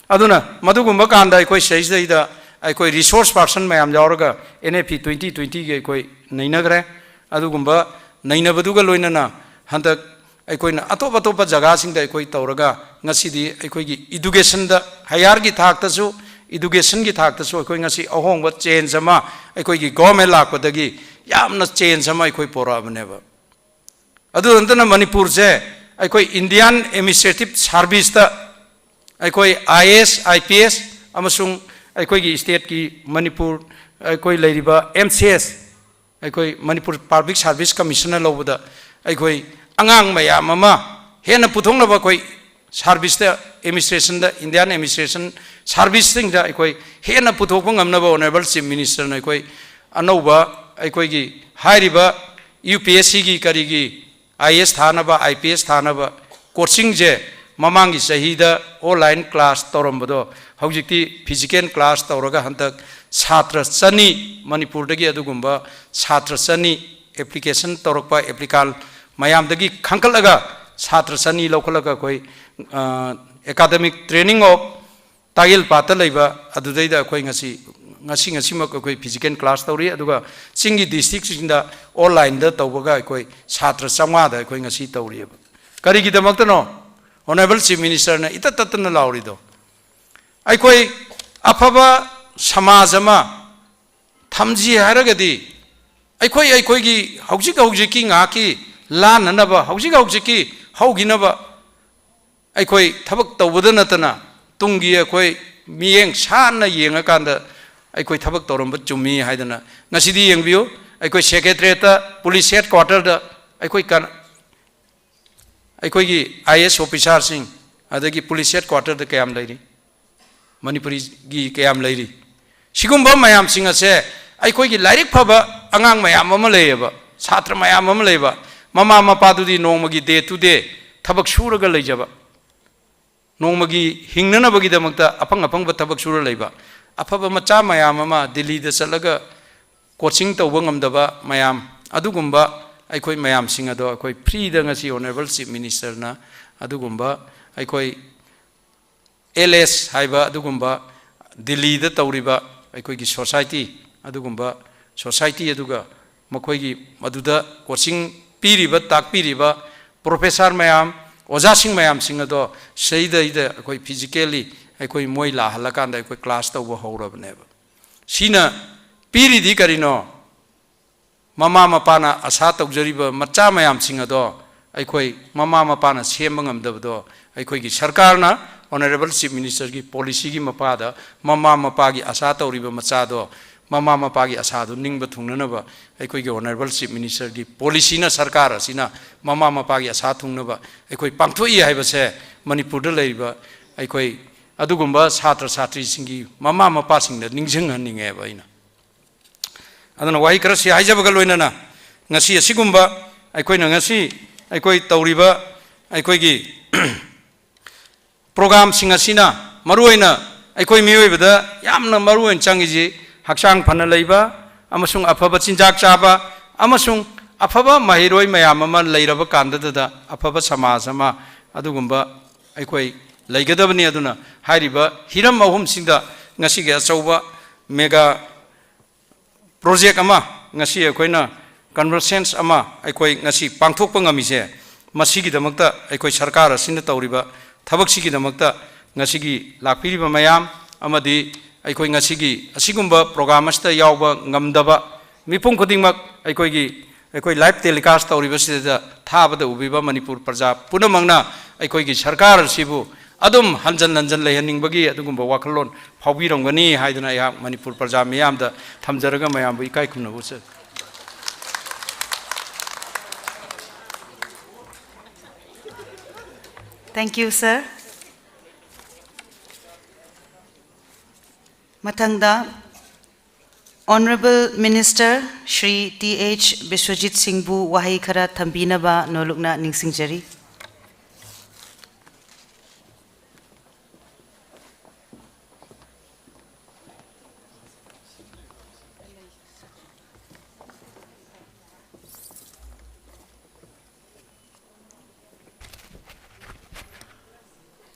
ꯑꯗꯨꯅ ꯃꯗꯨꯒꯨꯝꯕ ꯀꯥꯟꯗ ꯑꯩꯈꯣꯏ ꯁꯤꯗꯩꯁꯤꯗꯩꯗ ꯑꯩꯈꯣꯏ resource person ꯃꯌꯥꯝ ꯌꯥꯎꯔꯒ NEP twenty twentyꯒꯤ ꯑꯩꯈꯣꯏ ꯅꯩꯅꯈ꯭ꯔꯦ꯫ ꯑꯗꯨꯒꯨꯝꯕ ꯅꯩꯅꯕꯗꯨꯒ ꯂꯣꯏꯅꯅ ꯍꯟꯗꯛ ꯑꯩꯈꯣꯏꯅ ꯑꯇꯣꯞ ꯑꯇꯣꯞꯄ ꯖꯒꯥꯁꯤꯡꯗ ꯑꯩꯈꯣꯏ ꯇꯧꯔꯒ ꯉꯁꯤꯗꯤ ꯑꯩꯈꯣꯏꯒꯤ educationꯗ, higherꯒꯤ ꯊꯥꯛꯇꯁꯨ, educationꯒꯤ ꯊꯥꯛꯇꯁꯨ ꯑꯩꯈꯣꯏ ꯉꯁꯤ ꯑꯍꯣꯡꯕ change ꯑꯃ, ꯑꯩꯈꯣꯏꯒꯤ government ꯂꯥꯛꯄꯗꯒꯤ ꯌꯥꯝꯅ change ꯑꯃ ꯑꯩꯈꯣꯏ ꯄꯣꯔꯛꯑꯕꯅꯦꯕ꯫ ꯑꯗꯨ ꯅꯠꯇꯅ ꯃꯅꯤꯄꯨꯔꯁꯦ ꯑꯩꯈꯣꯏ Indian Administrative Serviceꯇ ꯑꯩꯈꯣꯏ IAS, IPS ꯑꯃꯁꯨꯡ ꯑꯩꯈꯣꯏꯒꯤ stateꯀꯤ ꯃꯅꯤꯄꯨꯔ, ꯑꯩꯈꯣꯏ ꯂꯩꯔꯤꯕ ꯑꯦꯝ ꯁꯤ ꯑꯦꯁ, ꯑꯩꯈꯣꯏ ꯃꯅꯤꯄꯨꯔ ꯄꯕ꯭ꯂꯤꯛ ꯁꯥꯔꯚꯤꯁ ꯀꯃꯤꯁꯟꯅ ꯂꯧꯕꯗ ꯑꯩꯈꯣꯏ ꯑꯉꯥꯡ ꯃꯌꯥꯝ ꯑꯃ ꯍꯦꯟꯅ ꯄꯨꯊꯣꯛꯅꯕ ꯑꯩꯈꯣꯏ ꯁꯥꯔꯚꯤꯁꯇ, ꯑꯦꯗꯃꯤꯅꯤꯁꯇ꯭ꯔꯦꯁꯟꯗ, ꯏꯟꯗꯤꯌꯥꯟ ꯑꯦꯗꯃꯤꯅꯤꯁꯇ꯭ꯔꯦꯁꯟ ꯁꯥꯔꯚꯤꯁꯁꯤꯡꯗ ꯑꯩꯈꯣꯏ ꯍꯦꯟꯅ ꯄꯨꯊꯣꯛꯄ ꯉꯝꯅꯕ ꯑꯣꯅꯔꯦꯕꯜ ꯆꯤꯐ ꯃꯤꯅꯤꯁꯇꯔꯅ ꯑꯩꯈꯣꯏ ꯑꯅꯧꯕ ꯑꯩꯈꯣꯏꯒꯤ ꯍꯥꯏꯔꯤꯕ ꯌꯨ ꯄꯤ ꯑꯦꯁ ꯁꯤꯒꯤ ꯀꯔꯤꯒꯤ ꯑꯥꯏ ꯑꯦ ꯑꯦꯁ ꯊꯥꯅꯕ, ꯑꯥꯏ ꯄꯤ ꯑꯦꯁ ꯊꯥꯅꯕ ꯀꯣꯆꯤꯡꯁꯦ ꯃꯃꯥꯡꯒꯤ ꯆꯍꯤꯗ ꯑꯣꯟꯂꯥꯏꯟ ꯀ꯭ꯂꯥꯁ ꯇꯧꯔꯝꯕꯗꯣ ꯍꯧꯖꯤꯛꯇꯤ ꯐꯤꯖꯤꯀꯦꯜ ꯀ꯭ꯂꯥꯁ ꯇꯧꯔꯒ ꯍꯟꯗꯛ ꯁꯥꯇ꯭ꯔ ꯆꯅꯤ, ꯃꯅꯤꯄꯨꯔꯗꯒꯤ ꯑꯗꯨꯒꯨꯝꯕ ꯁꯥꯇ꯭ꯔ ꯆꯅꯤ ꯑꯦꯄ꯭ꯂꯤꯀꯦꯁꯟ ꯇꯧꯔꯛꯄ, ꯑꯦꯄ꯭ꯂꯤꯀꯥꯟ ꯃꯌꯥꯝꯗꯒꯤ ꯈꯟꯒꯠꯂꯒ ꯁꯥꯇ꯭ꯔ ꯆꯅꯤ ꯂꯧꯈꯠꯂꯒ ꯑꯩꯈꯣꯏ, ꯑ, academic training of ꯇꯥꯌꯦꯜꯄꯥꯠꯇ ꯂꯩꯕ ꯑꯗꯨꯗꯩꯗ ꯑꯩꯈꯣꯏ ꯉꯁꯤ, ꯉꯁꯤ, ꯉꯁꯤꯃꯛ ꯑꯩꯈꯣꯏ ꯐꯤꯖꯤꯀꯦꯜ ꯀ꯭ꯂꯥꯁ ꯇꯧꯔꯤ꯫ ꯑꯗꯨꯒ ꯆꯤꯡꯒꯤ ꯗꯤꯁꯇ꯭ꯔꯤꯛꯁꯤꯡꯗ ꯑꯣꯟꯂꯥꯏꯟꯗ ꯇꯧꯕꯒ ꯑꯩꯈꯣꯏ ꯁꯥꯇ꯭ꯔ ꯆꯥꯝꯃꯉꯥꯗ ꯑꯩꯈꯣꯏ ꯉꯁꯤ ꯇꯧꯔꯤꯑꯕ꯫ ꯀꯔꯤꯒꯤꯗꯃꯛꯇꯅꯣ ꯑꯣꯅꯔꯦꯕꯜ ꯆꯤꯐ ꯃꯤꯅꯤꯁꯇꯔꯅ ꯏꯇꯠ ꯇꯠꯇꯅ ꯂꯥꯎꯔꯤꯗꯣ? ꯑꯩꯈꯣꯏ ꯑꯐꯕ ꯁꯃꯥꯖ ꯑꯃ ꯊꯝꯁꯤ ꯍꯥꯏꯔꯒꯗꯤ ꯑꯩꯈꯣꯏ, ꯑꯩꯈꯣꯏꯒꯤ ꯍꯧꯖꯤꯛ ꯍꯧꯖꯤꯛꯀꯤ ꯉꯥꯏꯍꯥꯛꯀꯤ ꯂꯥꯟꯅꯅꯕ, ꯍꯧꯖꯤꯛ ꯍꯧꯖꯤꯛꯀꯤ ꯍꯧꯈꯤꯅꯕ ꯑꯩꯈꯣꯏ ꯊꯕꯛ ꯇꯧꯕꯗ ꯅꯠꯇꯅ ꯇꯨꯡꯒꯤ ꯑꯩꯈꯣꯏ ꯃꯤꯠꯌꯦꯡ ꯁꯥꯟꯅ ꯌꯦꯡꯉꯀꯥꯟꯗ ꯑꯩꯈꯣꯏ ꯊꯕꯛ ꯇꯧꯔꯝꯕ ꯆꯨꯝꯃꯤ ꯍꯥꯏꯗꯅ ꯉꯁꯤꯗꯤ ꯌꯦꯡꯕꯤꯌꯨ, ꯑꯩꯈꯣꯏ ꯁꯦꯀ꯭ꯔꯦꯇꯔꯤꯌꯦꯠꯇ, ꯄꯨꯂꯤꯁ ꯍꯦꯗ ꯀ꯭ꯋꯥꯇꯔꯗ ꯑꯩꯈꯣꯏ ꯀ-, ꯑꯩꯈꯣꯏꯒꯤ ꯑꯥꯏ ꯑꯦ ꯑꯦꯁ ꯑꯣꯐꯤꯁꯥꯔꯁꯤꯡ, ꯑꯗꯒꯤ ꯄꯨꯂꯤꯁ ꯍꯦꯗ ꯀ꯭ꯋꯥꯇꯔꯗ ꯀꯌꯥꯝ ꯂꯩꯔꯤ? ꯃꯅꯤꯄꯨꯔꯤꯒꯤ ꯀꯌꯥꯝ ꯂꯩꯔꯤ? ꯁꯤꯒꯨꯝꯕ ꯃꯌꯥꯝꯁꯤꯡ ꯑꯁꯦ ꯑꯩꯈꯣꯏꯒꯤ ꯂꯥꯏꯔꯤꯛ ꯐꯕ ꯑꯉꯥꯡ ꯃꯌꯥꯝ ꯑꯃ ꯂꯩꯌꯦꯕ, ꯁꯥꯇ꯭ꯔ ꯃꯌꯥꯝ ꯑꯃ ꯂꯩꯕ, ꯃꯃꯥ ꯃꯄꯥꯗꯨꯗꯤ ꯅꯣꯡꯃꯒꯤ day to day ꯊꯕꯛ ꯁꯨꯔꯒ ꯂꯩꯖꯕ, ꯅꯣꯡꯃꯒꯤ ꯍꯤꯡꯅꯅꯕꯒꯤꯗꯃꯛꯇ ꯑꯐꯪ ꯑꯐꯪꯕ ꯊꯕꯛ ꯁꯨꯔ ꯂꯩꯕ, ꯑꯐꯕ ꯃꯆꯥ ꯃꯌꯥꯝ ꯑꯃ ꯗꯤꯜꯂꯤꯗ ꯆꯠꯂꯒ ꯀꯣꯆꯤꯡ ꯇꯧꯕ ꯉꯝꯗꯕ ꯃꯌꯥꯝ, ꯑꯗꯨꯒꯨꯝꯕ ꯑꯩꯈꯣꯏ ꯃꯌꯥꯝꯁꯤꯡ ꯑꯗꯣ ꯑꯩꯈꯣꯏ ꯐ꯭ꯔꯤꯗ ꯉꯁꯤ ꯑꯣꯅꯔꯦꯕꯜ ꯆꯤꯐ ꯃꯤꯅꯤꯁꯇꯔꯅ ꯑꯗꯨꯒꯨꯝꯕ ꯑꯩꯈꯣꯏ ꯑꯦꯜ ꯑꯦꯁ ꯍꯥꯏꯕ ꯑꯗꯨꯒꯨꯝꯕ ꯗꯤꯜꯂꯤꯗ ꯇꯧꯔꯤꯕ ꯑꯩꯈꯣꯏꯒꯤ ꯁꯣꯁꯥꯏꯇꯤ, ꯑꯗꯨꯒꯨꯝꯕ ꯁꯣꯁꯥꯏꯇꯤ ꯑꯗꯨꯒ ꯃꯈꯣꯏꯒꯤ ꯃꯗꯨꯗ ꯀꯣꯆꯤꯡ ꯄꯤꯔꯤꯕ, ꯇꯥꯛꯄꯤꯔꯤꯕ ꯄ꯭ꯔꯣꯐꯦꯁꯔ ꯃꯌꯥꯝ, ꯑꯣꯖꯥꯁꯤꯡ ꯃꯌꯥꯝꯁꯤꯡ ꯑꯗꯣ ꯁꯤꯗꯩꯗ ꯑꯩꯈꯣꯏ ꯐꯤꯖꯤꯀꯦꯜꯂꯤ ꯑꯩꯈꯣꯏ ꯃꯣꯏ ꯂꯥꯛꯍꯜꯂꯀꯥꯟꯗ ꯑꯩꯈꯣꯏ ꯀ꯭ꯂꯥꯁ ꯇꯧꯕ ꯍꯧꯔꯕꯅꯦꯕ꯫ ꯁꯤꯅ ꯄꯤꯔꯤꯗꯤ ꯀꯔꯤꯅꯣ? ꯃꯃꯥ ꯃꯄꯥꯅ ꯑꯁꯥ ꯇꯧꯖꯔꯤꯕ ꯃꯆꯥ ꯃꯌꯥꯝꯁꯤꯡ ꯑꯗꯣ ꯑꯩꯈꯣꯏ ꯃꯃꯥ ꯃꯄꯥꯅ ꯁꯦꯝꯕ ꯉꯝꯗꯕꯗꯣ ꯑꯩꯈꯣꯏꯒꯤ ꯁꯔꯀꯥꯔꯅ, ꯑꯣꯅꯔꯦꯕꯜ ꯆꯤꯐ ꯃꯤꯅꯤꯁꯇꯔꯒꯤ ꯄꯣꯂꯤꯁꯤꯒꯤ ꯃꯄꯥꯗ ꯃꯃꯥ ꯃꯄꯥꯒꯤ ꯑꯁꯥ ꯇꯧꯔꯤꯕ ꯃꯆꯥꯗꯣ ꯃꯃꯥ ꯃꯄꯥꯒꯤ ꯑꯁꯥꯗꯨ ꯅꯤꯡꯕ ꯊꯨꯡꯅꯅꯕ ꯑꯩꯈꯣꯏꯒꯤ Honourable Chief Minister ꯒꯤ policy ꯅ, ꯁꯔꯀꯥꯔ ꯑꯁꯤꯅ ꯃꯃꯥ ꯃꯄꯥꯒꯤ ꯑꯁꯥ ꯊꯨꯡꯅꯕ ꯑꯩꯈꯣꯏ ꯄꯥꯡꯊꯣꯛꯏ ꯍꯥꯏꯕꯁꯦ ꯃꯅꯤꯄꯨꯔꯗ ꯂꯩꯔꯤꯕ ꯑꯩꯈꯣꯏ ꯑꯗꯨꯒꯨꯝꯕ ꯁꯥꯇ꯭ꯔ ꯁꯥꯇ꯭ꯔꯤꯁꯤꯡꯒꯤ ꯃꯃꯥ ꯃꯄꯥꯁꯤꯡꯗ ꯅꯤꯡꯁꯤꯡꯍꯟꯅꯤꯡꯉꯦꯕ ꯑꯩꯅ꯫ ꯑꯗꯨꯅ ꯋꯥꯍꯩ ꯈꯔꯁꯤ ꯍꯥꯏꯖꯕꯒ ꯂꯣꯏꯅꯅ ꯉꯁꯤ ꯑꯁꯤꯒꯨꯝꯕ ꯑꯩꯈꯣꯏꯅ ꯉꯁꯤ ꯑꯩꯈꯣꯏ ꯇꯧꯔꯤꯕ ꯑꯩꯈꯣꯏꯒꯤ program ꯁꯤꯡ ꯑꯁꯤꯅ ꯃꯔꯨꯑꯣꯏꯅ ꯑꯩꯈꯣꯏ ꯃꯤꯑꯣꯏꯕꯗ ꯌꯥꯝꯅ ꯃꯔꯨꯑꯣꯏꯅ ꯆꯪꯉꯤꯁꯤ ꯍꯛꯆꯥꯡ ꯐꯅ ꯂꯩꯕ ꯑꯃꯁꯨꯡ ꯑꯐꯕ ꯆꯤꯟꯖꯥꯛ ꯆꯥꯕ ꯑꯃꯁꯨꯡ ꯑꯐꯕ ꯃꯍꯩꯔꯣꯏ ꯃꯌꯥꯝ ꯑꯃ ꯂꯩꯔꯕ ꯀꯥꯟꯗꯨꯗ ꯑꯐꯕ ꯁꯃꯥꯖ ꯑꯃ ꯑꯗꯨꯒꯨꯝꯕ ꯑꯩꯈꯣꯏ ꯂꯩꯒꯗꯕꯅꯤ꯫ ꯑꯗꯨꯅ ꯍꯥꯏꯔꯤꯕ ꯍꯤꯔꯝ ꯑꯍꯨꯝꯁꯤꯗ ꯉꯁꯤꯒꯤ ꯑꯆꯧꯕ mega project ꯑꯃ ꯉꯁꯤ ꯑꯩꯈꯣꯏꯅ conference ꯑꯃ ꯑꯩꯈꯣꯏ ꯉꯁꯤ ꯄꯥꯡꯊꯣꯛꯄ ꯉꯝꯃꯤꯁꯦ, ꯃꯁꯤꯒꯤꯗꯃꯛꯇ ꯑꯩꯈꯣꯏ ꯁꯔꯀꯥꯔ ꯑꯁꯤꯅ ꯇꯧꯔꯤꯕ ꯊꯕꯛꯁꯤꯒꯤꯗꯃꯛꯇ ꯉꯁꯤꯒꯤ ꯂꯥꯛꯄꯤꯔꯤꯕ ꯃꯌꯥꯝ ꯑꯃꯗꯤ ꯑꯩꯈꯣꯏ ꯉꯁꯤꯒꯤ ꯑꯁꯤꯒꯨꯝꯕ program ꯑꯁꯤꯗ ꯌꯥꯎꯕ ꯉꯝꯗꯕ ꯃꯤꯄꯨꯝ ꯈꯨꯗꯤꯡꯃꯛ ꯑꯩꯈꯣꯏꯒꯤ, ꯑꯩꯈꯣꯏ live telecast ꯇꯧꯔꯤꯕꯁꯤꯗ ꯊꯥꯕꯗ ꯎꯕꯤꯕ ꯃꯅꯤꯄꯨꯔ ꯄ꯭ꯔꯖꯥ ꯄꯨꯝꯅꯃꯛꯅ ꯑꯩꯈꯣꯏꯒꯤ ꯁꯔꯀꯥꯔ ꯑꯁꯤꯕꯨ ꯑꯗꯨꯝ ꯍꯟꯖꯟ ꯍꯟꯖꯟ ꯂꯩꯍꯟꯅꯤꯡꯕꯒꯤ ꯑꯗꯨꯒꯨꯝꯕ ꯋꯥꯈꯜꯂꯣꯟ ꯐꯥꯎꯕꯤꯔꯝꯒꯅꯤ ꯍꯥꯏꯗꯨꯅ ꯑꯩꯍꯥꯛ ꯃꯅꯤꯄꯨꯔ ꯄ꯭ꯔꯖꯥ ꯃꯤꯌꯥꯝꯗ ꯊꯝꯖꯔꯒ ꯃꯌꯥꯝꯕꯨ ꯏꯀꯥꯏ ꯈꯨꯝꯅꯕ ꯎꯠꯆꯔꯤ꯫ Thank you, sir. ꯃꯊꯪꯗ Honourable Minister Shri T H Biswajit ꯁꯤꯡꯕꯨ ꯋꯥꯍꯩ ꯈꯔ ꯊꯝꯕꯤꯅꯕ ꯅꯣꯂꯨꯛꯅ ꯅꯤꯡꯁꯤꯡꯖꯔꯤ꯫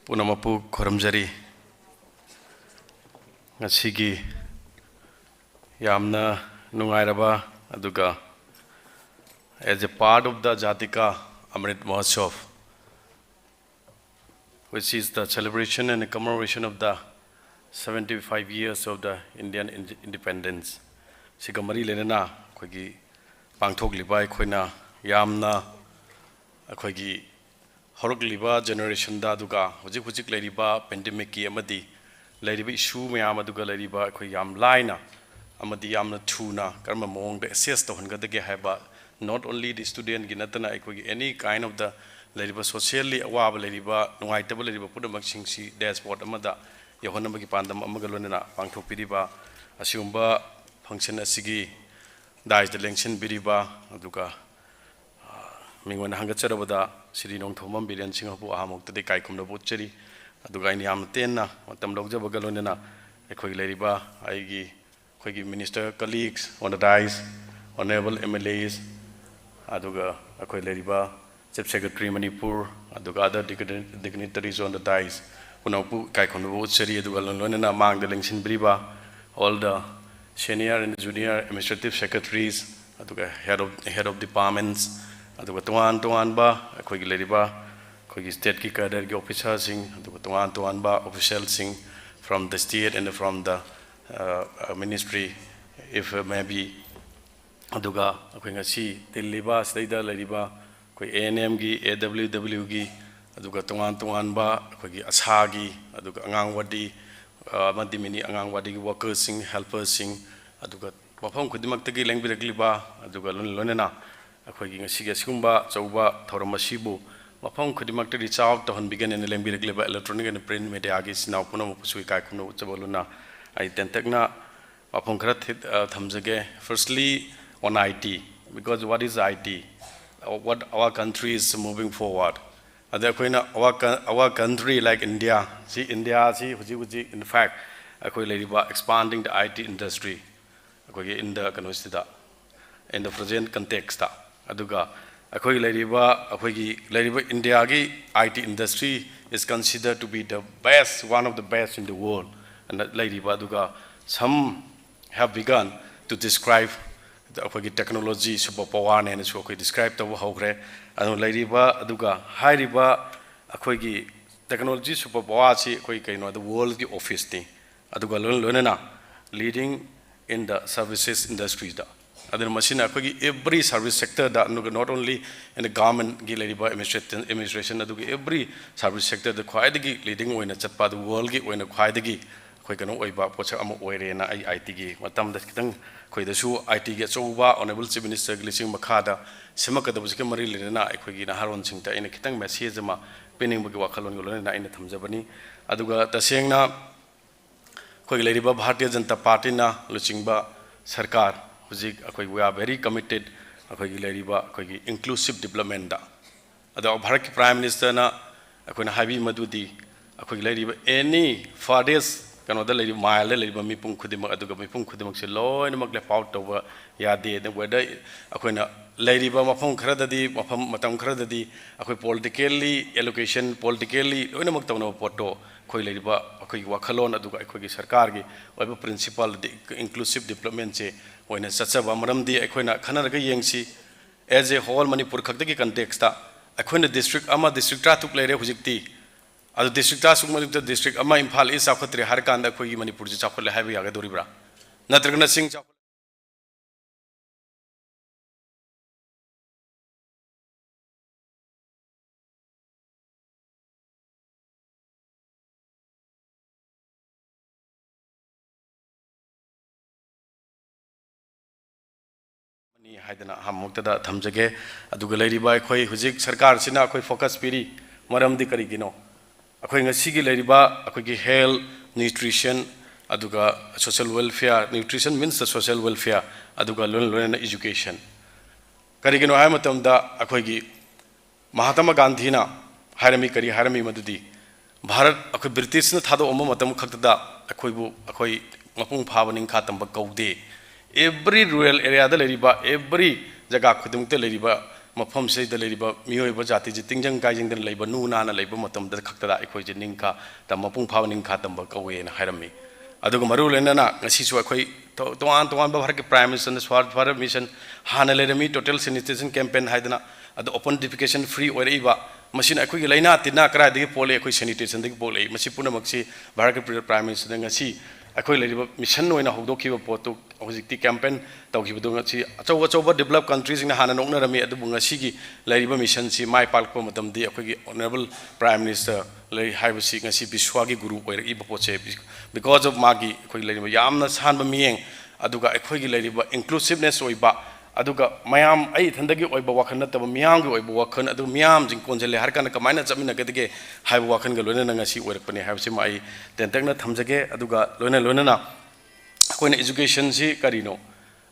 ꯄꯨꯝꯅꯃꯛꯄꯨ ꯈꯨꯔꯨꯝꯖꯔꯤ꯫ ꯉꯁꯤꯒꯤ ꯌꯥꯝꯅ ꯅꯨꯡꯉꯥꯏꯔꯕ ꯑꯗꯨꯒ as a part of the Jatika Amrit Mahotsav, which is the celebration and commemoration of the seventy five years of the Indian Independence, ꯁꯤꯒ ꯃꯔꯤ ꯂꯩꯅꯅ ꯑꯩꯈꯣꯏꯒꯤ ꯄꯥꯡꯊꯣꯛꯂꯤꯕ ꯑꯩꯈꯣꯏꯅ ꯌꯥꯝꯅ ꯑꯩꯈꯣꯏꯒꯤ ꯍꯧꯔꯛꯂꯤꯕ generationꯗ ꯑꯗꯨꯒ ꯍꯧꯖꯤꯛ ꯍꯧꯖꯤꯛ ꯂꯩꯔꯤꯕ pandemicꯀꯤ ꯑꯃꯗꯤ ꯂꯩꯔꯤꯕ issue ꯃꯌꯥꯝ ꯑꯗꯨꯒ ꯂꯩꯔꯤꯕ ꯑꯩꯈꯣꯏ ꯌꯥꯝ ꯂꯥꯏꯅ ꯑꯃꯗꯤ ꯌꯥꯝꯅ ꯊꯨꯅ ꯀꯔꯝꯕ ꯃꯑꯣꯡꯗ ꯑꯦꯁꯦꯁ ꯇꯧꯍꯟꯒꯗꯒꯦ ꯍꯥꯏꯕ, not only the studentꯒꯤ ꯅꯠꯇꯅ ꯑꯩꯈꯣꯏꯒꯤ any kind of the ꯂꯩꯔꯤꯕ socially ꯑꯋꯥꯕ ꯂꯩꯔꯤꯕ, ꯅꯨꯡꯉꯥꯏꯇꯕ ꯂꯩꯔꯤꯕ ꯄꯨꯝꯅꯃꯛꯁꯤꯡꯁꯤ dashboard ꯑꯃꯗ ꯌꯧꯍꯟꯅꯕꯒꯤ ꯄꯥꯟꯗꯝ ꯑꯃꯒ ꯂꯣꯏꯅꯅ ꯄꯥꯡꯊꯣꯛꯄꯤꯔꯤꯕ ꯑꯁꯤꯒꯨꯝꯕ function ꯑꯁꯤꯒꯤ dais ꯇ ꯂꯦꯡꯁꯤꯟꯕꯤꯔꯤꯕ, ꯑꯗꯨꯒ ꯃꯤꯉꯣꯟꯗ ꯍꯪꯒꯠꯆꯔꯕꯗ ꯁ꯭ꯔꯤ ꯅꯣꯡꯊꯣꯝꯕꯝ ꯕꯤꯔꯦꯟ ꯁꯤꯡꯍꯕꯨ ꯑꯍꯥꯟꯃꯛꯇꯗꯤ ꯏꯀꯥꯏ ꯈꯨꯝꯅꯕ ꯎꯠꯆꯔꯤ꯫ ꯑꯗꯨꯒ ꯑꯩꯅ ꯌꯥꯝꯅ ꯇꯦꯟꯅ ꯃꯇꯝ ꯂꯧꯖꯕꯒ ꯂꯣꯏꯅꯅ ꯑꯩꯈꯣꯏꯒꯤ ꯂꯩꯔꯤꯕ ꯑꯩꯒꯤ, ꯑꯩꯈꯣꯏꯒꯤ minister colleagues on the dais, honorable M L As, ꯑꯗꯨꯒ ꯑꯩꯈꯣꯏ ꯂꯩꯔꯤꯕ Chief Secretary ꯃꯅꯤꯄꯨꯔ, ꯑꯗꯨꯒ other digni-, dignitaries on the dais ꯄꯨꯝꯅꯃꯛꯄꯨ ꯏꯀꯥꯏ ꯈꯨꯝꯅꯕ ꯎꯠꯆꯔꯤ꯫ ꯑꯗꯨꯒ ꯂꯣꯏ-, ꯂꯣꯏꯅꯅ ꯃꯥꯡꯗ ꯂꯦꯡꯁꯤꯟꯕꯤꯔꯤꯕ all the senior and junior administrative secretaries, ꯑꯗꯨꯒ head of, head of departments, ꯑꯗꯨꯒ ꯇꯣꯉꯥꯟ ꯇꯣꯉꯥꯟꯕ ꯑꯩꯈꯣꯏꯒꯤ ꯂꯩꯔꯤꯕ ꯑꯩꯈꯣꯏꯒꯤ stateꯀꯤ cadreꯒꯤ officerꯁꯤꯡ, ꯑꯗꯨꯒ ꯇꯣꯉꯥꯟ ꯇꯣꯉꯥꯟꯕ officialꯁꯤꯡ from the state and from the, uh, uh, ministry, if may be, ꯑꯗꯨꯒ ꯑꯩꯈꯣꯏ ꯉꯁꯤ ꯇꯤꯜꯂꯤꯕ ꯁꯤꯗꯩꯗ ꯂꯩꯔꯤꯕ ꯑꯩꯈꯣꯏ A N Mꯒꯤ, A W Wꯒꯤ, ꯑꯗꯨꯒ ꯇꯣꯉꯥꯟ ꯇꯣꯉꯥꯟꯕ ꯑꯩꯈꯣꯏꯒꯤ ꯑꯁꯥꯒꯤ, ꯑꯗꯨꯒ ꯑꯉꯥꯡꯋꯥꯗꯤ, ꯑ, ꯑꯃꯗꯤ ꯃꯤꯅꯤ ꯑꯉꯥꯡꯋꯥꯗꯤꯒꯤ workerꯁꯤꯡ, helperꯁꯤꯡ, ꯑꯗꯨꯒ ꯃꯐꯝ ꯈꯨꯗꯤꯡꯃꯛꯇꯒꯤ ꯂꯦꯡꯕꯤꯔꯛꯂꯤꯕ, ꯑꯗꯨꯒ ꯂꯣꯏꯅ ꯂꯣꯏꯅꯅ ꯑꯩꯈꯣꯏꯒꯤ ꯉꯁꯤꯒꯤ ꯑꯁꯤꯒꯨꯝꯕ ꯑꯆꯧꯕ ꯊꯧꯔꯝ ꯑꯁꯤꯕꯨ ꯃꯐꯝ ꯈꯨꯗꯤꯡꯃꯛꯇ reach out ꯇꯧꯍꯟꯕꯤꯒꯅꯦꯅ ꯂꯦꯡꯕꯤꯔꯛꯂꯤꯕ electronic and print mediaꯒꯤ ꯏꯆꯤꯟ ꯏꯅꯥꯎ ꯄꯨꯝꯅꯃꯛꯄꯨꯁꯨ ꯏꯀꯥꯏ ꯈꯨꯝꯅꯕ ꯎꯠꯆꯕ ꯂꯣꯏꯅꯅ ꯑꯩ ꯇꯦꯟꯇꯛꯅ ꯋꯥꯐꯝ ꯈꯔ ꯊꯤ-, ꯑ, ꯊꯝꯖꯒꯦ꯫ Firstly, on I T, because what is I T? Uh, what our country is moving forward. ꯑꯗ ꯑꯩꯈꯣꯏꯅ our co-, our country like India, ꯁꯤ Indiaꯁꯤ ꯍꯧꯖꯤꯛ ꯍꯧꯖꯤꯛ, in fact, ꯑꯩꯈꯣꯏ ꯂꯩꯔꯤꯕ expanding the I T industry, ꯑꯩꯈꯣꯏꯒꯤ in the ꯀꯩꯅꯣꯁꯤꯗ, in the present contextꯇ, ꯑꯗꯨꯒ ꯑꯩꯈꯣꯏ ꯂꯩꯔꯤꯕ, ꯑꯩꯈꯣꯏꯒꯤ ꯂꯩꯔꯤꯕ Indiaꯒꯤ I T industry is considered to be the best, one of the best in the world ꯑꯅ ꯂꯩꯔꯤꯕ, ꯑꯗꯨꯒ some have begun to describe ꯑꯩꯈꯣꯏꯒꯤ technology super powerꯅꯦꯅꯁꯨ ꯑꯩꯈꯣꯏ describe ꯇꯧꯕ ꯍꯧꯈ꯭ꯔꯦ꯫ ꯑꯗꯨꯅ ꯂꯩꯔꯤꯕ, ꯑꯗꯨꯒ ꯍꯥꯏꯔꯤꯕ ꯑꯩꯈꯣꯏꯒꯤ technology super powerꯁꯤ ꯑꯩꯈꯣꯏ ꯀꯩꯅꯣꯗ worldꯀꯤ officeꯅꯤ꯫ ꯑꯗꯨꯒ ꯂꯣꯏ-, ꯂꯣꯏꯅꯅ leading in the services industryꯗ꯫ ꯑꯗꯨꯅ ꯃꯁꯤꯅ ꯑꯩꯈꯣꯏꯒꯤ every service sectorꯗ, ꯑꯗꯨꯒ not only in the governmentꯀꯤ ꯂꯩꯔꯤꯕ administration, administration, ꯑꯗꯨꯒ every service sectorꯗ ꯈ꯭ꯋꯥꯏꯗꯒꯤ leading ꯑꯣꯏꯅ ꯆꯠꯄ, ꯑꯗꯨ worldꯀꯤ ꯑꯣꯏꯅ ꯈ꯭ꯋꯥꯏꯗꯒꯤ ꯑꯩꯈꯣꯏ ꯀꯩꯅꯣ ꯑꯣꯏꯕ ꯄꯣꯠꯁꯛ ꯑꯃ ꯑꯣꯏꯔꯦꯅ ꯑꯩ ꯑꯥꯏ ꯇꯤꯒꯤ ꯃꯇꯝꯗ ꯈꯤꯇꯪ ꯑꯩꯈꯣꯏꯗꯁꯨ ꯑꯥꯏ ꯇꯤꯒꯤ ꯑꯆꯧꯕ Honourable Chief Ministerꯒꯤ ꯂꯨꯆꯤꯡ ꯃꯈꯥꯗ ꯁꯦꯝꯃꯛꯀꯗꯕꯁꯤꯒ ꯃꯔꯤ ꯂꯩꯅꯅ ꯑꯩꯈꯣꯏꯒꯤ ꯅꯍꯥꯔꯣꯟꯁꯤꯡꯗ ꯑꯩꯅ ꯈꯤꯇꯪ message ꯑꯃ ꯄꯤꯅꯤꯡꯕꯒꯤ ꯋꯥꯈꯜꯂꯣꯟꯒ ꯂꯣꯏꯅꯅ ꯑꯩꯅ ꯊꯝꯖꯕꯅꯤ꯫ ꯑꯗꯨꯒ ꯇꯁꯦꯡꯅ ꯑꯩꯈꯣꯏꯒꯤ ꯂꯩꯔꯤꯕ ꯚꯥꯔꯇꯤꯌ ꯖꯅꯇꯥ ꯄꯥꯔꯇꯤꯅ ꯂꯨꯆꯤꯡꯕ ꯁꯔꯀꯥꯔ ꯍꯧꯖꯤꯛ ꯑꯩꯈꯣꯏ we are very committed ꯑꯩꯈꯣꯏꯒꯤ ꯂꯩꯔꯤꯕ ꯑꯩꯈꯣꯏꯒꯤ inclusive developmentꯗ꯫ ꯑꯗꯣ ꯚꯥꯔꯠꯀꯤ Prime Ministerꯅ ꯑꯩꯈꯣꯏꯅ ꯍꯥꯏꯕꯤ ꯃꯗꯨꯗꯤ ꯑꯩꯈꯣꯏꯒꯤ ꯂꯩꯔꯤꯕ any farthest ꯀꯩꯅꯣꯗ ꯂꯩꯔꯤꯕ mileꯗ ꯂꯩꯔꯤꯕ ꯃꯤꯄꯨꯝ ꯈꯨꯗꯤꯡꯃꯛ, ꯑꯗꯨꯒ ꯃꯤꯄꯨꯝ ꯈꯨꯗꯤꯡꯃꯛꯁꯦ ꯂꯣꯏꯅꯃꯛ left out ꯇꯧꯕ ꯌꯥꯗꯦ꯫ ꯑꯗꯨ whether ꯑꯩꯈꯣꯏꯅ ꯂꯩꯔꯤꯕ ꯃꯐꯝ ꯈꯔꯗꯗꯤ, ꯃꯐꯝ ꯃꯇꯝ ꯈꯔꯗꯗꯤ ꯑꯩꯈꯣꯏ politically allocation, politically ꯂꯣꯏꯅꯃꯛ ꯇꯧꯅꯕ ꯄꯣꯠꯇꯣ ꯑꯩꯈꯣꯏ ꯂꯩꯔꯤꯕ ꯑꯩꯈꯣꯏꯒꯤ ꯋꯥꯈꯜꯂꯣꯟ ꯑꯗꯨꯒ ꯑꯩꯈꯣꯏꯒꯤ ꯁꯔꯀꯥꯔꯒꯤ ꯑꯣꯏꯕ principleꯗꯤ inclusive developmentꯁꯦ ꯑꯣꯏꯅ ꯆꯠꯆꯕ꯫ ꯃꯔꯝꯗꯤ ꯑꯩꯈꯣꯏꯅ ꯈꯟꯅꯔꯒ ꯌꯦꯡꯁꯤ, as a whole ꯃꯅꯤꯄꯨꯔ ꯈꯛꯇꯒꯤ contextꯇ ꯑꯩꯈꯣꯏꯅ district ꯑꯃ, district ꯇꯔꯥꯇꯔꯨꯛ ꯂꯩꯔꯦ ꯍꯧꯖꯤꯛꯇꯤ꯫ ꯑꯗꯨ district ꯇꯔꯥꯇꯔꯨꯛ ꯃꯔꯛꯇ district ꯑꯃ ꯏꯝꯐꯥꯜ East ꯆꯥꯎꯈꯠꯇ꯭ꯔꯦ ꯍꯥꯏꯔꯀꯥꯟꯗ ꯑꯩꯈꯣꯏꯒꯤ ꯃꯅꯤꯄꯨꯔꯁꯤ ꯆꯥꯎꯈꯠꯂꯦ ꯍꯥꯏꯕ ꯌꯥꯒꯗꯧꯔꯤꯕ꯭ꯔꯥ? ꯅꯠꯇ꯭ꯔꯒꯅ ꯆꯤꯡ ꯆꯥꯎꯈꯠ- ꯍꯥꯏꯗꯅ ꯑꯍꯥꯟꯕꯃꯛꯇꯗ ꯊꯝꯖꯒꯦ꯫ ꯑꯗꯨꯒ ꯂꯩꯔꯤꯕ ꯑꯩꯈꯣꯏ ꯍꯧꯖꯤꯛ ꯁꯔꯀꯥꯔꯁꯤꯅ ꯑꯩꯈꯣꯏ focus ꯄꯤꯔꯤ, ꯃꯔꯝꯗꯤ ꯀꯔꯤꯒꯤꯅꯣ? ꯑꯩꯈꯣꯏ ꯉꯁꯤꯒꯤ ꯂꯩꯔꯤꯕ ꯑꯩꯈꯣꯏꯒꯤ health, nutrition, ꯑꯗꯨꯒ social welfare, nutrition means the social welfare, ꯑꯗꯨꯒ ꯂꯣꯏꯅ ꯂꯣꯏꯅꯅ education꯫ ꯀꯔꯤꯒꯤꯅꯣ ꯍꯥꯏꯕ ꯃꯇꯝꯗ ꯑꯩꯈꯣꯏꯒꯤ ꯃꯍꯥꯇꯃꯥ ꯒꯥꯟꯙꯤꯅ ꯍꯥꯏꯔꯝꯃꯤ, ꯀꯔꯤ ꯍꯥꯏꯔꯝꯃꯤ? ꯃꯗꯨꯗꯤ ꯚꯥꯔꯠ ꯑꯩꯈꯣꯏ Britishꯅ ꯊꯥꯗꯣꯛꯑꯝꯕ ꯃꯇꯝ ꯈꯛꯇꯗ ꯑꯩꯈꯣꯏꯕꯨ, ꯑꯩꯈꯣꯏ ꯃꯄꯨꯡ ꯐꯥꯕ ꯅꯤꯡꯈꯥ ꯇꯝꯕ ꯀꯧꯗꯦ꯫ Every rural areaꯗ ꯂꯩꯔꯤꯕ, every ꯖꯒꯥ ꯈꯨꯗꯤꯡꯃꯛꯇ ꯂꯩꯔꯤꯕ, ꯃꯐꯝꯁꯤꯗ ꯂꯩꯔꯤꯕ ꯃꯤꯑꯣꯏꯕ ꯖꯥꯇꯤꯁꯤ ꯇꯤꯡꯖꯪ ꯀꯥꯏꯖꯪꯗꯅ ꯂꯩꯕ, ꯅꯨ ꯅꯥꯅ ꯂꯩꯕ ꯃꯇꯝꯗ ꯈꯛꯇꯗ ꯑꯩꯈꯣꯏꯁꯦ ꯅꯤꯡꯈꯥ ꯇꯝ-, ꯃꯄꯨꯡ ꯐꯥꯕ ꯅꯤꯡꯈꯥ ꯇꯝꯕ ꯀꯧꯋꯦꯅ ꯍꯥꯏꯔꯝꯃꯤ꯫ ꯑꯗꯨꯒ ꯃꯔꯨ ꯂꯣꯏꯅꯅ ꯉꯁꯤꯁꯨ ꯑꯩꯈꯣꯏ ꯇꯣ-, ꯇꯣꯉꯥꯟ ꯇꯣꯉꯥꯟꯕ ꯚꯥꯔꯠꯀꯤ Prime Ministerꯅ Swachh Bharat Mission ꯍꯥꯟꯅ ꯂꯩꯔꯝꯃꯤ, total sanitation campaign ꯍꯥꯏꯗꯅ, ꯑꯗꯣ open defecation free ꯑꯣꯏꯔꯛꯏꯕ, ꯃꯁꯤꯅ ꯑꯩꯈꯣꯏꯒꯤ ꯂꯥꯏꯅꯥ ꯇꯤꯟꯅꯥ ꯀꯗꯥꯏꯗꯒꯤ ꯄꯣꯛꯂꯛꯏ? ꯑꯩꯈꯣꯏ sanitationꯗꯒꯤ ꯄꯣꯛꯂꯛꯏ꯫ ꯃꯁꯤ ꯄꯨꯝꯅꯃꯛꯁꯤ ꯚꯥꯔꯠꯀꯤ Prime Ministerꯅ ꯉꯁꯤ ꯑꯩꯈꯣꯏ ꯂꯩꯔꯤꯕ mission ꯑꯣꯏꯅ ꯍꯧꯗꯣꯛꯈꯤꯕ ꯄꯣꯠꯇꯨ ꯍꯧꯖꯤꯛꯇꯤ campaign ꯇꯧꯈꯤꯕꯗꯨ ꯉꯁꯤ ꯑꯆꯧ ꯑꯆꯧꯕ developed countryꯁꯤꯡꯅ ꯍꯥꯟꯅ ꯅꯣꯛꯅꯔꯝꯃꯤ, ꯑꯗꯨꯕꯨ ꯉꯁꯤꯒꯤ ꯂꯩꯔꯤꯕ missionꯁꯤ ꯃꯥꯏ ꯄꯥꯛꯂꯛꯄ ꯃꯇꯝꯗꯤ ꯑꯩꯈꯣꯏꯒꯤ Honourable Prime Minister ꯂꯩ ꯍꯥꯏꯕꯁꯤ ꯉꯁꯤ ꯕꯤꯁ꯭ꯋꯥꯒꯤ ꯒꯨꯔꯨ ꯑꯣꯏꯔꯛꯏꯕ ꯄꯣꯠꯁꯦ, because of ꯃꯥꯒꯤ ꯑꯩꯈꯣꯏꯒꯤ ꯂꯩꯔꯤꯕ ꯌꯥꯝꯅ ꯁꯥꯟꯕ ꯃꯤꯠꯌꯦꯡ, ꯑꯗꯨꯒ ꯑꯩꯈꯣꯏꯒꯤ ꯂꯩꯔꯤꯕ inclusiveness ꯑꯣꯏꯕ, ꯑꯗꯨꯒ ꯃꯌꯥꯝ, ꯑꯩ ꯏꯊꯟꯗꯒꯤ ꯑꯣꯏꯕ ꯋꯥꯈꯜ ꯅꯠꯇꯕ ꯃꯤꯌꯥꯝꯒꯤ ꯑꯣꯏꯕ ꯋꯥꯈꯜ, ꯑꯗꯨ ꯃꯤꯌꯥꯝꯁꯤꯡ ꯀꯣꯟꯁꯤꯜꯂꯦ ꯍꯥꯏꯔ ꯀꯥꯟꯗ ꯀꯃꯥꯏꯅ ꯆꯠꯃꯤꯟꯅꯒꯗꯒꯦ ꯍꯥꯏꯕ ꯋꯥꯈꯜꯒ ꯂꯣꯏꯅꯅ ꯉꯁꯤ ꯑꯣꯏꯔꯛꯄꯅꯦ ꯍꯥꯏꯕꯁꯤꯃ ꯑꯩ ꯇꯦꯟꯇꯛꯅ ꯊꯝꯖꯒꯦ꯫ ꯑꯗꯨꯒ ꯂꯣꯏꯅ ꯂꯣꯏꯅꯅ ꯑꯩꯈꯣꯏꯅ educationꯁꯤ ꯀꯔꯤꯅꯣ,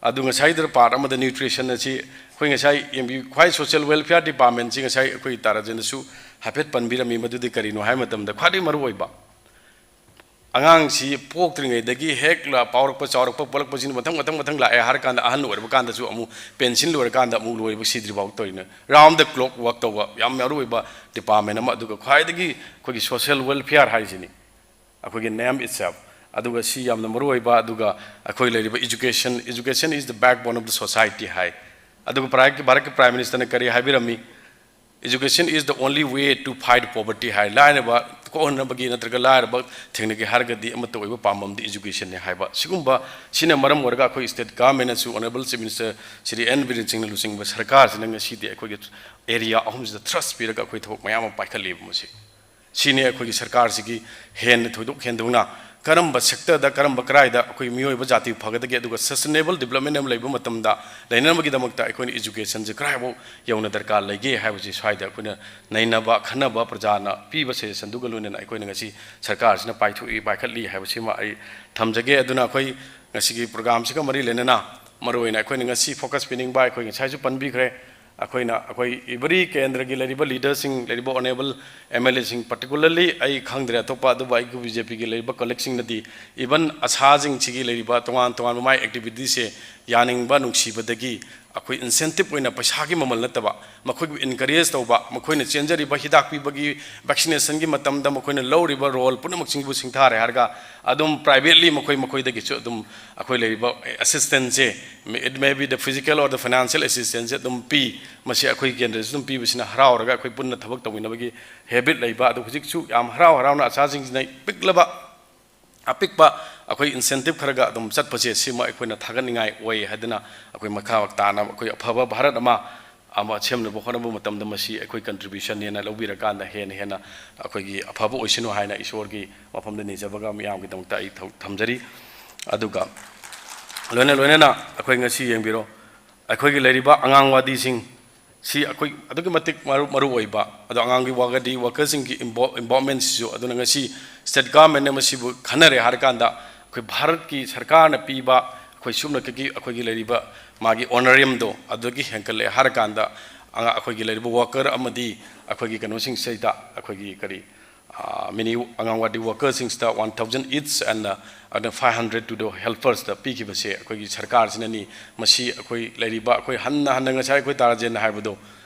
ꯑꯗꯨ ꯉꯁꯥꯏꯗ part ꯑꯃꯗ nutrition ꯑꯁꯤ ꯑꯩꯈꯣꯏ ꯉꯁꯥꯏ ꯌꯦꯡꯕꯤ-, ꯈ꯭ꯋꯥꯏ social welfare departmentꯁꯤ ꯉꯁꯥꯏ ꯑꯩꯈꯣꯏ ꯇꯥ ꯔꯥꯖꯦꯟꯗꯁꯨ ꯍꯥꯏꯐꯦꯠ ꯄꯟꯕꯤꯔꯝꯃꯤ꯫ ꯃꯗꯨꯗꯤ ꯀꯔꯤꯅꯣ ꯍꯥꯏꯕ ꯃꯇꯝꯗ ꯈ꯭ꯋꯥꯏꯗꯒꯤ ꯃꯔꯨꯑꯣꯏꯕ ꯑꯉꯥꯡꯁꯤ ꯄꯣꯛꯇ꯭ꯔꯤꯉꯩꯗꯒꯤ ꯍꯦꯛ ꯂꯥ-, ꯄꯥꯎꯔꯛꯄ, ꯆꯥꯎꯔꯛꯄ, ꯄꯣꯛꯂꯛꯄꯁꯤꯅ ꯃꯊꯪ, ꯃꯊꯪ, ꯃꯊꯪ ꯂꯥꯛꯑꯦ ꯍꯥꯏꯔ ꯀꯥꯟꯗ ꯑꯍꯟ ꯑꯣꯏꯔꯕ ꯀꯥꯟꯗꯁꯨ ꯑꯃꯨꯛ pension ꯂꯣꯏꯔꯀꯥꯟꯗ ꯑꯃꯨꯛ ꯂꯣꯏꯕ ꯁꯤꯗ꯭ꯔꯤꯐꯥꯎ ꯇꯧꯔꯤꯅꯦ꯫ Round the clock work ꯇꯧꯕ ꯌꯥꯝ ꯃꯔꯨꯑꯣꯏꯕ department ꯑꯃ, ꯑꯗꯨꯒ ꯈ꯭ꯋꯥꯏꯗꯒꯤ ꯑꯩꯈꯣꯏꯒꯤ social welfare ꯍꯥꯏꯁꯤꯅꯤ, ꯑꯩꯈꯣꯏꯒꯤ name itself꯫ ꯑꯗꯨꯒ ꯁꯤ ꯌꯥꯝꯅ ꯃꯔꯨꯑꯣꯏꯕ, ꯑꯗꯨꯒ ꯑꯩꯈꯣꯏ ꯂꯩꯔꯤꯕ education, education is the backbone of the society ꯍꯥꯏ꯫ ꯑꯗꯨꯒ ꯚꯥꯔꯠꯀꯤ, ꯚꯥꯔꯠꯀꯤ Prime Ministerꯅ ꯀꯔꯤ ꯍꯥꯏꯕꯤꯔꯝꯃꯤ? Education is the only way to fight poverty ꯍꯥꯏ꯫ ꯂꯥꯏꯔꯕ ꯀꯣꯛꯍꯟꯅꯕꯒꯤ ꯅꯠꯇ꯭ꯔꯒ ꯂꯥꯏꯔꯕ ꯊꯦꯡꯅꯒꯦ ꯍꯥꯏꯔꯒꯗꯤ ꯑꯃꯠꯇ ꯑꯣꯏꯕ ꯄꯥꯝꯕꯝꯗꯤ educationꯅꯤ ꯍꯥꯏꯕ꯫ ꯁꯤꯒꯨꯝꯕ, ꯁꯤꯅ ꯃꯔꯝ ꯑꯣꯏꯔꯒ ꯑꯩꯈꯣꯏ state governmentꯅꯁꯨ Honourable Chief Minister Shri N Biren ꯁꯤꯡꯅ ꯂꯨꯆꯤꯡꯕ ꯁꯔꯀꯥꯔꯁꯤꯅ ꯉꯁꯤꯗꯤ ꯑꯩꯈꯣꯏꯒꯤ area ꯑꯍꯨꯝꯁꯤꯗ thrust ꯄꯤꯔꯒ ꯑꯩꯈꯣꯏ ꯊꯕꯛ ꯃꯌꯥꯝ ꯑꯃ ꯄꯥꯏꯈꯠꯂꯤꯕ ꯃꯁꯤ꯫ ꯁꯤꯅꯤ ꯑꯩꯈꯣꯏꯒꯤ ꯁꯔꯀꯥꯔꯁꯤꯒꯤ ꯍꯦꯟꯅ ꯊꯣꯏꯗꯣꯛ ꯍꯦꯟꯗꯣꯛꯅ ꯀꯔꯝꯕ sectorꯗ, ꯀꯔꯝꯕ ꯀꯔꯥꯏꯗ ꯑꯩꯈꯣꯏ ꯃꯤꯑꯣꯏꯕ ꯖꯥꯇꯤ ꯐꯒꯗꯒꯦ, ꯑꯗꯨꯒ sustainable development ꯑꯃ ꯂꯩꯕ ꯃꯇꯝꯗ ꯂꯩꯅꯅꯕꯒꯤꯗꯃꯛꯇ ꯑꯩꯈꯣꯏꯅ educationꯁꯦ ꯀꯔꯥꯏꯐꯥꯎ ꯌꯧꯅ ꯗꯔꯀꯥꯔ ꯂꯩꯒꯦ ꯍꯥꯏꯕꯁꯤ ꯁ꯭ꯋꯥꯏꯗ ꯑꯩꯈꯣꯏꯅ ꯅꯩꯅꯕ, ꯈꯟꯅꯕ, ꯄ꯭ꯔꯖꯥꯅ ꯄꯤꯕ suggestionꯗꯨꯒ ꯂꯣꯏꯅꯅ ꯑꯩꯈꯣꯏꯅ ꯉꯁꯤ ꯁꯔꯀꯥꯔꯁꯤꯅ ꯄꯥꯏꯊꯣꯛꯏ, ꯄꯥꯏꯈꯠꯂꯤ ꯍꯥꯏꯕꯁꯤꯃ ꯑꯩ ꯊꯝꯖꯒꯦ꯫ ꯑꯗꯨꯅ ꯑꯩꯈꯣꯏ ꯉꯁꯤꯒꯤ programꯁꯤꯒ ꯃꯔꯤ ꯂꯩꯅꯅ ꯃꯔꯨꯑꯣꯏꯅ ꯑꯩꯈꯣꯏꯅ ꯉꯁꯤ focus ꯄꯤꯅꯤꯡꯕ, ꯑꯩꯈꯣꯏ ꯉꯁꯥꯏꯁꯨ ꯄꯟꯕꯤꯈ꯭ꯔꯦ, ꯑꯩꯈꯣꯏꯅ, ꯑꯩꯈꯣꯏ every ꯀꯦꯟꯗ꯭ꯔꯒꯤ ꯂꯩꯔꯤꯕ leaderꯁꯤꯡ, ꯂꯩꯔꯤꯕ Honourable MLAꯁꯤꯡ particularly, ꯑꯩ ꯈꯪꯗ꯭ꯔꯦ ꯑꯇꯣꯞꯄ, ꯑꯗꯨꯕꯨ ꯑꯩꯒꯤ BJPꯒꯤ ꯂꯩꯔꯤꯕ colleagueꯁꯤꯡꯅꯗꯤ even ꯑꯁꯥꯁꯤꯡꯁꯤꯒꯤ ꯂꯩꯔꯤꯕ ꯇꯣꯉꯥꯟ ꯇꯣꯉꯥꯟꯕ ꯃꯥꯏ activityꯁꯦ ꯌꯥꯅꯤꯡꯕ, ꯅꯨꯡꯁꯤꯕꯗꯒꯤ ꯑꯩꯈꯣꯏ incentive ꯑꯣꯏꯅ ꯄꯩꯁꯥꯒꯤ ꯃꯃꯜ ꯅꯠꯇꯕ, ꯃꯈꯣꯏꯕꯨ encourage ꯇꯧꯕ, ꯃꯈꯣꯏꯅ ꯆꯦꯟꯖꯔꯤꯕ ꯍꯤꯗꯥꯛ ꯄꯤꯕꯒꯤ, vaccinationꯒꯤ ꯃꯇꯝꯗ ꯃꯈꯣꯏꯅ ꯂꯧꯔꯤꯕ role ꯄꯨꯝꯅꯃꯛꯁꯤꯡꯕꯨ ꯁꯤꯡꯊꯥꯔꯦ ꯍꯥꯏꯔꯒ ꯑꯗꯨꯝ privately ꯃꯈꯣꯏ ꯃꯈꯣꯏꯗꯒꯤꯁꯨ ꯑꯗꯨꯝ ꯑꯩꯈꯣꯏ ꯂꯩꯔꯤꯕ assistance, it may be the physical or the financial assistance ꯑꯗꯨꯝ ꯄꯤ꯫ ꯃꯁꯤ ꯑꯩꯈꯣꯏ ꯀꯦꯟꯗ꯭ꯔꯗꯁꯨ ꯑꯗꯨꯝ ꯄꯤꯕꯁꯤꯅ ꯍꯔꯥꯎꯔꯒ ꯑꯩꯈꯣꯏ ꯄꯨꯟꯅ ꯊꯕꯛ ꯇꯧꯃꯤꯟꯅꯕꯒꯤ habit ꯂꯩꯕ, ꯑꯗꯨ ꯍꯧꯖꯤꯛꯁꯨ ꯌꯥꯝ ꯍꯔꯥꯎ ꯍꯔꯥꯎꯅ ꯑꯁꯥꯁꯤꯡꯁꯤꯅ ꯄꯤꯛꯂꯕ ꯑꯄꯤꯛꯄ ꯑꯩꯈꯣꯏ incentive ꯈꯔꯒ ꯑꯗꯨꯝ ꯆꯠꯄꯁꯦ, ꯁꯤꯃ ꯑꯩꯈꯣꯏꯅ ꯊꯥꯒꯠꯅꯤꯡꯉꯥꯏ ꯑꯣꯏ ꯍꯥꯏꯗꯅ, ꯑꯩꯈꯣꯏ ꯃꯈꯥ ꯇꯥꯅ ꯑꯩꯈꯣꯏ ꯑꯐꯕ ꯚꯥꯔꯠ ꯑꯃ ꯑꯃ ꯁꯦꯝꯅꯕ ꯍꯣꯠꯅꯕ ꯃꯇꯝꯗ ꯃꯁꯤ ꯑꯩꯈꯣꯏ contributionꯅꯦꯅ ꯂꯧꯕꯤꯔꯀꯥꯟꯗ ꯍꯦꯟꯅ ꯍꯦꯟꯅ ꯑꯩꯈꯣꯏꯒꯤ ꯑꯐꯕ ꯑꯣꯏꯁꯅꯨ ꯍꯥꯏꯅ ꯏꯁꯣꯔꯒꯤ ꯃꯐꯝꯗ ꯅꯤꯖꯕꯒ ꯃꯤꯌꯥꯝꯒꯤꯗꯃꯛꯇ ꯑꯩ ꯊꯧ-, ꯊꯝꯖꯔꯤ꯫ ꯑꯗꯨꯒ ꯂꯣꯏꯅ ꯂꯣꯏꯅꯅ ꯑꯩꯈꯣꯏ ꯉꯁꯤ ꯌꯦꯡꯕꯤꯔꯣ, ꯑꯩꯈꯣꯏꯒꯤ ꯂꯩꯔꯤꯕ ꯑꯉꯥꯡꯋꯥꯗꯤꯁꯤꯡ ꯁꯤ ꯑꯩꯈꯣꯏ ꯑꯗꯨꯛꯀꯤ ꯃꯇꯤꯛ ꯃꯔꯨ, ꯃꯔꯨ ꯑꯣꯏꯕ, ꯑꯗꯣ ꯑꯉꯥꯡꯒꯤ ꯋꯥꯒꯗꯤ workerꯁꯤꯡꯒꯤ invo-, involvementꯁꯤꯁꯨ꯫ ꯑꯗꯨꯅ ꯉꯁꯤ state governmentꯅ ꯃꯁꯤꯕꯨ ꯈꯟꯅꯔꯦ ꯍꯥꯏꯔꯀꯥꯟꯗ, ꯑꯩꯈꯣꯏ ꯚꯥꯔꯠꯀꯤ ꯁꯔꯀꯥꯔꯅ ꯄꯤꯕ ꯑꯩꯈꯣꯏ ꯁꯨꯞꯅꯀꯤ ꯑꯩꯈꯣꯏꯒꯤ ꯂꯩꯔꯤꯕ ꯃꯥꯒꯤ honorariumꯗꯣ ꯑꯗꯨꯗꯒꯤ ꯍꯦꯟꯀꯠꯂꯛꯑꯦ ꯍꯥꯏꯔꯀꯥꯟꯗ, ꯑꯉꯥꯡ, ꯑꯩꯈꯣꯏꯒꯤ ꯂꯩꯔꯤꯕ worker ꯑꯃꯗꯤ ꯑꯩꯈꯣꯏꯒꯤ ꯀꯩꯅꯣꯁꯤꯡꯁꯤꯗ, ꯑꯩꯈꯣꯏꯒꯤ ꯀꯔꯤ, ꯑꯥ, mini ꯑꯉꯥꯡꯋꯥꯗꯤ workerꯁꯤꯡꯁꯤꯗ one thousand each and, ꯑꯥ, ꯑꯗꯨꯅ five hundred to the helpersꯇ ꯄꯤꯈꯤꯕꯁꯦ ꯑꯩꯈꯣꯏꯒꯤ ꯁꯔꯀꯥꯔꯁꯤꯅꯅꯤ꯫ ꯃꯁꯤ ꯑꯩꯈꯣꯏ ꯂꯩꯔꯤꯕ, ꯑꯩꯈꯣꯏ ꯍꯟꯅ ꯍꯟꯅ ꯉꯁꯥꯏ ꯑꯩꯈꯣꯏ ꯇꯥꯔꯥꯖꯦꯟꯅ ꯍꯥꯏꯕꯗꯣ,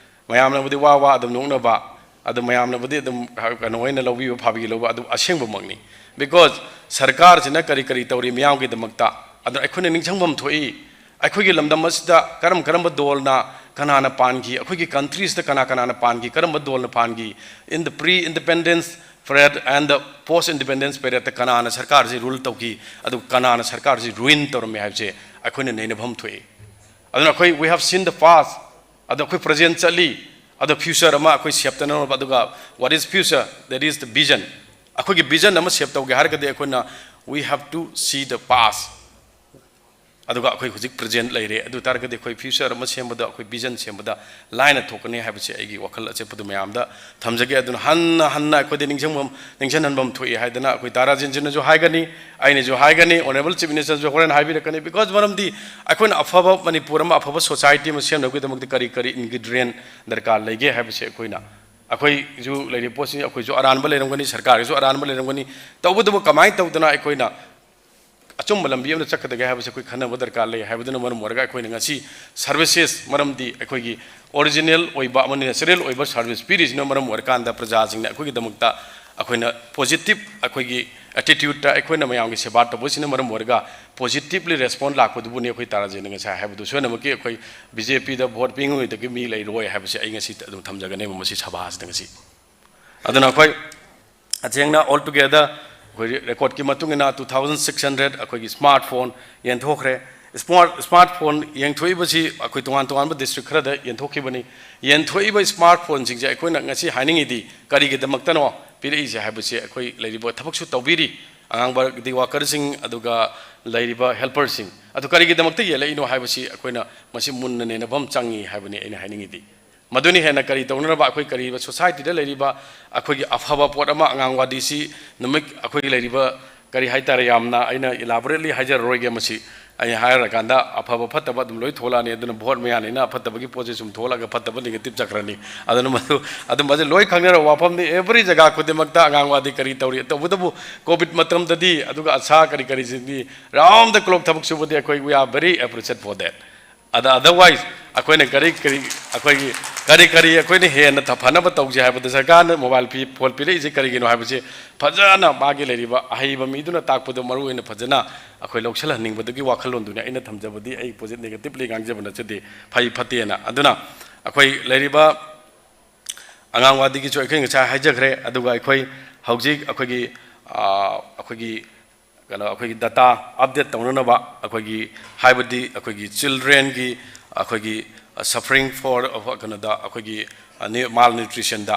ꯃꯌꯥꯝꯅꯕꯨꯗꯤ ꯋꯥ ꯋꯥ ꯑꯗꯨꯝ ꯅꯣꯛꯅꯕ, ꯑꯗꯨ ꯃꯌꯥꯝꯅꯕꯨꯗꯤ ꯑꯗꯨꯝ ꯀꯩꯅꯣ ꯑꯣꯏꯅ ꯂꯧꯕꯤꯕ, ꯐꯥꯕꯤꯒꯤ ꯂꯧꯕ, ꯑꯗꯨ ꯑꯁꯦꯡꯕꯃꯛꯅꯤ꯫ Because ꯁꯔꯀꯥꯔꯁꯤꯅ ꯀꯔꯤ ꯀꯔꯤ ꯇꯧꯔꯤ ꯃꯤꯌꯥꯝꯒꯤꯗꯃꯛꯇ, ꯑꯗꯨꯅ ꯑꯩꯈꯣꯏꯅ ꯅꯤꯡꯁꯤꯡꯐꯝ ꯊꯣꯛꯏ꯫ ꯑꯩꯈꯣꯏꯒꯤ ꯂꯝꯗꯝ ꯑꯁꯤꯗ ꯀꯔꯝ ꯀꯔꯝꯕ ꯗꯣꯜꯅ ꯀꯅꯥꯅ ꯄꯥꯟꯈꯤ, ꯑꯩꯈꯣꯏꯒꯤ countryꯁꯤꯗ ꯀꯅꯥ ꯀꯅꯥꯅ ꯄꯥꯟꯈꯤ, ꯀꯔꯝꯕ ꯗꯣꯜꯅ ꯄꯥꯟꯈꯤ, in the pre-independence period and the post-independence periodꯇ ꯀꯅꯥꯅ ꯁꯔꯀꯥꯔꯁꯤ rule ꯇꯧꯈꯤ, ꯑꯗꯨꯒ ꯀꯅꯥꯅ ꯁꯔꯀꯥꯔꯁꯤ ruin ꯇꯧꯔꯝꯃꯤ ꯍꯥꯏꯕꯁꯦ ꯑꯩꯈꯣꯏꯅ ꯅꯩꯅꯐꯝ ꯊꯣꯛꯏ꯫ ꯑꯗꯨꯅ ꯑꯩꯈꯣꯏ, we have seen the past, ꯑꯗꯣ ꯑꯩꯈꯣꯏ present ꯆꯠꯂꯤ, ꯑꯗꯣ future ꯑꯃ ꯑꯩꯈꯣꯏ shape ꯇꯧꯅꯕ, ꯑꯗꯨꯒ what is future, that is the vision꯫ ꯑꯩꯈꯣꯏꯒꯤ vision ꯑꯃ shape ꯇꯧꯒꯦ ꯍꯥꯏꯔꯒꯗꯤ ꯑꯩꯈꯣꯏꯅ, we have to see the past꯫ ꯑꯗꯨꯒ ꯑꯩꯈꯣꯏ ꯍꯧꯖꯤꯛ present ꯂꯩꯔꯦ, ꯑꯗꯨ ꯇꯥꯔꯒꯗꯤ ꯑꯩꯈꯣꯏ future ꯑꯃ ꯁꯦꯝꯕꯗ, ꯑꯩꯈꯣꯏ vision ꯁꯦꯝꯕꯗ ꯂꯥꯏꯅ ꯊꯣꯛꯀꯅꯤ ꯍꯥꯏꯕꯁꯦ ꯑꯩꯒꯤ ꯋꯥꯈꯜ ꯑꯆꯦꯠꯄꯗꯨ ꯃꯌꯥꯝꯗ ꯊꯝꯖꯒꯦ꯫ ꯑꯗꯨꯅ ꯍꯟꯅ ꯍꯟꯅ ꯑꯩꯈꯣꯏꯗ ꯅꯤꯡꯁꯤꯡꯐꯝ, ꯅꯤꯡꯁꯤꯡꯍꯟꯐꯝ ꯊꯣꯛꯏ ꯍꯥꯏꯗꯅ ꯑꯩꯈꯣꯏ ꯇꯥ ꯔꯥꯖꯦꯟꯁꯤꯅꯁꯨ ꯍꯥꯏꯒꯅꯤ, ꯑꯩꯅꯁꯨ ꯍꯥꯏꯒꯅꯤ, Honourable Chief Ministerꯁꯨ ꯍꯣꯔꯦꯟ ꯍꯥꯏꯕꯤꯔꯛꯀꯅꯤ꯫ Because ꯃꯔꯝꯗꯤ ꯑꯩꯈꯣꯏꯅ ꯑꯐꯕ ꯃꯅꯤꯄꯨꯔ ꯑꯃ, ꯑꯐꯕ society ꯑꯃ ꯁꯦꯝꯅꯕꯒꯤꯗꯃꯛꯇ ꯀꯔꯤ ꯀꯔꯤ ingredient ꯗꯔꯀꯥꯔ ꯂꯩꯒꯦ ꯍꯥꯏꯕꯁꯦ ꯑꯩꯈꯣꯏꯅ, ꯑꯩꯈꯣꯏꯁꯨ ꯂꯩꯔꯤꯕ ꯄꯣꯠꯁꯤ ꯑꯩꯈꯣꯏꯁꯨ ꯑꯔꯥꯟꯕ ꯂꯩꯔꯝꯒꯅꯤ, ꯁꯔꯀꯥꯔꯒꯤꯁꯨ ꯑꯔꯥꯟꯕ ꯂꯩꯔꯝꯒꯅꯤ꯫ ꯇꯧꯕꯇꯕꯨ ꯀꯃꯥꯏꯅ ꯇꯧꯗꯅ ꯑꯩꯈꯣꯏꯅ ꯑꯆꯨꯝꯕ ꯂꯝꯕꯤ ꯑꯃꯗ ꯆꯠꯀꯗꯒꯦ ꯍꯥꯏꯕꯁꯤ ꯑꯩꯈꯣꯏ ꯈꯟꯅꯕ ꯗꯔꯀꯥꯔ ꯂꯩ ꯍꯥꯏꯕꯗꯨꯅ ꯃꯔꯝ ꯑꯣꯏꯔꯒ ꯑꯩꯈꯣꯏꯅ ꯉꯁꯤ services, ꯃꯔꯝꯗꯤ ꯑꯩꯈꯣꯏꯒꯤ original ꯑꯣꯏꯕ ꯑꯃꯅꯤ, natural ꯑꯣꯏꯕ service ꯄꯤꯔꯤꯁꯤꯅ ꯃꯔꯝ ꯑꯣꯏꯔꯀꯥꯟꯗ ꯄ꯭ꯔꯖꯥꯁꯤꯡꯅ ꯑꯩꯈꯣꯏꯒꯤꯗꯃꯛꯇ ꯑꯩꯈꯣꯏꯅ positive, ꯑꯩꯈꯣꯏꯒꯤ attitudeꯇ ꯑꯩꯈꯣꯏꯅ ꯃꯌꯥꯝꯒꯤ ꯁꯦꯕꯥ ꯇꯧꯕꯁꯤꯅ ꯃꯔꯝ ꯑꯣꯏꯔꯒ positively respond ꯂꯥꯛꯄꯗꯨꯕꯨꯅꯤ ꯑꯩꯈꯣꯏ ꯇꯥ ꯔꯥꯖꯦꯟꯅ ꯉꯁꯥꯏ ꯍꯥꯏꯕꯗꯨ꯫ ꯁꯣꯏꯗꯅꯃꯛꯀꯤ ꯑꯩꯈꯣꯏ BJPꯗ vote ꯄꯤꯉꯣꯏꯗꯒꯤ ꯃꯤ ꯂꯩꯔꯣꯏ ꯍꯥꯏꯕꯁꯤ ꯑꯩ ꯉꯁꯤ ꯑꯗꯨꯝ ꯊꯝꯖꯒꯅꯦꯕ ꯃꯁꯤ ꯁꯚꯥꯁꯤꯗ ꯉꯁꯤ꯫ ꯑꯗꯨꯅ ꯑꯩꯈꯣꯏ ꯇꯁꯦꯡꯅ all together ꯑꯩꯈꯣꯏ ꯔꯦꯀꯣꯔꯠꯀꯤ ꯃꯇꯨꯡ ꯏꯟꯅ two thousand six hundred ꯑꯩꯈꯣꯏꯒꯤ ꯁ꯭ꯃꯥꯔꯠ ꯐꯣꯟ ꯌꯦꯟꯊꯣꯛꯈ꯭ꯔꯦ꯫ ꯁ꯭ꯃꯥꯔꯠ ꯁ꯭ꯃꯥꯔꯠ ꯐꯣꯟ ꯌꯦꯟꯊꯣꯛꯏꯕꯁꯤ ꯑꯩꯈꯣꯏ ꯇꯣꯉꯥꯟ ꯇꯣꯉꯥꯟꯕ ꯗꯤꯁꯇ꯭ꯔꯤꯛ ꯈꯔꯗ ꯌꯦꯟꯊꯣꯛꯈꯤꯕꯅꯤ꯫ ꯌꯦꯟꯊꯣꯛꯏꯕ ꯁ꯭ꯃꯥꯔꯠ ꯐꯣꯟꯁꯤꯡꯁꯦ ꯑꯩꯈꯣꯏꯅ ꯉꯁꯤ ꯍꯥꯏꯅꯤꯡꯉꯤꯗꯤ ꯀꯔꯤꯒꯤꯗꯃꯛꯇꯅꯣ ꯄꯤꯔꯛꯏꯁꯦ ꯍꯥꯏꯕꯁꯤ ꯑꯩꯈꯣꯏ ꯂꯩꯔꯤꯕ ꯊꯕꯛꯁꯨ ꯇꯧꯕꯤꯔꯤ ꯑꯉꯥꯡꯋꯥꯗꯤ ꯋꯥꯀꯔꯁꯤꯡ ꯑꯗꯨꯒ ꯂꯩꯔꯤꯕ ꯍꯦꯜꯄꯔꯁꯤꯡ ꯑꯗꯨ ꯀꯔꯤꯒꯤꯗꯃꯛꯇ ꯌꯦꯜꯂꯛꯏꯅꯣ ꯍꯥꯏꯕꯁꯤ ꯑꯩꯈꯣꯏꯅ ꯃꯁꯤ ꯃꯨꯟꯅ ꯅꯩꯅꯕ ꯑꯃ ꯆꯪꯉꯤ ꯍꯥꯏꯕꯅꯤ ꯑꯩꯅ ꯍꯥꯏꯅꯤꯡꯉꯤꯗꯤ꯫ ꯃꯗꯨꯅ ꯍꯦꯟꯅ ꯀꯔꯤ ꯇꯧꯅꯅꯕ ꯑꯩꯈꯣꯏ ꯀꯔꯤꯕ ꯁꯣꯁꯥꯏꯇꯤꯗ ꯂꯩꯔꯤꯕ ꯑꯩꯈꯣꯏꯒꯤ ꯑꯐꯕ ꯄꯣꯠ ꯑꯃ ꯑꯉꯥꯡꯋꯥꯗꯤꯁꯤ ꯅꯨꯃꯤꯠ ꯑꯩꯈꯣꯏꯒꯤ ꯂꯩꯔꯤꯕ ꯀꯔꯤ ꯍꯥꯏꯇꯥꯔꯦ, ꯌꯥꯝꯅ ꯑꯩꯅ ꯏꯂꯥꯕꯣꯔꯦꯠꯂꯤ ꯍꯥꯏꯖꯔꯔꯣꯏꯒꯦ ꯃꯁꯤ꯫ ꯑꯩ ꯍꯥꯏꯔꯀꯥꯟꯗ ꯑꯐꯕ ꯐꯠꯇꯕ ꯑꯗꯨꯝ ꯂꯣꯏ ꯊꯣꯛꯂꯛꯑꯅꯤ꯫ ꯑꯗꯨꯅ ꯚꯣꯠ ꯃꯌꯥꯅꯤꯅ ꯑꯐꯠꯇꯕꯒꯤ ꯄꯣꯠꯁꯦ ꯁꯨꯝ ꯊꯣꯛꯂꯛꯑꯒ ꯐꯠꯇꯕ ꯅꯦꯒꯦꯇꯤꯞ ꯆꯠꯈ꯭ꯔꯅꯤ꯫ ꯑꯗꯨꯅ ꯃꯗꯨ ꯑꯗꯨꯝꯕꯁꯦ ꯂꯣꯏ ꯈꯪꯅꯔꯕ ꯋꯥꯐꯝꯅꯤ꯫ ꯑꯦꯚ꯭ꯔꯤ ꯖꯒꯥ ꯈꯨꯗꯤꯡꯃꯛꯇ ꯑꯉꯥꯡꯋꯥꯗꯤ ꯀꯔꯤ ꯇꯧꯔꯤ, ꯇꯧꯕꯇꯕꯨ ꯀꯣꯚꯤꯗ ꯃꯇꯝꯗꯗꯤ ꯑꯗꯨꯒ ꯑꯁꯥ ꯀꯔꯤ ꯀꯔꯤꯁꯤꯡꯗꯤ round the clock ꯊꯕꯛ ꯁꯨꯕꯗꯤ ꯑꯩꯈꯣꯏ we are very appreciate for that꯫ ꯑꯗ otherwise ꯑꯩꯈꯣꯏꯅ ꯀꯔꯤ ꯀꯔꯤ ꯑꯩꯈꯣꯏꯒꯤ ꯀꯔꯤ ꯀꯔꯤ ꯑꯩꯈꯣꯏꯅ ꯍꯦꯟꯅ ꯊ-, ꯐꯅꯕ ꯇꯧꯁꯦ ꯍꯥꯏꯕꯗ ꯁꯔꯀꯥꯔꯅ ꯃꯣꯕꯥꯏꯜ ꯐꯤ-, ꯐꯣꯟ ꯄꯤꯔꯛꯏꯁꯦ ꯀꯔꯤꯒꯤꯅꯣ ꯍꯥꯏꯕꯁꯤ ꯐꯖꯅ ꯃꯥꯒꯤ ꯂꯩꯔꯤꯕ ꯑꯍꯩꯕ ꯃꯤꯗꯨꯅ ꯇꯥꯛꯄꯗꯨ ꯃꯔꯨ ꯑꯣꯏꯅ ꯐꯖꯅ ꯑꯩꯈꯣꯏ ꯂꯧꯁꯤꯜꯍꯟꯅꯤꯡꯕꯗꯨꯒꯤ ꯋꯥꯈꯜꯂꯣꯟꯗꯨꯅꯤ ꯑꯩꯅ ꯊꯝꯖꯕꯗꯤ꯫ ꯑꯩ ꯄꯣꯖꯤꯠ ꯅꯦꯒꯦꯇꯤꯞꯂꯤ ꯉꯥꯡꯖꯕ ꯅꯠꯆꯗꯦ, ꯐꯩ ꯐꯠꯇꯦꯅ꯫ ꯑꯗꯨꯅ ꯑꯩꯈꯣꯏ ꯂꯩꯔꯤꯕ ꯑꯉꯥꯡꯋꯥꯗꯤꯒꯤꯁꯨ ꯑꯩꯈꯣꯏ ꯉꯁꯥꯏ ꯍꯥꯏꯖꯈ꯭ꯔꯦ꯫ ꯑꯗꯨꯒ ꯑꯩꯈꯣꯏ ꯍꯧꯖꯤꯛ ꯑꯩꯈꯣꯏꯒꯤ, ꯑꯥ, ꯑꯩꯈꯣꯏꯒꯤ ꯀꯩꯅꯣ, ꯑꯩꯈꯣꯏꯒꯤ ꯗꯇꯥ ꯑꯞꯗꯦꯠ ꯇꯧꯅꯅꯕ ꯑꯩꯈꯣꯏꯒꯤ, ꯍꯥꯏꯕꯗꯤ ꯑꯩꯈꯣꯏꯒꯤ ꯆꯤꯜꯗ꯭ꯔꯦꯟꯒꯤ, ꯑꯩꯈꯣꯏꯒꯤ suffering for, ꯀꯩꯅꯣꯗ, ꯑꯩꯈꯣꯏꯒꯤ, ꯑ, ꯅ꯭ꯌꯨ-, ꯃꯥꯜ ꯅ꯭ꯌꯨꯇ꯭ꯔꯤꯁꯟꯗ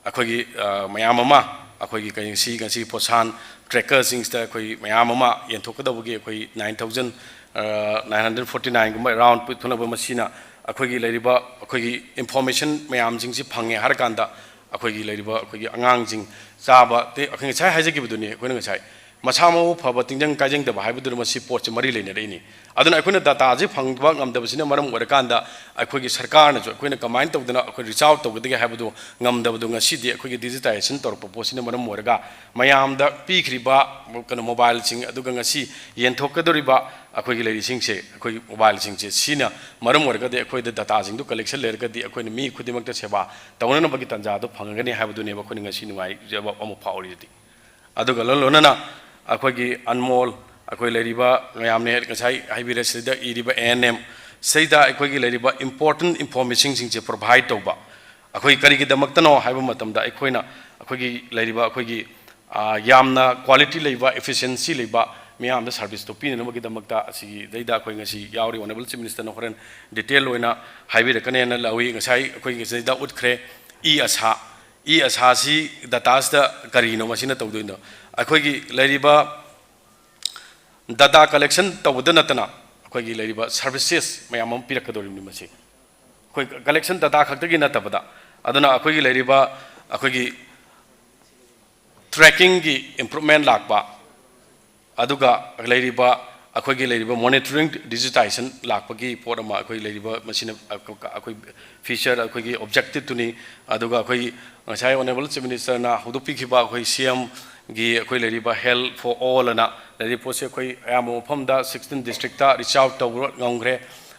ꯑꯩꯈꯣꯏꯒꯤ, ꯑ, ꯃꯌꯥꯝ ꯑꯃ, ꯑꯩꯈꯣꯏꯒꯤ ꯀꯩ-, ꯉꯁꯤ, ꯉꯁꯤ ꯄꯣꯁꯥꯟ ꯇ꯭ꯔꯦꯀꯔꯁꯤꯡꯁꯤꯗ ꯑꯩꯈꯣꯏ ꯃꯌꯥꯝ ꯑꯃ ꯌꯦꯟꯊꯣꯛꯀꯗꯧꯕꯒꯤ ꯑꯩꯈꯣꯏ nine thousand, ꯑ, nine hundred forty nineꯒꯨꯝꯕ ꯑꯦꯔꯥꯎꯟ ꯄꯨ-, ꯊꯣꯛꯅꯕ ꯃꯁꯤꯅ ꯑꯩꯈꯣꯏꯒꯤ ꯂꯩꯔꯤꯕ ꯑꯩꯈꯣꯏꯒꯤ ꯏꯟꯐꯣꯔꯃꯦꯁꯟ ꯃꯌꯥꯝꯁꯤꯡꯁꯤ ꯐꯪꯉꯦ ꯍꯥꯏꯔꯀꯥꯟꯗ ꯑꯩꯈꯣꯏꯒꯤ ꯂꯩꯔꯤꯕ ꯑꯩꯈꯣꯏꯒꯤ ꯑꯉꯥꯡꯁꯤꯡ ꯆꯥꯕ, ꯇꯦ-, ꯑꯩꯈꯣꯏ ꯉꯁꯥꯏ ꯍꯥꯏꯖꯈꯤꯕꯗꯨꯅꯤ, ꯑꯩꯈꯣꯏꯅ ꯉꯁꯥꯏ ꯃꯁꯥ ꯃꯎ ꯐꯕ ꯇꯤꯟꯖꯪ ꯀꯥꯏꯖꯪꯗꯕ ꯍꯥꯏꯕꯗꯨꯅ ꯃꯁꯤ ꯄꯣꯠꯁꯦ ꯃꯔꯤ ꯂꯩꯅꯔꯛꯏꯅꯤ꯫ ꯑꯗꯨꯅ ꯑꯩꯈꯣꯏꯅ ꯗꯇꯥꯁꯦ ꯐꯪꯕ ꯉꯝꯗꯕꯁꯤꯅ ꯃꯔꯝ ꯑꯣꯏꯔꯀꯥꯟꯗ ꯑꯩꯈꯣꯏꯒꯤ ꯁꯔꯀꯥꯔꯅꯁꯨ ꯑꯩꯈꯣꯏꯅ ꯀꯃꯥꯏꯅ ꯇꯧꯗꯅ ꯑꯩꯈꯣꯏ ꯔꯤꯆ ꯑꯥꯎꯠ ꯇꯧꯒꯗꯒꯦ ꯍꯥꯏꯕꯗꯨ ꯉꯝꯗꯕꯗꯨ ꯉꯁꯤꯗꯤ ꯑꯩꯈꯣꯏꯒꯤ ꯗꯤꯖꯤꯇꯥꯏꯖꯦꯁꯟ ꯇꯧꯔꯛꯄ ꯄꯣꯠꯁꯤꯅ ꯃꯔꯝ ꯑꯣꯏꯔꯒ ꯃꯌꯥꯝꯗ ꯄꯤꯈ꯭ꯔꯤꯕ ꯀꯩꯅꯣ ꯃꯣꯕꯥꯏꯜꯁꯤꯡ ꯑꯗꯨꯒ ꯉꯁꯤ ꯌꯦꯟꯊꯣꯛꯀꯗꯧꯔꯤꯕ ꯑꯩꯈꯣꯏꯒꯤ ꯂꯩꯔꯤꯁꯤꯡꯁꯦ, ꯑꯩꯈꯣꯏꯒꯤ ꯃꯣꯕꯥꯏꯜꯁꯤꯡꯁꯦ ꯁꯤꯅ ꯃꯔꯝ ꯑꯣꯏꯔꯒꯗꯤ ꯑꯩꯈꯣꯏꯗ ꯗꯇꯥꯁꯤꯡꯗꯨ ꯀꯂꯦꯛꯁꯟ ꯂꯩꯔꯒꯗꯤ ꯑꯩꯈꯣꯏꯅ ꯃꯤ ꯈꯨꯗꯤꯡꯃꯛꯇ ꯁꯦꯕꯥ ꯇꯧꯅꯅꯕꯒꯤ ꯇꯥꯟꯖꯥꯗꯨ ꯐꯪꯒꯅꯤ ꯍꯥꯏꯕꯗꯨꯅꯦꯕ ꯑꯩꯈꯣꯏꯅ ꯉꯁꯤ ꯅꯨꯡꯉꯥꯏꯖꯕ ꯑꯃ ꯐꯥꯎꯔꯤꯁꯤꯗꯤ꯫ ꯑꯗꯨꯒ ꯂꯣꯏ ꯂꯣꯏꯅꯅ ꯑꯩꯈꯣꯏꯒꯤ ꯑꯟꯃꯣꯜ, ꯑꯩꯈꯣꯏ ꯂꯩꯔꯤꯕ ꯃꯌꯥꯝꯅ ꯉꯁꯥꯏ ꯍꯥꯏꯕꯤꯔꯦ, ꯁꯤꯗ ꯏꯔꯤꯕ A N M, ꯁꯤꯗ ꯑꯩꯈꯣꯏꯒꯤ ꯂꯩꯔꯤꯕ important informationꯁꯤꯡꯁꯦ provide ꯇꯧꯕ꯫ ꯑꯩꯈꯣꯏ ꯀꯔꯤꯒꯤꯗꯃꯛꯇꯅꯣ ꯍꯥꯏꯕ ꯃꯇꯝꯗ ꯑꯩꯈꯣꯏꯅ ꯑꯩꯈꯣꯏꯒꯤ ꯂꯩꯔꯤꯕ ꯑꯩꯈꯣꯏꯒꯤ, ꯌꯥꯝꯅ quality ꯂꯩꯕ, efficiency ꯂꯩꯕ ꯃꯤꯌꯥꯝꯗ serviceꯇꯣ ꯄꯤꯅꯅꯕꯒꯤꯗꯃꯛꯇ ꯑꯁꯤꯗꯩꯗ ꯑꯩꯈꯣꯏ ꯉꯁꯤ ꯌꯥꯎꯔꯤ꯫ Honourable Chief Ministerꯅ ꯍꯣꯔꯦꯟ detail ꯑꯣꯏꯅ ꯍꯥꯏꯕꯤꯔꯛꯀꯅꯦꯅ ꯂꯧꯏ꯫ ꯉꯁꯥꯏ ꯑꯩꯈꯣꯏꯒꯤ ꯁꯤꯗꯩꯗ ꯎꯠꯈ꯭ꯔꯦ꯫ E-ASHA, E-ASHAꯁꯤ dataꯁꯤꯗ ꯀꯔꯤꯅꯣ ꯃꯁꯤꯅ ꯇꯧꯗꯣꯏꯅꯣ? ꯑꯩꯈꯣꯏꯒꯤ ꯂꯩꯔꯤꯕ data collection ꯇꯧꯕꯗ ꯅꯠꯇꯅ ꯑꯩꯈꯣꯏꯒꯤ ꯂꯩꯔꯤꯕ services ꯃꯌꯥꯝ ꯑꯃ ꯄꯤꯔꯛꯀꯗꯧꯔꯤꯕꯅꯤ ꯃꯁꯤ꯫ ꯑꯩꯈꯣꯏ collection data ꯈꯛꯇꯒꯤ ꯅꯠꯇꯕꯗ, ꯑꯗꯨꯅ ꯑꯩꯈꯣꯏꯒꯤ ꯂꯩꯔꯤꯕ ꯑꯩꯈꯣꯏꯒꯤ trackingꯒꯤ improvement ꯂꯥꯛꯄ, ꯑꯗꯨꯒ ꯂꯩꯔꯤꯕ ꯑꯩꯈꯣꯏꯒꯤ ꯂꯩꯔꯤꯕ monitoring digitization ꯂꯥꯛꯄꯒꯤ ꯄꯣꯠ ꯑꯃ ꯑꯩꯈꯣꯏ ꯂꯩꯔꯤꯕ ꯃꯁꯤꯅ ꯑꯩꯈꯣꯏ feature, ꯑꯩꯈꯣꯏꯒꯤ objectiveꯇꯨꯅꯤ꯫ ꯑꯗꯨꯒ ꯑꯩꯈꯣꯏ ꯉꯁꯥꯏ Honourable Chief Ministerꯅ ꯍꯧꯗꯣꯛꯄꯤꯈꯤꯕ ꯑꯩꯈꯣꯏ CMꯒꯤ ꯑꯩꯈꯣꯏ ꯂꯩꯔꯤꯕ Health for All ꯑꯅ ꯂꯩꯔꯤꯕ ꯄꯣꯠꯁꯤ ꯑꯩꯈꯣꯏ ꯑꯌꯥꯝꯕ ꯃꯐꯝꯗ sixteen districtꯇ reach out ꯇꯧꯕ ꯉꯝꯈ꯭ꯔꯦ꯫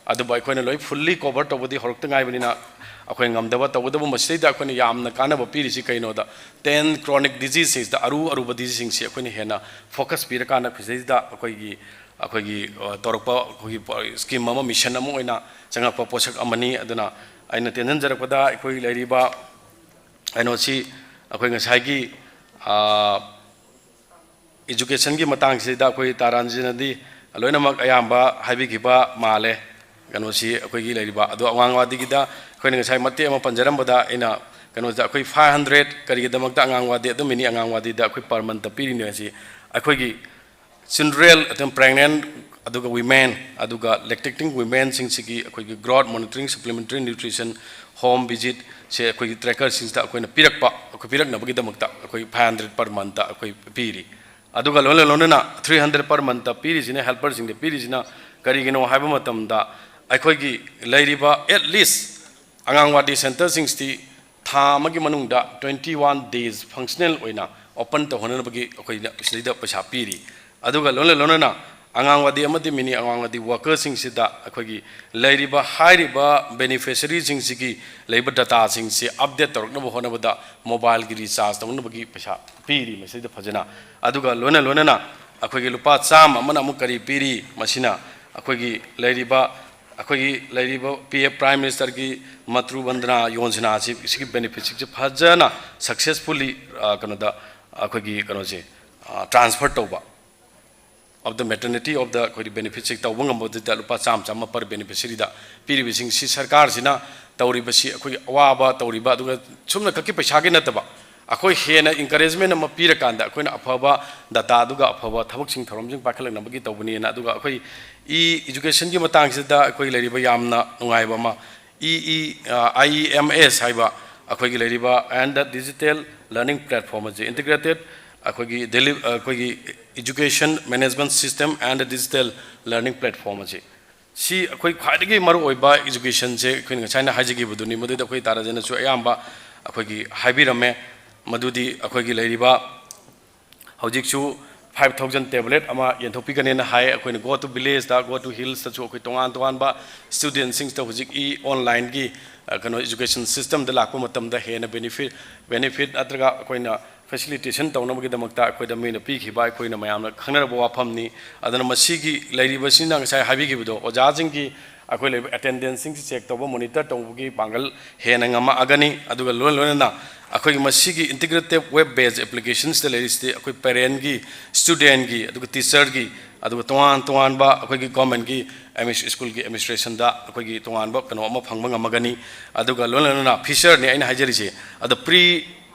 ꯑꯗꯨꯕꯨ ꯑꯩꯈꯣꯏꯅ ꯂꯣꯏ fully cover ꯇꯧꯕꯗꯤ ꯍꯧꯔꯛꯇ ꯉꯥꯏꯕꯅꯤꯅ ꯑꯩꯈꯣꯏ ꯉꯝꯗꯕ꯫ ꯇꯧꯕꯇꯕꯨ ꯃꯁꯤꯗꯩꯗ ꯑꯩꯈꯣꯏꯅ ꯌꯥꯝꯅ ꯀꯥꯟꯅꯕ ꯄꯤꯔꯤꯁꯤ ꯀꯩꯅꯣꯗ, ten chronic diseaseꯁꯤꯡꯁꯤꯗ, ꯑꯔꯨ ꯑꯔꯨꯕ diseaseꯁꯤꯡꯁꯤ ꯑꯩꯈꯣꯏꯅ ꯍꯦꯟꯅ focus ꯄꯤꯔꯀꯥꯟꯗ ꯁꯤꯗꯩꯗ ꯑꯩꯈꯣꯏꯒꯤ, ꯑꯩꯈꯣꯏꯒꯤ, ꯑ, ꯇꯧꯔꯛꯄ ꯑꯩꯈꯣꯏꯒꯤ scheme ꯑꯃ, mission ꯑꯃ ꯑꯣꯏꯅ ꯆꯪꯉꯛꯄ ꯄꯣꯠꯁꯛ ꯑꯃꯅꯤ꯫ ꯑꯗꯨꯅ ꯑꯩꯅ ꯇꯦꯟꯁꯤꯟꯖꯔꯛꯄꯗ ꯑꯩꯈꯣꯏ ꯂꯩꯔꯤꯕ ꯀꯩꯅꯣꯁꯤ ꯑꯩꯈꯣꯏ ꯉꯁꯥꯏꯒꯤ, ꯑ, educationꯒꯤ ꯃꯇꯥꯡꯁꯤꯗ ꯑꯩꯈꯣꯏ ꯇꯥꯔꯥꯟꯖꯤꯅꯗꯤ ꯂꯣꯏꯅꯃꯛ ꯑꯌꯥꯝꯕ ꯍꯥꯏꯕꯤꯈꯤꯕ ꯃꯥꯜꯂꯦ꯫ ꯀꯩꯅꯣꯁꯤ ꯑꯩꯈꯣꯏꯒꯤ ꯂꯩꯔꯤꯕ ꯑꯗꯣ ꯑꯉꯥꯡꯋꯥꯗꯤꯒꯤꯗ ꯑꯩꯈꯣꯏꯅ ꯉꯁꯥꯏ ꯃꯇꯦꯛ ꯑꯃ ꯄꯟꯖꯔꯝꯕꯗ ꯑꯩꯅ ꯀꯩꯅꯣꯗ ꯑꯩꯈꯣꯏ five hundred ꯀꯔꯤꯒꯤꯗꯃꯛꯇ ꯑꯉꯥꯡꯋꯥꯗꯤ ꯑꯗꯨꯝ ꯃꯤꯅꯤ, ꯑꯉꯥꯡꯋꯥꯗꯤꯗ ꯑꯩꯈꯣꯏ per monthꯇ ꯄꯤꯔꯤꯅꯦ ꯍꯥꯏꯁꯤ ꯑꯩꯈꯣꯏꯒꯤ children, ꯑꯗꯨꯝ pregnant, ꯑꯗꯨꯒ women, ꯑꯗꯨꯒ lactating womenꯁꯤꯡꯁꯤꯒꯤ ꯑꯩꯈꯣꯏꯒꯤ growth monitoring, supplementary nutrition, home visitꯁꯦ ꯑꯩꯈꯣꯏꯒꯤ trackerꯁꯤꯡꯁꯤꯗ ꯑꯩꯈꯣꯏꯅ ꯄꯤꯔꯛꯄ, ꯑꯩꯈꯣꯏ ꯄꯤꯔꯛꯅꯕꯒꯤꯗꯃꯛꯇ ꯑꯩꯈꯣꯏ five hundred per monthꯇ ꯑꯩꯈꯣꯏ ꯄꯤꯔꯤ꯫ ꯑꯗꯨꯒ ꯂꯣꯏꯅ ꯂꯣꯏꯅꯅ three hundred per monthꯇ ꯄꯤꯔꯤꯁꯤꯅ, helperꯁꯤꯡꯗ ꯄꯤꯔꯤꯁꯤꯅ ꯀꯔꯤꯒꯤꯅꯣ ꯍꯥꯏꯕ ꯃꯇꯝꯗ ꯑꯩꯈꯣꯏꯒꯤ ꯂꯩꯔꯤꯕ at least ꯑꯉꯥꯡꯋꯥꯗꯤ centreꯁꯤꯡꯁꯤꯗꯤ ꯊꯥ ꯑꯃꯒꯤ ꯃꯅꯨꯡꯗ twenty one days functional ꯑꯣꯏꯅ open ꯇꯧꯍꯟꯅꯕꯒꯤ ꯑꯩꯈꯣꯏꯅ ꯁꯤꯗꯩꯗ ꯄꯩꯁꯥ ꯄꯤꯔꯤ꯫ ꯑꯗꯨꯒ ꯂꯣꯏꯅ ꯂꯣꯏꯅꯅ ꯑꯉꯥꯡꯋꯥꯗꯤ ꯑꯃꯗꯤ ꯃꯤꯅꯤ ꯑꯉꯥꯡꯋꯥꯗꯤ workerꯁꯤꯡꯁꯤꯗ ꯑꯩꯈꯣꯏꯒꯤ ꯂꯩꯔꯤꯕ, ꯍꯥꯏꯔꯤꯕ beneficiaryꯁꯤꯡꯁꯤꯒꯤ ꯂꯩꯕ dataꯁꯤꯡꯁꯤ update ꯇꯧꯔꯛꯅꯕ ꯍꯣꯠꯅꯕꯗ mobileꯒꯤ recharge ꯇꯧꯅꯕꯒꯤ ꯄꯩꯁꯥ ꯄꯤꯔꯤ ꯃꯁꯤꯗ ꯐꯖꯅ꯫ ꯑꯗꯨꯒ ꯂꯣꯏꯅ ꯂꯣꯏꯅꯅ ꯑꯩꯈꯣꯏꯒꯤ ꯂꯨꯄꯥ ꯆꯥꯝꯃ ꯑꯃꯅ ꯑꯃꯨꯛ ꯀꯔꯤ ꯄꯤꯔꯤ? ꯃꯁꯤꯅ ꯑꯩꯈꯣꯏꯒꯤ ꯂꯩꯔꯤꯕ, ꯑꯩꯈꯣꯏꯒꯤ ꯂꯩꯔꯤꯕ P M Prime Ministerꯒꯤ ꯃꯇ꯭ꯔꯨ ꯕꯟꯗꯅꯥ ꯌꯣꯖꯅꯥꯁꯤ, ꯁꯤꯒꯤ benefitꯁꯤꯡꯁꯤ ꯐꯖꯅ successfully, ꯑ, ꯀꯩꯅꯣꯗ, ꯑꯩꯈꯣꯏꯒꯤ ꯀꯩꯅꯣꯁꯦ, transfer ꯇꯧꯕ of the maternity of the ꯑꯩꯈꯣꯏꯒꯤ benefitꯁꯦ ꯇꯧꯕ ꯉꯝꯕꯗꯨꯗ ꯂꯨꯄꯥ ꯆꯥꯝꯃ ꯆꯥꯝꯃ per beneficiaryꯗ ꯄꯤꯔꯤꯕꯁꯤꯡꯁꯤ ꯁꯔꯀꯥꯔꯁꯤꯅ ꯇꯧꯔꯤꯕꯁꯤ ꯑꯩꯈꯣꯏꯒꯤ ꯑꯋꯥꯕ ꯇꯧꯔꯤꯕ, ꯑꯗꯨꯒ ꯁꯨꯝꯅ ꯈꯛꯀꯤ ꯄꯩꯁꯥꯒꯤ ꯅꯠꯇꯕ, ꯑꯩꯈꯣꯏ ꯍꯦꯟꯅ encouragement ꯑꯃ ꯄꯤꯔꯀꯥꯟꯗ ꯑꯩꯈꯣꯏꯅ ꯑꯐꯕ data ꯑꯗꯨꯒ ꯑꯐꯕ ꯊꯕꯛꯁꯤꯡ ꯊꯧꯔꯝꯁꯤꯡ ꯄꯥꯏꯈꯠꯂꯛꯅꯕꯒꯤ ꯇꯧꯕꯅꯦꯅ꯫ ꯑꯗꯨꯒ ꯑꯩꯈꯣꯏ e-educationꯒꯤ ꯃꯇꯥꯡꯁꯤꯗ ꯑꯩꯈꯣꯏ ꯂꯩꯔꯤꯕ ꯌꯥꯝꯅ ꯅꯨꯡꯉꯥꯏꯕ ꯑꯃ, ꯏ ꯏ ꯑꯥꯏ ꯏ ꯑꯦꯝ ꯑꯦꯁ ꯍꯥꯏꯕ ꯑꯩꯈꯣꯏꯒꯤ ꯂꯩꯔꯤꯕ and the digital learning platform ꯑꯁꯤ, integrated ꯑꯩꯈꯣꯏꯒꯤ ꯗꯦꯂꯤ ꯑꯩꯈꯣꯏꯒꯤ education management system and the digital learning platform ꯑꯁꯤ, ꯁꯤ ꯑꯩꯈꯣꯏ ꯈ꯭ꯋꯥꯏꯗꯒꯤ ꯃꯔꯨꯑꯣꯏꯕ educationꯁꯦ ꯑꯩꯈꯣꯏꯅ ꯉꯁꯥꯏꯅ ꯍꯥꯏꯖꯈꯤꯕꯗꯨꯅꯤ꯫ ꯃꯗꯨꯗ ꯑꯩꯈꯣꯏ ꯇꯥꯔꯥꯖꯅꯁꯨ ꯑꯌꯥꯝꯕ ꯑꯩꯈꯣꯏꯒꯤ ꯍꯥꯏꯕꯤꯔꯝꯃꯦ꯫ ꯃꯗꯨꯗꯤ ꯑꯩꯈꯣꯏꯒꯤ ꯂꯩꯔꯤꯕ ꯍꯧꯖꯤꯛꯁꯨ five thousand tablet ꯑꯃ ꯌꯦꯟꯊꯣꯛꯄꯤꯒꯅꯦꯅ ꯍꯥꯏ꯫ ꯑꯩꯈꯣꯏꯅ Go to Villageꯇ, Go to Hillsꯇꯁꯨ ꯑꯩꯈꯣꯏ ꯇꯣꯉꯥꯟ ꯇꯣꯉꯥꯟꯕ studentꯁꯤꯡꯁꯤꯗ ꯍꯧꯖꯤꯛ e-onlineꯒꯤ, ꯑ, ꯀꯩꯅꯣ education systemꯗ ꯂꯥꯛꯄ ꯃꯇꯝꯗ ꯍꯦꯟꯅ benefit, benefit ꯅꯠꯇ꯭ꯔꯒ ꯑꯩꯈꯣꯏꯅ facilitation ꯇꯧꯅꯕꯒꯤꯗꯃꯛꯇ ꯑꯩꯈꯣꯏꯗ ꯃꯤꯅ ꯄꯤꯈꯤꯕ ꯑꯩꯈꯣꯏꯅ ꯃꯌꯥꯝꯅ ꯈꯪꯅꯔꯕ ꯋꯥꯐꯝꯅꯤ꯫ ꯑꯗꯨꯅ ꯃꯁꯤꯒꯤ ꯂꯩꯔꯤꯕꯁꯤꯅ ꯉꯁꯥꯏ ꯍꯥꯏꯕꯤꯈꯤꯕꯗꯣ, ꯑꯣꯖꯥꯁꯤꯡꯒꯤ ꯑꯩꯈꯣꯏ ꯂꯩꯕ attendanceꯁꯤꯡꯁꯤ check ꯇꯧꯕ, monitor ꯇꯧꯕꯒꯤ ꯄꯥꯡꯒꯜ ꯍꯦꯟꯅ ꯉꯝꯃꯛꯑꯒꯅꯤ꯫ ꯑꯗꯨꯒ ꯂꯣꯏꯅ ꯂꯣꯏꯅꯅ ꯑꯩꯈꯣꯏꯒꯤ ꯃꯁꯤꯒꯤ integrated web based applicationsꯇ ꯂꯩꯔꯤꯁꯤꯗꯤ ꯑꯩꯈꯣꯏ parentꯒꯤ, studentꯒꯤ, ꯑꯗꯨꯒ ꯇꯣꯉꯥꯟ ꯇꯣꯉꯥꯟꯕ ꯑꯩꯈꯣꯏꯒꯤ governmentꯀꯤ ꯑꯦꯗꯃꯤꯅꯤꯁ-, schoolꯒꯤ administrationꯗ ꯑꯩꯈꯣꯏꯒꯤ ꯇꯣꯉꯥꯟꯕ ꯀꯩꯅꯣ ꯑꯃ ꯐꯪꯕ ꯉꯝꯃꯒꯅꯤ꯫ ꯑꯗꯨꯒ ꯂꯣꯏꯅ ꯂꯣꯏꯅꯅ featureꯅꯤ ꯑꯩꯅ ꯍꯥꯏꯖꯔꯤꯁꯦ, ꯑꯗ pre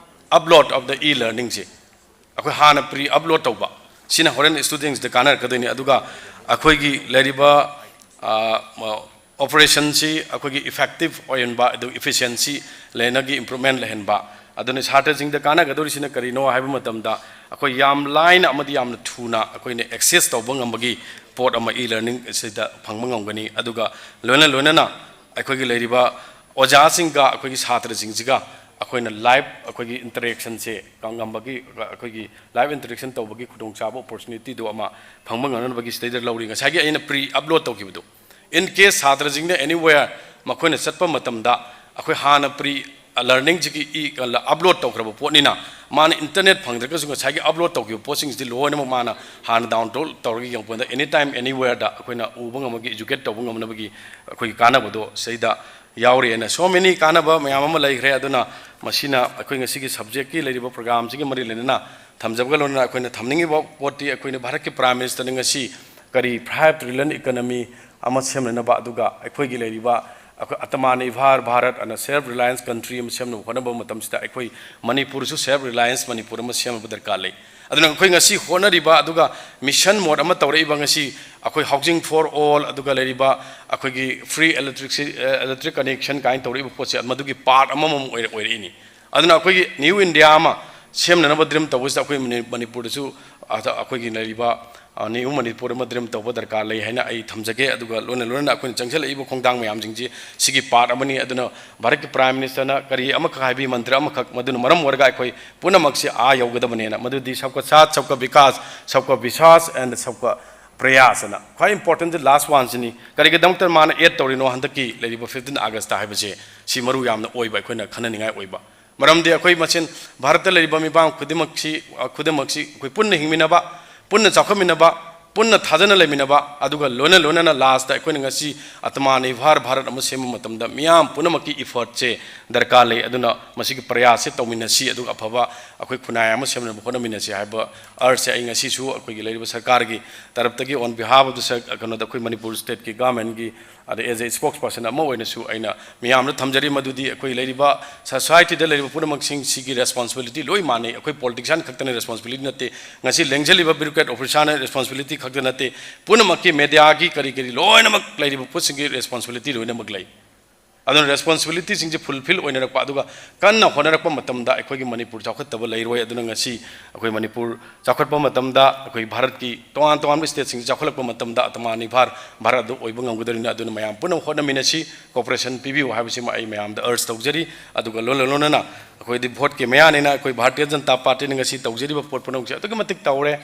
upload of the e-learningꯁꯦ꯫ ꯑꯩꯈꯣꯏ ꯍꯥꯟꯅ pre upload ꯇꯧꯕ, ꯁꯤꯅ ꯍꯣꯔꯦꯟ studentsꯇ ꯀꯥꯟꯅꯔꯛꯀꯗꯣꯏꯅꯤ꯫ ꯑꯗꯨꯒ ꯑꯩꯈꯣꯏꯒꯤ ꯂꯩꯔꯤꯕ, ꯑ, operationꯁꯤ ꯑꯩꯈꯣꯏꯒꯤ effective ꯑꯣꯏꯍꯟꯕ, ꯑꯗꯨꯒ efficiency ꯂꯩꯅꯒꯤ improvement ꯂꯩꯍꯟꯕ꯫ ꯑꯗꯨꯅ ꯁꯥꯇ꯭ꯔꯁꯤꯡꯗ ꯀꯥꯟꯅꯒꯗꯧꯔꯤꯁꯤꯅ ꯀꯔꯤꯅꯣ ꯍꯥꯏꯕ ꯃꯇꯝꯗ, ꯑꯩꯈꯣꯏ ꯌꯥꯝ ꯂꯥꯏꯅ ꯑꯃꯗꯤ ꯌꯥꯝꯅ ꯊꯨꯅ ꯑꯩꯈꯣꯏꯅ access ꯇꯧꯕ ꯉꯝꯕꯒꯤ ꯄꯣꯠ ꯑꯃ e-learning ꯑꯁꯤꯗ ꯐꯪꯕ ꯉꯝꯒꯅꯤ꯫ ꯑꯗꯨꯒ ꯂꯣꯏꯅ ꯂꯣꯏꯅꯅ ꯑꯩꯈꯣꯏꯒꯤ ꯂꯩꯔꯤꯕ ꯑꯣꯖꯥꯁꯤꯡꯒ ꯑꯩꯈꯣꯏꯒꯤ ꯁꯥꯇ꯭ꯔꯁꯤꯡꯁꯤꯒ ꯑꯩꯈꯣꯏꯅ live ꯑꯩꯈꯣꯏꯒꯤ interactionꯁꯦ ꯉꯝꯕꯒꯤ, ꯑꯩꯈꯣꯏꯒꯤ live interaction ꯇꯧꯕꯒꯤ ꯈꯨꯗꯣꯡꯆꯥꯕ, opportunityꯗꯣ ꯑꯃ ꯐꯪꯕ ꯉꯝꯅꯅꯕꯒꯤ ꯁꯤꯗꯩꯗ ꯂꯧꯔꯤ꯫ ꯉꯁꯥꯏꯒꯤ ꯑꯩꯅ pre upload ꯇꯧꯈꯤꯕꯗꯣ, in case ꯁꯥꯇ꯭ꯔꯁꯤꯡꯅ anywhere ꯃꯈꯣꯏꯅ ꯆꯠꯄ ꯃꯇꯝꯗ ꯑꯩꯈꯣꯏ ꯍꯥꯟꯅ pre learningꯁꯤꯒꯤ e-, upload ꯇꯧꯈ꯭ꯔꯕ ꯄꯣꯠꯅꯤꯅ, ꯃꯥꯅ internet ꯐꯪꯗ꯭ꯔꯒꯁꯨ ꯉꯁꯥꯏꯒꯤ upload ꯇꯧꯈꯤꯕ ꯄꯣꯠꯁꯤꯡꯁꯤꯗꯤ ꯂꯣꯏꯅꯃꯛ ꯃꯥꯅ ꯍꯥꯟꯅ download ꯇꯧꯔꯒ ꯌꯦꯡꯉꯛꯄꯗ anytime anywhereꯗ ꯑꯩꯈꯣꯏꯅ ꯎꯕ ꯉꯝꯃꯒ educate ꯇꯧꯕ ꯉꯝꯅꯕꯒꯤ ꯑꯩꯈꯣꯏꯒꯤ ꯀꯥꯟꯅꯕꯗꯣ ꯁꯤꯗꯩꯗ ꯌꯥꯎꯔꯤꯑꯅ, so many ꯀꯥꯟꯅꯕ ꯃꯌꯥꯝ ꯑꯃ ꯂꯩꯈ꯭ꯔꯦ꯫ ꯑꯗꯨꯅ ꯃꯁꯤꯅ ꯑꯩꯈꯣꯏ ꯉꯁꯤꯒꯤ subjectꯀꯤ ꯂꯩꯔꯤꯕ programꯁꯤꯒꯤ ꯃꯔꯤ ꯂꯩꯅꯅ ꯊꯝꯖꯕꯒ ꯂꯣꯏꯅꯅ ꯑꯩꯈꯣꯏꯅ ꯊꯝꯅꯤꯡꯉꯤꯕ ꯄꯣꯠꯇꯤ, ꯑꯩꯈꯣꯏꯅ ꯚꯥꯔꯠꯀꯤ Prime Ministerꯅ ꯉꯁꯤ ꯀꯔꯤ five trillion economy ꯑꯃ ꯁꯦꯝꯅꯅꯕ, ꯑꯗꯨꯒ ꯑꯩꯈꯣꯏꯒꯤ ꯂꯩꯔꯤꯕ ꯑꯩꯈꯣꯏ Atmanirbhar Bharat ꯑꯅ self reliance country ꯑꯃ ꯁꯦꯝꯅꯕ ꯍꯣꯠꯅꯕ ꯃꯇꯝꯁꯤꯗ ꯑꯩꯈꯣꯏ ꯃꯅꯤꯄꯨꯔꯁꯨ self reliance ꯃꯅꯤꯄꯨꯔ ꯑꯃ ꯁꯦꯝꯅꯕ ꯗꯔꯀꯥꯔ ꯂꯩ꯫ ꯑꯗꯨꯅ ꯑꯩꯈꯣꯏ ꯉꯁꯤ ꯍꯣꯠꯅꯔꯤꯕ, ꯑꯗꯨꯒ mission mode ꯑꯃ ꯇꯧꯔꯛꯏꯕ ꯉꯁꯤ ꯑꯩꯈꯣꯏ Housing for All, ꯑꯗꯨꯒ ꯂꯩꯔꯤꯕ ꯑꯩꯈꯣꯏꯒꯤ free electricity, electric connection ꯀꯥꯏꯅ ꯇꯧꯔꯛꯏꯕ ꯄꯣꯠꯁꯦ ꯃꯗꯨꯒꯤ part ꯑꯃꯃꯝ ꯑꯣꯏꯔ-, ꯑꯣꯏꯔꯛꯏꯅꯤ꯫ ꯑꯗꯨꯅ ꯑꯩꯈꯣꯏꯒꯤ new India ꯑꯃ ꯁꯦꯝꯅꯅꯕ dream ꯇꯧꯕꯁꯤꯗ ꯑꯩꯈꯣꯏ ꯃꯅꯤ-, ꯃꯅꯤꯄꯨꯔꯗꯁꯨ ꯑ-, ꯑꯩꯈꯣꯏꯒꯤ ꯂꯩꯔꯤꯕ, ꯑ, new ꯃꯅꯤꯄꯨꯔ ꯑꯃ dream ꯇꯧꯕ ꯗꯔꯀꯥꯔ ꯂꯩ ꯍꯥꯏꯅ ꯑꯩ ꯊꯝꯖꯒꯦ꯫ ꯑꯗꯨꯒ ꯂꯣꯏꯅ ꯂꯣꯏꯅꯅ ꯑꯩꯈꯣꯏꯅ ꯆꯪꯁꯤꯜꯂꯛꯏꯕ ꯈꯣꯡꯊꯥꯡ ꯃꯌꯥꯝꯁꯤꯡꯁꯤ ꯁꯤꯒꯤ part ꯑꯃꯅꯤ꯫ ꯑꯗꯨꯅ ꯚꯥꯔꯠꯀꯤ Prime Ministerꯅ ꯀꯔꯤ ꯑꯃꯈꯛ ꯍꯥꯏꯕꯤ, ꯃꯟꯇ꯭ꯔ ꯑꯃꯈꯛ, ꯃꯗꯨꯅ ꯃꯔꯝ ꯑꯣꯏꯔꯒ ꯑꯩꯈꯣꯏ ꯄꯨꯝꯅꯃꯛꯁꯤ ꯑꯥ ꯌꯧꯒꯗꯕꯅꯦꯅ, ꯃꯗꯨꯗꯤ Sabka Saath, Sabka Vikas, Sabka Vishwas and Sabka Prayas ꯑꯅ꯫ ꯈ꯭ꯋꯥꯏ important last oneꯁꯤꯅꯤ꯫ ꯀꯔꯤꯒꯤꯗꯃꯛꯇ ꯃꯥꯅ add ꯇꯧꯔꯤꯅꯣ ꯍꯟꯗꯛꯀꯤ ꯂꯩꯔꯤꯕ fifteen August ꯍꯥꯏꯕꯁꯦ? ꯁꯤ ꯃꯔꯨ ꯌꯥꯝꯅ ꯑꯣꯏꯕ, ꯑꯩꯈꯣꯏꯅ ꯈꯟꯅꯅꯤꯡꯉꯥꯏ ꯑꯣꯏꯕ꯫ ꯃꯔꯝꯗꯤ ꯑꯩꯈꯣꯏ ꯃꯁꯦꯟ ꯚꯥꯔꯠꯇ ꯂꯩꯔꯤꯕ ꯃꯤꯄꯥꯡ ꯈꯨꯗꯤꯡꯃꯛꯁꯤ, ꯈꯨꯗꯤꯡꯃꯛꯁꯤ ꯑꯩꯈꯣꯏ ꯄꯨꯟꯅ ꯍꯤꯡꯃꯤꯟꯅꯕ, ꯄꯨꯟꯅ ꯆꯥꯎꯈꯠꯃꯤꯟꯅꯕ, ꯄꯨꯟꯅ ꯊꯥꯖꯅ ꯂꯩꯃꯤꯟꯅꯕ, ꯑꯗꯨꯒ ꯂꯣꯏꯅ ꯂꯣꯏꯅꯅ lastꯇ ꯑꯩꯈꯣꯏꯅ ꯉꯁꯤ Atmanirbhar Bharat ꯑꯃ ꯁꯦꯝꯕ ꯃꯇꯝꯗ ꯃꯤꯌꯥꯝ ꯄꯨꯝꯅꯃꯛꯀꯤ effortꯁꯦ ꯗꯔꯀꯥꯔ ꯂꯩ꯫ ꯑꯗꯨꯅ ꯃꯁꯤꯒꯤ ꯄ꯭ꯔꯌꯥꯁꯁꯦ ꯇꯧꯃꯤꯟꯅꯁꯤ, ꯑꯗꯨꯒ ꯑꯐꯕ ꯑꯩꯈꯣꯏ ꯈꯨꯟꯅꯥꯏ ꯑꯃ ꯁꯦꯝꯅꯕ ꯍꯣꯠꯅꯃꯤꯟꯅꯁꯤ ꯍꯥꯏꯕ urgeꯁꯦ ꯑꯩ ꯉꯁꯤꯁꯨ ꯑꯩꯈꯣꯏꯒꯤ ꯂꯩꯔꯤꯕ ꯁꯔꯀꯥꯔꯒꯤ ꯇꯔꯞꯇꯒꯤ on behalf of the sir-, ꯀꯩꯅꯣꯗ, ꯑꯩꯈꯣꯏ ꯃꯅꯤꯄꯨꯔ stateꯀꯤ governmentꯀꯤ ꯑꯗ as a spokesperson ꯑꯃ ꯑꯣꯏꯅꯁꯨ ꯑꯩꯅ ꯃꯤꯌꯥꯝꯗ ꯊꯝꯖꯔꯤ, ꯃꯗꯨꯗꯤ ꯑꯩꯈꯣꯏ ꯂꯩꯔꯤꯕ societyꯗ ꯂꯩꯔꯤꯕ ꯄꯨꯝꯅꯃꯛꯁꯤꯡꯁꯤꯒꯤ responsibility ꯂꯣꯏ ꯃꯥꯟꯅꯩ꯫ ꯑꯩꯈꯣꯏ politician ꯈꯛꯇꯅ responsibility ꯅꯠꯇꯦ, ꯉꯁꯤ ꯂꯦꯡꯖꯜꯂꯤꯕ bureaucrat officerꯅ responsibility ꯈꯛꯇ ꯅꯠꯇꯦ, ꯄꯨꯝꯅꯃꯛꯀꯤ mediaꯒꯤ ꯀꯔꯤ ꯀꯔꯤ ꯂꯣꯏꯅꯃꯛ ꯂꯩꯔꯤꯕ ꯄꯣꯠꯁꯤꯡꯒꯤ responsibility ꯂꯣꯏꯅꯃꯛ ꯂꯩ꯫ ꯑꯗꯨꯅ responsibilityꯁꯤꯡꯁꯤ fulfil ꯑꯣꯏꯅꯔꯛꯄ, ꯑꯗꯨꯒ ꯀꯟꯅ ꯍꯣꯠꯅꯔꯛꯄ ꯃꯇꯝꯗ ꯑꯩꯈꯣꯏꯒꯤ ꯃꯅꯤꯄꯨꯔ ꯆꯥꯎꯈꯠꯇꯕ ꯂꯩꯔꯣꯏ꯫ ꯑꯗꯨꯅ ꯉꯁꯤ ꯑꯩꯈꯣꯏ ꯃꯅꯤꯄꯨꯔ ꯆꯥꯎꯈꯠꯄ ꯃꯇꯝꯗ, ꯑꯩꯈꯣꯏ ꯚꯥꯔꯠꯀꯤ ꯇꯣꯉꯥꯟ ꯇꯣꯉꯥꯟꯕ stateꯁꯤꯡ ꯆꯥꯎꯈꯠꯂꯛꯄ ꯃꯇꯝꯗ Atmanirbhar Bharat ꯑꯗꯨ ꯑꯣꯏꯕ ꯉꯝꯒꯗꯧꯔꯤꯕꯅꯤ꯫ ꯑꯗꯨꯅ ꯃꯌꯥꯝ ꯄꯨꯝꯅꯃꯛ ꯍꯣꯠꯅꯃꯤꯟꯅꯁꯤ, cooperation ꯄꯤꯕꯤꯌꯨ ꯍꯥꯏꯕꯁꯤꯃ ꯑꯩ ꯃꯌꯥꯝꯗ urge ꯇꯧꯖꯔꯤ꯫ ꯑꯗꯨꯒ ꯂꯣꯏꯅ ꯂꯣꯏꯅꯅ ꯑꯩꯈꯣꯏꯗꯤ voteꯀꯤ ꯃꯌꯥꯅꯤꯅ ꯑꯩꯈꯣꯏ Bharatiya Janata Partyꯅ ꯉꯁꯤ ꯇꯧꯖꯔꯤꯕ ꯄꯣꯠ ꯄꯨꯝꯅꯃꯛꯁꯦ ꯑꯗꯨꯛꯀꯤ ꯃꯇꯤꯛ ꯇꯧꯔꯦ꯫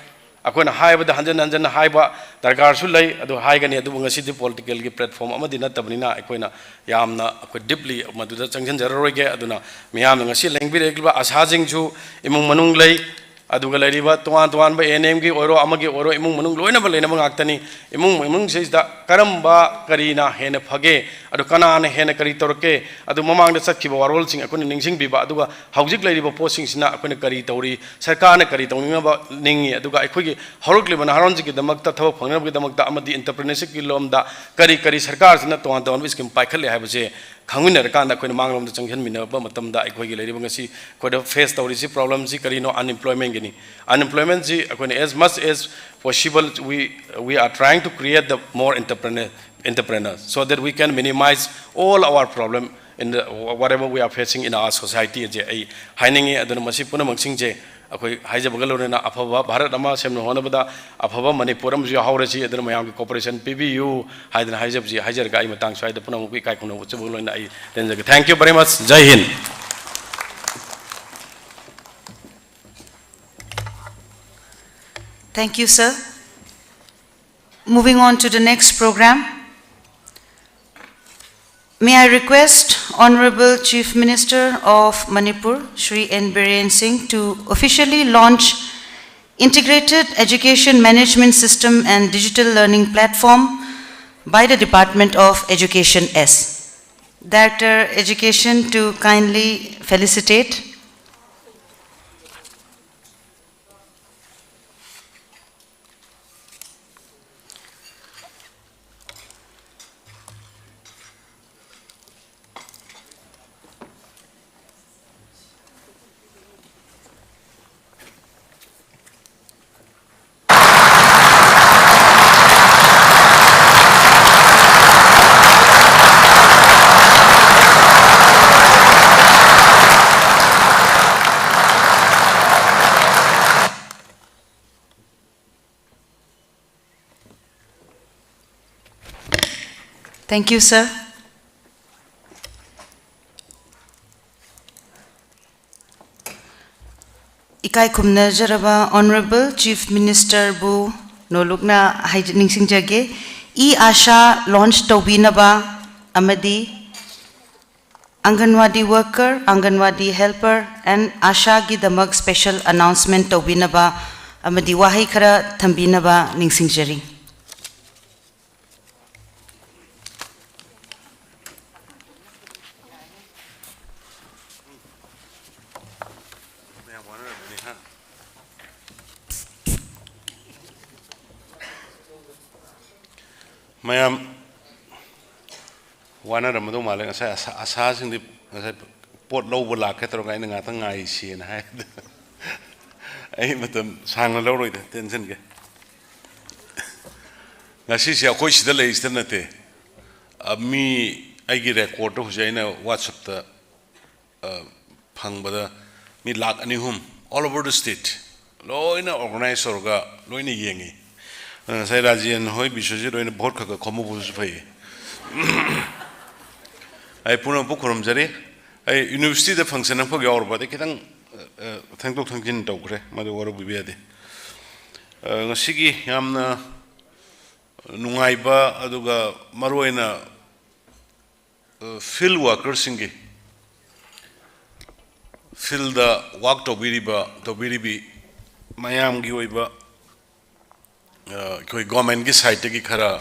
ꯑꯩꯈꯣꯏꯅ ꯍꯥꯏꯕꯗ ꯍꯟꯖꯟ ꯍꯟꯖꯟꯅ ꯍꯥꯏꯕ ꯗꯔꯀꯥꯔꯁꯨ ꯂꯩ, ꯑꯗꯨ ꯍꯥꯏꯒꯅꯤ꯫ ꯑꯗꯨꯕꯨ ꯉꯁꯤꯗꯤ politicalꯒꯤ platform ꯑꯃꯗꯤ ꯅꯠꯇꯕꯅꯤꯅ ꯑꯩꯈꯣꯏꯅ ꯌꯥꯝꯅ ꯑꯩꯈꯣꯏ deeply ꯃꯗꯨꯗ ꯆꯪꯁꯤꯟꯖꯔꯔꯣꯏꯒꯦ꯫ ꯑꯗꯨꯅ ꯃꯤꯌꯥꯝꯅ ꯉꯁꯤ ꯂꯦꯡꯕꯤꯔꯛꯂꯤꯕ ꯑꯁꯥꯁꯤꯡꯁꯨ, ꯏꯃꯨꯡ ꯃꯅꯨꯡ ꯂꯩ, ꯑꯗꯨꯒ ꯂꯩꯔꯤꯕ ꯇꯣꯉꯥꯟ ꯇꯣꯉꯥꯟꯕ ꯑꯦ ꯑꯦꯟ ꯑꯦꯝꯒꯤ ꯑꯣꯏꯔꯣ, ꯑꯃꯒꯤ ꯑꯣꯏꯔꯣ, ꯏꯃꯨꯡ ꯃꯅꯨꯡ ꯂꯣꯏꯅꯃꯛ ꯂꯩꯅꯕ ꯉꯥꯛꯇꯅꯤ꯫ ꯏꯃꯨꯡ ꯏꯃꯨꯡꯁꯤꯗ ꯀꯔꯝꯕ ꯀꯔꯤꯅ ꯍꯦꯟꯅ ꯐꯒꯦ, ꯑꯗꯨ ꯀꯅꯥꯅ ꯍꯦꯟꯅ ꯀꯔꯤ ꯇꯧꯔꯛꯀꯦ, ꯑꯗꯨ ꯃꯃꯥꯡꯗ ꯆꯠꯈꯤꯕ ꯋꯥꯔꯣꯜꯁꯤꯡ ꯑꯩꯈꯣꯏꯅ ꯅꯤꯡꯁꯤꯡꯕꯤꯕ, ꯑꯗꯨꯒ ꯍꯧꯖꯤꯛ ꯂꯩꯔꯤꯕ ꯄꯣꯠꯁꯤꯡꯁꯤꯅ ꯑꯩꯈꯣꯏꯅ ꯀꯔꯤ ꯇꯧꯔꯤ, ꯁꯔꯀꯥꯔꯅ ꯀꯔꯤ ꯇꯧꯅꯤꯡꯅꯕ ꯅꯤꯡꯉꯤ, ꯑꯗꯨꯒ ꯑꯩꯈꯣꯏꯒꯤ ꯍꯧꯔꯛꯂꯤꯕ ꯅꯍꯥꯔꯣꯟꯁꯤꯡꯒꯤꯗꯃꯛꯇ ꯊꯕꯛ ꯐꯪꯅꯕꯒꯤꯗꯃꯛꯇ ꯑꯃꯗꯤ ꯏꯟꯇꯔꯄ꯭ꯔꯤꯅꯔꯁꯤꯞꯀꯤ ꯂꯣꯝꯗ ꯀꯔꯤ ꯀꯔꯤ ꯁꯔꯀꯥꯔꯁꯤꯅ ꯇꯣꯉꯥꯟ ꯇꯣꯉꯥꯟꯕ ꯁ꯭ꯀꯤꯝ ꯄꯥꯏꯈꯠꯂꯦ ꯍꯥꯏꯕꯁꯦ ꯈꯪꯃꯤꯟꯅꯔꯀꯥꯟꯗ ꯑꯩꯈꯣꯏꯅ ꯃꯥꯡꯂꯣꯝꯗ ꯆꯪꯁꯤꯟꯃꯤꯟꯅꯕ ꯃꯇꯝꯗ ꯑꯩꯈꯣꯏꯒꯤ ꯂꯩꯔꯤꯕ ꯉꯁꯤ ꯑꯩꯈꯣꯏꯗ ꯐꯦꯁ ꯇꯧꯔꯤꯁꯤ ꯄ꯭ꯔꯣꯕ꯭ꯂꯦꯝꯁꯤ ꯀꯔꯤꯅꯣ? ꯑꯟꯏꯝꯄ꯭ꯂꯣꯏꯃꯦꯟꯒꯤꯅꯤ꯫ ꯑꯟꯏꯝꯄ꯭ꯂꯣꯏꯃꯦꯟꯁꯤ ꯑꯩꯈꯣꯏꯅ as much as possible we we are trying to create the more entrepreneur entrepreneurs so that we can minimize all our problem in the whatever we are facing in our society ꯑꯁꯦ ꯑꯩ ꯍꯥꯏꯅꯤꯡꯉꯤ꯫ ꯑꯗꯨꯅ ꯃꯁꯤ ꯄꯨꯝꯅꯃꯛꯁꯤꯡꯁꯦ ꯑꯩꯈꯣꯏ ꯍꯥꯏꯖꯕꯒ ꯂꯣꯏꯅꯅ ꯑꯐꯕ ꯚꯥꯔꯠ ꯑꯃ ꯁꯦꯝꯅ ꯍꯣꯠꯅꯕꯗ ꯑꯐꯕ ꯃꯅꯤꯄꯨꯔ ꯑꯃꯁꯨ ꯌꯥꯎꯍꯧꯔꯁꯤ꯫ ꯑꯗꯨꯅ ꯃꯌꯥꯝꯒꯤ ꯀꯣꯑꯣꯄꯔꯦꯁꯟ ꯄꯤꯕꯤꯌꯨ ꯍꯥꯏꯗꯅ ꯍꯥꯏꯖꯕꯁꯤ ꯍꯥꯏꯖꯔꯒ ꯑꯩ ꯃꯇꯥꯡ ꯁ꯭ꯋꯥꯏꯗ ꯄꯨꯝꯅꯃꯛꯄꯨ ꯏꯀꯥꯏ ꯈꯨꯝꯅꯕ ꯎꯠꯆꯕꯒ ꯂꯣꯏꯅꯅ ꯑꯩ ꯇꯦꯟꯖꯒꯦ꯫ Thank you very much. Jai Hind. Thank you, sir. Moving on to the next program, may I request Honorable Chief Minister of Manipur, Shri N Biren Singh, to officially launch Integrated Education Management System and Digital Learning Platform by the Department of Education S. Director Education to kindly felicitate. Thank you, sir. ꯏꯀꯥꯏ ꯈꯨꯝꯅꯖꯔꯕ Honorable Chief Ministerꯕꯨ ꯅꯣꯂꯨꯛꯅ ꯍꯥꯏꯖ- ꯅꯤꯡꯁꯤꯡꯖꯒꯦ꯫ E-ASHA launch ꯇꯧꯕꯤꯅꯕ ꯑꯃꯗꯤ ꯑꯪꯒꯟꯋꯥꯗꯤ worker, ꯑꯪꯒꯟꯋꯥꯗꯤ helper and ꯑꯥꯁꯥꯒꯤꯗꯃꯛ special ꯑꯅꯥꯎꯟꯁꯃꯦꯟꯠ ꯇꯧꯕꯤꯅꯕ ꯑꯃꯗꯤ ꯋꯥꯍꯩ ꯈꯔ ꯊꯝꯕꯤꯅꯕ ꯅꯤꯡꯁꯤꯡꯖꯔꯤ꯫ ꯃꯌꯥꯝ ꯋꯥꯅꯔꯝꯃꯗꯧ ꯃꯥꯜꯂꯦ꯫ ꯉꯁꯥꯏ ꯑꯁꯥ-, ꯑꯁꯥꯁꯤꯡꯗꯤ ꯉꯁꯥꯏ ꯄꯣꯠ ꯂꯧꯕ ꯂꯥꯛꯀꯦ ꯇꯧꯔꯒ ꯑꯩꯅ ꯉꯥꯛꯇꯪ ꯉꯥꯏꯁꯤꯅ ꯍꯥꯏ꯫ ꯑꯩ ꯃꯇꯝ ꯁꯥꯡꯅ ꯂꯧꯔꯣꯏꯗ, ꯇꯦꯟꯁꯟꯒꯦ꯫ ꯉꯁꯤꯁꯦ ꯑꯩꯈꯣꯏ ꯁꯤꯗ ꯂꯩꯔꯤꯁꯤꯗ ꯅꯠꯇꯦ, ꯑ, ꯃꯤ ꯑꯩꯒꯤ ꯔꯦꯀꯣꯔꯠꯇ ꯍꯧꯖꯤꯛ ꯑꯩꯅ WhatsApp-ꯇ, ꯑ, ꯐꯪꯕꯗ ꯃꯤ ꯂꯥꯛ ꯑꯅꯤ ꯑꯍꯨꯝ, all over the state, ꯂꯣꯏꯅ organize ꯇꯧꯔꯒ ꯂꯣꯏꯅ ꯌꯦꯡꯉꯤ꯫ ꯑ, ꯉꯁꯥꯏ ꯔꯥꯖꯦꯟ ꯍꯣꯏ, ꯕꯤꯁ꯭ꯋꯖꯤꯠ ꯍꯣꯏꯅ ꯚꯣꯠ ꯈꯔ ꯈꯔ ꯈꯣꯝꯃꯨꯕꯁꯨ ꯐꯩ꯫ ꯑꯩ ꯄꯨꯝꯅꯃꯛꯄꯨ ꯈꯨꯔꯨꯝꯖꯔꯤ꯫ ꯑꯩ university-ꯗ function ꯑꯃꯈꯛ ꯌꯥꯎꯔꯨꯕ, ꯑꯗꯩ ꯈꯤꯇꯪ, ꯑ, ꯊꯦꯡꯗꯣꯛ ꯊꯦꯡꯖꯤꯟ ꯇꯧꯈ꯭ꯔꯦ, ꯃꯗꯨ ꯋꯥꯔꯧꯕꯤꯕ ꯌꯥꯗꯦ꯫ ꯑ, ꯉꯁꯤꯒꯤ ꯌꯥꯝꯅ ꯅꯨꯡꯉꯥꯏꯕ, ꯑꯗꯨꯒ ꯃꯔꯨꯑꯣꯏꯅ, ꯑ, field worker-ꯁꯤꯡꯒꯤ, field-ꯗ work ꯇꯧꯕꯤꯔꯤꯕ, ꯇꯧꯕꯤꯔꯤꯕꯤ ꯃꯌꯥꯝꯒꯤ ꯑꯣꯏꯕ, ꯑ, ꯑꯩꯈꯣꯏ government-ꯀꯤ side-ꯇꯒꯤ ꯈꯔ,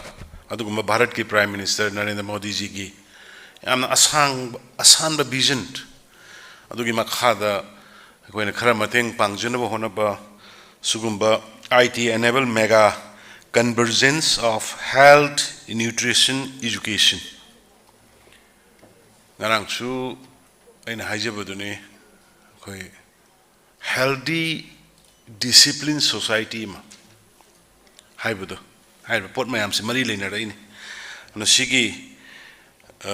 ꯑꯗꯨꯒꯨꯝꯕ ꯚꯥꯔꯠꯀꯤ Prime Minister ꯅꯔꯦꯟꯗ꯭ꯔ ꯃꯣꯗꯤꯖꯤꯒꯤ ꯌꯥꯝꯅ ꯑꯁꯥꯡꯕ, ꯑꯁꯥꯟꯕ vision, ꯑꯗꯨꯒꯤ ꯃꯈꯥꯗ ꯑꯩꯈꯣꯏꯅ ꯈꯔ ꯃꯇꯦꯡ ꯄꯥꯡꯖꯅꯕ ꯍꯣꯠꯅꯕ ꯁꯤꯒꯨꯝꯕ I T enable mega convergence of health, nutrition, education꯫ ꯉꯔꯥꯡꯁꯨ ꯑꯩꯅ ꯍꯥꯏꯖꯕꯗꯨꯅꯤ, ꯑꯩꯈꯣꯏ healthy, disciplined society ꯑꯃ ꯍꯥꯏꯕꯗꯣ, ꯍꯥꯏꯔꯤꯕ ꯄꯣꯠ ꯃꯌꯥꯝꯁꯦ ꯃꯔꯤ ꯂꯩꯅꯔꯛꯏꯅꯤ꯫ ꯑꯗꯨꯅ ꯁꯤꯒꯤ, ꯑ,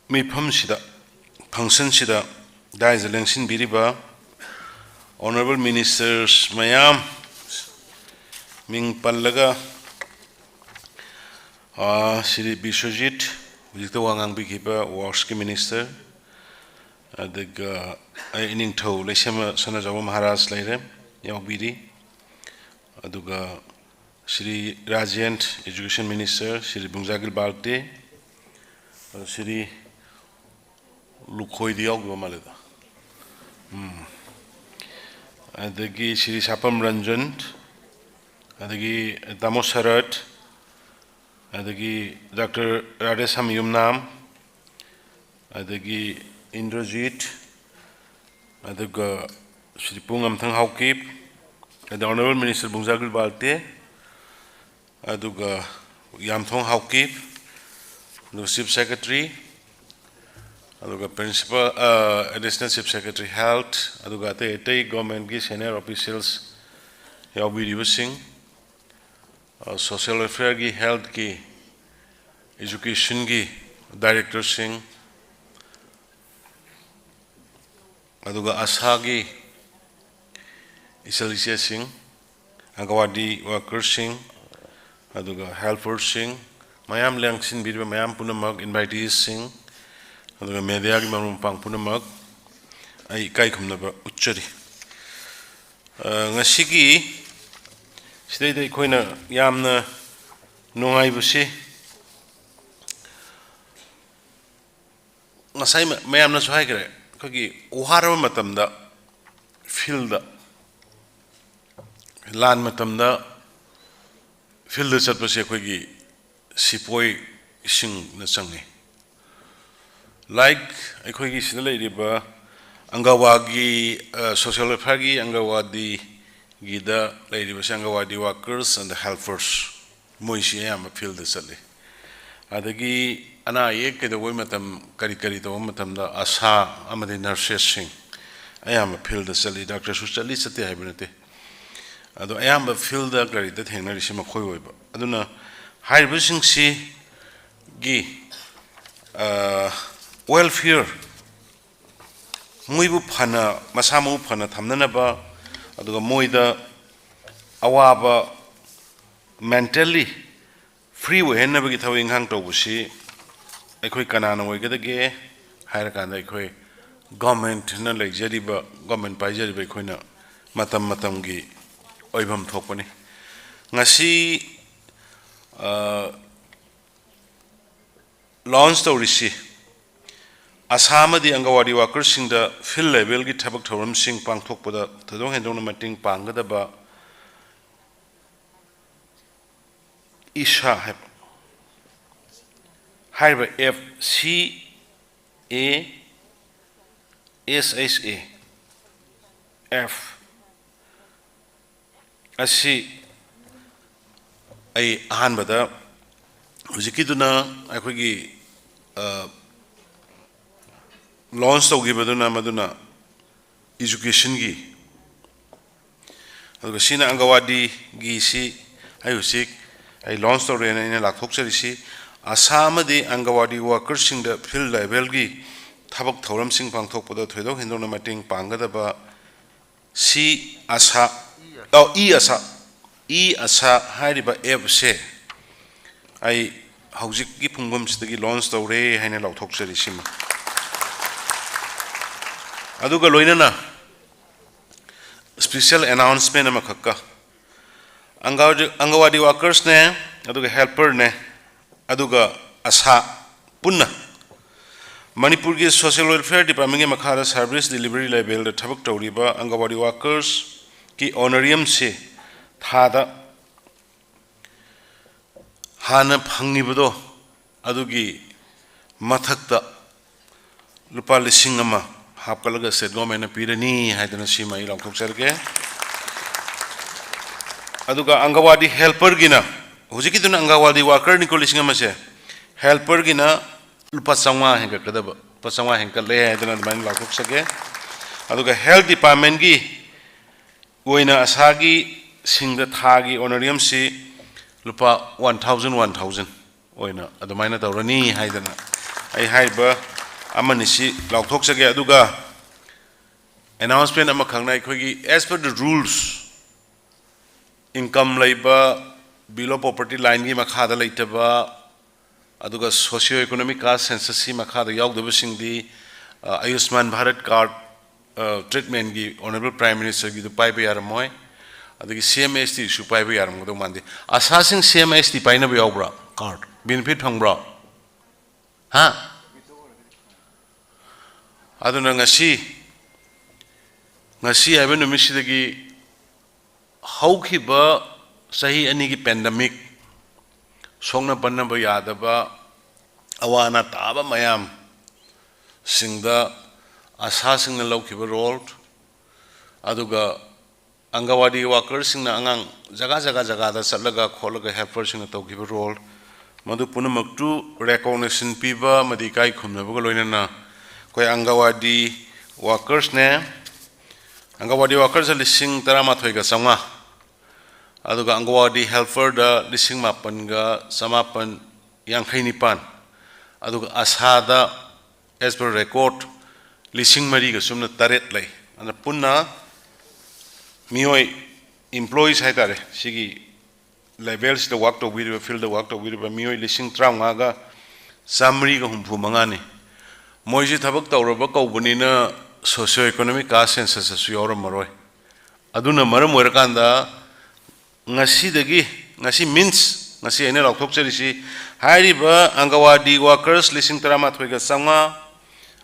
ꯃꯤꯐꯝꯁꯤꯗ, function-ꯁꯤꯗ ꯗꯥꯏꯁꯇ ꯂꯦꯡꯁꯤꯟꯕꯤꯔꯤꯕ honourable ministers ꯃꯌꯥꯝ, ꯃꯤꯡ ꯄꯜꯂꯒ, ꯑ, ꯁ꯭ꯔꯤ ꯕꯤꯁ꯭ꯋꯖꯤꯠ, ꯍꯧꯖꯤꯛꯇ ꯋꯥ ꯉꯥꯡꯕꯤꯈꯤꯕ Works-ꯀꯤ Minister, ꯑꯗꯨꯒ ꯑꯩ ꯏꯅꯤꯡꯊꯧ ꯂꯩꯁꯦꯝꯕ ꯁꯅꯥꯖꯥꯎꯕ ꯃꯍꯥꯔꯥꯖ ꯂꯩꯔꯦ, ꯌꯥꯎꯕꯤꯔꯤ꯫ ꯑꯗꯨꯒ ꯁ꯭ꯔꯤ ꯔꯥꯖꯦꯟ, Education Minister, ꯁ꯭ꯔꯤ ꯕꯨꯡꯖꯥꯒꯤꯜ ꯕꯥꯜꯇꯦ, ꯑꯗꯨ ꯁ꯭ꯔꯤ ꯂꯨꯈꯣꯏꯗꯤ ꯌꯥꯎꯗꯕ ꯃꯥꯜꯂꯦꯗ꯫ ꯎꯝ꯫ ꯑꯗꯒꯤ ꯁ꯭ꯔꯤ ꯁꯥꯄꯝ ꯔꯟꯖꯟ, ꯑꯗꯒꯤ ꯇꯥꯃꯣ ꯁꯔꯠ, ꯑꯗꯒꯤ ꯗꯥꯛꯇꯔ ꯔꯥꯙꯦꯁ꯭ꯌꯥꯝ ꯌꯨꯝꯅꯥꯝ, ꯑꯗꯒꯤ ꯏꯟꯗ꯭ꯔꯖꯤꯠ, ꯑꯗꯨꯒ ꯁ꯭ꯔꯤ ꯄꯨꯡꯉꯝꯊꯪ ꯍꯥꯎꯀꯤꯞ, ꯑꯗ Honourable Minister ꯕꯨꯡꯖꯥꯒꯤꯜ ꯕꯥꯜꯇꯦ, ꯑꯗꯨꯒ ꯌꯥꯝꯊꯣꯡ ꯍꯥꯎꯀꯤꯞ, ꯑꯗꯨꯒ Chief Secretary, ꯑꯗꯨꯒ Principal, ꯑ, Additional Chief Secretary Health, ꯑꯗꯨꯒ ꯑꯇꯩ ꯑꯇꯩ government ꯀꯤ senior officials ꯌꯥꯎꯕꯤꯔꯤꯕꯁꯤꯡ, ꯑ, Social Welfare ꯒꯤ, Health ꯀꯤ, Education ꯒꯤ director ꯁꯤꯡ, ꯑꯗꯨꯒ ASHA ꯒꯤ ꯏꯆꯜ ꯏꯆꯦꯁꯤꯡ, ꯑꯪꯒꯋꯥꯗꯤ worker ꯁꯤꯡ, ꯑꯗꯨꯒ helper ꯁꯤꯡ, ꯃꯌꯥꯝ ꯂꯦꯡꯁꯤꯟꯕꯤꯔꯤꯕ ꯃꯌꯥꯝ ꯄꯨꯝꯅꯃꯛ, invitees ꯁꯤꯡ, ꯑꯗꯨꯒ media ꯒꯤ ꯃꯔꯨꯞ ꯃꯄꯥꯡ ꯄꯨꯝꯅꯃꯛ ꯑꯩ ꯏꯀꯥꯏ ꯈꯨꯝꯅꯕ ꯎꯠꯆꯔꯤ꯫ ꯑ, ꯉꯁꯤꯒꯤ ꯁꯤꯗꯩꯗ ꯑꯩꯈꯣꯏꯅ ꯌꯥꯝꯅ ꯅꯨꯡꯉꯥꯏꯕꯁꯤ, ꯉꯁꯥꯏ ꯃ-, ꯃꯌꯥꯝꯅꯁꯨ ꯍꯥꯏꯈ꯭ꯔꯦ, ꯑꯩꯈꯣꯏꯒꯤ ꯋꯥꯔꯕ ꯃꯇꯝꯗ field ꯗ, ꯂꯥꯟ ꯃꯇꯝꯗ field ꯗ ꯆꯠꯄꯁꯦ ꯑꯩꯈꯣꯏꯒꯤ ꯁꯤꯄꯣꯏꯁꯤꯡꯅ ꯆꯪꯉꯤ꯫ Like ꯑꯩꯈꯣꯏꯒꯤ ꯁꯤꯗ ꯂꯩꯔꯤꯕ ꯑꯪꯒꯋꯥꯗꯤ, ꯑ, Social Welfare ꯒꯤ ꯑꯪꯒꯋꯥꯗꯤꯒꯤꯗ ꯂꯩꯔꯤꯕꯁꯦ ꯑꯪꯒꯋꯥꯗꯤ workers and helpers, ꯃꯣꯏꯁꯤ ꯑꯌꯥꯝꯕ field ꯗ ꯆꯠꯂꯤ꯫ ꯑꯗꯒꯤ ꯑꯅꯥ ꯑꯌꯦꯛ ꯀꯩꯗꯧꯕꯩ ꯃꯇꯝ, ꯀꯔꯤ ꯀꯔꯤ ꯇꯧꯕ ꯃꯇꯝꯗ ASHA ꯑꯃꯗꯤ nurses ꯁꯤꯡ ꯑꯌꯥꯝꯕ field ꯗ ꯆꯠꯂꯤ꯫ Doctor ꯁꯨ ꯆꯠꯂꯤ, ꯆꯠꯇꯦ ꯍꯥꯏꯕ ꯅꯠꯇꯦ꯫ ꯑꯗꯣ ꯑꯌꯥꯝꯕ field ꯗ ꯀꯔꯤꯗ ꯊꯦꯡꯅꯔꯤꯁꯤ ꯃꯈꯣꯏ ꯑꯣꯏꯕ꯫ ꯑꯗꯨꯅ ꯍꯥꯏꯔꯤꯕꯁꯤꯡꯁꯤꯒꯤ, ꯑ, welfare, ꯃꯣꯏꯕꯨ ꯐꯅ, ꯃꯁꯥ ꯃꯎ ꯐꯅ ꯊꯝꯅꯅꯕ, ꯑꯗꯨꯒ ꯃꯣꯏꯗ ꯑꯋꯥꯕ, mentally free ꯑꯣꯏꯍꯟꯅꯕꯒꯤ ꯊꯕꯛ ꯏꯪꯈꯥꯡ ꯇꯧꯕꯁꯤ ꯑꯩꯈꯣꯏ ꯀꯅꯥꯅ ꯑꯣꯏꯒꯗꯒꯦ ꯍꯥꯏꯔꯀꯥꯟꯗ, ꯑꯩꯈꯣꯏ government ꯅ ꯂꯩꯖꯔꯤꯕ, government ꯄꯥꯏꯖꯔꯤꯕ ꯑꯩꯈꯣꯏꯅ ꯃꯇꯝ ꯃꯇꯝꯒꯤ ꯑꯣꯏꯐꯝ ꯊꯣꯛꯄꯅꯤ꯫ ꯉꯁꯤ, ꯑ, launch ꯇꯧꯔꯤꯁꯤ ꯑꯁꯥ ꯑꯃꯗꯤ ꯑꯪꯒꯋꯥꯗꯤ ꯋꯥꯀꯔꯁꯤꯡꯗ ꯐꯤꯜꯗ ꯂꯦꯚꯦꯜꯒꯤ ꯊꯕꯛ ꯊꯧꯔꯝꯁꯤꯡ ꯄꯥꯡꯊꯣꯛꯄꯗ ꯊꯣꯏꯗꯣꯛ ꯍꯦꯟꯗꯣꯛꯅ ꯃꯇꯦꯡ ꯄꯥꯡꯒꯗꯕ ꯏꯁꯥ ꯍꯥꯏꯕ, ꯍꯥꯏꯔꯤꯕ F C A S H A F ꯑꯁꯤ ꯑꯩ ꯑꯍꯥꯟꯕꯗ ꯍꯧꯖꯤꯛꯀꯤꯗꯨꯅ ꯑꯩꯈꯣꯏꯒꯤ, ꯑ, ꯂꯣꯟꯆ ꯇꯧꯈꯤꯕꯗꯨꯅ ꯃꯗꯨꯅ ꯏꯖꯨꯀꯦꯁꯟꯒꯤ, ꯑꯗꯨꯒ ꯁꯤꯅ ꯑꯪꯒꯋꯥꯗꯤꯒꯤ ꯁꯤ ꯑꯩ ꯍꯧꯖꯤꯛ ꯑꯩ ꯂꯣꯟꯆ ꯇꯧꯔꯦꯅ ꯑꯩꯅ ꯂꯥꯎꯊꯣꯛꯆꯔꯤꯁꯤ꯫ ꯑꯁꯥ ꯑꯃꯗꯤ ꯑꯪꯒꯋꯥꯗꯤ ꯋꯥꯀꯔꯁꯤꯡꯗ ꯐꯤꯜꯗ ꯂꯦꯚꯦꯜꯒꯤ ꯊꯕꯛ ꯊꯧꯔꯝꯁꯤꯡ ꯄꯥꯡꯊꯣꯛꯄꯗ ꯊꯣꯏꯗꯣꯛ ꯍꯦꯟꯗꯣꯛꯅ ꯃꯇꯦꯡ ꯄꯥꯡꯒꯗꯕ ꯁꯤ ꯑꯁꯥ, ꯑꯣ, ꯏ ꯑꯁꯥ, ꯏ ꯑꯁꯥ ꯍꯥꯏꯔꯤꯕ ꯑꯦꯞꯁꯦ ꯑꯩ ꯍꯧꯖꯤꯛꯀꯤ ꯄꯨꯡꯐꯝꯁꯤꯗꯒꯤ ꯂꯣꯟꯆ ꯇꯧꯔꯦ ꯍꯥꯏꯅ ꯂꯥꯎꯊꯣꯛꯆꯔꯤ ꯁꯤꯃ꯫ ꯑꯗꯨꯒ ꯂꯣꯏꯅꯅ ꯁ꯭ꯄꯤꯁꯦꯜ ꯑꯦꯅꯥꯎꯟꯁꯃꯦꯟ ꯑꯃꯈꯛꯀ, ꯑꯪꯒꯋꯥꯗꯤ, ꯑꯪꯒꯋꯥꯗꯤ ꯋꯥꯀꯔꯁꯅꯦ, ꯑꯗꯨꯒ ꯍꯦꯜꯄꯔꯅꯦ, ꯑꯗꯨꯒ ꯑꯁꯥ ꯄꯨꯟꯅ ꯃꯅꯤꯄꯨꯔꯒꯤ ꯁꯣꯁꯤꯌꯦꯜ ꯋꯦꯜꯐꯤꯌꯔ ꯗꯤꯄꯥꯔꯠꯃꯦꯟꯒꯤ ꯃꯈꯥꯗ ꯁꯔꯚꯤꯁ ꯗꯤꯂꯤꯚꯔꯤ ꯂꯦꯚꯦꯜꯗ ꯊꯕꯛ ꯇꯧꯔꯤꯕ ꯑꯪꯒꯋꯥꯗꯤ ꯋꯥꯀꯔꯁꯀꯤ ꯑꯣꯅꯔꯤꯌꯝꯁꯤ ꯊꯥꯗ ꯍꯥꯟꯅ ꯐꯪꯉꯤꯕꯗꯣ ꯑꯗꯨꯒꯤ ꯃꯊꯛꯇ ꯂꯨꯄꯥ ꯂꯤꯁꯤꯡ ꯑꯃ ꯍꯥꯞꯀꯠꯂꯒ ꯁ꯭ꯇꯦꯠ ꯒꯣꯔꯃꯦꯟꯅ ꯄꯤꯔꯅꯤ ꯍꯥꯏꯗꯅ ꯁꯤꯃ ꯑꯩ ꯂꯥꯎꯊꯣꯛꯆꯔꯒꯦ꯫ ꯑꯗꯨꯒ ꯑꯪꯒꯋꯥꯗꯤ ꯍꯦꯜꯄꯔꯒꯤꯅ, ꯍꯧꯖꯤꯛꯀꯤꯗꯨꯅ ꯑꯪꯒꯋꯥꯗꯤ ꯋꯥꯀꯔꯅꯤꯀꯣ, ꯂꯤꯁꯤꯡ ꯑꯃꯁꯦ, ꯍꯦꯜꯄꯔꯒꯤꯅ ꯂꯨꯄꯥ ꯆꯥꯝꯃꯉꯥ ꯍꯦꯟꯒꯠꯀꯗꯕ, ꯂꯨꯄꯥ ꯆꯥꯝꯃꯉꯥ ꯍꯦꯟꯒꯠꯂꯦ ꯍꯥꯏꯗꯅ ꯑꯗꯨꯃꯥꯏꯅ ꯂꯥꯎꯊꯣꯛꯆꯒꯦ꯫ ꯑꯗꯨꯒ ꯍꯦꯜꯊ ꯗꯤꯄꯥꯔꯠꯃꯦꯟꯒꯤ ꯑꯣꯏꯅ ꯑꯁꯥꯒꯤ ꯁꯤꯡꯗ ꯊꯥꯒꯤ ꯑꯣꯅꯔꯤꯌꯝꯁꯤ ꯂꯨꯄꯥ ꯋꯥꯟ ꯊꯥꯎꯖꯟ, ꯋꯥꯟ ꯊꯥꯎꯖꯟ ꯑꯣꯏꯅ ꯑꯗꯨꯃꯥꯏꯅ ꯇꯧꯔꯅꯤ ꯍꯥꯏꯗꯅ ꯑꯩ ꯍꯥꯏꯔꯤꯕ ꯑꯃꯅꯤ ꯁꯤ ꯂꯥꯎꯊꯣꯛꯆꯒꯦ꯫ ꯑꯗꯨꯒ ꯑꯦꯅꯥꯎꯟꯁꯃꯦꯟ ꯑꯃꯈꯛꯅ, ꯑꯩꯈꯣꯏꯒꯤ as per the rules, income ꯂꯩꯕ, below poverty ꯂꯥꯏꯟꯒꯤ ꯃꯈꯥꯗ ꯂꯩꯇꯕ, ꯑꯗꯨꯒ ꯁꯣꯁꯤꯌꯣ ꯏꯀꯣꯅꯣꯃꯤꯛ ꯀꯥꯁ ꯁꯦꯟꯁꯁꯀꯤ ꯃꯈꯥꯗ ꯌꯥꯎꯗꯕꯁꯤꯡꯗꯤ, ꯑ, ꯑꯌꯨꯁꯃꯥꯟ ꯚꯥꯔꯠ ꯀꯥꯔꯗ, ꯑ, ꯇ꯭ꯔꯤꯠꯃꯦꯟꯒꯤ ꯑꯣꯅꯔꯦꯕꯜ ꯄ꯭ꯔꯥꯏꯝ ꯃꯤꯅꯤꯁꯇꯔꯒꯤꯗꯨ ꯄꯥꯏꯕ ꯌꯥꯔꯝꯃꯣꯏ, ꯑꯗꯒꯤ ꯁꯤ ꯑꯦꯝ ꯑꯦꯁ ꯇꯤꯁꯨ ꯄꯥꯏꯕ ꯌꯥꯔꯝꯒꯗꯧ ꯃꯥꯟꯗꯦ꯫ ꯑꯁꯥꯁꯤꯡ ꯁꯤ ꯑꯦꯝ ꯑꯦꯁ ꯇꯤ ꯄꯥꯏꯅꯕ ꯌꯥꯎꯕ꯭ꯔꯥ? ꯀꯥꯔꯗ ꯕꯦꯅꯤꯐꯤꯠ ꯐꯪꯕ꯭ꯔꯣ? ꯍꯥ? ꯑꯗꯨꯅ ꯉꯁꯤ, ꯉꯁꯤ ꯍꯥꯏꯕ ꯅꯨꯃꯤꯠꯁꯤꯗꯒꯤ ꯍꯧꯈꯤꯕ ꯆꯍꯤ ꯑꯅꯤꯒꯤ pandemic, ꯁꯣꯛꯅ ꯄꯟꯅꯕ ꯌꯥꯗꯕ ꯑꯋꯥ ꯑꯅꯥ ꯇꯥꯕ ꯃꯌꯥꯝꯁꯤꯡꯗ ꯑꯁꯥꯁꯤꯡꯅ ꯂꯧꯈꯤꯕ role, ꯑꯗꯨꯒ ꯑꯪꯒꯋꯥꯗꯤ workerꯁꯤꯡꯅ ꯑꯉꯥꯡ ꯖꯒꯥ ꯖꯒꯥ ꯖꯒꯥꯗ ꯆꯠꯂꯒ ꯈꯣꯠꯂꯒ helperꯁꯤꯡꯅ ꯇꯧꯈꯤꯕ role, ꯃꯗꯨ ꯄꯨꯝꯅꯃꯛꯇꯨ recognition ꯄꯤꯕ ꯑꯃꯗꯤ ꯏꯀꯥꯏ ꯈꯨꯝꯅꯕꯒ ꯂꯣꯏꯅꯅ ꯑꯩꯈꯣꯏ ꯑꯪꯒꯋꯥꯗꯤ workersꯅꯦ, ꯑꯪꯒꯋꯥꯗꯤ workersꯇ ꯂꯤꯁꯤꯡ ꯇꯔꯥꯃꯥꯊꯣꯏꯒ ꯆꯥꯝꯃꯉꯥ, ꯑꯗꯨꯒ ꯑꯪꯒꯋꯥꯗꯤ helperꯗ ꯂꯤꯁꯤꯡ ꯃꯥꯄꯟꯒ ꯆꯃꯥꯄꯟ ꯌꯥꯡꯈꯩ ꯅꯤꯄꯥꯟ, ꯑꯗꯨꯒ ꯑꯁꯥꯗ as per record ꯂꯤꯁꯤꯡ ꯃꯔꯤꯒ ꯁꯨꯞꯅ ꯇꯔꯦꯠ ꯂꯩ꯫ ꯑꯗꯨꯅ ꯄꯨꯟꯅ ꯃꯤꯑꯣꯏ, employees ꯍꯥꯏꯇꯥꯔꯦ, ꯁꯤꯒꯤ levelꯁꯤꯗ work ꯇꯧꯕꯤꯔꯤꯕ, fieldꯇ work ꯇꯧꯕꯤꯔꯤꯕ ꯃꯤꯑꯣꯏ ꯂꯤꯁꯤꯡ ꯇꯔꯥꯃꯉꯥꯒ ꯆꯥꯃꯔꯤꯒ ꯍꯨꯝꯐꯨ ꯃꯉꯥꯅꯤ꯫ ꯃꯣꯏꯁꯤ ꯊꯕꯛ ꯇꯧꯔꯕ ꯀꯧꯕꯅꯤꯅ socio economic caste censusꯇꯁꯨ ꯌꯥꯎꯔꯝꯃꯔꯣꯏ꯫ ꯑꯗꯨꯅ ꯃꯔꯝ ꯑꯣꯏꯔꯀꯥꯟꯗ ꯉꯁꯤꯗꯒꯤ, ꯉꯁꯤ means, ꯉꯁꯤ ꯑꯩꯅ ꯂꯥꯎꯊꯣꯛꯆꯔꯤꯁꯤ, ꯍꯥꯏꯔꯤꯕ ꯑꯪꯒꯋꯥꯗꯤ workers ꯂꯤꯁꯤꯡ ꯇꯔꯥꯃꯥꯊꯣꯏꯒ ꯆꯥꯝꯃꯉꯥ,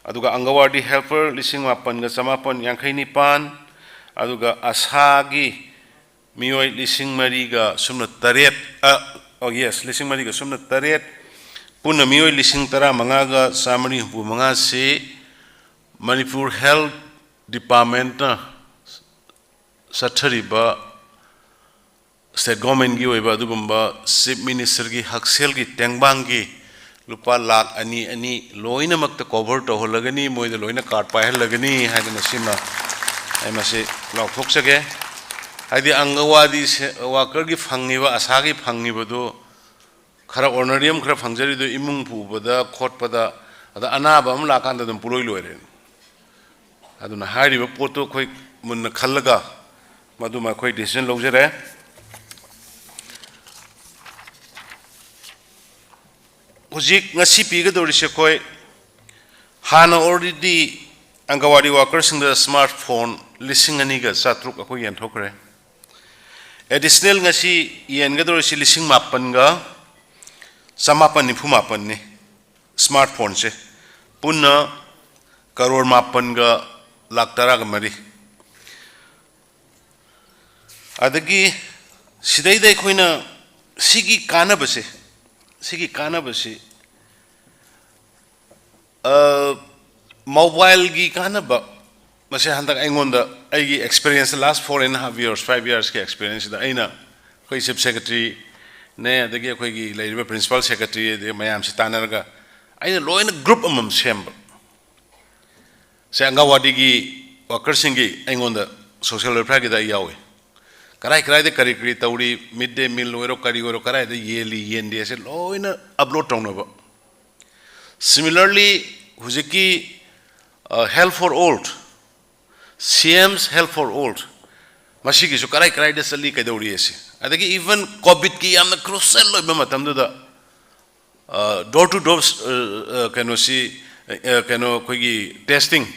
ꯑꯗꯨꯒ ꯑꯪꯒꯋꯥꯗꯤ helper ꯂꯤꯁꯤꯡ ꯃꯥꯄꯟꯒ ꯆꯃꯥꯄꯟ ꯌꯥꯡꯈꯩ ꯅꯤꯄꯥꯟ, ꯑꯗꯨꯒ ꯑꯁꯥꯒꯤ ꯃꯤꯑꯣꯏ ꯂꯤꯁꯤꯡ ꯃꯔꯤꯒ ꯁꯨꯞꯅ ꯇꯔꯦꯠ, ꯑ, oh yes, ꯂꯤꯁꯤꯡ ꯃꯔꯤꯒ ꯁꯨꯞꯅ ꯇꯔꯦꯠ, ꯄꯨꯟꯅ ꯃꯤꯑꯣꯏ ꯂꯤꯁꯤꯡ ꯇꯔꯥꯃꯉꯥꯒ ꯆꯥꯃꯔꯤ ꯍꯨꯝꯐꯨ ꯃꯉꯥꯁꯤ ꯃꯅꯤꯄꯨꯔ health departmentꯅ ꯆꯠꯊꯔꯤꯕ state governmentꯀꯤ ꯑꯣꯏꯕ ꯑꯗꯨꯒꯨꯝꯕ chief ministerꯒꯤ ꯍꯛꯁꯦꯜꯒꯤ ꯇꯦꯡꯕꯥꯡꯒꯤ ꯂꯨꯄꯥ ꯂꯥꯈ ꯑꯅꯤ ꯑꯅꯤ ꯂꯣꯏꯅꯃꯛꯇ cover ꯇꯧꯍꯜꯂꯒꯅꯤ, ꯃꯣꯏꯗ ꯂꯣꯏꯅ card ꯄꯥꯏꯍꯜꯂꯒꯅꯤ ꯍꯥꯏꯗꯅ ꯁꯤꯃ ꯑꯩ ꯃꯁꯤ ꯂꯥꯎꯊꯣꯛꯆꯒꯦ꯫ ꯍꯥꯏꯗꯤ ꯑꯪꯒꯋꯥꯗꯤ ꯁꯦ-, workerꯒꯤ ꯐꯪꯉꯤꯕ, ꯑꯁꯥꯒꯤ ꯐꯪꯉꯤꯕꯗꯨ ꯈꯔ honorarium ꯈꯔ ꯐꯪꯖꯔꯤꯗꯨ ꯏꯃꯨꯡ ꯄꯨꯕꯗ ꯈꯣꯠꯄꯗ, ꯑꯗ ꯑꯅꯥꯕ ꯑꯃ ꯂꯥꯛꯀꯥꯟꯗ ꯑꯗꯨꯝ ꯄꯨꯂꯣꯏ ꯂꯣꯏꯔꯦ꯫ ꯑꯗꯨꯅ ꯍꯥꯏꯔꯤꯕ ꯄꯣꯠꯇꯨ ꯑꯩꯈꯣꯏ ꯃꯨꯟꯅ ꯈꯜꯂꯒ ꯃꯗꯨꯃ ꯑꯩꯈꯣꯏ decision ꯂꯧꯖꯔꯦ꯫ ꯍꯧꯖꯤꯛ ꯉꯁꯤ ꯄꯤꯒꯗꯧꯔꯤꯁꯦ ꯑꯩꯈꯣꯏ ꯍꯥꯟꯅ already ꯑꯪꯒꯋꯥꯗꯤ workerꯁꯤꯡꯗ smart phone ꯂꯤꯁꯤꯡ ꯑꯅꯤꯒ ꯆꯥꯇ꯭ꯔꯨꯛ ꯑꯩꯈꯣꯏ ꯌꯦꯟꯊꯣꯛꯈ꯭ꯔꯦ꯫ Additional ꯉꯁꯤ ꯌꯦꯟꯒꯗꯧꯔꯤꯁꯤ ꯂꯤꯁꯤꯡ ꯃꯥꯄꯟꯒ ꯆꯃꯥꯄꯟ ꯅꯤꯐꯨ ꯃꯥꯄꯟꯅꯤ smart phoneꯁꯦ꯫ ꯄꯨꯟꯅ ꯀꯔꯣꯔ ꯃꯥꯄꯟꯒ ꯂꯥꯛ ꯇꯔꯥꯒ ꯃꯔꯤ꯫ ꯑꯗꯒꯤ ꯁꯤꯗꯩꯗ ꯑꯩꯈꯣꯏꯅ ꯁꯤꯒꯤ ꯀꯥꯟꯅꯕꯁꯦ, ꯁꯤꯒꯤ ꯀꯥꯟꯅꯕꯁꯤ, ꯑ, ꯃꯣꯕꯥꯏꯜꯒꯤ ꯀꯥꯟꯅꯕ, ꯃꯁꯦ ꯍꯟꯗꯛ ꯑꯩꯉꯣꯟꯗ ꯑꯩꯒꯤ experience last four and half years, five yearsꯀꯤ experienceꯁꯤꯗ ꯑꯩꯅ ꯑꯩꯈꯣꯏ chief secretaryꯅꯦ, ꯑꯗꯒꯤ ꯑꯩꯈꯣꯏꯒꯤ ꯂꯩꯔꯤꯕ principal secretary, ꯑꯗꯒꯤ ꯃꯌꯥꯝꯁꯤ ꯇꯥꯟꯅꯔꯒ ꯑꯩꯅ ꯂꯣꯏꯅ group ꯑꯃꯃꯝ ꯁꯦꯝꯕ꯫ ꯁꯦ ꯑꯪꯒꯟꯋꯥꯗꯤꯒꯤ workerꯁꯤꯡꯒꯤ ꯑꯩꯉꯣꯟꯗ social welfareꯒꯤꯗ ꯑꯩ ꯌꯥꯎꯏ꯫ ꯀꯔꯥꯏ ꯀꯔꯥꯏꯗ ꯀꯔꯤ ꯀꯔꯤ ꯇꯧꯔꯤ, mid day meal ꯑꯣꯏꯔꯣ, ꯀꯔꯤ ꯑꯣꯏꯔꯣ, ꯀꯔꯥꯏꯗ ꯌꯦꯜꯂꯤ ꯌꯦꯟꯗꯦ, ꯑꯁꯦ ꯂꯣꯏꯅ upload ꯇꯧꯅꯕ꯫ Similarly, ꯍꯧꯖꯤꯛꯀꯤ, ꯑ, Health for All, CM's Health for All, ꯃꯁꯤꯒꯤꯁꯨ ꯀꯔꯥꯏ ꯀꯔꯥꯏꯗ ꯆꯠꯂꯤ, ꯀꯩꯗꯧꯔꯤ ꯑꯁꯤ, ꯑꯗꯒꯤ even COVIDꯀꯤ ꯌꯥꯝꯅ crucial ꯑꯣꯏꯕ ꯃꯇꯝꯗꯨꯗ, ꯑ, door to door, ꯑ, ꯑ, ꯀꯩꯅꯣꯁꯤ, ꯑ, ꯀꯩꯅꯣ, ꯑꯩꯈꯣꯏꯒꯤ testing,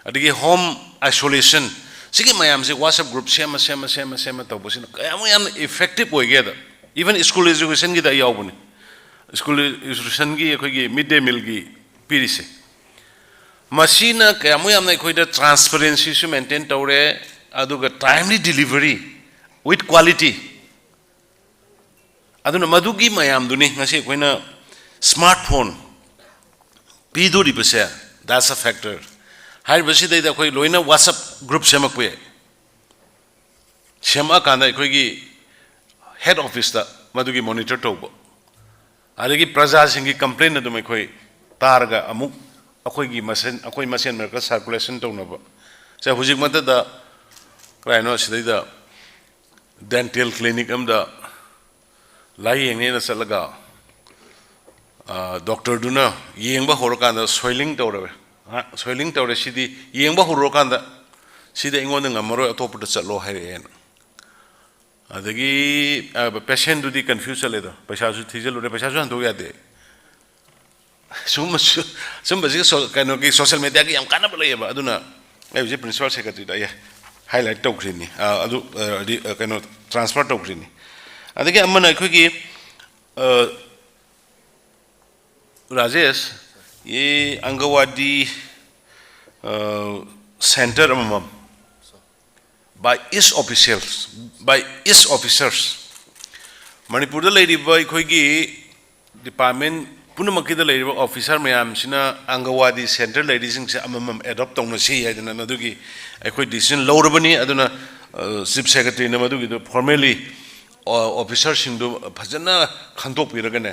ꯑꯗꯒꯤ home isolation, ꯁꯤꯒꯤ ꯃꯌꯥꯝꯁꯦ WhatsApp group ꯁꯦꯝꯃ, ꯁꯦꯝꯃ, ꯁꯦꯝꯃ, ꯁꯦꯝꯃ ꯇꯧꯕꯁꯤꯅ ꯀꯌꯥꯃꯨꯛ ꯌꯥꯝꯅ effective ꯑꯣꯏꯒꯦꯗ, even school educationꯒꯤꯗ ꯑꯩ ꯌꯥꯎꯕꯅꯤ꯫ School educationꯒꯤ ꯑꯩꯈꯣꯏꯒꯤ mid day mealꯒꯤ ꯄꯤꯔꯤꯁꯦ, ꯃꯁꯤꯅ ꯀꯌꯥꯃꯨꯛ ꯌꯥꯝꯅ ꯑꯩꯈꯣꯏꯗ transparencyꯁꯨ maintain ꯇꯧꯔꯦ, ꯑꯗꯨꯒ timely delivery with quality꯫ ꯑꯗꯨꯅ ꯃꯗꯨꯒꯤ ꯃꯌꯥꯝꯗꯨꯅꯤ ꯉꯁꯤ ꯑꯩꯈꯣꯏꯅ smartphone ꯄꯤꯗꯣꯔꯤꯕꯁꯦ, that's a factor꯫ ꯍꯥꯏꯔꯤꯕꯁꯤꯗꯩꯗ ꯑꯩꯈꯣꯏ ꯂꯣꯏꯅ WhatsApp group ꯁꯦꯝꯃꯛꯄ ꯌꯥꯏ꯫ ꯁꯦꯝꯃꯛꯑꯀꯥꯟꯗ ꯑꯩꯈꯣꯏꯒꯤ head officeꯇ ꯃꯗꯨꯒꯤ monitor ꯇꯧꯕ, ꯑꯗꯒꯤ ꯄ꯭ꯔꯖꯥꯁꯤꯡꯒꯤ complain ꯑꯗꯨꯝ ꯑꯩꯈꯣꯏ ꯇꯥꯔꯒ ꯑꯃꯨꯛ ꯑꯩꯈꯣꯏꯒꯤ ꯃꯁꯦꯟ, ꯑꯩꯈꯣꯏ ꯃꯁꯦꯟ ꯃꯔꯛꯇ circulation ꯇꯧꯅꯕ꯫ ꯁꯦ, ꯍꯧꯖꯤꯛꯃꯛꯇꯗ ꯀꯗꯥꯏꯅꯣ ꯁꯤꯗꯩꯗ dental clinic ꯑꯃꯗ ꯂꯥꯏꯌꯦꯡꯅꯦꯅ ꯆꯠꯂꯒ, ꯑ, doctorꯗꯨꯅ ꯌꯦꯡꯕ ꯍꯧꯔꯀꯥꯟꯗ swelling ꯇꯧꯔꯦ꯫ ꯑ, swelling ꯇꯧꯔꯦ, ꯁꯤꯗꯤ ꯌꯦꯡꯕ ꯍꯧꯔꯀꯥꯟꯗ ꯁꯤꯗꯤ ꯑꯩꯉꯣꯟꯗ ꯉꯝꯃꯔꯣꯏ, ꯑꯇꯣꯞꯄꯗ ꯆꯠꯂꯣ ꯍꯥꯏꯔꯛꯑꯦꯅ꯫ ꯑꯗꯒꯤ, ꯑ, patientꯗꯨꯗꯤ confuse ꯆꯠꯂꯦꯗꯣ, ꯄꯩꯁꯥꯁꯨ ꯊꯤꯖꯤꯜꯂꯨꯔꯦ, ꯄꯩꯁꯥꯁꯨ ꯍꯟꯗꯣꯛ ꯌꯥꯗꯦ꯫ ꯁꯨꯝꯕꯁꯨ, ꯁꯨꯝꯕꯁꯤꯒ so-, ꯀꯩꯅꯣꯒꯤ social mediaꯒꯤ ꯌꯥꯝ ꯀꯥꯟꯅꯕ ꯂꯩꯌꯦꯕ꯫ ꯑꯗꯨꯅ ꯑꯩ ꯍꯧꯖꯤꯛ principal secretaryꯗ ꯑꯩ highlight ꯇꯧꯈ꯭ꯔꯤꯅꯤ, ꯑ, ꯑꯗꯨ, ꯑ, ꯔꯤ-, ꯑ, ꯀꯩꯅꯣ, transfer ꯇꯧꯈ꯭ꯔꯤꯅꯤ꯫ ꯑꯗꯒꯤ ꯑꯃꯅ ꯑꯩꯈꯣꯏꯒꯤ, ꯑ, ꯔꯥꯖꯦꯁ, ꯌꯦ ꯑꯪꯒꯋꯥꯗꯤ ꯁꯦꯟꯇꯔ ꯑꯃꯃꯝ, by each officials, by each officers. ꯃꯅꯤꯄꯨꯔꯗ ꯂꯩꯔꯤꯕ ꯑꯩꯈꯣꯏꯒꯤ ꯗꯤꯄꯥꯔꯠꯃꯦꯟ ꯄꯨꯝꯅꯃꯛꯀꯤꯗ ꯂꯩꯔꯤꯕ ꯑꯣꯐꯤꯁꯥꯔ ꯃꯌꯥꯝꯁꯤꯅ ꯑꯪꯒꯋꯥꯗꯤ ꯁꯦꯟꯇꯔ ꯂꯩꯔꯤꯁꯤꯡꯁꯦ ꯑꯃꯃꯝ ꯑꯦꯗꯣꯞ ꯇꯧꯅꯁꯤ ꯍꯥꯏꯗꯅ ꯃꯗꯨꯒꯤ ꯑꯩꯈꯣꯏ ꯗꯤꯁꯤꯖꯟ ꯂꯧꯔꯕꯅꯤ꯫ ꯑꯗꯨꯅ ꯆꯤꯐ ꯁꯦꯀ꯭ꯔꯦꯇꯔꯤꯅ ꯃꯗꯨꯒꯤꯗꯣ ꯐꯣꯔꯃꯦꯜꯂꯤ ꯑꯣꯐꯤꯁꯥꯔꯁꯤꯡꯗꯨ ꯐꯖꯅ ꯈꯟꯗꯣꯛꯄꯤꯔꯒꯅꯦ,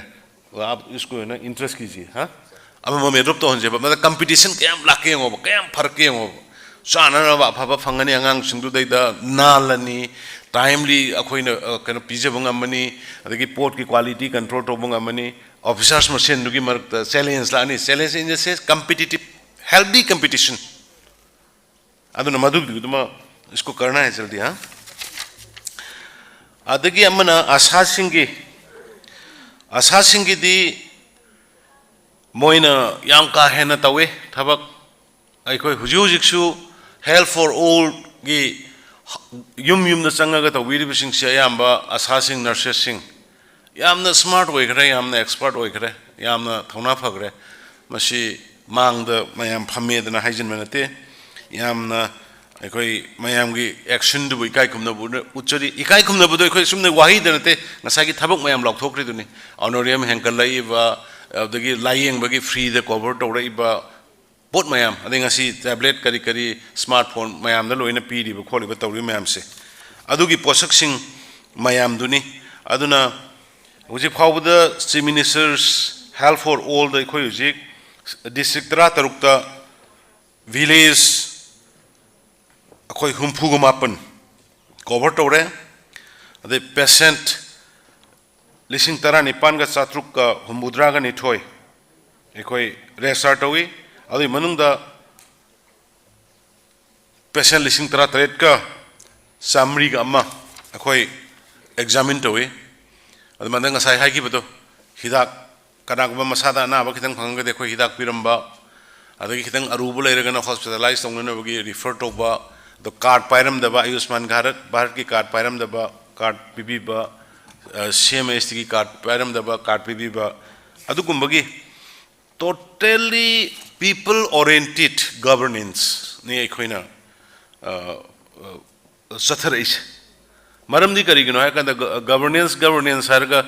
ꯁ꯭ꯀꯨꯜ ꯑꯣꯏꯅ ꯏꯟꯇꯔꯦꯁꯀꯤꯁꯤ ꯍꯥ ꯑꯃꯃꯝ ꯑꯦꯗꯣꯞ ꯇꯧꯍꯟꯁꯦꯕ꯫ ꯃꯗ ꯀꯝꯄꯤꯇꯤꯁꯟ ꯀꯌꯥꯝ ꯂꯥꯛꯀꯦ ꯌꯦꯡꯉꯣꯕ, ꯀꯌꯥꯝ ꯐꯔꯛꯀꯦ ꯌꯦꯡꯉꯣꯕ꯫ ꯆꯥꯅꯅꯕ ꯑꯐꯕ ꯐꯪꯒꯅꯤ, ꯑꯉꯥꯡꯁꯤꯡꯗꯨꯗꯩꯗ ꯅꯥꯜꯂꯅꯤ, ꯇꯥꯏꯝꯂꯤ ꯑꯩꯈꯣꯏꯅ ꯀꯩꯅꯣ ꯄꯤꯖꯕ ꯉꯝꯃꯅꯤ, ꯑꯗꯒꯤ ꯄꯣꯠꯀꯤ ꯀ꯭ꯋꯥꯂꯤꯇꯤ ꯀꯟꯇ꯭ꯔꯣꯜ ꯇꯧꯕ ꯉꯝꯃꯅꯤ꯫ ꯑꯣꯐꯤꯁꯥꯔꯁ ꯃꯁꯦꯟꯗꯨꯒꯤ ꯃꯔꯛꯇ ꯆꯦꯂꯦꯟꯖ ꯂꯥꯛꯑꯅꯤ, ꯆꯦꯂꯦꯟꯖ ꯏꯟ ꯗ ꯁꯦꯟꯁ ꯀꯝꯄꯤꯇꯤꯇꯤꯞ, ꯍꯦꯜꯗꯤ ꯀꯝꯄꯤꯇꯤꯁꯟ꯫ ꯑꯗꯨꯅ ꯃꯗꯨꯒꯤꯗꯨꯃ ꯏꯁꯀꯨ ꯀꯔꯅ ꯍꯥꯏꯖꯜꯗꯤ ꯍꯥ ꯑꯗꯒꯤ ꯑꯃꯅ ꯑꯁꯥꯁꯤꯡꯒꯤ, ꯑꯁꯥꯁꯤꯡꯒꯤꯗꯤ ꯃꯣꯏꯅ ꯌꯥꯝ ꯀꯥ ꯍꯦꯟꯅ ꯇꯧꯋꯤ ꯊꯕꯛ꯫ ꯑꯩꯈꯣꯏ ꯍꯧꯖꯤꯛ ꯍꯧꯖꯤꯛꯁꯨ ꯍꯦꯜꯊ ꯐꯣꯔ ꯑꯣꯜꯒꯤ ꯌꯨꯝ ꯌꯨꯝꯗ ꯆꯪꯉꯒ ꯇꯧꯕꯤꯔꯤꯕꯁꯤꯡꯁꯦ ꯑꯌꯥꯝꯕ ꯑꯁꯥꯁꯤꯡ, ꯅꯔꯁꯦꯁꯁꯤꯡ ꯌꯥꯝꯅ ꯁ꯭ꯃꯥꯔꯠ ꯑꯣꯏꯈ꯭ꯔꯦ, ꯌꯥꯝꯅ ꯑꯦꯛꯁꯄꯔꯠ ꯑꯣꯏꯈ꯭ꯔꯦ, ꯌꯥꯝꯅ ꯊꯧꯅꯥ ꯐꯈ꯭ꯔꯦ꯫ ꯃꯁꯤ ꯃꯥꯡꯗ ꯃꯌꯥꯝ ꯐꯝꯃꯦꯗꯅ ꯍꯥꯏꯖꯤꯟꯕ ꯅꯠꯇꯦ, ꯌꯥꯝꯅ ꯑꯩꯈꯣꯏ ꯃꯌꯥꯝꯒꯤ ꯑꯦꯛꯁꯟꯗꯨꯕꯨ ꯏꯀꯥꯏ ꯈꯨꯝꯅꯕ ꯎꯠꯆꯔꯤ꯫ ꯏꯀꯥꯏ ꯈꯨꯝꯅꯕꯗꯣ ꯑꯩꯈꯣꯏ ꯁꯨꯝꯅ ꯋꯥꯍꯩꯗ ꯅꯠꯇꯦ, ꯉꯁꯥꯏꯒꯤ ꯊꯕꯛ ꯃꯌꯥꯝ ꯂꯥꯎꯊꯣꯛꯈ꯭ꯔꯤꯗꯨꯅꯤ꯫ ꯑꯣꯅꯣꯔꯤꯌꯝ ꯍꯦꯟꯒꯠꯂꯛꯏꯕ, ꯑꯗꯒꯤ ꯂꯥꯏꯌꯦꯡꯕꯒꯤ ꯐ꯭ꯔꯤꯗ ꯀꯣꯚꯔ ꯇꯧꯔꯛꯏꯕ ꯄꯣꯠ ꯃꯌꯥꯝ, ꯑꯗꯩ ꯉꯁꯤ ꯇꯦꯕ꯭ꯂꯦꯠ ꯀꯔꯤ ꯀꯔꯤ ꯁ꯭ꯃꯥꯔꯠ ꯐꯣꯟ ꯃꯌꯥꯝꯗ ꯂꯣꯏꯅ ꯄꯤꯔꯤꯕ ꯈꯣꯠꯂꯤꯕ ꯇꯧꯔꯤꯕ ꯃꯌꯥꯝꯁꯦ, ꯑꯗꯨꯒꯤ ꯄꯣꯠꯁꯛꯁꯤꯡ ꯃꯌꯥꯝꯗꯨꯅꯤ꯫ ꯑꯗꯨꯅ ꯍꯧꯖꯤꯛ ꯐꯥꯎꯕꯗ ꯆꯤꯐ ꯃꯤꯅꯤꯁꯇꯔꯁ ꯍꯦꯜꯊ ꯐꯣꯔ ꯑꯣꯜꯗ ꯑꯩꯈꯣꯏ ꯍꯧꯖꯤꯛ ꯗꯤꯁꯇ꯭ꯔꯤꯛ ꯇꯔꯥꯇꯔꯨꯛꯇ ꯚꯤꯂꯦꯖ ꯑꯩꯈꯣꯏ ꯍꯨꯝꯐꯨꯒ ꯃꯥꯄꯟ ꯀꯣꯚꯔ ꯇꯧꯔꯦ꯫ ꯑꯗꯩ ꯄꯦꯁꯦꯟꯠ ꯂꯤꯁꯤꯡ ꯇꯔꯥꯅꯤꯄꯥꯟꯒ ꯆꯥꯇ꯭ꯔꯨꯛꯀ ꯍꯨꯝꯐꯨꯇꯔꯥꯒ ꯅꯤꯊꯣꯏ ꯑꯩꯈꯣꯏ ꯔꯦꯖꯤꯁꯇꯥꯔ ꯇꯧꯏ꯫ ꯑꯗꯨꯒꯤ ꯃꯅꯨꯡꯗ ꯄꯦꯁꯦꯟꯠ ꯂꯤꯁꯤꯡ ꯇꯔꯥꯇꯔꯦꯠꯀ ꯆꯥꯃꯔꯤꯒ ꯑꯃ ꯑꯩꯈꯣꯏ ꯑꯦꯛꯖꯥꯃꯤꯟ ꯇꯧꯏ꯫ ꯑꯗꯨꯃꯥꯏꯅ ꯉꯁꯥꯏ ꯍꯥꯏꯈꯤꯕꯗꯣ, ꯍꯤꯗꯥꯛ, ꯀꯅꯥꯒꯨꯝꯕ ꯃꯁꯥꯗ ꯑꯅꯥꯕ ꯈꯤꯇꯪ ꯐꯪꯉꯒꯗꯤ ꯑꯩꯈꯣꯏ ꯍꯤꯗꯥꯛ ꯄꯤꯔꯝꯕ, ꯑꯗꯒꯤ ꯈꯤꯇꯪ ꯑꯔꯨꯕ ꯂꯩꯔꯒꯅ ꯍꯣꯁꯄꯤꯇꯥꯂꯥꯏꯁ ꯇꯧꯅꯅꯕꯒꯤ ꯔꯤꯐꯔ ꯇꯧꯕ, ꯑꯗꯣ ꯀꯥꯔꯗ ꯄꯥꯏꯔꯝꯗꯕ, ꯑꯌꯨꯁꯃꯥꯟ ꯚꯥꯔꯠ, ꯚꯥꯔꯠꯀꯤ ꯀꯥꯔꯗ ꯄꯥꯏꯔꯝꯗꯕ, ꯀꯥꯔꯗ ꯄꯤꯕꯤꯕ, ꯁꯤ ꯑꯦꯝ ꯑꯦꯁ ꯇꯤꯒꯤ ꯀꯥꯔꯗ ꯄꯥꯏꯔꯝꯗꯕ, ꯀꯥꯔꯗ ꯄꯤꯕꯤꯕ, ꯑꯗꯨꯒꯨꯝꯕꯒꯤ ꯇꯣꯇꯦꯜꯂꯤ People oriented governance ꯅꯤ ꯑꯩꯈꯣꯏꯅ, ꯑ, ꯑ, ꯆꯠꯊꯔꯛꯏꯁꯦ꯫ ꯃꯔꯝꯗꯤ ꯀꯔꯤꯒꯤꯅꯣ ꯍꯥꯏꯔꯀꯥꯟꯗ, ꯒ-, governance, governance ꯍꯥꯏꯔꯒ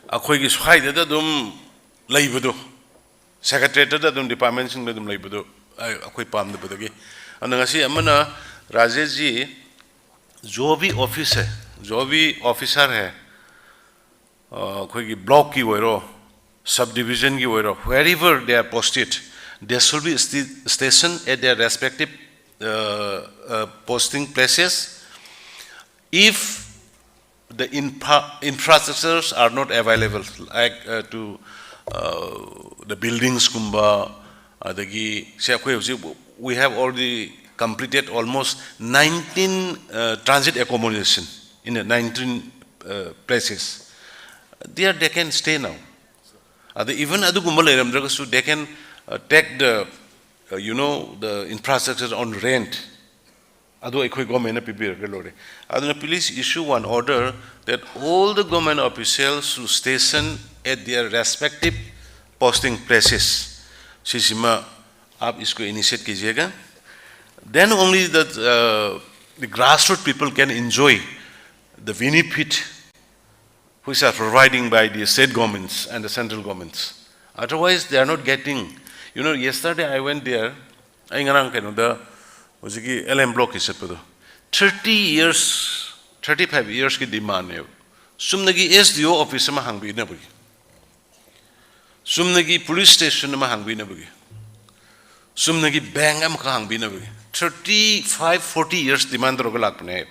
ꯑꯩꯈꯣꯏꯒꯤ ꯁ꯭ꯋꯥꯏꯗꯗ ꯑꯗꯨꯝ ꯂꯩꯕꯗꯣ, secretariat ꯇ ꯑꯗꯨꯝ department ꯁꯤꯡꯗ ꯑꯗꯨꯝ ꯂꯩꯕꯗꯣ ꯑꯩ-, ꯑꯩꯈꯣꯏ ꯄꯥꯝꯗꯕꯗꯒꯤ꯫ ꯑꯗꯨꯅ ꯉꯁꯤ ꯑꯃꯅ, ꯔꯥꯖꯦꯁꯖꯤ, जो भी ऑफिस है, जो भी ऑफिसर है, ꯑ, ꯑꯩꯈꯣꯏꯒꯤ block ꯀꯤ ꯑꯣꯏꯔꯣ, subdivision ꯒꯤ ꯑꯣꯏꯔꯣ, wherever they are posted, they should be sti-, stationed at their respective, uh, uh, posting places. If the infra-, infrastructures are not available, like, uh, to, uh, the buildings ꯀꯨꯝꯕ, ꯑꯗꯒꯤ ꯁꯦ ꯑꯩꯈꯣꯏ ꯍꯧꯖꯤꯛ, we have already completed almost nineteen, uh, transit accommodation in the nineteen, uh, places. There they can stay now. ꯑꯗ even ꯑꯗꯨꯒꯨꯝꯕ ꯂꯩꯔꯝꯗ꯭ꯔꯒꯁꯨ, they can, uh, take the, uh, you know, the infrastructure on rent. ꯑꯗꯨ ꯑꯩꯈꯣꯏ government ꯅ ꯄꯤꯕꯤꯔꯒ ꯂꯣꯏꯔꯦ꯫ ꯑꯗꯨꯅ please issue one order that all the government officials should station at their respective posting places. ꯁꯤꯁꯤꯃ आप इसको initiate कीजिएगा। Then only the, uh, the grassroots people can enjoy the benefit which are providing by the state governments and the central governments. Otherwise, they are not getting. You know, yesterday I went there, ꯑꯩ ꯉꯔꯥꯡ ꯀꯩꯅꯣꯗ, ꯍꯧꯖꯤꯛꯀꯤ L M ꯕ꯭ꯂꯣꯛꯀꯤ ꯆꯠꯄꯗꯣ, thirty years, thirty five years ꯀꯤ demand ꯅꯦꯕ꯫ ꯆꯨꯝꯅꯒꯤ S D O office ꯑꯃ ꯍꯥꯡꯕꯤꯅꯕꯒꯤ, ꯆꯨꯝꯅꯒꯤ police station ꯑꯃ ꯍꯥꯡꯕꯤꯅꯕꯒꯤ, ꯆꯨꯝꯅꯒꯤ bank ꯑꯃꯈꯛ ꯍꯥꯡꯕꯤꯅꯕꯒꯤ thirty five, forty years demand ꯇꯧꯔꯒ ꯂꯥꯛꯄꯅꯦ꯫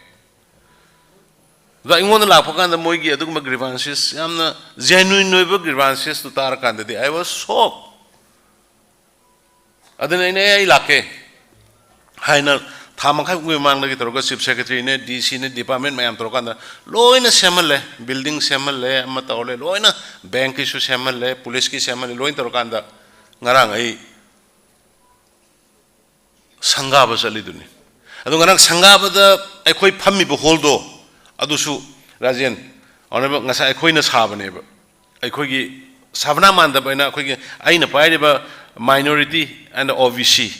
ꯑꯗꯣ ꯑꯩꯉꯣꯟꯗ ꯂꯥꯛꯄ ꯀꯥꯟꯗ ꯃꯣꯏꯒꯤ ꯑꯗꯨꯒꯨꯝꯕ grievances, ꯌꯥꯝꯅ genuine ꯑꯣꯏꯕ grievances ꯇꯨ ꯇꯥꯔꯀꯥꯟꯗꯗꯤ I was shocked꯫ ꯑꯗꯨꯅ ꯑꯩꯅ, "ꯑꯦ, ꯑꯩ ꯂꯥꯛꯀꯦ" ꯍꯥꯏꯅ ꯊꯥ ꯃꯈꯥꯏꯃꯨꯛꯀꯤ ꯃꯃꯥꯡꯗꯒꯤ ꯇꯧꯔꯒ chief secretary ꯅꯦ, D C ꯅꯦ, department ꯃꯌꯥꯝ ꯇꯧꯔꯀꯥꯟꯗ ꯂꯣꯏꯅ ꯁꯦꯝꯍꯜꯂꯦ, building ꯁꯦꯝꯍꯜꯂꯦ, ꯑꯃ ꯇꯧꯍꯜꯂꯦ, ꯂꯣꯏꯅ bank ꯀꯤꯁꯨ ꯁꯦꯝꯍꯜꯂꯦ, police ꯀꯤ ꯁꯦꯝꯍꯜꯂꯦ, ꯂꯣꯏꯅ ꯇꯧꯔꯀꯥꯟꯗ ꯉꯔꯥꯡ ꯑꯩ ꯁꯪꯒꯥꯕ ꯆꯠꯂꯤꯗꯨꯅꯤ꯫ ꯑꯗꯣ ꯉꯔꯥꯡ ꯁꯪꯒꯥꯕꯗ ꯑꯩꯈꯣꯏ ꯐꯝꯃꯤꯕ hall ꯗꯣ, ꯑꯗꯨꯁꯨ ꯔꯥꯖꯦꯟ, honourable, ꯉꯁꯥꯏ ꯑꯩꯈꯣꯏꯅ ꯁꯥꯕꯅꯦꯕ꯫ ꯑꯩꯈꯣꯏꯒꯤ ꯁꯕꯅꯥ ꯃꯥꯟꯗꯕ ꯍꯥꯏꯅ ꯑꯩꯈꯣꯏꯒꯤ, ꯑꯩꯅ ꯄꯥꯏꯔꯤꯕ, Minority and O B C,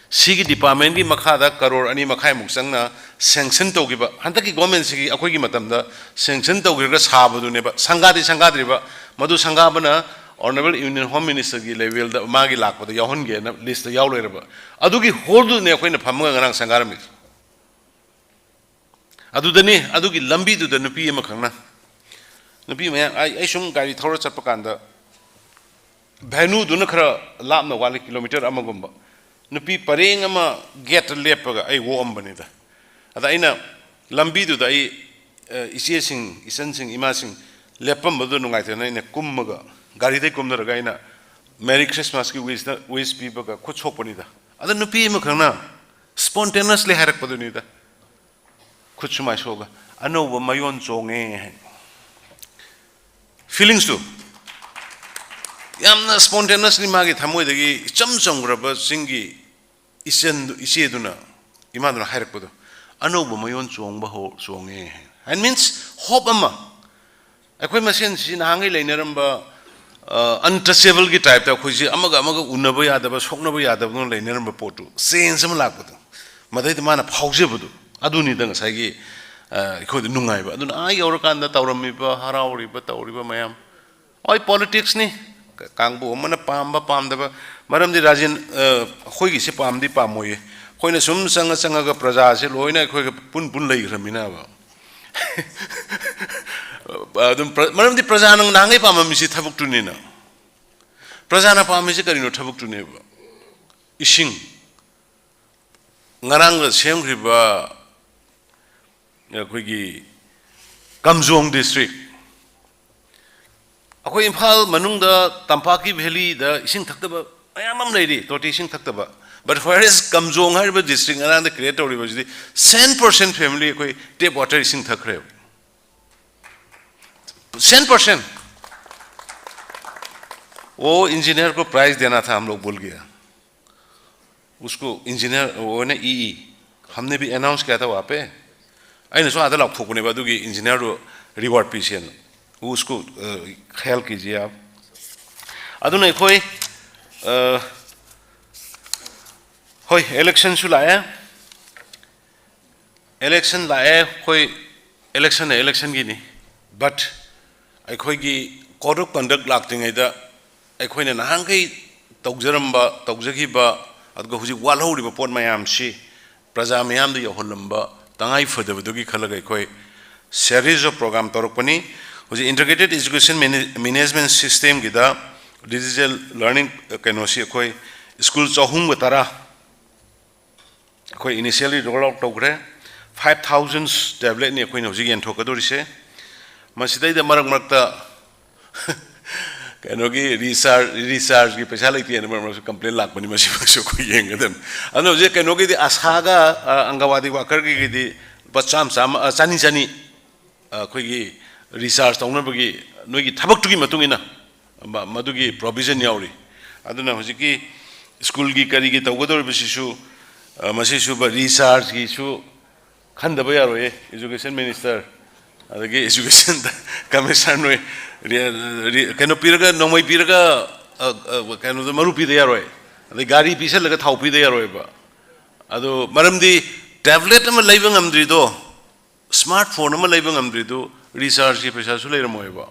ꯁꯤꯒꯤ ꯗꯤꯄꯥꯔꯠꯃꯦꯟꯒꯤ ꯃꯈꯥꯗ ꯀꯔꯣꯔ ꯑꯅꯤ ꯃꯈꯥꯏꯃꯨꯛ ꯆꯪꯅ ꯁꯦꯡꯁꯟ ꯇꯧꯈꯤꯕ, ꯍꯟꯗꯛꯀꯤ ꯒꯣꯔꯃꯦꯟꯁꯤꯒꯤ, ꯑꯩꯈꯣꯏꯒꯤ ꯃꯇꯝꯗ ꯁꯦꯡꯁꯟ ꯇꯧꯈꯤꯔꯒ ꯁꯥꯕꯗꯨꯅꯦꯕ, ꯁꯪꯒꯥꯗꯤ ꯁꯪꯒꯥꯗ꯭ꯔꯤꯕ꯫ ꯃꯗꯨ ꯁꯪꯒꯥꯕꯅ Honourable Union Home Minister ꯒꯤ ꯂꯦꯚꯦꯜꯗ ꯃꯥꯒꯤ ꯂꯥꯛꯄꯗ ꯌꯥꯎꯍꯟꯒꯦꯅ ꯂꯤꯁꯇ ꯌꯥꯎ ꯂꯩꯔꯕ꯫ ꯑꯗꯨꯒꯤ ꯍꯣꯜꯗꯨꯅꯦ ꯑꯩꯈꯣꯏꯅ ꯐꯝꯃꯒ ꯉꯔꯥꯡ ꯁꯪꯒꯥꯔꯝꯃꯤꯗꯣ꯫ ꯑꯗꯨꯗꯅꯤ, ꯑꯗꯨꯒꯤ ꯂꯝꯕꯤꯗꯨꯗ ꯅꯨꯄꯤ ꯑꯃꯈꯛꯅ, ꯅꯨꯄꯤ ꯃꯌꯥꯝ, ꯑꯩ, ꯑꯩ ꯁꯨꯝ ꯒꯥꯔꯤ ꯊꯧꯔ ꯆꯠꯄ ꯀꯥꯟꯗ, ꯚꯦꯅꯨꯗꯨꯅ ꯈꯔ ꯂꯥꯞꯅ ꯋꯥꯠꯂꯤ, ꯀꯤꯂꯣꯃꯤꯇꯔ ꯑꯃꯒꯨꯝꯕ꯫ ꯅꯨꯄꯤ ꯄꯔꯦꯡ ꯑꯃ ꯒꯦꯠꯇ ꯂꯦꯞꯄꯒ ꯑꯩ ꯑꯣꯛꯑꯝꯕꯅꯤꯗ꯫ ꯑꯗ ꯑꯩꯅ ꯂꯝꯕꯤꯗꯨꯗ ꯑꯩ, ꯑ, ꯏꯆꯦꯁꯤꯡ, ꯏꯆꯟꯁꯤꯡ, ꯏꯃꯥꯁꯤꯡ ꯂꯦꯞꯄꯝꯕꯗꯨ ꯅꯨꯡꯉꯥꯏꯇꯗꯅ ꯑꯩꯅ ꯀꯨꯝꯃꯒ, ꯒꯥꯔꯤꯗꯩ ꯀꯨꯝꯊꯔꯒ ꯑꯩꯅ Merry Christmas ꯀꯤ ꯋꯤꯁꯇ, ꯋꯤꯁ ꯄꯤꯕꯒ ꯈꯨꯠ ꯁꯣꯛꯄꯅꯤꯗ꯫ ꯑꯗ ꯅꯨꯄꯤ ꯑꯃꯈꯛꯅ spontaneously ꯍꯥꯏꯔꯛꯄꯗꯨꯅꯤꯗ꯫ ꯈꯨꯠ ꯁꯨꯃꯥꯏ ꯁꯣꯛꯑꯒ, "ꯑꯅꯧꯕ ꯃꯌꯣꯟ ꯆꯣꯡꯉꯦ" ꯍꯥꯏ꯫ ꯐꯤꯂꯤꯡꯁꯇꯨ ꯌꯥꯝꯅ spontaneously ꯃꯥꯒꯤ ꯊꯃꯣꯏꯗꯒꯤ ꯏꯆꯝ ꯆꯝꯈ꯭ꯔꯕ ꯆꯤꯡꯒꯤ ꯏꯆꯟꯗꯨ, ꯏꯆꯦꯗꯨꯅ, ꯏꯃꯥꯗꯨꯅ ꯍꯥꯏꯔꯛꯄꯗꯣ, "ꯑꯅꯧꯕ ꯃꯌꯣꯟ ꯆꯣꯡꯕ ꯍꯧ-, ꯆꯣꯡꯉꯦ" ꯍꯥꯏ꯫ That means hope ꯑꯃ꯫ ꯑꯩꯈꯣꯏ ꯃꯁꯦꯟꯁꯤ ꯅꯍꯥꯟꯈꯩ ꯂꯩꯅꯔꯝꯕ, ꯑ, untouchable ꯒꯤ type ꯇ ꯑꯩꯈꯣꯏꯁꯤ ꯑꯃꯒ ꯑꯃꯒ ꯎꯅꯕ ꯌꯥꯗꯕ, ꯁꯣꯛꯅꯕ ꯌꯥꯗꯕꯗꯧꯅ ꯂꯩꯅꯔꯝꯕ ꯄꯣꯠꯇꯨ, change ꯑꯃ ꯂꯥꯛꯄꯗꯣ, ꯃꯗꯩꯗ ꯃꯥꯅ ꯐꯥꯎꯖꯕꯗꯣ, ꯑꯗꯨꯅꯤꯗ ꯉꯁꯥꯏꯒꯤ, ꯑ, ꯑꯩꯈꯣꯏꯗ ꯅꯨꯡꯉꯥꯏꯕ꯫ ꯑꯗꯨꯅ ꯑꯥ ꯌꯧꯔꯀꯥꯟꯗ ꯇꯧꯔꯝꯃꯤꯕ, ꯍꯔꯥꯎꯔꯤꯕ, ꯇꯧꯔꯤꯕ ꯃꯌꯥꯝ, ꯍꯣꯏ, politics ꯅꯤ꯫ ꯀꯥꯡꯕꯨ ꯑꯃꯅ ꯄꯥꯝꯕ ꯄꯥꯝꯗꯕ, ꯃꯔꯝꯗꯤ ꯔꯥꯖꯦꯟ, ꯑ, ꯑꯩꯈꯣꯏꯒꯤꯁꯦ ꯄꯥꯝꯗꯤ ꯄꯥꯝꯃꯣꯏꯌꯦ꯫ ꯑꯩꯈꯣꯏꯅ ꯁꯨꯝ ꯆꯪꯉ ꯆꯪꯉꯒ ꯄ꯭ꯔꯖꯥꯁꯦ ꯂꯣꯏꯅ ꯑꯩꯈꯣꯏꯒ ꯄꯨꯟ ꯄꯨꯟ ꯂꯩꯈ꯭ꯔꯃꯤꯅꯕ꯫ ꯑꯗꯨꯝ ꯄ꯭ꯔ-, ꯃꯔꯝꯗꯤ ꯄ꯭ꯔꯖꯥꯅ ꯅꯍꯥꯟꯈꯩ ꯄꯥꯝꯃꯝꯃꯤꯁꯤ ꯊꯕꯛꯇꯨꯅꯤꯅ꯫ ꯄ꯭ꯔꯖꯥꯅ ꯄꯥꯝꯃꯤꯁꯤ ꯀꯔꯤꯅꯣ? ꯊꯕꯛꯇꯨꯅꯦꯕ꯫ ꯏꯁꯤꯡ꯫ ꯉꯔꯥꯡꯗ ꯁꯦꯝꯈ꯭ꯔꯤꯕ ꯑꯩꯈꯣꯏꯒꯤ ꯀꯥꯝꯖꯣꯡ district, ꯑꯩꯈꯣꯏ ꯏꯝꯐꯥꯜ ꯃꯅꯨꯡꯗ ꯇꯝꯄꯥꯛꯀꯤ valley ꯗ ꯏꯁꯤꯡ ꯊꯛꯇꯕ ꯃꯌꯥꯝ ꯑꯃ ꯂꯩꯔꯤ, ꯇꯣꯇꯤ ꯏꯁꯤꯡ ꯊꯛꯇꯕ꯫ But whereas ꯀꯥꯝꯖꯣꯡ ꯍꯥꯏꯔꯤꯕ district ꯉꯔꯥꯡꯗ create ꯇꯧꯔꯤꯕꯁꯤꯗꯤ cent percent family ꯑꯩꯈꯣꯏ tap water ꯏꯁꯤꯡ ꯊꯛꯈ꯭ꯔꯦꯕ꯫ Cent percent. वो इंजीनियर को प्राइज देना था हम लोग भूल गया। उसको इंजीनियर, वो ना, ईई, हमने भी अनाउंस किया था वहाँ पे। ꯑꯩꯅꯁꯨ ꯑꯥꯗ ꯂꯥꯎꯊꯣꯛꯄꯅꯦꯕ ꯑꯗꯨꯒꯤ ꯏꯟꯖꯤꯅꯤꯌꯔꯗꯨ ꯔꯤꯋꯥꯔꯗ ꯄꯤꯁꯦꯅ꯫ उसको, अ, ख्याल कीजिए आप। ꯑꯗꯨꯅ ꯑꯩꯈꯣꯏ ꯑ, ꯍꯣꯏ, ꯏꯂꯦꯛꯁꯟꯁꯨ ꯂꯥꯛꯑꯦ꯫ ꯏꯂꯦꯛꯁꯟ ꯂꯥꯛꯑꯦ, ꯑꯩꯈꯣꯏ ꯏꯂꯦꯛꯁꯟꯅ ꯏꯂꯦꯛꯁꯟꯒꯤꯅꯤ꯫ But ꯑꯩꯈꯣꯏꯒꯤ code of conduct ꯂꯥꯛꯇ꯭ꯔꯤꯉꯩꯗ ꯑꯩꯈꯣꯏꯅ ꯅꯍꯥꯟꯈꯩ ꯇꯧꯖꯔꯝꯕ, ꯇꯧꯖꯈꯤꯕ, ꯑꯗꯨꯒ ꯍꯧꯖꯤꯛ ꯋꯥꯠꯍꯧꯔꯤꯕ ꯄꯣꯠ ꯃꯌꯥꯝꯁꯤ ꯄ꯭ꯔꯖꯥ ꯃꯤꯌꯥꯝꯗ ꯌꯧꯍꯜꯂꯝꯕ ꯇꯉꯥꯏ ꯐꯗꯕꯗꯨꯒꯤ ꯈꯜꯂꯒ ꯑꯩꯈꯣꯏ series of program ꯇꯧꯔꯛꯄꯅꯤ꯫ ꯍꯧꯖꯤꯛ Integrated Education Mana-, Management Systemꯒꯤꯗ digital learning ꯀꯩꯅꯣꯁꯤ ꯑꯩꯈꯣꯏ ꯁ꯭ꯀꯨꯜ ꯆꯍꯨꯝꯒ ꯇꯔꯥ ꯑꯩꯈꯣꯏ initially roll out ꯇꯧꯈ꯭ꯔꯦ꯫ Five thousand tabletꯅꯤ ꯑꯩꯈꯣꯏꯅ ꯍꯧꯖꯤꯛ ꯌꯦꯟꯊꯣꯛꯀꯗꯧꯔꯤꯁꯦ꯫ ꯃꯁꯤꯗꯩꯗ ꯃꯔꯛ ꯃꯔꯛꯇ ꯀꯩꯅꯣꯒꯤ recharge, rechargeꯒꯤ ꯄꯩꯁꯥ ꯂꯩꯇꯦꯅ ꯃꯔꯛ ꯃꯔꯛꯁꯨ complain ꯂꯥꯛꯄꯅꯤ, ꯃꯁꯤꯃꯛꯁꯨ ꯑꯩꯈꯣꯏ ꯌꯦꯡꯒꯗꯕꯅꯤ꯫ ꯑꯗꯨꯅ ꯍꯧꯖꯤꯛ ꯀꯩꯅꯣꯒꯤꯗꯤ ꯑꯁꯥꯒ, ꯑ, ꯑꯪꯒꯋꯥꯗꯤ workerꯒꯤꯗꯤ ꯂꯨꯄꯥ ꯆꯥꯝꯃ, ꯆꯥꯝꯃ, ꯑ, ꯆꯅꯤ, ꯆꯅꯤ, ꯑ, ꯑꯩꯈꯣꯏꯒꯤ recharge ꯇꯧꯅꯕꯒꯤ ꯅꯣꯏꯒꯤ ꯊꯕꯛꯇꯨꯒꯤ ꯃꯇꯨꯡ ꯏꯟꯅ ꯃ-, ꯃꯗꯨꯒꯤ provision ꯌꯥꯎꯔꯤ꯫ ꯑꯗꯨꯅ ꯍꯧꯖꯤꯛꯀꯤ ꯁ꯭ꯀꯨꯜꯒꯤ ꯀꯔꯤꯒꯤ ꯇꯧꯒꯗꯧꯔꯤꯕꯁꯤꯁꯨ, ꯑ, ꯃꯁꯤꯁꯨ ꯕ-, rechargeꯒꯤꯁꯨ ꯈꯟꯗꯕ ꯌꯥꯔꯣꯏꯌꯦ, education minister, ꯑꯗꯒꯤ education commissioner ꯅꯣꯏ, ꯔꯤ-, ꯔꯤ-, ꯀꯩꯅꯣ ꯄꯤꯔꯒ, ꯅꯣꯡꯃꯩ ꯄꯤꯔꯒ, ꯑ, ꯑ, ꯀꯩꯅꯣꯗꯣ ꯃꯔꯨ ꯄꯤꯗ ꯌꯥꯔꯣꯏ, ꯑꯗꯩ ꯒꯥꯔꯤ ꯄꯤꯁꯜꯂꯒ ꯊꯥꯎ ꯄꯤꯗ ꯌꯥꯔꯣꯏꯕ꯫ ꯑꯗꯣ ꯃꯔꯝꯗꯤ tablet ꯑꯃ ꯂꯩꯕ ꯉꯝꯗ꯭ꯔꯤꯗꯣ, smartphone ꯑꯃ ꯂꯩꯕ ꯉꯝꯗ꯭ꯔꯤꯗꯣ, rechargeꯀꯤ ꯄꯩꯁꯥꯁꯨ ꯂꯩꯔꯝꯃꯣꯏꯕ꯫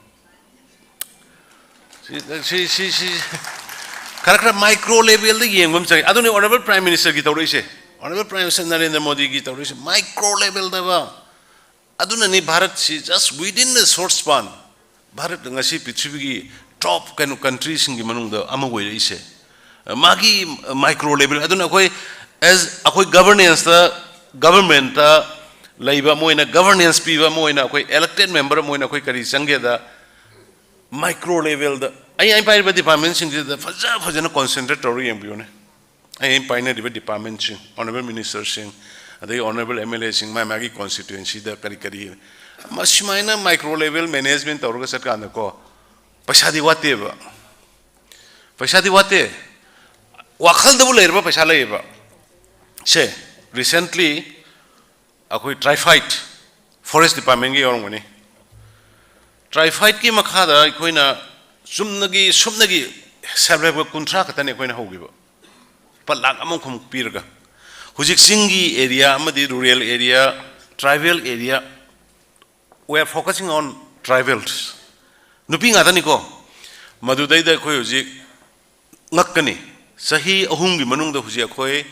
ꯁꯤ, ꯁꯤ, ꯁꯤ, ꯁꯤ ꯈꯔ, ꯈꯔ micro levelꯗ ꯌꯦꯡꯕ ꯑꯃ ꯆꯪꯉꯤ꯫ ꯑꯗꯨꯅꯤ Honourable Prime Ministerꯒꯤ ꯇꯧꯔꯛꯏꯁꯦ, Honourable Prime Minister ꯅꯔꯦꯟꯗ꯭ꯔ ꯃꯣꯗꯤꯒꯤ ꯇꯧꯔꯛꯏꯁꯦ, micro levelꯗꯕ꯫ ꯑꯗꯨꯅꯅꯤ ꯚꯥꯔꯠꯁꯤ just within the short span, Bharat ꯉꯁꯤ ꯄ꯭ꯔꯤꯊꯤꯕꯤꯒꯤ top ꯀꯩꯅꯣ countryꯁꯤꯡꯒꯤ ꯃꯅꯨꯡꯗ ꯑꯃ ꯑꯣꯏꯔꯛꯏꯁꯦ꯫ ꯃꯥꯒꯤ micro level, ꯑꯗꯨꯅ ꯑꯩꯈꯣꯏ as ꯑꯩꯈꯣꯏ governanceꯇ, governmentꯇ ꯂꯩꯕ ꯑꯃ ꯑꯣꯏꯅ, governance ꯄꯤꯕ ꯑꯃ ꯑꯣꯏꯅ, ꯑꯩꯈꯣꯏ elected member ꯑꯃ ꯑꯣꯏꯅ ꯑꯩꯈꯣꯏ ꯀꯔꯤ ꯆꯪꯒꯦꯗ, micro levelꯗ ꯑꯩ, ꯑꯩ ꯄꯥꯏꯔꯤꯕ departmentꯁꯤꯡꯁꯤꯗ ꯐꯖ ꯐꯖꯅ concentrate ꯇꯧꯔꯒ ꯌꯦꯡꯕꯤꯌꯨꯅꯦ꯫ ꯑꯩ, ꯑꯩ ꯄꯥꯏꯅꯔꯤꯕ departmentꯁꯤꯡ, Honourable Ministerꯁꯤꯡ, ꯑꯗꯒꯤ Honourable MLAꯁꯤꯡ, ꯃꯥꯏ ꯃꯥꯒꯤ constituencyꯗ ꯀꯔꯤ ꯀꯔꯤ, ꯃꯁꯨꯃꯥꯏꯅ micro level management ꯇꯧꯔꯒ ꯆꯠꯀꯥꯟꯗꯀꯣ, ꯄꯩꯁꯥꯗꯤ ꯋꯥꯠꯇꯦꯕ, ꯄꯩꯁꯥꯗꯤ ꯋꯥꯠꯇꯦ꯫ ꯋꯥꯈꯜꯗꯕꯨ ꯂꯩꯔꯕ ꯄꯩꯁꯥ ꯂꯩꯌꯦꯕ꯫ ꯁꯦ, recently ꯑꯩꯈꯣꯏ TRIFED, forest departmentꯀꯤ ꯌꯥꯎꯔꯝꯒꯅꯤ, TRIFEDꯀꯤ ꯃꯈꯥꯗ ꯑꯩꯈꯣꯏꯅ ꯆꯨꯝꯅꯒꯤ, ꯁꯨꯞꯅꯒꯤ ꯁꯦꯜꯐ ꯍꯦꯜꯞ ꯒ꯭ꯔꯨꯞ ꯀꯨꯟꯊ꯭ꯔꯥ ꯈꯛꯇꯅꯤ ꯑꯩꯈꯣꯏꯅ ꯍꯧꯈꯤꯕ, ꯂꯨꯄꯥ ꯂꯥꯈ ꯑꯃꯈꯨꯝ ꯄꯤꯔꯒ꯫ ꯍꯧꯖꯤꯛ ꯆꯤꯡꯒꯤ ꯑꯦꯔꯤꯌꯥ ꯑꯃꯗꯤ rural area, tribal area, we are focusing on tribals. ꯅꯨꯄꯤ ꯉꯥꯛꯇꯅꯤꯀꯣ꯫ ꯃꯗꯨꯗꯩꯗ ꯑꯩꯈꯣꯏ ꯍꯧꯖꯤꯛ ꯉꯛꯀꯅꯤ, ꯆꯍꯤ ꯑꯍꯨꯝꯒꯤ ꯃꯅꯨꯡꯗ ꯍꯧꯖꯤꯛ ꯑꯩꯈꯣꯏ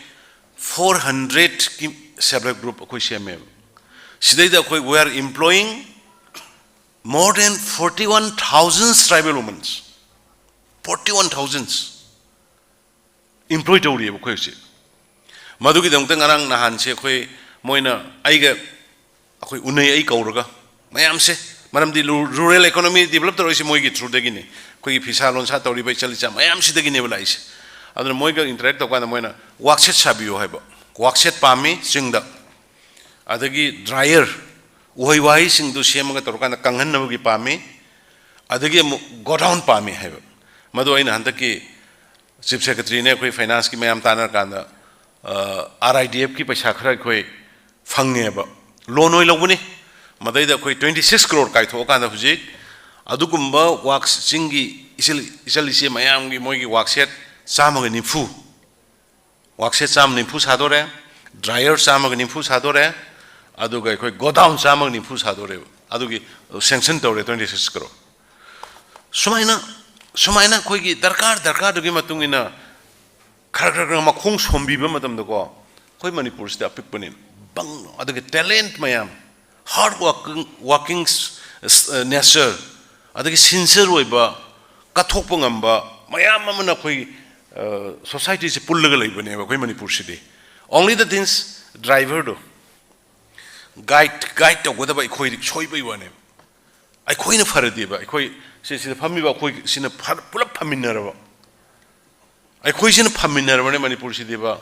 ꯐꯣꯔ ꯍꯟꯗ꯭ꯔꯦꯠꯀꯤ ꯁꯦꯜꯐ ꯍꯦꯜꯞ ꯒ꯭ꯔꯨꯞ ꯑꯩꯈꯣꯏ ꯁꯦꯝꯃꯦꯕ꯫ ꯁꯤꯗꯩꯗ ꯑꯩꯈꯣꯏ we are employing more than forty one thousand tribal women, forty one thousand employ ꯇꯧꯔꯤꯑꯕ ꯑꯩꯈꯣꯏ ꯍꯧꯖꯤꯛ꯫ ꯃꯗꯨꯒꯤꯗꯃꯛꯇ ꯉꯔꯥꯡ ꯅꯍꯥꯟꯁꯦ ꯑꯩꯈꯣꯏ, ꯃꯣꯏꯅ ꯑꯩꯒ ꯑꯩꯈꯣꯏ ꯎꯅꯩ, ꯑꯩ ꯀꯧꯔꯒ ꯃꯌꯥꯝꯁꯦ, ꯃꯔꯝꯗꯤ ꯔꯨꯔꯦꯜ ꯏꯀꯣꯅꯣꯃꯤ ꯗꯤꯕꯂꯞ ꯇꯧꯔꯛꯏꯁꯦ ꯃꯣꯏꯒꯤ ꯊ꯭ꯔꯨꯗꯒꯤꯅꯤ, ꯑꯩꯈꯣꯏꯒꯤ ꯐꯤꯁꯥ ꯂꯣꯟꯁꯥ ꯇꯧꯔꯤꯕ ꯏꯆꯜ ꯏꯆꯥ ꯃꯌꯥꯝꯁꯤꯗꯒꯤꯅꯦꯕ ꯂꯥꯛꯏꯁꯦ꯫ ꯑꯗꯨꯅ ꯃꯣꯏꯒ ꯏꯟꯇꯔꯦꯛ ꯇꯧꯀꯥꯟꯗ ꯃꯣꯏꯅ ꯋꯥꯛꯁꯦꯠ ꯁꯥꯕꯤꯌꯨ ꯍꯥꯏꯕ, ꯋꯥꯛꯁꯦꯠ ꯄꯥꯝꯃꯤ ꯆꯤꯡꯗ, ꯑꯗꯒꯤ ꯗ꯭ꯔꯥꯏꯌꯔ, ꯎꯍꯩ ꯋꯥꯍꯩꯁꯤꯡꯗꯨ ꯁꯦꯝꯃꯒ ꯇꯧꯔꯀꯥꯟꯗ ꯀꯪꯍꯟꯅꯕꯒꯤ ꯄꯥꯝꯃꯤ, ꯑꯗꯒꯤ ꯑꯃꯨꯛ ꯒꯣꯗꯥꯎꯟ ꯄꯥꯝꯃꯤ ꯍꯥꯏꯕ꯫ ꯃꯗꯨ ꯑꯩꯅ ꯍꯟꯗꯛꯀꯤ ꯆꯤꯐ ꯁꯦꯀ꯭ꯔꯦꯇꯔꯤꯅꯦ, ꯑꯩꯈꯣꯏ ꯐꯥꯏꯅꯥꯟꯁꯀꯤ ꯃꯌꯥꯝ ꯇꯥꯟꯅꯔꯀꯥꯟꯗ, ꯑꯥꯔ ꯑꯥꯏ ꯗꯤ ꯑꯦꯐꯀꯤ ꯄꯩꯁꯥ ꯈꯔ ꯑꯩꯈꯣꯏ ꯐꯪꯉꯦꯕ, ꯂꯣꯟ ꯑꯣꯏꯅ ꯂꯧꯕꯅꯤ꯫ ꯃꯗꯩꯗ ꯑꯩꯈꯣꯏ ꯇ꯭ꯋꯦꯟꯇꯤ ꯁꯤꯛꯁ ꯀ꯭ꯔꯣꯔ ꯀꯥꯏꯊꯣꯛꯑꯀꯥꯟꯗ ꯍꯧꯖꯤꯛ ꯑꯗꯨꯒꯨꯝꯕ ꯋꯥꯛꯁ-, ꯆꯤꯡꯒꯤ ꯏꯆꯤꯜ-, ꯏꯆꯜ ꯏꯆꯦ ꯃꯌꯥꯝꯒꯤ ꯃꯣꯏꯒꯤ ꯋꯥꯛꯁꯦꯠ ꯆꯥꯝꯃꯒ ꯅꯤꯐꯨ, ꯋꯥꯛꯁꯦꯠ ꯆꯥꯝꯃ ꯅꯤꯐꯨ ꯁꯥꯗꯣꯔꯦ, ꯗ꯭ꯔꯥꯏꯌꯔ ꯆꯥꯝꯃꯒ ꯅꯤꯐꯨ ꯁꯥꯗꯣꯔꯦ, ꯑꯗꯨꯒ ꯑꯩꯈꯣꯏ ꯒꯣꯗꯥꯎꯟ ꯆꯥꯝꯃꯒ ꯅꯤꯐꯨ ꯁꯥꯗꯣꯔꯦꯕ꯫ ꯑꯗꯨꯒꯤ ꯁꯦꯡꯁꯟ ꯇꯧꯔꯦ ꯇ꯭ꯋꯦꯟꯇꯤ ꯁꯤꯛꯁ ꯀ꯭ꯔꯣꯔ꯫ ꯁꯨꯃꯥꯏꯅ, ꯁꯨꯃꯥꯏꯅ ꯑꯩꯈꯣꯏꯒꯤ ꯗꯔꯀꯥꯔ, ꯗꯔꯀꯥꯔꯗꯨꯒꯤ ꯃꯇꯨꯡ ꯏꯟꯅ ꯈꯔ, ꯈꯔ, ꯈꯔ ꯃꯈꯣꯡ ꯁꯣꯝꯕꯤꯕ ꯃꯇꯝꯗꯀꯣ, ꯑꯩꯈꯣꯏ ꯃꯅꯤꯄꯨꯔꯁꯤꯗ ꯑꯄꯤꯛꯄꯅꯤꯅ, ꯕꯪ, ꯑꯗꯨꯒ ꯇꯦꯂꯦꯟꯠ ꯃꯌꯥꯝ, ꯍꯥꯔꯗ ꯋꯥꯔꯀꯤꯡ, ꯋꯥꯔꯀꯤꯡ ꯅꯦꯆꯔ, ꯑꯗꯒꯤ ꯁꯤꯟꯁꯤꯌꯔ ꯑꯣꯏꯕ, ꯀꯠꯊꯣꯛꯄ ꯉꯝꯕ ꯃꯌꯥꯝ ꯑꯃꯅ ꯑꯩꯈꯣꯏ, ꯑ, ꯁꯣꯁꯥꯏꯇꯤꯁꯦ ꯄꯨꯜꯂꯒ ꯂꯩꯕꯅꯦꯕ ꯑꯩꯈꯣꯏ ꯃꯅꯤꯄꯨꯔꯁꯤꯗꯤ꯫ Only the things, ꯗ꯭ꯔꯥꯏꯚꯔꯗꯣ, ꯒꯥꯏꯗ, ꯒꯥꯏꯗ ꯇꯧꯒꯗꯕ ꯑꯩꯈꯣꯏꯗꯤ ꯁꯣꯏꯕꯩ ꯋꯥꯅꯦꯕ꯫ ꯑꯩꯈꯣꯏꯅ ꯐꯔꯗꯤꯕ, ꯑꯩꯈꯣꯏ ꯁꯤ-, ꯁꯤꯗ ꯐꯝꯃꯤꯕ ꯑꯩꯈꯣꯏ ꯁꯤꯅ ꯐ-, ꯄꯨꯂꯞ ꯐꯝꯃꯤꯟꯅꯔꯕ, ꯑꯩꯈꯣꯏꯁꯤꯅ ꯐꯝꯃꯤꯟꯅꯔꯕꯅꯦ ꯃꯅꯤꯄꯨꯔꯁꯤꯗꯤꯕ꯫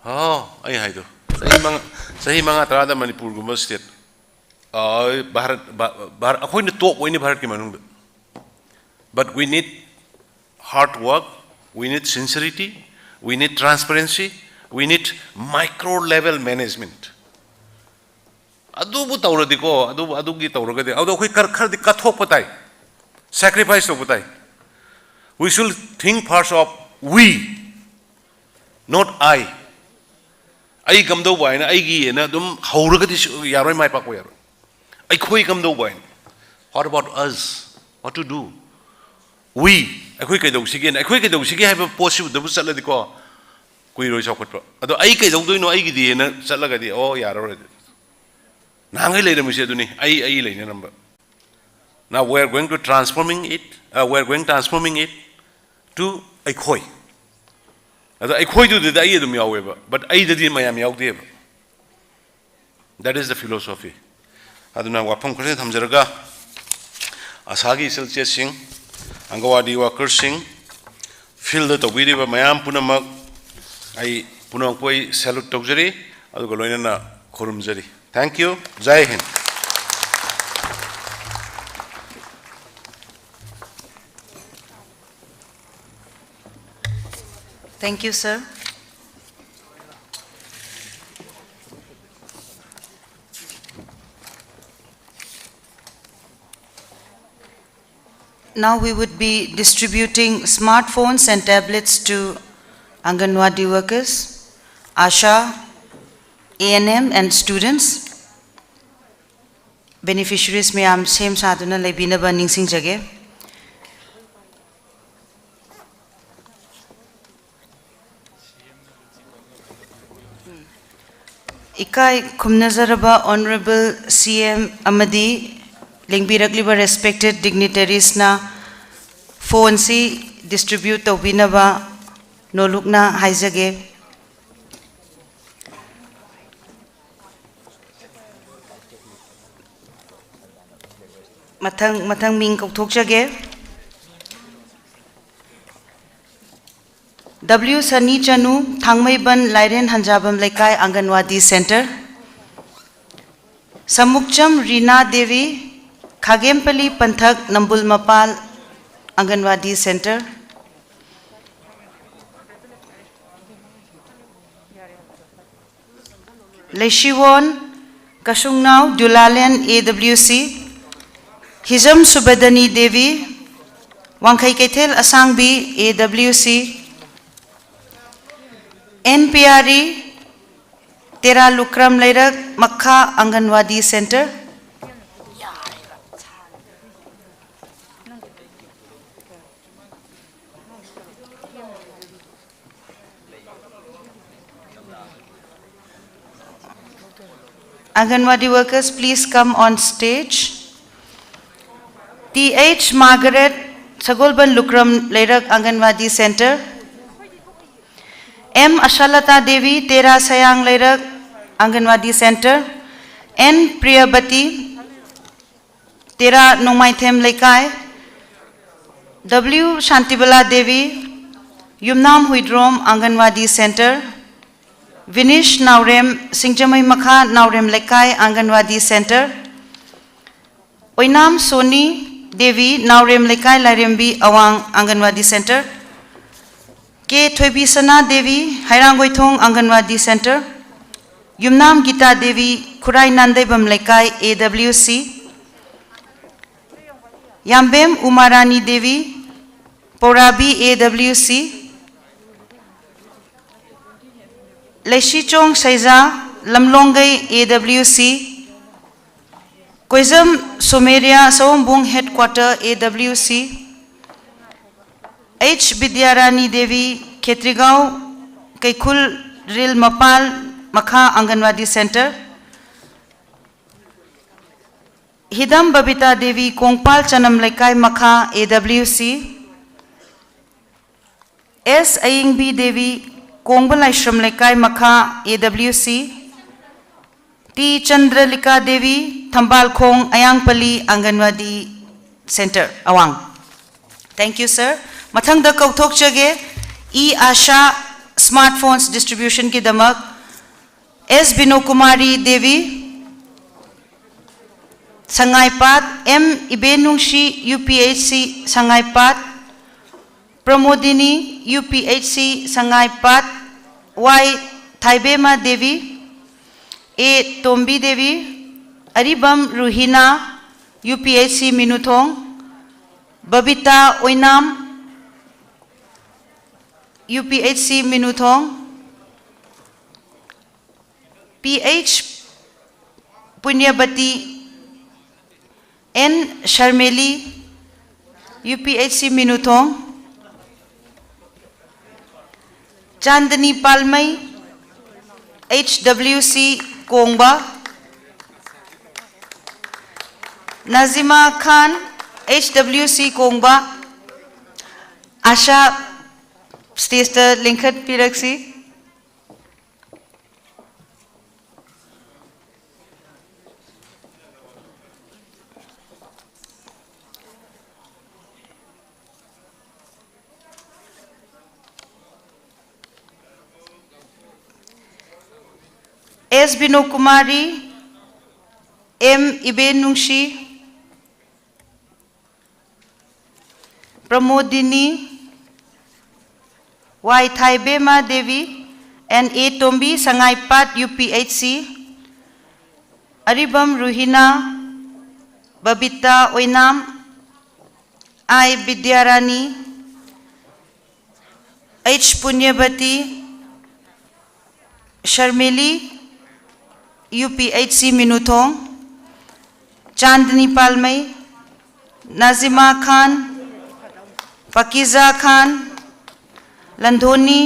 ꯑꯣ, ꯑꯩ ꯍꯥꯏꯗꯣ, ꯆꯍꯤ ꯃꯉꯥ, ꯆꯍꯤ ꯃꯉꯥ ꯇꯔꯥꯗ ꯃꯅꯤꯄꯨꯔꯒꯨꯝꯕ ꯁ꯭ꯇꯦꯠ, ꯑ, ꯚꯥꯔꯠ, ꯚꯥ-, ꯚꯥꯔꯠ, ꯑꯩꯈꯣꯏꯅ ꯇꯣꯞ ꯑꯣꯏꯅꯤ ꯚꯥꯔꯠꯀꯤ ꯃꯅꯨꯡꯗ꯫ But we need hard work, we need sincerity, we need transparency, we need micro level management. ꯑꯗꯨꯕꯨ ꯇꯧꯔꯗꯤꯀꯣ, ꯑꯗꯨꯕꯨ, ꯑꯗꯨꯒꯤ ꯇꯧꯔꯒꯗꯤ, ꯑꯗꯣ ꯑꯩꯈꯣꯏ ꯈꯔ, ꯈꯔꯗꯤ ꯀꯠꯊꯣꯛꯄ ꯇꯥꯏ, ꯁꯦꯀ꯭ꯔꯤꯐꯥꯏꯁ ꯇꯧꯕ ꯇꯥꯏ꯫ We should think first of we, not I. ꯑꯩ ꯀꯝꯗꯧꯕ ꯍꯥꯏꯅ, ꯑꯩꯒꯤ ꯍꯥꯏꯅ ꯑꯗꯨꯝ ꯍꯧꯔꯒꯗꯤ ꯁꯨ-, ꯌꯥꯔꯣꯏ, ꯃꯥꯏ ꯄꯥꯛꯄ ꯌꯥꯔꯣꯏ꯫ ꯑꯩꯈꯣꯏ ꯀꯝꯗꯧꯕ ꯍꯥꯏꯅ? What about us? What to do? We, ꯑꯩꯈꯣꯏ ꯀꯩꯗꯧꯁꯤꯒꯦꯅ, ꯑꯩꯈꯣꯏ ꯀꯩꯗꯧꯁꯤꯒꯦ ꯍꯥꯏꯕ ꯄꯣꯠꯁꯤꯗꯕꯨ ꯆꯠꯂꯗꯤꯀꯣ, ꯀꯨꯏꯔꯣꯏ ꯆꯥꯎꯈꯠꯄ꯫ ꯑꯗꯣ ꯑꯩ ꯀꯩꯗꯧꯗꯣꯏꯅꯣ ꯑꯩꯒꯤꯗꯤ ꯍꯥꯏꯅ ꯆꯠꯂꯒꯗꯤ, ꯑꯣ, ꯌꯥꯔꯔꯣꯏ꯫ ꯅꯍꯥꯟꯈꯩ ꯂꯩꯔꯝꯃꯤꯁꯦ ꯑꯗꯨꯅꯤ, ꯑꯩ, ꯑꯩ ꯂꯩꯅꯔꯝꯕ꯫ Now we are going to transforming it, uh, we are going transforming it to ꯑꯩꯈꯣꯏ꯫ ꯑꯗꯣ ꯑꯩꯈꯣꯏꯗꯨꯗ ꯑꯩ ꯑꯗꯨꯝ ꯌꯥꯎꯋꯦꯕ, but ꯑꯩꯗꯗꯤ ꯃꯌꯥꯝ ꯌꯥꯎꯗꯦꯕ꯫ That is the philosophy. ꯑꯗꯨꯅ ꯋꯥꯐꯝ ꯈꯔꯁꯤ ꯊꯝꯖꯔꯒ, ꯑꯁꯥꯒꯤ ꯏꯆꯜ ꯏꯆꯦꯁꯤꯡ, ꯑꯪꯒꯋꯥꯗꯤ ꯋꯥꯀꯔꯁꯤꯡ, ꯐꯤꯜꯗ ꯇꯧꯕꯤꯔꯤꯕ ꯃꯌꯥꯝ ꯄꯨꯝꯅꯃꯛ, ꯑꯩ ꯄꯨꯝꯅꯃꯛꯄꯨ ꯑꯩ salute ꯇꯧꯖꯔꯤ, ꯑꯗꯨꯒ ꯂꯣꯏꯅꯅ ꯈꯨꯔꯨꯝꯖꯔꯤ꯫ Thank you. Jai Hind. Thank you, sir. Now we would be distributing smartphones and tablets to Anganwadi workers, ASHA, A N M and students. Beneficiaries ꯃꯌꯥꯝ ꯁꯦꯝ ꯁꯥꯗꯨꯅ ꯂꯩꯕꯤꯅꯕ ꯅꯤꯡꯁꯤꯡꯖꯒꯦ꯫ ꯏꯀꯥꯏ ꯈꯨꯝꯅꯖꯔꯕ Honourable C M ꯑꯃꯗꯤ ꯂꯦꯡꯕꯤꯔꯛꯂꯤꯕ respected dignitariesꯅ phoneꯁꯤ distribute ꯇꯧꯕꯤꯅꯕ ꯅꯣꯂꯨꯛꯅ ꯍꯥꯏꯖꯒꯦ꯫ ꯃꯊꯪ, ꯃꯊꯪ ꯃꯤꯡ ꯀꯧꯊꯣꯛꯆꯒꯦ꯫ W ꯁꯅꯤ ꯆꯅꯨ, ꯊꯥꯡꯃꯩꯕꯟ ꯂꯥꯏꯔꯦꯟ ꯍꯟꯖꯥꯕꯝ ꯂꯩꯀꯥꯏ ꯑꯪꯒꯟꯋꯥꯗꯤ center꯫ ꯁꯃꯨꯛꯆꯝ ꯔꯤꯅꯥ ꯗꯦꯕꯤ, ꯈꯥꯒꯦꯝꯄꯜꯂꯤ ꯄꯟꯊꯛ ꯅꯝꯕꯨꯜ ꯃꯄꯥꯜ ꯑꯪꯒꯟꯋꯥꯗꯤ center꯫ ꯂꯩꯁꯤꯋꯣꯟ ꯀꯁꯨꯡꯅꯥꯎ, ꯗꯨꯂꯥꯂꯦꯟ A W C, ꯍꯤꯖꯝ ꯁꯨꯕꯗꯅꯤ ꯗꯦꯕꯤ, ꯋꯥꯡꯈꯩ ꯀꯩꯊꯦꯜ ꯑꯁꯥꯡꯕꯤ, A W C, N P R E, ꯇꯦꯔꯥ ꯂꯨꯀ꯭ꯔꯝ ꯂꯩꯔꯛ, ꯃꯈꯥ ꯑꯪꯒꯟꯋꯥꯗꯤ center꯫ Anganwadi workers, please come on stage. T H Margaret, Sagolban Lukram Leirak Anganwadi Center. M Ashalata Devi, Tera Sayang Leirak Anganwadi Center. N Priyabati, Tera Nongmaithem Leikai. W Shantibala Devi, Yumnam Huidrom Anganwadi Center. Vinish Naorem, Singjamai Makha Naorem Leikai Anganwadi Center. Oinam Soni Devi, Naorem Leikai Lairembi Awang Anganwadi Center. K Thoibisana Devi, Hairangoithong Anganwadi Center. Yumnam Gita Devi, Khurai Nandaibam Leikai, A W C. Yambem Umarani Devi, Porabi, A W C. Leishichong Saiza, Lamlonggai, A W C. Koizam Someria, Sawombong Headquarter, A W C. H Bidyarani Devi, Khetrigao, Keikhul Ril Mapal, Makha Anganwadi Center. Hidam Babita Devi, Kongpal Chanam Leikai, Makha, A W C. S Ayingbi Devi, Kongba Laishram Leikai, Makha, A W C. T Chandralika Devi, Thambal Khong, Ayangpali Anganwadi Center, Awang. Thank you, sir. ꯃꯊꯪꯗ ꯀꯧꯊꯣꯛꯆꯒꯦ, E Asha smartphones distribution ꯒꯤꯗꯃꯛ S Binokumari Devi, Sangaipat, M Ibenungshi, U P H C Sangaipat, Pramodini, U P H C Sangaipat, Y Thaibema Devi, A Tombi Devi, Aribam Ruhina, U P H C Minuthong, Babita Oinam, U P H C Minuthong, P H Punyabati, N Sharmeli, U P H C Minuthong, Chandni ꯄꯥꯜꯃꯩ, H W C ꯀꯣꯡꯕ, Nazima Khan, H W C Kongba, Asha ꯁ꯭ꯇꯦꯖꯇ ꯂꯤꯡꯈꯠꯄꯤꯔꯛꯁꯤ꯫ S Binokumari, M Ibennungshi, Pramodini, Y Thaibemma Devi, N A Tombi, Sangaipat U P H C, Aribam Ruhina, Babita Oinam, I Bidyarani, H Punyabati, Sharmili, U P H C Minuthong, Chandni ꯄꯥꯜꯃꯩ, Nazima Khan, Pakiza Khan, ꯂꯟꯙꯣꯅꯤ,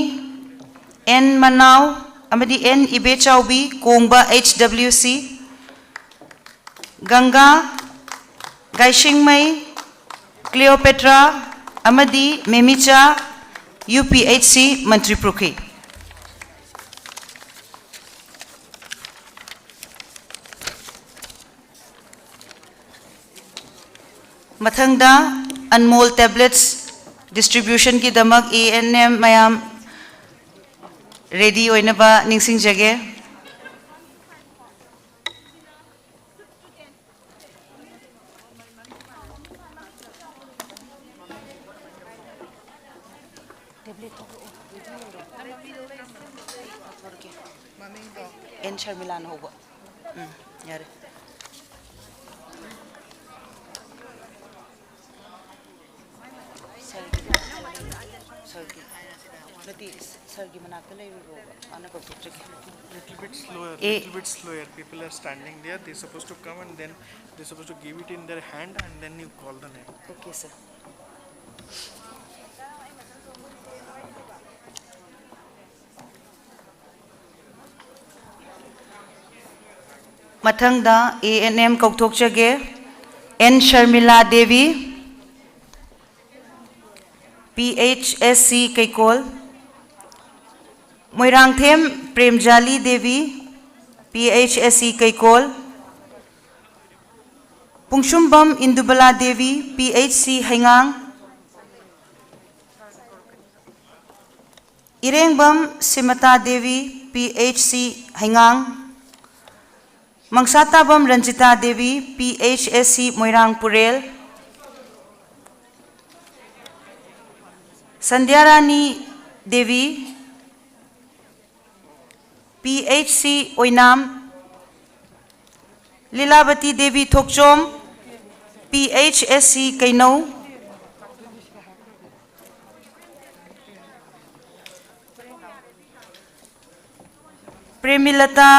and ꯃꯅꯥꯎ ꯑꯃꯗꯤ and ꯏꯕꯦꯆꯥꯎꯕꯤ, ꯀꯣꯡꯕ H W ꯁꯤ, ꯒꯪꯒꯥ, ꯒꯥꯏꯁꯤꯡꯃꯩ, ꯀ꯭ꯂꯤꯑꯣꯄꯦꯇ꯭ꯔꯥ ꯑꯃꯗꯤ ꯃꯦꯃꯤꯆꯥ, U P H C, ꯃꯟꯇ꯭ꯔꯤꯄꯨꯈ꯭ꯔꯤ꯫ ꯃꯊꯪꯗ Anmol tablets ꯗꯤꯁꯇ꯭ꯔꯤꯕ꯭ꯌꯨꯁꯟꯒꯤꯗꯃꯛ ꯑꯦ ꯑꯦꯟ ꯑꯦꯝ ꯃꯌꯥꯝ ꯔꯦꯗꯤ ꯑꯣꯏꯅꯕ ꯅꯤꯡꯁꯤꯡꯖꯒꯦ꯫ ꯑꯦꯟ ꯁꯔꯃꯤꯂꯥꯅ ꯍꯧꯕ꯫ ꯎꯝ, ꯌꯥꯔꯦ꯫ ꯅꯠꯇꯦ, ꯁꯔꯒꯤ ꯃꯅꯥꯛꯇ ꯂꯩꯔꯨꯔꯣꯕ, ꯃꯥꯅ ꯀꯧꯊꯣꯛꯆꯒꯦ꯫ Little bit slower, Eh. Little bit slower. People are standing there. They're supposed to come and then they're supposed to give it in their hand and then you call the name. Okay, sir. ꯃꯊꯪꯗ A N M ꯀꯧꯊꯣꯛꯆꯒꯦ꯫ N Sharmila Devi, P H S C ꯀꯩꯀꯣꯜ꯫ Moirangthem ꯄ꯭ꯔꯦꯝꯖꯥꯂꯤ Devi, P H S C ꯀꯩꯀꯣꯜ꯫ ꯄꯨꯡꯁꯨꯝꯕꯝ ꯏꯟꯗꯨꯕꯂꯥ Devi, P H C ꯍꯩꯉꯥꯡ꯫ ꯏꯔꯦꯡꯕꯝ ꯁꯤꯃꯇꯥ Devi, P H C ꯍꯩꯉꯥꯡ꯫ ꯃꯪꯁꯥꯇꯥꯕꯝ Ranjita Devi, P H S C Moirang ꯄꯨꯔꯦꯜ꯫ ꯁꯟꯙ꯭ꯌꯥꯔꯥꯅꯤ Devi, P H C Oinam. ꯂꯤꯂꯥꯕꯇꯤ Devi Thokchom, P H S C ꯀꯩꯅꯧ꯫ ꯄ꯭ꯔꯦꯃꯤꯂꯇꯥ,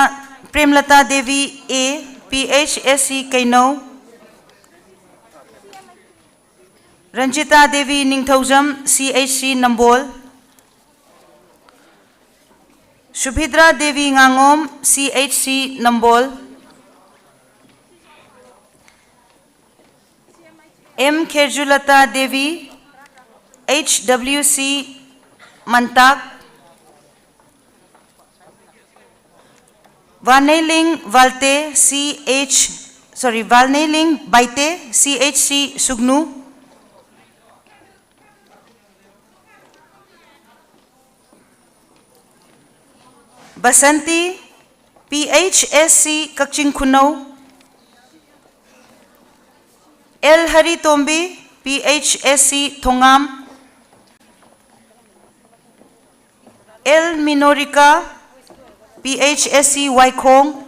ꯄ꯭ꯔꯦꯝꯂꯇꯥ Devi A, P H S C ꯀꯩꯅꯧ꯫ Ranjita Devi Ningthoujam, C H C Nambol. ꯁꯨꯚꯤꯗ꯭ꯔꯥ Devi ꯉꯥꯉꯣꯝ, C H C Nambol. M ꯈꯦꯔꯖꯨꯂꯇꯥ Devi, H W C ꯃꯟꯇꯥꯛ꯫ ꯚꯥꯅꯦꯂꯤꯡ ꯚꯥꯜꯇꯦ, C H, sorry, ꯚꯥꯅꯦꯂꯤꯡ Baite, C H C ꯁꯨꯒꯅꯨ꯫ Basanti, P H S C Kakching ꯈꯨꯅꯧ꯫ L ꯍꯔꯤꯇꯣꯝꯕꯤ, P H S C Thongam. L ꯃꯤꯅꯣꯔꯤꯀꯥ, P H S C ꯋꯥꯏꯈꯣꯡ꯫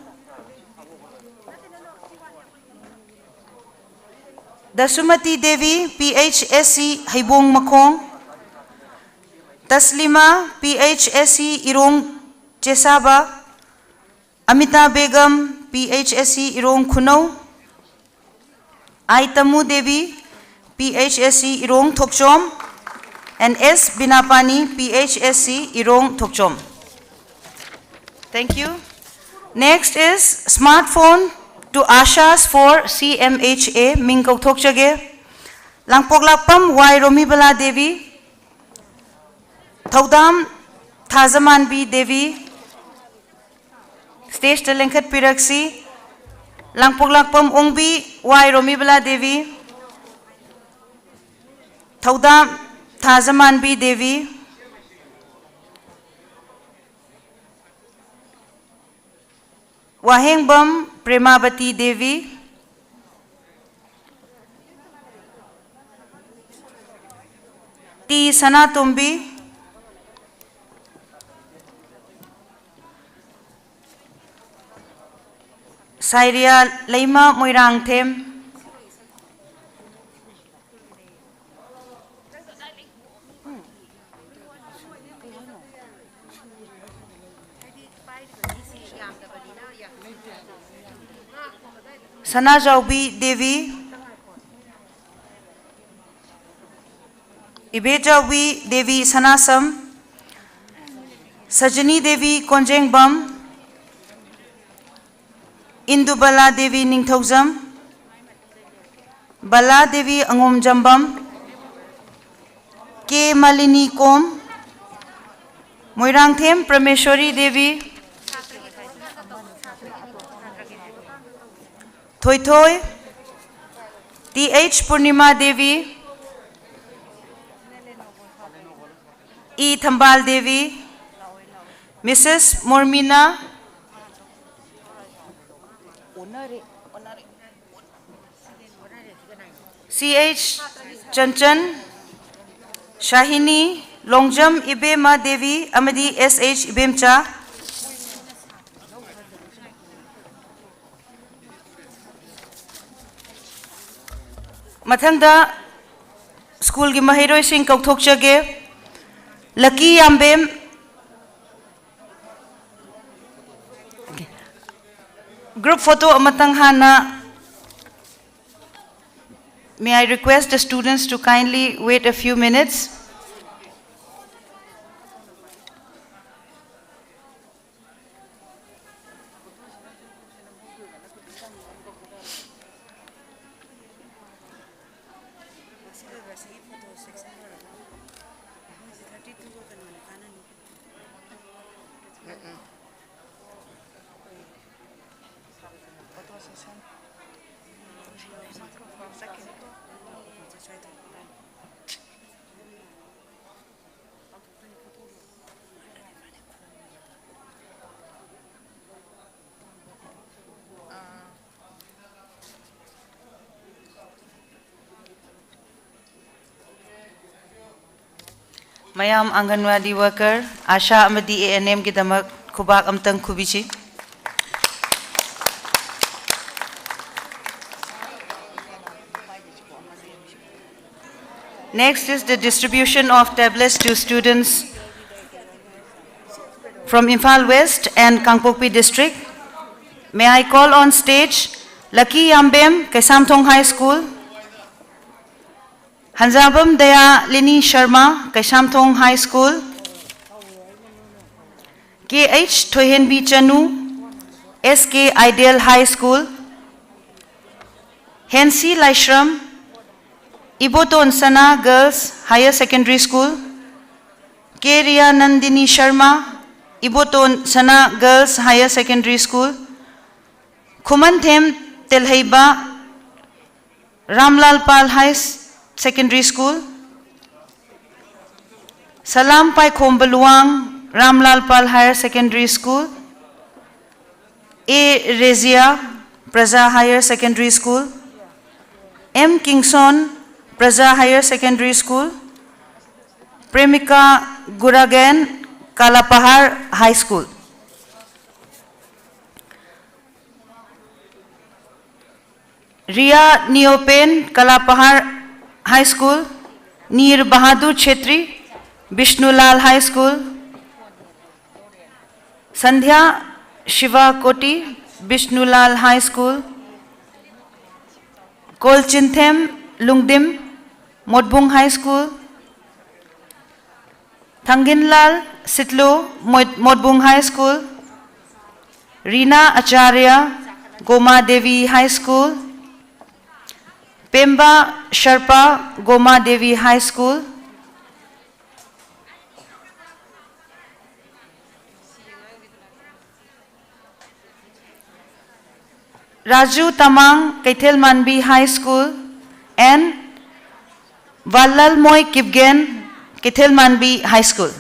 ꯗꯁꯨꯃꯇꯤ Devi, P H S C ꯍꯩꯕꯣꯡ ꯃꯈꯣꯡ꯫ Taslima, P H S C Irong Chesaba, Amita Begum, P H S C Irong Khunou, I Tamu Devi, P H S C Irong Thokchom, and S Binapani, P H S C Irong Thokchom. Thank you. Next is smartphone to Ashas for C M H A, ꯃꯤꯡ ꯀꯧꯊꯣꯛꯆꯒꯦ꯫ ꯂꯥꯡꯄꯣꯛꯂꯥꯛꯄꯝ ꯋꯥꯏ ꯔꯣꯃꯤꯕꯂꯥ ꯗꯦꯕꯤ, ꯊꯧꯗꯥꯝ ꯊꯥꯖꯃꯥꯟꯕꯤ Devi, stage ꯇ ꯂꯦꯡꯈꯠꯄꯤꯔꯛꯁꯤ꯫ ꯂꯥꯡꯄꯣꯛꯂꯥꯛꯄꯝ ꯑꯣꯡꯕꯤ ꯋꯥꯏ ꯔꯣꯃꯤꯕꯂꯥ ꯗꯦꯕꯤ, ꯊꯧꯗꯥꯝ ꯊꯥꯖꯃꯥꯟꯕꯤ ꯗꯦꯕꯤ, ꯋꯥꯍꯦꯡꯕꯝ ꯄ꯭ꯔꯦꯃꯥꯕꯇꯤ Devi, T ꯁꯅꯥꯇꯣꯝꯕꯤ, ꯁꯥꯏꯔꯤꯌꯥ ꯂꯩꯃ ꯃꯣꯏꯔꯥꯡꯊꯦꯝ, ꯁꯅꯥꯖꯥꯎꯕꯤ ꯗꯦꯕꯤ, ꯏꯕꯦꯆꯥꯎꯕꯤ ꯗꯦꯕꯤ ꯁꯅꯥꯁꯝ, ꯁꯖꯅꯤ ꯗꯦꯕꯤ ꯀꯣꯟꯖꯦꯡꯕꯝ, ꯏꯟꯗꯨꯕꯂꯥ ꯗꯦꯕꯤ ꯅꯤꯡꯊꯧꯖꯝ, ꯕꯂꯥ ꯗꯦꯕꯤ ꯑꯉꯣꯝꯖꯝꯕꯝ, ꯀꯦ ꯃꯥꯂꯤꯅꯤ ꯀꯣꯝ, Moirangthem ꯄ꯭ꯔꯃꯦꯁꯣꯔꯤ Devi, ꯊꯣꯏꯊꯣꯏ, T H ꯄꯨꯔꯅꯤꯃꯥ Devi, E ꯊꯝꯕꯥꯜ Devi, Mrs ꯃꯣꯔꯃꯤꯅꯥ, ꯁꯤ H Chanchan, ꯁꯥꯍꯤꯅꯤ, Longjam ꯏꯕꯦꯝꯃ ꯗꯦꯕꯤ ꯑꯃꯗꯤ ꯑꯦꯁ H ꯏꯕꯦꯝꯆꯥ꯫ ꯃꯊꯪꯗ ꯁ꯭ꯀꯨꯜꯒꯤ ꯃꯍꯩꯔꯣꯏꯁꯤꯡ ꯀꯧꯊꯣꯛꯆꯒꯦ꯫ Lucky Yambem. Group photo ꯑꯃꯇꯪ ꯍꯥꯟꯅ. May I request the students to kindly wait a few minutes? ꯃꯌꯥꯝ ꯑꯪꯒꯟꯋꯥꯗꯤ ꯋꯥꯀꯔ, ꯑꯥꯁꯥ ꯑꯃꯗꯤ ꯑꯦ ꯑꯦꯟ ꯑꯦꯝꯒꯤꯗꯃꯛ ꯈꯨꯕꯥꯛ ꯑꯝꯇꯪ ꯈꯨꯕꯤꯁꯤ꯫ Next is the distribution of tablets to students from Imphal West and Kangpokpi district. May I call on stage Lucky Yambem, Kaisamthong High School, Hanjabam Daya Lini Sharma, Kaisamthong High School, K H Thoihenbi Chanu, S K Ideal High School, Hensi Laishram, Iboton Sana Girls Higher Secondary School, K Riya Nandini Sharma, Iboton Sana Girls Higher Secondary School, Khumanthem Telheiba, Ramlal Pal High S-, Secondary School, Salam Paikhomba Luang, Ramlal Pal Higher Secondary School, A Rezia, Praja Higher Secondary School, M Kingson, Praja Higher Secondary School, Premika Guragen, Kalapahar High School. Ria Neopen, Kalapahar High School, Neer Bahadur Chetri, Bishnulal High School, Sandhya Shiva Koti, Bishnulal High School, Kolchinthem Lungdim, Motbung High School, Thanginlal Sitlo, Mot-, Motbung High School, Rina Acharya, Goma Devi High School, Pemba Sharpa, Goma Devi High School, Raju Tamang, Keithelmanbi High School, and Vallalmoi Kipgen, Keithelmanbi High School.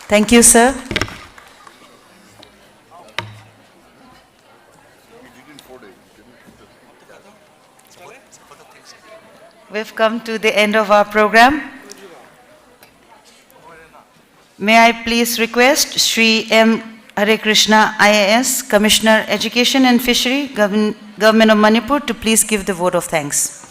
Thank you, sir. We've come to the end of our program. May I please request Shri M Hare Krishna, I A S, Commissioner, Education and Fishery, Govern-, Government of Manipur, to please give the vote of thanks.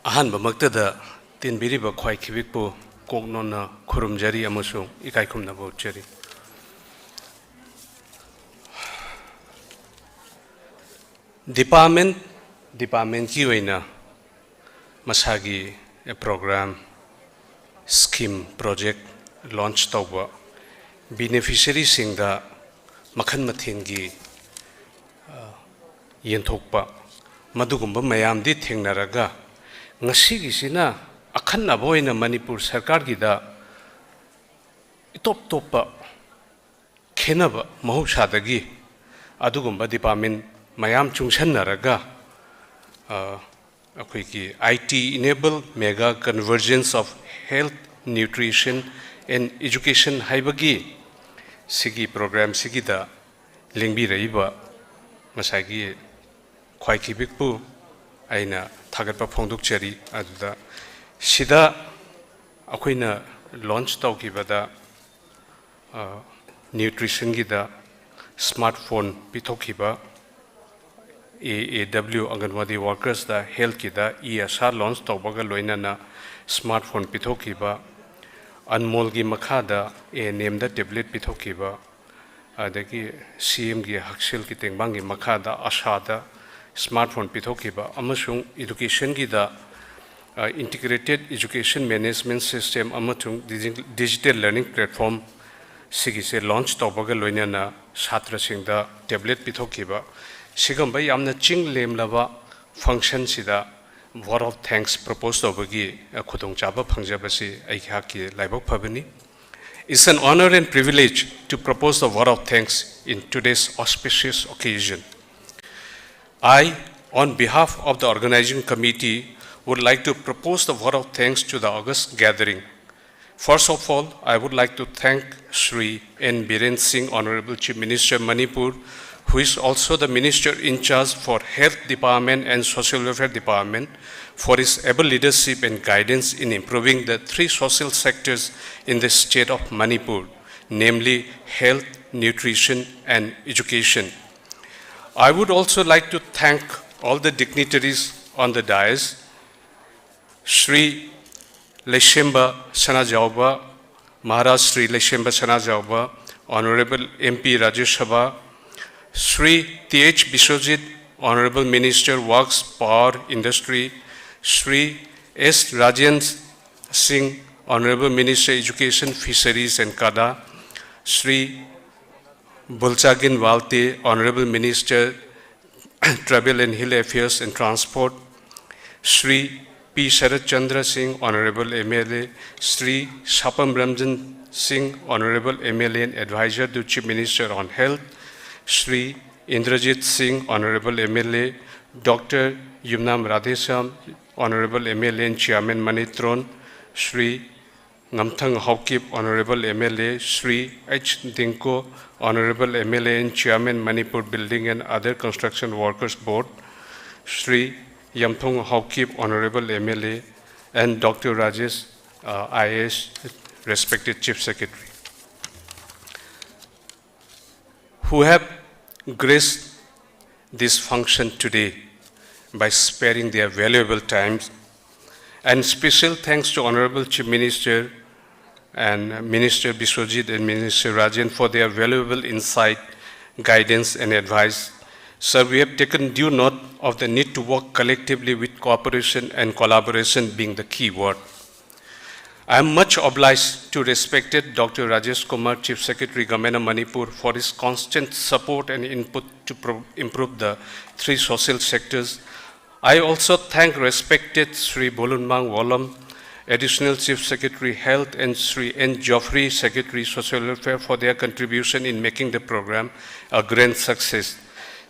ꯑꯍꯥꯟꯕꯃꯛꯇꯗ ꯇꯤꯟꯕꯤꯔꯤꯕ ꯈ꯭ꯋꯥꯏꯈꯤꯕꯤꯛꯄꯨ ꯀꯣꯛ ꯅꯣꯟꯅ ꯈꯨꯔꯨꯝꯖꯔꯤ ꯑꯃꯁꯨꯡ ꯏꯀꯥꯏ ꯈꯨꯝꯅꯕ ꯎꯠꯆꯔꯤ꯫ Department, departmentꯀꯤ ꯑꯣꯏꯅ ꯃꯁꯥꯒꯤ program, scheme, project launch ꯇꯧꯕ, beneficiaryꯁꯤꯡꯗ ꯃꯈꯜ ꯃꯊꯦꯜꯒꯤ, ꯑ, ꯌꯦꯟꯊꯣꯛꯄ, ꯃꯗꯨꯒꯨꯝꯕ ꯃꯌꯥꯝꯗꯤ ꯊꯦꯡꯅꯔꯒ, ꯉꯁꯤꯒꯤꯁꯤꯅ ꯑꯈꯟꯅꯕ ꯑꯣꯏꯅ ꯃꯅꯤꯄꯨꯔ ꯁꯔꯀꯥꯔꯒꯤꯗ ꯏꯇꯣꯞ ꯇꯣꯞꯄ ꯈꯦꯠꯅꯕ ꯃꯍꯧꯁꯥꯗꯒꯤ ꯑꯗꯨꯒꯨꯝꯕ ꯗꯤꯄꯥꯔꯠꯃꯦꯟ ꯃꯌꯥꯝ ꯆꯨꯡꯁꯟꯅꯔꯒ, ꯑ, ꯑꯩꯈꯣꯏꯒꯤ I T Enable Mega Convergence of Health, Nutrition and Education ꯍꯥꯏꯕꯒꯤ ꯁꯤꯒꯤ ꯄ꯭ꯔꯣꯒ꯭ꯔꯥꯝꯁꯤꯒꯤꯗ ꯂꯦꯡꯕꯤꯔꯛꯏꯕ ꯉꯁꯥꯏꯒꯤ ꯈ꯭ꯋꯥꯏꯈꯤꯕꯤꯛꯄꯨ ꯑꯩꯅ ꯊꯥꯒꯠꯄ ꯐꯣꯡꯗꯣꯛꯆꯔꯤ꯫ ꯑꯗꯨꯗ ꯁꯤꯗ ꯑꯩꯈꯣꯏꯅ ꯂꯣꯟꯆ ꯇꯧꯈꯤꯕꯗ, ꯑ, ꯅ꯭ꯌꯨꯇ꯭ꯔꯤꯁꯟꯒꯤꯗ ꯁ꯭ꯃꯥꯔꯠ ꯐꯣꯟ ꯄꯤꯊꯣꯛꯈꯤꯕ, A A W ꯑꯪꯒꯟꯋꯥꯗꯤ ꯋꯥꯔꯀꯔꯁꯇ ꯍꯦꯜꯠꯀꯤꯗ ꯏ ꯑꯁꯥ ꯂꯣꯟꯆ ꯇꯧꯕꯒ ꯂꯣꯏꯅꯅ ꯁ꯭ꯃꯥꯔꯠ ꯐꯣꯟ ꯄꯤꯊꯣꯛꯈꯤꯕ, ꯑꯟꯃꯣꯜꯒꯤ ꯃꯈꯥꯗ A N Mꯗ ꯇꯦꯕ꯭ꯂꯦꯠ ꯄꯤꯊꯣꯛꯈꯤꯕ, ꯑꯗꯒꯤ C Mꯒꯤ ꯍꯛꯁꯦꯜꯒꯤ ꯇꯦꯡꯕꯥꯡꯒꯤ ꯃꯈꯥꯗ ꯑꯁꯥꯗ ꯁ꯭ꯃꯥꯔꯠ ꯐꯣꯟ ꯄꯤꯊꯣꯛꯈꯤꯕ, ꯑꯃꯁꯨꯡ ꯏꯗꯨꯀꯦꯁꯟꯒꯤꯗ, ꯑ, Integrated Education Management System ꯑꯃꯁꯨꯡ Digi-, Digital Learning Platform ꯁꯤꯒꯤꯁꯦ ꯂꯣꯟꯆ ꯇꯧꯕꯒ ꯂꯣꯏꯅꯅ ꯁꯥꯇ꯭ꯔꯁꯤꯡꯗ ꯇꯦꯕ꯭ꯂꯦꯠ ꯄꯤꯊꯣꯛꯈꯤꯕ, ꯁꯤꯒꯨꯝꯕ ꯌꯥꯝꯅ ꯆꯤꯡ ꯂꯦꯝꯂꯕ ꯐꯪꯁꯟꯁꯤꯗ vote of thanks propose ꯇꯧꯕꯒꯤ, ꯑ, ꯈꯨꯗꯣꯡꯆꯥꯕ ꯐꯪꯖꯕꯁꯤ ꯑꯩꯍꯥꯛꯀꯤ ꯂꯥꯏꯕꯛ ꯐꯕꯅꯤ꯫ It's an honor and privilege to propose the vote of thanks in today's auspicious occasion. I, on behalf of the organizing committee, would like to propose the vote of thanks to the august gathering. First of all, I would like to thank Shri N Biren Singh, Honorable Chief Minister Manipur, who is also the Minister in charge for Health Department and Social Welfare Department, for his able leadership and guidance in improving the three social sectors in the state of Manipur, namely health, nutrition, and education. I would also like to thank all the dignitaries on the dais, Shri Leishemba Sanajaoba, Maharaj Shri Leishemba Sanajaoba, Honorable M P Rajya Sabha, Shri T H Biswajit, Honorable Minister Works, Power, Industry, Shri S Rajen Singh, Honorable Minister Education, Fisheries and CADA, Shri Bulchagin Walte, Honorable Minister Travel and Hill Affairs and Transport, Shri P Sharat Chandra Singh, Honorable M L A, Shri Sapam Ranjan Singh, Honorable M L A and Advisor to Chief Minister on Health, Shri Indrajit Singh, Honorable M L A, Doctor Yumnam Radheshyam, Honorable M L A and Chairman Manitron, Shri Ngamthang Haokip, Honorable M L A, Shri H Dingko, Honorable M L A and Chairman Manipur Building and Other Construction Workers Board, Shri Yamthong Haokip, Honorable M L A, and Doctor Rajesh, uh, I A S, respected Chief Secretary, who have graced this function today by sparing their valuable times. And special thanks to Honorable Chief Minister and Minister Biswajit and Minister Rajen for their valuable insight, guidance, and advice. Sir, we have taken due note of the need to work collectively with cooperation and collaboration being the key word. I am much obliged to respected Doctor Rajesh Kumar, Chief Secretary, Government of Manipur, for his constant support and input to pro-, improve the three social sectors. I also thank respected Shri Bolunmang Wolam, Additional Chief Secretary, Health, and Shri N Geoffrey, Secretary, Social Welfare, for their contribution in making the program a grand success.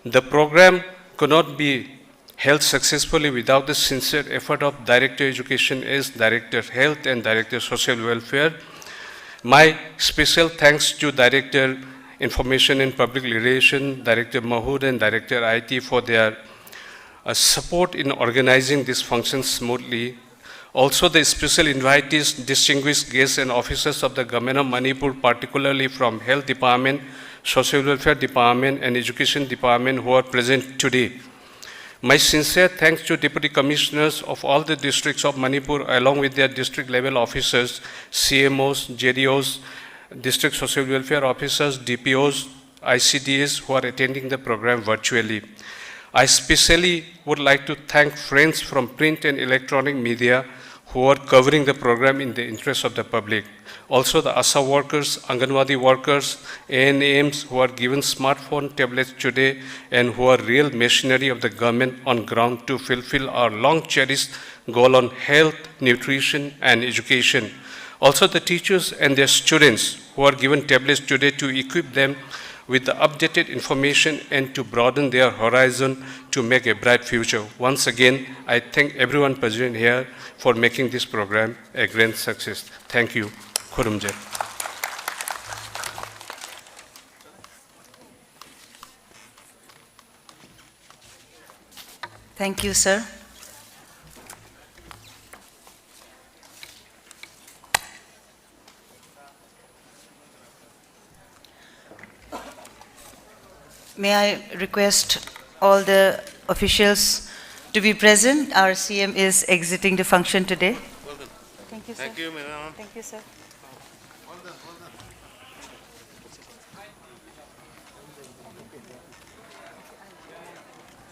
The program could not be held successfully without the sincere effort of Director Education S, Director Health, and Director Social Welfare. My special thanks to Director Information and Public Relation, Director Mahud, and Director I T for their uh, support in organizing this function smoothly. Also, the special invitees, distinguished guests, and officers of the Government of Manipur, particularly from Health Department, Social Welfare Department, and Education Department, who are present today. My sincere thanks to Deputy Commissioners of all the districts of Manipur, along with their district level officers, C M Os, J D Os, District Social Welfare Officers, D P Os, I C D S, who are attending the program virtually. I specially would like to thank friends from print and electronic media who are covering the program in the interest of the public. Also, the ASHA workers, Anganwadi workers, A N Ms who are given smartphone tablets today and who are real machinery of the government on ground to fulfill our long cherished goal on health, nutrition, and education. Also, the teachers and their students who are given tablets today to equip them with the updated information and to broaden their horizon to make a bright future. Once again, I thank everyone present here for making this program a grand success. Thank you. ꯈꯨꯔꯨꯝꯖꯔꯤ꯫ Thank you, sir. May I request all the officials to be present? Our C M is exiting the function today. Thank you, sir. Thank you, madam. Thank you, sir.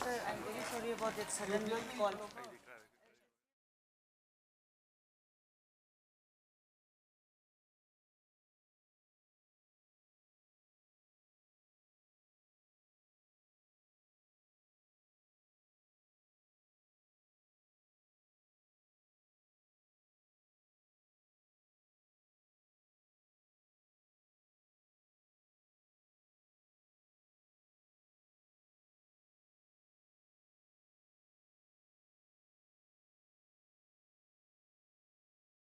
Sir, I'm very sorry about that sudden call.